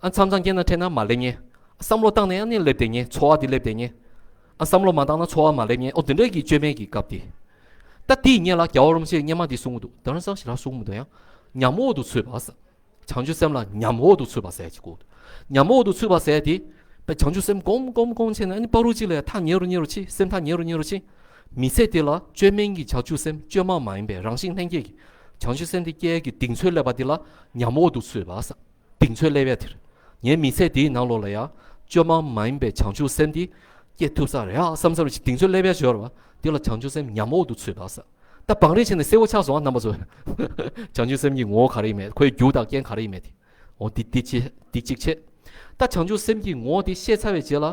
ཨ་མཚམས་མཚམས་རྐྱེན་དང་འཕྲད་ན་མ་སླེབས་མཁན། བསམ་བློ་བཏང་ནས་ཨ་ནི་སླེབས་བསྡད་མཁན་ཚོར་བ་དེ་སླེབས་བསྡད་མཁན། ཨ་བསམ་བློ་མ་བཏང་ན་ཚོར་བ་མ་སླེབས་མཁན་ཨོ་དེ་འདྲའི་གི་བཅོས་མིན་གྱི་སྐབས་དེ། ད་དེའི་སྔོན་ལ་རྒྱལ་བ་རིན་པོ་ཆེས་སྔོན་མ་དེ་གསུངས་འདུག་དེང་སང་ཞེ་དྲག་གསུངས་མི་འདུག་ཡང་། ཉམས་འོག་ཏུ་ཚུད་པ་ཟེར། བྱང་ཆུབ་སེམས་ལ་ཉམས་འོག་ཏུ་ཚུད་པ་ཟེར་གྱི་གོ། ཉམས་འོག་ཏུ་ཚུད་པ་ཟེར་དེ། དཔེ་བྱང་ཆུབ་སེམས་སྒོམ་སྒོམ་སྒོམ་བྱས་ནས་ཨ་ནི་བར་དུ་གཅིག་ལ་ཡང་ཐག་ཉེ་རུ་ཉེ་རུ་ཕྱིན་སེམས་ཐག་ཉེ་རུ་ཉེ་རུ་ཕྱིན། མི་ཚེ་དེ་ལ་བཅོས་མིན་གྱི་བྱང་ཆུབ་སེམས་བཅོས་མ་མ་ཡིན་པའི་རང་བཞིན་ལྷན་སྐྱེས་ཀྱི་བྱང་ཆུབ་སེམས་དེ་སྐྱེ་ཡས་ཀྱི་གདེང་ཚོད་སླེབས་པ་དེ་ལ་ཉམས་འོག་ཏུ་ཚུད་པ་ཟེར། གདེང་ཚོད་སླེབས་ཡ་དེར། ངའི་མི་ཚེ་དེའི་ནང་ལོགས་ལ་ཡང་བཅོས་མ་མ་ཡིན་པའི་བྱང་ཆུབ་སེམས་དེ་སྐྱེ་ཐུབ་ས་རེད་ཨ་བསམ་བསམ་ཞིག་གདེང་ཚོད་སླེབས་ཡ་ཞོར་བ་དེ་ལ་བྱང་ཆུབ་སེམས་ཉམས་འོག་ཏུ་ཚུད་པ་ཟེར། ད་བང་རིམ་བྱས་ནས་གསལ་བོ་ཆགས་སོང་ཨ་རྣམ་པ་ཚོ། བྱང་ཆུབ་སེམས་ཀྱི་ངོ་བོ་ག་རེ་ཡིན་མེད་ཁོའི་རྒྱུ་དང་རྐྱེན་ག་རེ་ཡིན་མེད་དེ། འོ་འདི་འདི་ཅི་འདི་གཅིག་བྱས། ད་བྱང་ཆུབ་སེམས་ཀྱི་ངོ་བོ་དེ་ཤེས་ཚར་བའི་རྗེས་ལ།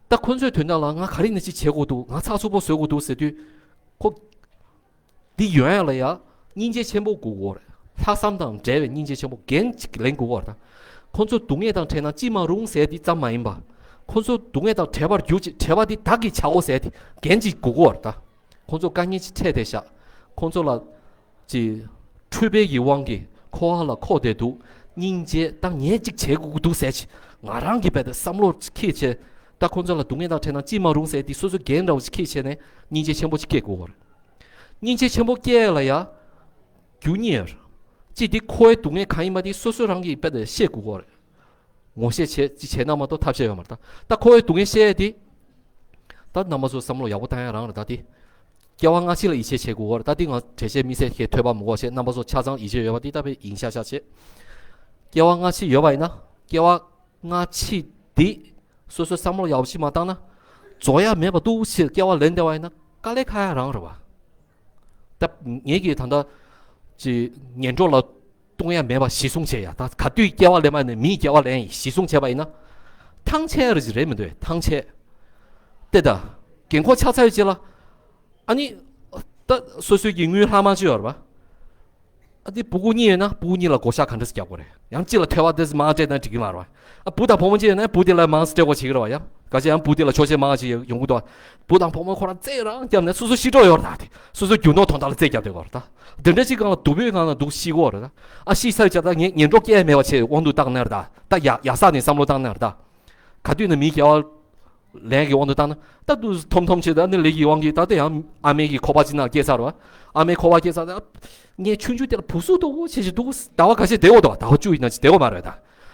ད་ཁོ་ཚོའི་དོན་དག་ལ་ང་ག་རེ་ནས་ཅི་བྱེད་དགོས་འདུག་ང་ཚགས་ཚུད་པོ་བཟོ་དགོས་འདུག་ཟེར་དུས། ཁོ། འདི་ཡོང་ཡ་ལ་ཡ། སྙིང་རྗེ་ཆེན་པོ་དགོས་ཀྱི་ཡོད་རེད། ལྷག་བསམ་དང་འབྲེལ་བའི་སྙིང་རྗེ་ཆེན་པོ་འགན་ཅིག་ལེན་དགོས་ཀྱི་ཡོད་རེད་ད། ཁོ་ཚོ་སྡུག་བསྔལ་དང་བྲལ་ན་ཅི་མ་རུང་ཟེར་འདི་ཙམ་མ་ཡིན་པ། ཁོ་ཚོ་སྡུག་བསྔལ་དང་བྲལ་བར་གྱུར་ཅིག་བྲལ་བ་འདི་བདག་གིས་བྱའོ་ཟེར་འདི་འགན་ཅིག་དགོས་ཀྱི་ཡོད་རེད་ད། ཁོང་ཚོ་དཀའ་ངལ་ཅིག་འཕྲད་བསྡད་ཤག་ཁོང་ཚོ་ལ། ཅིག་འཁྲུལ་པའི་གི་དབང་གིས་འཁོར་བ་ལ་འཁོར་བསྡད་འདུག་སྙིང་རྗེ་ད་ངས་ཅིག་བྱེད་དགོས་ཀྱི་འདུག་ཟེར་ཅིག་ང་རང་གི་བས་ད་བསམ་བློ་ཁྱེར་བྱས། ད་ཁོང་ཚོ་ལ་སྡུག་བསྔལ་དང་བྲལ་ན་ཅི་མ་རུང་ཟེར་འདི་སོ་སོ་འགན་འདྲ་བོ་ཅིག་ཁྱེར་བྱས་ནས་སྙིང་རྗེ་ཆེན་པོ་ཅིག་སྐྱེ་དགོས་པ་རེད། སྙིང་རྗེ་ཆེན་པོ་སྐྱེ་ཡ་ལ་ཡ། རྒྱུ་གཉིས་ཡོད་རེད། གཅིག་འདི་འཁོར་བའི་སྡུག་བསྔལ་གང་ཡིན་པ་འདི་སོ་སོ་རང་གི་བས་ད་ཤེས་དགོས་པ་རེད། ངོ་ཤེས་བྱེད་ཅི་བྱས་ན་མ་གཏོགས་ཐབས་ཤེས་ཡོད་མ་རེད་ད། ད་ཁོ་བོའི་སྡུག་བསྔལ་བཤད་ཡས་དེ། ད་རྣམ་པ་ཚོ་བསམ་བློ་ཡག་པོ་བཏང་ཡ་རང་རེད་ད་དེ། སྐྱེ་བ་སྔ་ཕྱི་ལ་ཡིད་ཆེས་བྱེད་དགོས་ཀྱི་ཡོད་རེད་ད་དེ་ང་གྲལ་བཤད་དམིགས་བསལ་ཁྱེད་ཐོས་པ་མི་དགོས་བྱས་རྣམ་པ་ཚོ་ཆ་ཚང་ཡིད་ཆེས་ཡོད་པ་དེ་ད་དཔེ་ཡིན་ཤག་ཤག་བྱས། སྐྱེ་བ་སྔ་ཕྱི་ཡོད་པ་ཡིན་ན་སྐྱེ་བ་སྔ་ཕྱི་དེ། སོ་སོ་བསམ་བློ་ཡག་པོ་ཞིག་མ་བཏང་ན། རྫོགས་ཡ་མེད་པ་འདུག་ཕྱིར་སྐྱེ་བ་ལེན་བསྡད་པ་ཡིན་ན་དཀའ་ལས་ཁག་ཡ་རང་རེད་བ། ད་ངེད་ཀྱིས་ད་ལྟ། ཅི། ངན་འགྲོ་ལ། གཏོང་ཡ་མེད་པ་གཞི་བཟུང་བྱས་ཡ། ད་ག་དུས་སྐྱེ་བ་ལེན་པ་ནས་མིའི་སྐྱེ་བ་ལེན་གཞི་བཟུང་བྱས་པ་ཡིན་ན། ཐང་ཆད་རེད་ཅིག་རེད་མི་འདུག་ཐང་ཆད། དེ་ད་རྒན་འཁོགས་ཆགས་ཚར་ཡོད་ཅིག་ལ། ཨ་ནི། ད་སོ་སོའི་གི་དངུལ་ལྷག་མ་ཅིག་ཡོད་རེད་པ། ཨ་དེ་བུ་གུ་གཉིས་ཡོད་ན་བུ་གུ་གཉིས་ལ་བགོ་བཤའ་ག་འདྲ་ཞིག་རྒྱག་དགོས་རེད། ཡང་གཅིག་ལ་ཐོལ་པ་དེ་མང་སྤྲད་ན་འགྲིག་གི་མ་རེད་པ། ཨ་བུ་དང་བུ་མོ་གཅིག་ཡོད་ན་བུ་དེ་ལ་མང་སྤྲད་དགོས་བྱེད་ཀྱི་རེད་པ། ཡང་ག་ཅི་ཡང་བུ་དེ་ལ་ཆོག་མཆན་མང་ཞིག་ཡོང་གི་འདུག་བུ་དང་བུ་མོ་ཁོ་རང་རྩེད་རང་བརྒྱབ་ནས་སོ་སོ་ཤི་འགྲོ་ཡོད་རེད་ད། དེ་སོ་སོ་རྒྱུ་ནོར་དོན་དག་ལ་རྩེད་བརྒྱབ་བསྡད་ཀྱི་ཡོད་རེད་ད། དེ་འདྲ་ཅིག་སྒང་ལ་སྡུག་པོའི་སྒང་ལ་སྡུག་ཤི་གི་ཡོད་རེད་ད། ཨ་ཤི་ཚར་བྱས་ད་ངས་ངན་འགྲོ་སྐྱེལ་མེད་པ་བྱས་དབང་དུ་བཏང་ན་རེད་ད། ད་ཡ་ཡ་ས་ནས་བསམ་བློ་བཏང་ན་རེད་ད། ག་དུས་ནས་མིའི་སྐྱེ་བ་ལེན་གྱི་དབང་དུ་བཏང་ན། ད་དུ་ཐོམ་ཐོམ་བྱས་ད་ནི་ལས་ཀྱི་དབང་གིས་ད་ལྟ་ཡང་ཨ་མའི་གི་ཁོག་པ་ཅིག་ནང་སྐྱེས་ཚར་བ། ཨ་མའི་ཁོག་པ་སྐྱེས་ཚར་ད། ངས་ཆུང་ཆུང་དེ་ལ་བུ་གཟུགས་སྟོབས་པོ་བྱས་ཤིག་འདུག་ཟླ་བ་ཁ་ཤས་བསྡད་དགོས་འདུག་ཟླ་བ་བཅུ་ཡིན་ན་ཅིག་བསྡད་དགོས་མ་རེད་ད།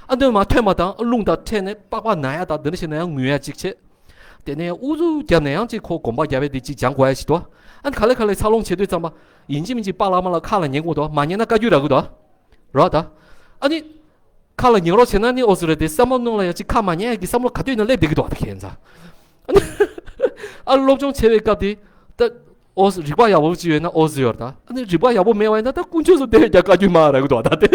ཨ་འདོན་མ་ཐོན་མ་དང་རླུང་དང་འཕྲད་ནས་པགས་པ་ན་ཡ་ད་འདི་འདྲ་བྱས་ན་ཡང་ངུ་ཡ་ཅིག་བྱས། དེ་ནས་ཨུ་ཚུགས་བརྒྱབ་ནས་ཡང་ཅིག་ཁོ་གོམ་པ་རྒྱབ་པའི་དེ་ཅིག་སྦྱང་དགོས་ཡ་ཞིག་འདུག་ཨ་ནི་ག་ལེ་ག་ལེ་འཚར་ལོངས་བྱེད་དུས་ཙམ་པ་ཡིན་གཅིག་མིན་གཅིག་པཱ་ལགས་མ་ལགས་ཁ་ལ་ཉན་དགོས་འདུག་མ་ཉན་ན་བཀའ་བཀྱོན་རག་གི་འདུག་རོགས་ད། ཨ་ནི། ཁ་ལ་ཉན་རོགས་བྱས་ན་ནི་ཨོ་ཙི་རེད་དེ་བསམ་བློ་གནང་ལ་ཡང་ཅིག་ཁ་མ་ཉན་ཡ་གི་བསམ་བློ་ག་དུས་ན་སླེབས་བསྡད་ཀྱི་འདུག་ད་ཁྱེད་ཚ། ཨ་ནི། ཨ་སློབ་སྦྱོང་བྱེད་པའི་སྐབས་དེ། ད། ཨོ་ཙི་རིག་པ་ཡག་པོ་ཅིག་ཡོད་ན་ཨོ་ཙི་ཡོད་རེད་ད། ཨ་ནི་རིག་པ་ཡག་པོ་མེད་པ་ཡིན་ན་ད་ཀུན་སྤྱོད་སུ་དེ་རྒྱ་བཀའ་བཀྱོན་མ་རག་གི་འདུག་ད་དེ།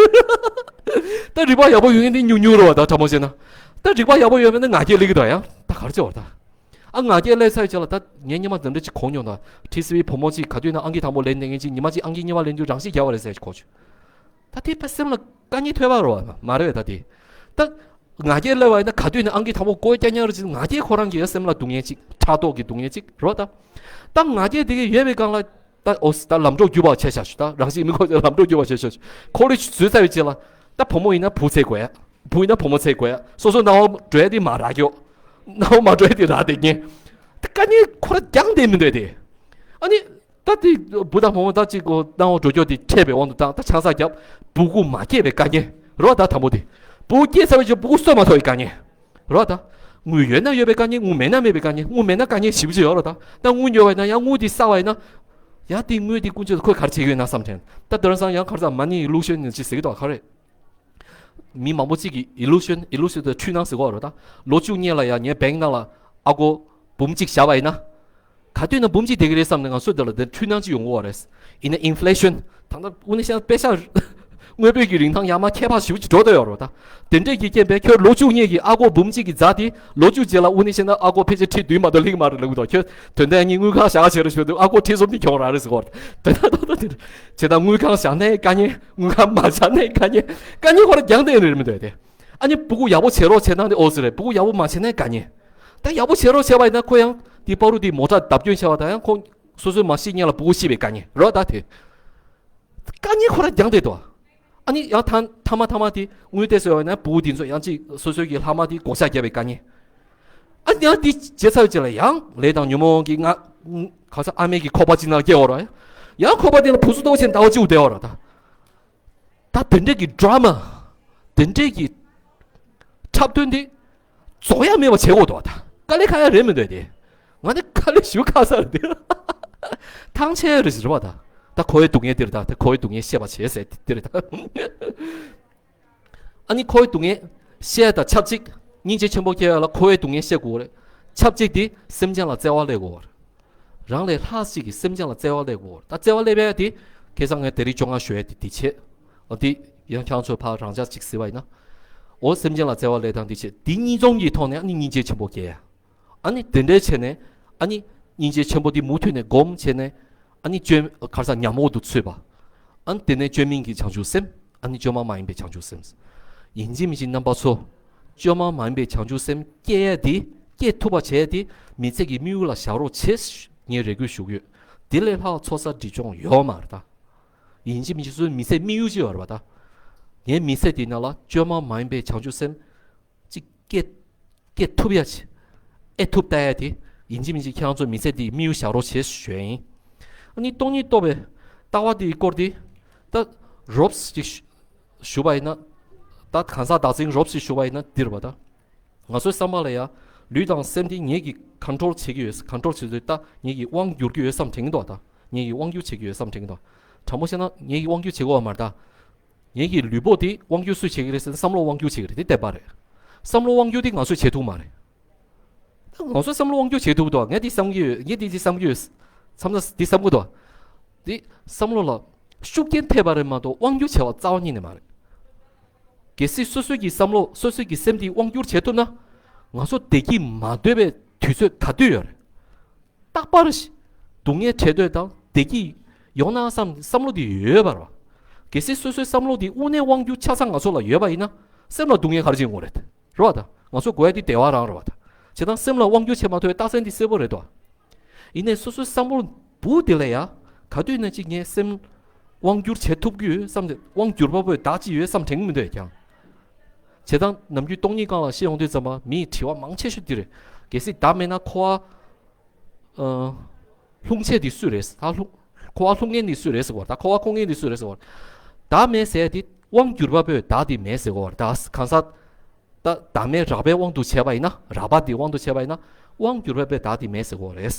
ད་རིག་པ་ཡག་པོ་ཡོད་མཁན་དེ་ཉུང་ཉུང་རེད་བ་ད་ཕྲ་མོ་བྱས་ན། ད་རིག་པ་ཡག་པོ་ཡོད་མཁན་དེ་ང་རྒྱལ་སླེབས་ཀྱི་འདུག་ཡང་ད་ག་རེ་བྱེད་བ་ད། ཨ་ང་རྒྱལ་སླེབས་ཚར་བྱས་ལ་ད་ངས་སྔོན་མ་འདི་འདྲ་ཅིག་གོ་མྱོང་ད། ཊི་སི་ཝི་བུ་མོ་ཅིག་ག་དུས་ན་ཨང་ཀི་དང་པོ་ལེན་བསྡད་མཁན་ཅིག་ཉི་མ་ཅིག་ཨང་ཀི་གཉིས་པ་ལེན་དུས་རང་ཤི་བརྒྱབ་པ་རེད་ཟེར་གོ་བྱུང་། ད་དེ་ཕ་སེམས་ལ་དཀའ་ངལ་ཐོན་པ་རེད་བ་མ་རེད་བས་ད་དེ། ད་ང་རྒྱལ་སླེབས་པ་ཡིན་ན་ག་དུས་ནས་ཨང་ཀི་དང་པོ་བཀོལ་རྒྱག་མཁན་རེད་ཅིག་ང་རྒྱལ་ཁོ་རང་གི་སེམས་ལ་སྡུག་བསྔལ་ཅིག་ཕྲག་དོག་གི་སྡུག་བསྔལ་ཅིག་རེད་བ་ད། ད་ང་རྒྱལ་དེ་གི་ཡོད་པའི་སྒང་ལ་ད་ཨོ་ད་ལམ་འགྲོ་རྒྱུག་པ་བྱས་བཞག་ཞུ་ད་རང་བཞིན་མི་ཁོ་ལམ་འགྲོ་རྒྱུག་པ་བྱས་བཞག་ཞུ་ཁོ་ལས་བཟོས་ཚར་བའི་རྗེས་ལ་ད་བུ་མོ་ཡིན་ན་བུ་ཚེ་དགོས་ཡ་བུ་ཡིན་ན་བུ་མོ་ཚེ་དགོས་ཡ་སོ་སོ་སྣང་བ་འགྲོ་ཡ་དེ་མ་རག་ཡོ། སྣང་བ་མ་འགྲོ་ཡ་དེ་རག་དེ་ངས་ད་དཀའ་ངལ་ཁོ་ར་རྒྱང་དེ་མི་འདོད་དེ། ཨ་ནི། ད་དེ་བུ་དང་བུ་མོ་ད་ཅིག་གོ་སྣང་བ་འགྲོ་རྒྱུ་དེ་འཕྲད་པའི་དབང་དུ་བཏང་ད་ཆང་ས་བརྒྱབ་བུ་གུ་མ་སྐྱེས་པའི་དཀའ་ངལ་རོ་ད་དང་པོ་དེ། བུ་གུ་སྐྱེས་ཚར་བའི་རྗེས་བུ་གུ་གསོ་མ་ཐུབ་པའི་དཀའ་ངལ་རོ་ད། དངུལ་ཡོད་ན་ཡོད་པའི་དཀའ་ངལ་དངུལ་མེད་ན་མེད་པའི་དཀའ་ངལ་དངུལ་མེད་ན་དཀའ་ངལ་ཞེ་པོ་ཅིག་ཡོད་རོ་ད། ད་དངུལ་ཉོ་བ་ཡིན་ན་ཡང་དངུལ་དེ་བསགས་པ་ཡིན་ན། ཡང་དེ་དངུལ་དེ་ཀུན་སྤྱོད་དུ་ཁོས་ག་རེ་བྱེད་ཀྱི་ཡོད་ན་བསམ་དྲན་ད་དེང་སང་ཡང་ག་རེ་ཟ་མ་ཎི་ལུགས་ཤོད་ནི་ཅིག་ཟེར་གི་འདུག་ག་རེད། མི་མང་པོ་གཅིག་གིས་ཨི་ལུ་ཤན་ཨི་ལུ་ཤན་དེ་འཁྲུལ་སྣང་ཟེར་གོ་རེད་ད། ལོ་བཅུ་སྔོན་ལ་ཡང་ངའི་བེང་ནང་ལ་ཨ་སྒོར་འབུམ་གཅིག་བཞག་པ་ཡིན་ན། ག་དུས་ན་འབུམ་གཅིག་བསྡད་ཀྱི་རེད་བསམ་ནས་ང་ཚོ་དེ་ལ་དེ་འཁྲུལ་སྣང་ཅིག་ཡོང་གི་ཡོད་རེད། ཡིན་ན་ཨིན་ཕི་ལེ་ཤན་ད་ལྟ་དངོས་གནས་བཤད་ན་པེ་ཤ་དངོས་པོའི་གི་རིན་ཐང་ཡར་མར་ཁྱད་པར་ཞེ་པོ་ཅིག་འགྲོ་བསྡད་ཡོད་རེད་ད། དེ་འདྲས་ཀྱི་རྐྱེན་པས་ཁྱོད་ལོ་བཅུ་སྔོན་གྱི་ཨ་སྒོར་འབུམ་གཅིག་གི་རྫ་དེ་ལོ་བཅུ་རྗེས་ལ་དངོས་གནས་བཤད་ན་ཨ་སྒོར་ཕལ་ཆེར་ཁྲི་བདུན་མ་གཏོགས་སླེབས་ཀྱི་མ་རེད་ལབ་གི་འདུག་ཁྱོད་དོན་དག་ངས་དངུལ་ཁང་བཞག་བྱས་རེད་ཞུས་དུས་ཨ་སྒོར་ཁྲི་གསུམ་དེ་གྱོང་རག་རེད་ཟེར་གོ་རེད། དོན་དག་ཏག་ཏག་དེ་རེད། བྱས་ད་དངུལ་ཁང་བཞག་ནའི་དཀའ་ངལ། དངུལ་ཁང་མ་བཞག་ནའི་དཀའ་ངལ། དཀའ་ངལ་ཁོ་རང་རྒྱང་དེ་རེད་མི་འདུག་དེ། ཨ་ནི་སྤུ་གུ་ཡག་པོ་བྱེད་རོགས་བྱེད་སྟངས་དེ་ཨོ་ཙི་རེད། སྤུ་གུ་ཡག་པོ་མ་བྱེད་ནའི་དཀའ་ངལ། ད་ཡག་པོ་བྱེད་རོགས་བྱས་པ་ཡིན་ན་ཁོ་ཡང་དེ་པ་རུ་དེ་མོ་ཊ་བརྡབ་སྐྱོན་བྱས་པ་དང་ཡང་ཁོ་སོ་སོའི་མ་ཤི་སྔོན་ལ་སྤུ་གུ་ཤི་བའི་དཀའ་ངལ་རོ་ད་དེ། དཀའ་ངལ་ཁོ་རང་རྒྱང་དེ་འདུག་ཨ་ནི་ཡང་ཐ་ཐ་མ་ཐ་མ་དེ་དངུལ་ཏེ་ཟེར་བ་ཡིན་ན་སྤུ་གུ་དེ་ཚོ་ཡང་ཅིག་སོ་སོའི་གི་ལྷག་མ་དེ་བགོ་བཤའ་བརྒྱབ་པའི་དཀའ་ངལ། ཨ་ནི་ཡང་དེ་བྱས་ཚར་བའི་རྗེས་ལ་ཡང་ལས་དང་ཉོན་མོངས་ཀྱི་ང་ག་ས་ཨ་མའི་གི་ཁོག་པ་ཅིག་ནང་སྐྱེ་བ་རོ། ཡང་ཁོག་པ་དེ་ལ་བུ་གཟུགས་སྟོབས་ཆེན་ཟླ་བ་གཅིག་བསྡད་བ་རོ་ད། ད་དེ་འདྲས་ཀྱི་ཌ་ར་མ། དེ་འདྲས་ཀྱི་འཁྲབ་སྟོན་དེ་རྫོགས་ཡ་མེད་པ་བྱེད་དགོས་འདུག་བ་ད། དཀའ་ལས་ཁག་ཡ་རེད་མི་འདུག་དེ། ང་ནི་དཀའ་ལས་ཞེ་པོ་ཁག་ས་རེད་དེ། ཐང་ཆད་རེད་ཟེར་བ་ད། ད་ཁོ་བོའི་སྡུག་བསྔལ་འདི་རེད་ད། ད་ཁོ་བོའི་སྡུག་བསྔལ་བཤད་པ་བྱས་ཟེར་དེ་རེད་ད། ཨ་ནི་ཁོ་བོའི་སྡུག་བསྔལ་བཤད་དང་ཆབས་ཅིག་སྙིང་རྗེ་ཆེན་པོ་སྐྱེ་ཡ་ལ་ཁོ་བོའི་སྡུག་བསྔལ་བཤད་དགོས་རེད། ཆབས་ཅིག་དེ་སེམས་ཅན་ལ་བརྩེ་བ་སླེབས་དགོས་རེད། རང་ལས་ལྷག་ཅིག་གིས་སེམས་ཅན་ལ་བརྩེ་བ་སླེབས་དགོས། ད་བརྩེ་བ་སླེབས་ཡ་དེ། ཁ་སང་ངས་དེ་རིང་བཅོ་ལྔ་ཞུ་ཡ་དེ་དེ་བྱེད། འོ་དེ། ཡང་ཁྱེད་རང་ཚོས་ཕར་རང་འཇགས་ཅིག་གཟིགས་པ་ཡིན་ན། འོ་སེམས་ཅན་ལ་བརྩེ་བ་སླེབས་སྟངས་དེ་བྱེད། དེ་གཉིས་འཛོམས་ཀྱི་ཐོག་ནས་ཨ་ནི་སྙིང་རྗེ་ཆེན་པོ་སྐྱེ་ཡ། ཨ་ནི་དེ་འདྲའི་བྱས་ནས། ཨ་ནི། སྙིང་རྗེ་ཆེན་པོ་དེ་མུ་མཐུད་ནས་སྒོམ་བྱས་ནས། ཨ་ནི་བཅོས། ག་རེ་ཟ་ཉམས་འོག་ཏུ་ཚུད་པ། ཨ་ནི་དེ་ནས་བཅོས་མིན་གྱི་བྱང་ཆུབ་སེམས། ཨ་ནི་བཅོས་མ་མ་ཡིན་པའི་བྱང་ཆུབ་སེམས། ཡིན་གཅིག་མིན་གཅིག་རྣམ་པ་ཚོ། བཅོས་མ་མ་ཡིན་པའི་བྱང་ཆུབ་སེམས་སྐྱེ་ཡ་དེ། སྐྱེ་ཐུབ་པ་བྱས་ཏེ། མི་ཚེ་གི་དམིགས་ཡུལ་ལ་བཞག་རོགས་བྱེད། ངས་རེ་སྐུལ་ཞུ་གི་ཡོད། དེ་ལས་ལྷག་ཚོགས་བསགས་སྒྲིབ་སྦྱོང་ཡོད་མ་རེད་ད། ཡིན་གཅིག་མིན་གཅིག་སོ་སོའི་མི་ཚེ་དམིགས་ཡུལ་ཅིག་ཡོད་རེད་པ་ད། ངའི་མི་ཚེ་འདི་ནང་ལ་བཅོས་མ་མ་ཡིན་པའི་བྱང་ཆུབ་སེམས། ཅིག་སྐྱེ། སྐྱེ་ཐུབ་ཡ་ཆེ། ཨེ་ཐུབ་ལྟ་ཡ་དེ། ཡིན་གཅིག་མིན་གཅིག་ཁྱེད་རང་ཚོ་མི་ཚེ་འདི་དམིགས་ཡུལ་བཞག་རོགས་བྱེད་ཞུ་ཡ་ཡིན། ཨ་ནི་སྟོང་ཉིད་རྟོགས་པའི་ལྟ་བ་འདིའི་སྐོར་དེ། ད་རོབ་ཅིག་ཞུ་བ་ཡིན་ན། ད་གང་ཟག་བདག་འཛིན་རོབ་ཅིག་ཞུ་བ་ཡིན་ན་འདི་རེད་པ་ད། ང་ཚོའི་བསམ་པ་ལ་ཡ། ལུས་དང་སེམས་དེ་ངེད་ཀྱིས་ཀོན་ཊོལ་བྱེད་ཀྱི་ཡོད། ཀོན་ཊོལ་བྱེད་དུས་ད་ངེད་ཀྱིས་དབང་བསྒྱུར་གྱི་ཡོད་བསམ་དྲན་གྱི་འདུག་ད། ངེད་ཀྱིས་དབང་བསྒྱུར་བྱེད་ཀྱི་ཡོད་བསམ་དྲན་གྱི་འདུག་དྲང་པོ་བཤད་ན་ངེད་ཀྱིས་དབང་བསྒྱུར་བྱེད་དགོས་པ་མ་རེད་ད། ངེད་ཀྱི་ལུས་པོ་དེ་དབང་སྒྱུར་སུས་བྱེད་ཀྱི་རེད་ཟེར་ན་བསམ་བློ་དབང་སྒྱུར་བྱེད་ཀྱི་རེད་དེ་བདེན་པ་རེད། བསམ་བློ་དབང་སྒྱུར་དེ་ང་ཚོས་བྱེད་ཐུབ་མ་རེད། ད་ང་ཚོས་བསམ་བློ་དབང་སྒྱུར་བྱེད་ཐུབ་འདུག་ངས་འདི་བསམ་གྱི་ཡོད། ངས་འདི་འདི་བསམ་གྱི་ཡོད། མཚམས་མཚམས་འདི་བསམ་གྱི་འདུག་འདི་བསམ་བློ་ལ། ཤུགས་རྐྱེན་ཐེབས་པ་རེད་མ་གཏོགས་དབང་སྒྱུར་བྱས་པ་རྩ་བ་ཉིད་ནས་མ་རེད། གལ་སྲིད་སོ་སོའི་གི་བསམ་བློ་སོ་སོའི་གི་སེམས་དེ་དབང་སྒྱུར་བྱེད་ཐུབ་ན། ང་ཚོ་བདེ་སྐྱིད་མ་འདོད་པའི་དུས་ཚོད་ག་དུས་ཡོད་རེད། རྟག་པར་སྡུག་བསྔལ་བྲལ་འདོད་དང་བདེ་སྐྱིད་ཡོང་ན་བསམ་བསམ་བློ་དེ་ཡོད་པ་རེད་བ། གལ་སྲིད་སོ་སོའི་བསམ་བློ་དེ་དངོས་གནས་དབང་སྒྱུར་ཆ་ཚང་ང་ཚོ་ལ་ཡོད་པ་ཡིན་ན། སེམས་ལ་སྡུག་བསྔལ་ག་རེ་བྱེད་དགོས་རེད། རེད་བ་ད། ང་ཚོ་དགོས་ཡ་དེ་བདེ་བ་རང་རེད་བ་ད། བྱས་ཙང་སེམས་ལ་དབང་སྒྱུར་བྱེད་མ་ཐུབ་པའི་རྟགས་མཚན་དེ་གསལ་པོ་རེད་དོ། ཡིན་ནའི་སོ་སོའི་བསམ་བློ་བུ་དེ་ལ་ཡ། ག་དུས་ན་ཅིག་ངའི་སེམས་དབང་སྒྱུར་བྱེད་ཐུབ་ཀྱི་ཡོད་བསམ་སྟེ་དབང་སྒྱུར་པ་པོས་བདག་ཅིག་ཡོད་བསམ་དྲན་གྱི་མི་འདུག་ཡ་ཀྱང་། བྱས་ཙང་ནམ་རྒྱུན་སྟོང་ཉིད་སྒང་ལ་བཤད་ཡོང་དུས་ཙམ་པ་མིའི་དྲི་བ་མང་ཆེ་ཤོས་འདི་རེད། གལ་སྲིད་བདག་མེད་ན་འཁོར་བ། ཨ། ལྷུང་བྱེད་འདི་སུ་རེད། ད་ལྷུང་། འཁོར་བ་ལྷུང་མཁན་འདི་སུ་རེད་ཟེར་བ། ད་འཁོར་བ་ཁོག་མཁན་འདི་སུ་རེད་ཟེར་བ། བདག་མེད་ཟེར་ཡ་འདི་དབང་སྒྱུར་པ་པོས་བདག་འདི་མེད་ཟེར་གོ་བ། ད་གང་ཟག་ད་བདག་མེད་རགས་པའི་དབང་དུ་བྱས་པ་ཡིན་ན། རགས་པ་འདི་དབང་དུ་བྱས་པ་ཡིན་ན། དབང་སྒྱུར་པ་པོས་བདག་འདི་མེད་ཟེར་གོ་བ་རེད།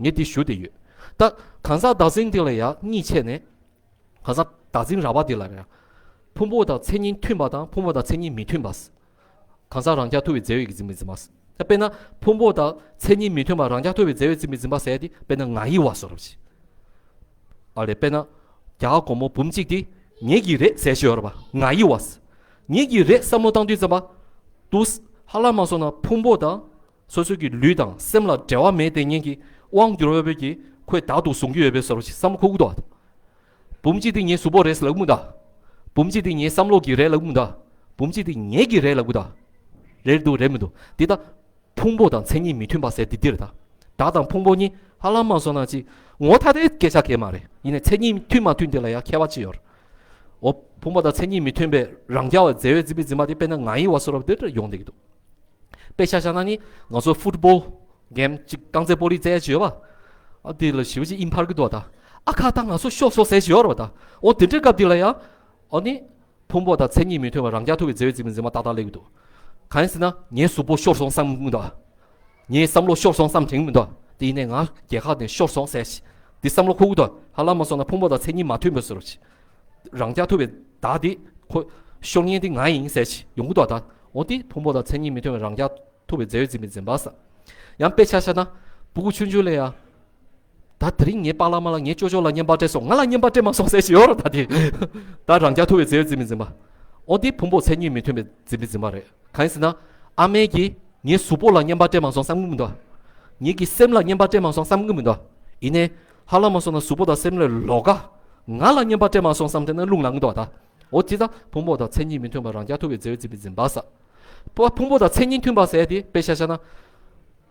ངས་འདི་ཞུ་བསྡད་ཡོད། ད་གང་ཟག་བདག་འཛིན་འདི་ལ་ཡ་གཉིས་ཕྱེ་ནས། གང་ཟག་བདག་འཛིན་རགས་པ་འདི་ལ་ཡ། ཕུང་པོ་དང་མཚན་ཉིད་མཐུན་པ་དང་ཕུང་པོ་དང་མཚན་ཉིད་མི་མཐུན་པ། གང་ཟག་རང་རྐྱ་ཐུབ་པའི་རྫས་ཡོད་ཀྱི་འཛིན་པའི་འཛིན་པ། ད་དཔེར་ན་ཕུང་པོ་དང་མཚན་ཉིད་མི་མཐུན་པ་རང་རྐྱ་ཐུབ་པའི་རྫས་ཡོད་འཛིན་པའི་འཛིན་པ་ཟེར་ཡ་དེ་དཔེར་ན་ང་ཡི་བ་བཟོ་འདྲ་ཅིག་ཨ་ལས་དཔེར་ན། རྒྱ་གར་སྒོར་མོ་འབུམ་གཅིག་དེ་ངེད་ཀྱི་རེད་ཟེར་ཞོར་བ་ང་ཡི་བ། ངེད་ཀྱི་རེད་བསམ་བློ་བཏང་དུས་ཙམ་པ། དུས་ཧ་ལམ་མ་སོང་ན་ཕུང་པོ་དང་། སོ་སོའི་གི་ལུས་དང་སེམས་ལ་འབྲེལ་བ་མེད་དེ་ངེད་ཀྱི་དབང་སྒྱུར་བ་པོས་ཀྱི་ཁོས་བདག་ཏུ་བཟུང་གི་ཡོད་པའི་བཟོ་འདྲ་ཅིག་བསམ་བློ་འཁོར་གི་འདུག་བ། འབུམ་གཅིག་དེ་ངའི་གཟུགས་པོ་རེད་ལབ་མི་འདུག་འབུམ་གཅིག་དེ་ངའི་བསམ་བློ་གི་རེད་ལབ་མི་འདུག་འབུམ་གཅིག་དེ་ངེད་ཀྱི་རེད་ལབ་གི་འདུག་རེད་འདུག་རེད་མི་འདུག་འདི་ལྟ། ཕུང་པོ་དང་མཚན་ཉིད་མི་མཐུན་པ་ཟེར་འདི་འདིར་ད། བདག་དང་ཕུང་པོ་གཉིས་ཧ་ལམ་མ་སོང་ན་ཅིག་ངོ་ཐ་དད་སྐད་ཆ་གལ་མ་རེད། ཡིན་ནའི་མཚན་ཉིད་མཐུན་མ་མཐུན་དེ་ལ་ཡང་ཁྱད་པར་ཅིག་ཡོད་རེད། འོ་ཕུང་པོ་དང་མཚན་ཉིད་མི་མཐུན་པའི་རང་རྐྱ་བ་རྫས་ཡོད་འཛིན་པའི་འཛིན་པ་དེ་དཔེར་ན་ང་ཡི་བ་བཟོ་འདྲ་དེ་འདྲ་ཡོང་བསྡད་ཀྱི་འདུག་དཔེ་ཆ་བཞག་ན་ནི་ང་ཚོ་ཕུཊ་བོལ་གེམ་ཅིག་རྐང་རྩེད་སྤོ་ལོ་རྩེ་ཡ་ཅིག་ཡོད་པ། ཨ་དེ་ལ་ཞེ་པོ་ཅིག་ཨིན་འཕར་གྱི་འདུག་ད། ཨ་ཁ་ད་ང་ཚོ་ཤོར་སོང་ཟེར་ཞིག་ཡོད་རེད་པ་ད། འོ་དེ་འདྲའི་སྐབས་དེ་ལ་ཡང་། ཨ་ནི། ཕུང་པོ་དང་མཚན་ཉིད་མི་མཐུན་པ་རང་རྐྱ་ཐུབ་པའི་རྫས་ཡོད་འཛིན་པའི་འཛིན་པ་ཏག་ཏག་སླེབས་ཀྱི་འདུག་གང་ཡིན་ཟེར་ན་ངའི་གཟུགས་པོ་ཤོར་སོང་བསམ་གྱི་མི་འདུག་ངའི་བསམ་བློ་ཤོར་སོང་བསམ་དྲན་གྱི་མི་འདུག་དེ་ཡིན་ནའི་ང་རྒྱལ་ཁ་ནས་ཤོར་སོང་ཟེར་ཞིག་འདི་བསམ་བློ་འཁོར་གྱི་འདུག་ཧ་ལམ་མ་སོང་ན་ཕུང་པོ་དང་མཚན་ཉིད་མ་མཐུན་པའི་བཟོ་འདྲ་ཅིག་རང་རྐྱ་ཐུབ་པའི་བདག་འདི་ཁོ་ཤོར་མཁན་དེ་ང་ཡིན་ཟེར་ཞིག་ཡོང་གི་འདུག་ད། འོ་དེ་ཕུང་པོ་དང་མཚན་ཉིད་མི་མཐུན་པའི་རང་རྐྱ་ཐུབ་པའི་རྫས་ཡོད་འཛིན་པའི་འཛིན་པ་ཟེར། ཡང་དཔེ་ཆ་བཞག་ན། སྤུ་གུ་ཆུང་ཆུང་ལ་ཡ། ད་དེ་རིང་ངའི་པཱ་ལགས་མ་ལགས་ངའི་ཅོ་ཅོ་ལ་རྔན་པ་སྤྲད་སོང་། ང་ལ་རྔན་པ་སྤྲད་མ་སོང་ཟེར་ཞིག་ཡོད་རེད་ད་དེ། ད་རང་རྐྱ་ཐུབ་པའི་རྫས་ཡོད་འཛིན་པའི་འཛིན་པ། འོ་དེ་ཕུང་པོ་མཚན་ཉིད་མི་མཐུན་པའི་འཛིན་པའི་འཛིན་པ་རེད། གང་ཡིན་ཟེར་ན། ཨ་མས་ཀྱིས་ངའི་གཟུགས་པོ་ལ་རྔན་པ་སྤྲད་མ་སོང་བསམ་གྱི་མི་འདུག་ངེད་ཀྱི་སེམས་ལ་རྔན་པ་སྤྲད་མ་སོང་བསམ་གྱི་མི་འདུག་ཡིན་ནའི། ཧ་ལམ་མ་སོང་ན་གཟུགས་པོ་དང་སེམས་ལས་ལོགས་ཀ་ང་ལ་རྔན་པ་སྤྲད་མ་སོང་བསམ་དེ་ན་རླུང་ལངས་གྱི་འདུག་ད། འོ་དེ་ད་ཕུང་པོ་དང་མཚན་ཉིད་མི་མཐུན་པ་རང་རྐྱ་ཐུབ་པའི་རྫས་ཡོད་འཛིན་པའི་འཛིན་པ་ཟེར། ཕུང་པོ་དང་མཚན་ཉིད་མཐུན་པ་ཟེར་དེ་དཔེ་ཆ་བཞག་ན།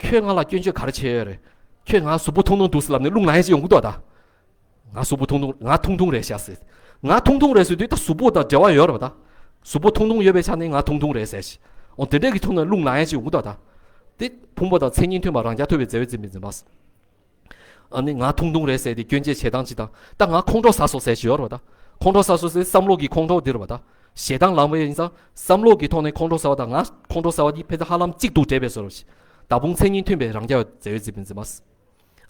ཁྱོད་ང་ལ་སྐྱོན་བརྗོད་ག་རེ་བྱས་ཡོད་རེད། ཁྱོད་ང་གཟུགས་པོ་ཐུང་ཐུང་འདུག་ཟེར་ལབ་ནས་རླུང་ལངས་ཡས་ཅིག་ཡོང་གི་འདུག་ད། ང་གཟུགས་པོ་ཐུང་ཐུང་ང་ཐུང་ཐུང་རེད་ཤག་ཟེར། ང་ཐུང་ཐུང་རེད་ཟེར་དུས་ད་གཟུགས་པོ་དང་འབྲེལ་བ་ཡོད་རེད་པ་ད། གཟུགས་པོ་ཐུང་ཐུང་ཡོད་པའི་ཆ་ནས་ང་ཐུང་ཐུང་རེད་ཟེར་ཞིག་འོ་དེ་འདྲས་ཀྱི་ཐོག་ནས་རླུང་ལངས་ཡས་ཅིག་ཡོང་གི་འདུག་ད། དེ་ཕུང་པོ་དང་མཚན་ཉིད་མཐུན་པ་རང་རྐྱ་ཐུབ་པའི་རྫས་ཡོད་འཛིན་པའི་འཛིན་པ་ཟེར། ཨ་ནི་ང་ཐུང་ཐུང་རེད་ཟེར་ཏེ་སྐྱོན་བརྗོད་བྱེད་སྟངས་ཅིག་དང་། ད་ང་ཁོང་ཁྲོ་ཟ་སོང་ཟེར་ཞིག་ཡོད་རེད་པ་ད། ཁོང་ཁྲོ་ཟ་སོང་ཟེར་བསམ་བློ་གི་ཁོང་ཁྲོ་འདི་རེད་པ་ད། ཞེ་སྡང་ལངས་པ་ཡིན་ཙང་བསམ་བློ་གི་ཐོག་ནས་ཁོང་ཁྲོ་ཟ་བ་དང་ང་ཁོང་ཁྲོ་ཟ་བ་འདི་ཕན་ཚུན་ཧ་ལམ་གཅིག་ཏུ་འདྲེས་པའི་བཟོ་འདྲ་ཞིག་ད་ཕུང་མཚན་ཉིད་མཐུན་པའི་རང་རྐྱ་བའི་རྫས་ཡོད་འཛིན་པའི་འཛིན་པ།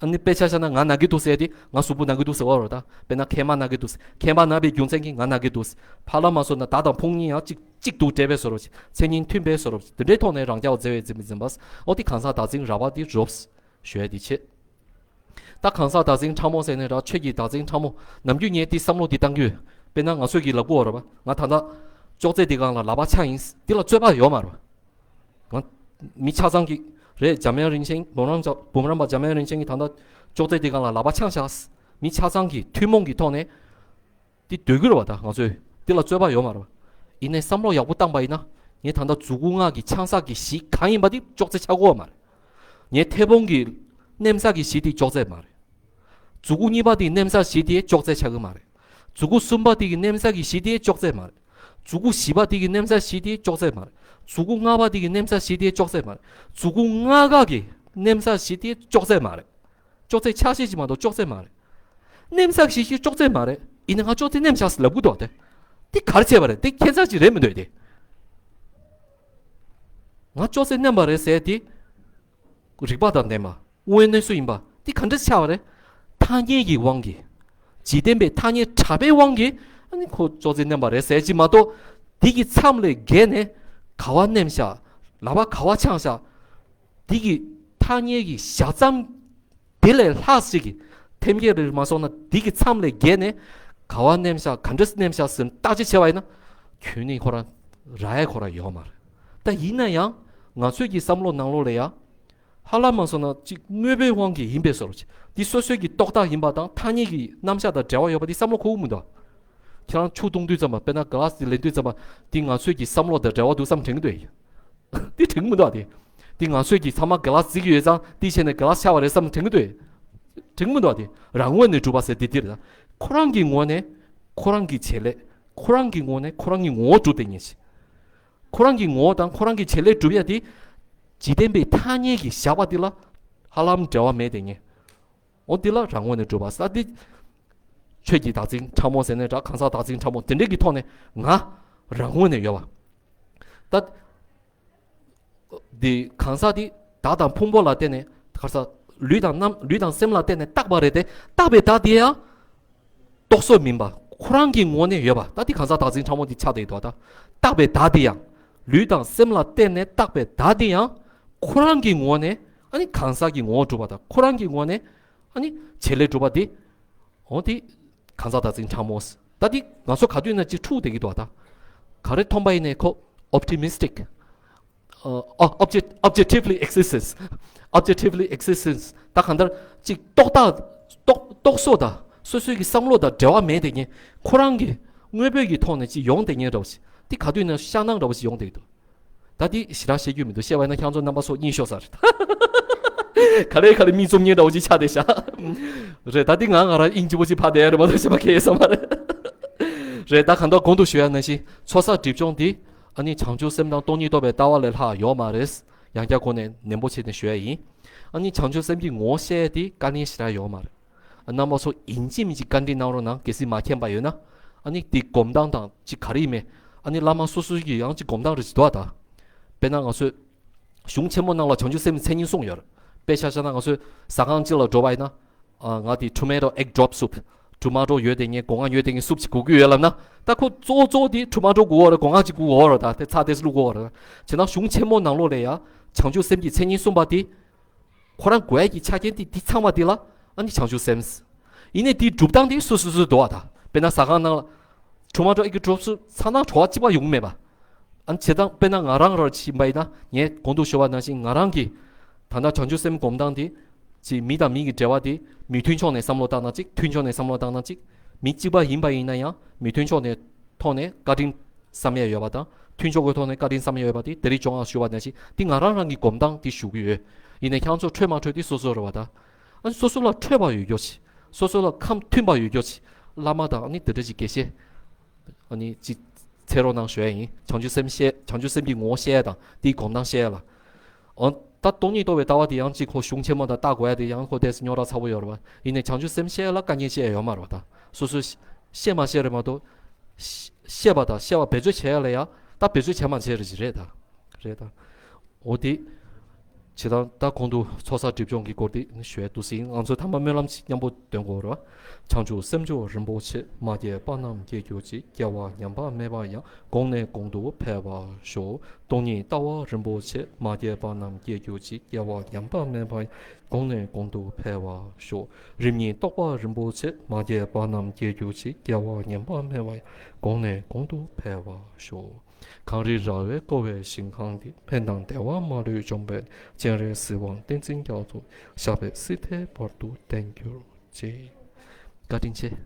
ཨ་ནི་དཔེ་ཆ་བཞག་ན་ང་ན་གི་འདུག་ཟེར་ཏེ་ང་གཟུགས་པོ་ན་གི་འདུག་ཟེར་བ་རེད་ད། དཔེར་ན་མཁལ་མ་ན་གི་འདུག་ཟེར། མཁལ་མ་ན་པའི་རྒྱུ་མཚན་གྱིས་ང་ན་གི་འདུག་ཟེར། ཧ་ལམ་མ་སོང་ན་བདག་དང་ཕུང་གཉིས་ཡང་གཅིག་གཅིག་ཏུ་འདྲེས་པའི་བཟོ་འདྲ་ཞིག་མཚན་ཉིད་མཐུན་པའི་བཟོ་འདྲ་ཞིག་དེ་འདྲའི་ཐོག་ནས་རང་རྐྱ་བའི་རྫས་ཡོད་འཛིན་པའི་འཛིན་པ། འོ་དེ་གང་ཟག་བདག་འཛིན་རགས་པ་དེ་རུབ། ཞུ་ཡ་དེ་བྱེད། ད་གང་ཟག་བདག་འཛིན་ཕྲ་མོ་ཟེར་ནས་ར་ཆོས་ཀྱི་བདག་འཛིན་ཕྲ་མོ། ནམ་རྒྱུན་ངས་དེ་བསམ་བློ་དེ་བཏང་གི་ཡོད། དཔེར་ན་ང་ཚོས་ཀྱི་ལབ་དགོས་རེད་པ། ང་ད་ལྟ་ཅོག་ཙེ་དེ་སྒང་ལ་ལག་པ་འཆང་ཡིན། དེ་ལ་རྩོད་པ་ཡོད་མ་རེད་པ། ང་། མི་ཆ་ཚང་གི་རེད། འཇམ་དབྱངས་རིན་ཆེན་འབུམ་རམས་པ་འཇམ་དབྱངས་རིན་ཆེན་གྱིས་ད་ལྟ་ཅོག་ཙེ་དེ་སྒང་ལ་ལག་པ་འཆང་བཞག་མི་ཆ་ཚང་གི་ཐུན་མོང་གི་ཐོག་ནས། དེ་སྡོད་ཀྱི་རེད་པ་ད་ང་ཚོས། དེ་ལ་རྩོད་པ་ཡོད་མ་རེད་པ། ཡིན་ནའི་བསམ་བློ་ཡག་པོ་བཏང་པ་ཡིན་ན། ངས་ད་ལྟ་མཛུ་གུ་ལྔ་གི་འཆང་ས་གི་གཞི་གང་ཡིན་པ་དེ་ཅོག་ཙེ་ཆགས་ཀྱི་ཡོད་མ་རེད། ངས་མཐེ་བོང་གི་མནན་ས་གི་གཞི་དེ་ཅོག་ཙེ་མ་རེད། མཛུ་གུ་གཉིས་པ་དེ་གི་མནན་ས་གཞི་དེ་ཅོག་ཙེ་ཆགས་ཀྱི་མ་རེད། མཛུ་གུ་གསུམ་པ་དེ་གི་མནན་ས་གི་གཞི་དེ་ཅོག་ཙེ་མ་རེད། མཛུ་གུ་བཞི་པ་དེ་གི་མནན་ས་གཞི་དེ་ཅོག་ཙེ་མ་རེད། མཛུ་གུ་ལྔ་པ་དེ་གི་མནན་ས་གཞི་དེ་ཅོག་ཙེ་མ་རེད། མཛུ་གུ་ལྔ་ཀ་གི་མནན་ས་གཞི་དེ་ཅོག་ཙེ་མ་རེད། ཅོག་ཙེ་ཆ་ཤས་ཤིག་མ་གཏོགས་ཅོག་ཙེ་མ་རེད། མནན་ས་གཞི་ཞིག་ཅོག་ཙེ་མ་རེད། ཡིན་ན་ང་ཅོག་ཙེ་མནན་བཞག་ཟེར་ལབ་གི་འདུག་སྟེ། དེ་ག་རེ་བྱས་པ་རེད། དེ་ཁྱད་མཚར་ཅིག་རེད་མི་འདུག་སྟེ། ང་ཅོག་ཙེ་མནན་པ་རེད་ཟེར་དེ། རིགས་པ་དང་ལྡན་པ། དངོས་གནས་སུ་ཡིན་པ། དེ་ག་འདྲ་ཆགས་པ་རེད། ཐ་སྙད་ཀྱི་དབང་གིས། འཇིག་རྟེན་པའི་ཐ་སྙད་གྲགས་པའི་དབང་གིས། ཨ་ནི་ཁོ་ཅོག་ཙེ་མནན་པ་རེད་ཟེར་ཅིག་མ་གཏོགས། དེ་གི་མཚམས་ལས་བརྒལ་ནས། ག་བ་མནན་བཞག་ལག་པ་ག་བ་འཆང་བཞག་དེ་གི་ཐ་སྙད་ཀྱི་བཞག་མཚམས། དེ་ལས་ལྷག་ཅིག་གི་ཐེམ་སྐས་རེ་མ་སོང་ན་དེ་གི་མཚམས་ལས་བརྒལ་ནས། ག་བ་མནན་བཞག་ག་འདྲས་མནན་བཞག་ཟེར་བརྟག་དཔྱད་བྱས་པ་ཡིན་ན། ཁྱོན་ནས་ཁོ་རང་རག་ཡ་ཁོ་རང་ཡོད་མ་རེད། ད་ཡིན་ན་ཡང་ང་ཚོའི་གི་བསམ་བློ་ནང་ལོགས་ལ་ཡ། ཧ་ལམ་མ་སོང་ན་གཅིག་དངོས་པོའི་དབང་གིས་ཡིན་པའི་བཟོ་འདྲ་ཅིག་འདི་སོ་སོའི་གི་རྟོག་བཏགས་ཡིན་པ་དང་ཐ་སྙད་ཀྱི་རྣམ་གཞག་དང་འབྲེལ་བ་ཡོད་པ་འདི་བསམ་བློ་འཁོར་གྱི་མི་འདུག་ཁྱེད་རང་ཆུ་བཏུང་དུས་ཙམ་པ་དཔེར་ན་ག་ལ་སི་ལེན་དུས་ཙམ་པ་འདི་ང་ཚོའི་གི་བསམ་བློ་དང་འབྲེལ་བ་འདུག་བསམ་དྲན་གྱི་འདུག་འདི་དྲན་གྱི་མི་འདུག་ཨ། འདི་འདི་ང་ཚོའི་གི་ཚང་མ་ག་ལ་སི་འཛིན་གྱི་ཡོད་ཙང་འདི་བྱས་ནས་ག་ལ་སི་ཆགས་པ་རེད་བསམ་དྲན་གྱི་འདུག་དྲན་གྱི་མི་འདུག་ཨ། འདི་རང་ངོས་ནས་གྲུབ་པ་ཟེར་འདི་འདི་རེད། ཁོ་རང་གི་ངོས་ནས་ཁོ་རང་གི་བྱེད་ལས། ཁོ་རང་གི་ངོས་ནས་ཁོ་རང་གི་ངོ་བོ་གྲུབ་བསྡད་མཁན་ཞིག་ཁོ་རང་གི་ངོ་བོ་དང་ཁོ་རང་གི་བྱེད་ལས་གྲུབ་ཡ་དེ། འཇིག་རྟེན་པའི་ཐ་སྙད་ཀྱིས་བཞག་པ་དེ་ལ་ཧ་ལམ་འབྲེལ་བ་མེད་དེ་ངས། འོ་དེ་ལ་རང་ངོས་ནས་གྲུབ་པ་ས་དེ། ཆོས་ཀྱི་བདག་འཛིན་ཕྲ་མོ་ཟེར་ནས་འདྲ་གང་ཟག་བདག་འཛིན་ཕྲ་མོ་དེ་འདྲས་ཀྱི་ཐོག་ནས་ང་རང་ངོས་ནས་ཡོད་པ། ད། འདི་གང་ཟག་འདི་བདག་དང་ཕུང་པོ་ལ་བརྟེན་ནས་གར་ས་ལུས་དང་རྣམ་ལུས་དང་སེམས་ལ་བརྟེན་ནས་བཏགས་པ་རེད་དེ་བཏགས་པའི་བདག་དེ་ཡང་། རྟོག་བཟོ་མིན་པ་ཁོ་རང་གི་ངོས་ནས་ཡོད་པ་ད་འདི་གང་ཟག་བདག་འཛིན་ཕྲ་མོ་འདི་ཆགས་བསྡད་ཡོད་དོ། ད་བཏགས་པའི་བདག་དེ་ཡང་། ལུས་དང་སེམས་ལ་བརྟེན་ནས་བཏགས་པའི་བདག་དེ་ཡང་། ཁོ་རང་གི་ངོས་ནས་ཨ་ནི་གང་ཟག་གི་ངོ་བོ་གྲུབ་པ་དང་ཁོ་རང་གི་ངོས་ནས་ཨ་ནི་བྱེད་ལས་གྲུབ་པ་འདི། འོ་དེ་གང་ཟག་བདག་འཛིན་ཕྲ་མོ། ད་འདི་ང་ཚོ་ག་དུས་ན་ཅིག་འཁྲུག་བསྡད་ཀྱི་འདུག་ད་ག་རེ་མཐོང་པ་ཡིན་ནའི་ཁོ་ཨོབ་ཊི་མི་སི་ཊིག་ཨ། ཨོ། ཨོབ་ཇེག་ཨོབ་ཇེག་ཊིབ་ལི་ཨེག་ཛིས་ཊེན་སི། ཨོབ་ཇེག་ཊིབ་ལི་ཨེག་ཛིས་ཊེན་སི། ད་གང་ལྟར་ཅིག་རྟོག་བཏགས་རྟོག་རྟོག་བཟོ་དང་སོ་སོའི་གི་བསམ་བློ་དང་འབྲེལ་བ་མེད་དེ་ངས་ཁོ་རང་གི་དངོས་པོའི་གི་ཐོག་ནས་ཅིག་ཡོང་བསྡད་མཁན་འདྲ་བོ་ཞིག་འདི་ག་དུས་ན་ཤ་སྣང་འདྲ་བོ་ཞིག་ཡོང་བསྡད་ཀྱི་འདུག་ད་འདི་ཞེ་དྲག་བཤད་རྒྱུ་མི་འདུག་བཤད་པ་ཡིན་ན་ཁྱེད་ཚོ་རྣམ་པ་ཚོ་གཉིད་ཤོར་ས་རེད། ག་ལེ་ག་ལེ་མིག་བཙུམ་མཁན་འདྲ་བོ་ཅིག་ཆགས་བསྡད་ཤག་རེད། ད་འདི་ང་ང་རང་དབྱིངས་སྐྱིད་པོ་ཅིག་ཕར་བསྡད་ཡ་རེད་མ་གཏོགས་གཞན་པ་གང་ཡང་བསམ་མ་རེད། རེད། ད་གང་ལྟར་གོང་དུ་ཞུ་ཡ་ནང་བཞིན་ཚོགས་བསགས་སྒྲིབ་སྦྱོང་འདི་ཨ་ནི་བྱང་ཆུབ་སེམས་དང་སྟོང་ཉིད་རྟོགས་པའི་ལྟ་བ་ལས་ལྷག་ཡོད་མ་རེད། ཡང་བསྐྱར་ཁོ་ནས་ནན་པོ་བྱས་ནས་ཞུ་ཡ་ཡིན། ཨ་ནི་བྱང་ཆུབ་སེམས་ཀྱི་ངོ་བོ་བཤད་ཡ་དེ་དཀའ་ལས་ཞེ་དྲག་ཡོད་མ་རེད། རྣམ་པ་ཚོ་ཡིན་གཅིག་མིན་གཅིག་བཀའ་འདྲི་གནང་རོགས་གནང་། གལ་སྲིད་མ་མཁྱེན་པ་ཡོད་ན། ཨ་ནི་དེ་སྒོམ་སྟངས་དང་ཅིག་ག་རེ་ཡིན་མིན། ཨ་ནི་བླ་མ་སོ་སོ་གི་ཡང་ཅིག་སྒོམ་སྟངས་རེ་ཞིག་འདུག་ཨ། ད། དཔེར་ན་ང་ཚོས་གཞུང་ཆེན་མོ་ནང་ལ་བྱང་ཆུབ་སེམས་མཚན་ཉིད་གསུངས་ཡོད་རེད། དཔེ་ཆ་བཞག་ན་ང་ཚོས་ཟ་ཁང་གཅིག་ལ་འགྲོ་བ་ཡིན་ན། ཨ། ང་དེ་tomato egg drop soup། ཊོ་མ་ཊོ་ཡོད་དེ་ངས་སྒོ་ང་ཡོད་དེ་ངས་སུབ་ཅིག་དགོས་ཀྱི་ཡོད་ལབ་ན། ད་ཁོ་གཙོ་བོ་གཙོ་བོ་དེ་ཊོ་མ་ཊོ་དགོས་ཀྱི་ཡོད་རེད། སྒོ་ང་གཅིག་དགོས་ཀྱི་ཡོད་རེད། ད་དེ་ཚྭ་དེ་བླུགས་ཀྱི་ཡོད་རེད། བྱས་ན་གཞུང་ཆེན་མོ་ནང་ལོགས་ལ་ཡ་བྱང་ཆུབ་སེམས་ཀྱི་མཚན་ཉིད་གསུངས་པ་དེ། ཁོ་རང་དགོས་ཡ་གི་ཆ་རྐྱེན་དེ་དེ་ཚང་བ་དེ་ལ་ཨ་ནི་བྱང་ཆུབ་སེམས། ཡིན་ནའི་དེའི་སྒྲུབ་སྟངས་དེ་སོ་སོ་སོ་འདུག་བ། ད་དཔེར་ན་ཟ་ཁང་ནང་ལ་ཊོ་མ་ཊོ་ཨེག་གི་ཌོབ་སུབ་ཚྭ་སྣང་བྲོ་བ་གཅིག་པ་ཡོང་གི་མེད་པ། ཨ་ནི་བྱེད་སྟངས་དཔེར་ན་ང་རང་ར་ཕྱིན་པ་ཡིན་ན་ངས་གོང་དུ་ཞུ་བ་ནང་བཞིན་ང་རང་གིས་ད་ལྟ་བྱང་ཆུབ་སེམས་སྒོམ་སྟངས་དེ། ཅིག་མི་དང་མི་གི་འབྲེལ་བ་དེ་མི་མཐུན་ཕྱོགས་ནས་བསམ་བློ་བཏང་ན་གཅིག་མཐུན་ཕྱོགས་ནས་བསམ་བློ་བཏང་ན་གཅིག་མི་གཅིག་པ་ཡིན་པ་ཡིན་ན་ཡང་མི་མཐུན་ཕྱོགས་ནས་ཐོག་ནས་བཀའ་དྲིན་བསམ་ཡས་ཡོད་པ་དང་མཐུན་ཕྱོགས་ཀྱི་ཐོག་ནས་བཀའ་དྲིན་བསམ་ཡས་ཡོད་པ་དེ་དེ་རིང་བཅོ་ལྔ་ཞུ་བ་ནང་བཞིན་དེ་ང་རང་རང་གི་སྒོམ་སྟངས་དེ་ཞུ་གི་ཡོད། ཡིན་ནའི་ཁྱེད་ཚོ་འཕྲོད་མ་འཕྲོད་དེ་སོ་སོ་རེད་བ་ད། ཨ་ནི་སོ་སོ་ལ་འཕྲོད་པ་ཡོད་རྒྱུ་ཅིག་སོ་སོ་ལ་ཁམས་མཐུན་པ་ཡོད་རྒྱུ་ཅིག་བླ་མ་དང་ཨ་ནི་དེ་འདྲ་ཅིག་དགེ་བཤེས། ཨ་ནི་ཅིག་འཚོལ་རོགས་གནང་ཞུ་ཡ་ཡིན། བྱང་ཆུབ་སེམས་བཤད་བྱང་ཆུབ་སེམས་ཀྱི་ངོ་བོ་བཤད་ཡ་དང་དེའི་སྒོམ་སྟངས་བཤད་ཡ་ལ། ཨོ། ད་སྟོང་ཉིད་རྟོགས་པའི་ལྟ་བ་དེ་ཡང་གཅིག་ཁོ་གཞུང་ཆེན་མོ་དང་ལྟ་དགོས་ཡ་དེ་ཡང་ཁོ་དེ་རྙོག་དྲ་ཚ་པོ་ཡོད་རེད་བ། ཡིན་ནའི་བྱང་ཆུབ་སེམས་བཤད་ཡ་ལ་དཀའ་ངལ་བཤད་ཡ་ཡོད་མ་རེད་བ་ད། སོ་སོས་བཤད་མ་བཤད་རེད་མ་གཏོགས། བཤད་པ་དང་བཤད་པ་བེད་སྤྱོད་བྱེད་ཡ་ལ་ཡ་ད་བེད་སྤྱོད་བྱས་མ་བྱས་རེད་ཅིག་རེད་ད། རེད་ད། འོ་དེ། བྱེད་སྟངས་ད་གོང་དུ་ཚོགས་བསགས་སྒྲིབ་སྦྱོང་གི་སྐོར་དེ་ཞུ་ཡ་འདུག་ཟིན། ང་ཚོས་ཐ་མ་སྨོན་ལམ་ཞིག་མཉམ་པོ་འདོན་དགོས་རེད་བ། བྱང་ཆུབ་སེམས་མཆོག་རིན་པོ་ཆེ། མ་སྐྱེས་པ་རྣམས་སྐྱེ་གྱུར་ཅིག་སྐྱེ་བ་ཉམས་པ་མེད་པ་ཡང་། གོང་ནས་གོང་དུ་འཕེལ་བར་ཤོག་སྟོང་ཉིད་ལྟ་བ་རིན་པོ་ཆེ། མ་སྐྱེས་པ་རྣམས་སྐྱེ་གྱུར་ཅིག་སྐྱེ་བ་ཉམས་པ་མེད་པ་ཡང་། གོང་ནས་གོང་དུ་འཕེལ་བར་ཤོག་རིམ་གཉིས་རྟོགས་པ་རིན་པོ་ཆེ། མ་སྐྱེས་པ་རྣམས་སྐྱེ་གྱུར་ཅིག་སྐྱེ་བ་ཉམས་པ་མེད་པ་ཡང་། གོང་ནས་གོང་དུ་འཕེལ་བར་ཤོག་གངས་རི་ར་བས་བསྐོར་བའི་ཞིང་ཁམས་འདིར། ཕན་དང་བདེ་བ་མ་ལུས་འབྱུང་བའི་གདེང་། སྤྱན་རས་གཟིགས་དབང་བསྟན་འཛིན་རྒྱ་མཚོ། ཞབས་པད་སྲིད་མཐའི་བར་དུ་བརྟན་གྱུར་ཅིག་བཀའ་དྲིན་ཆེ།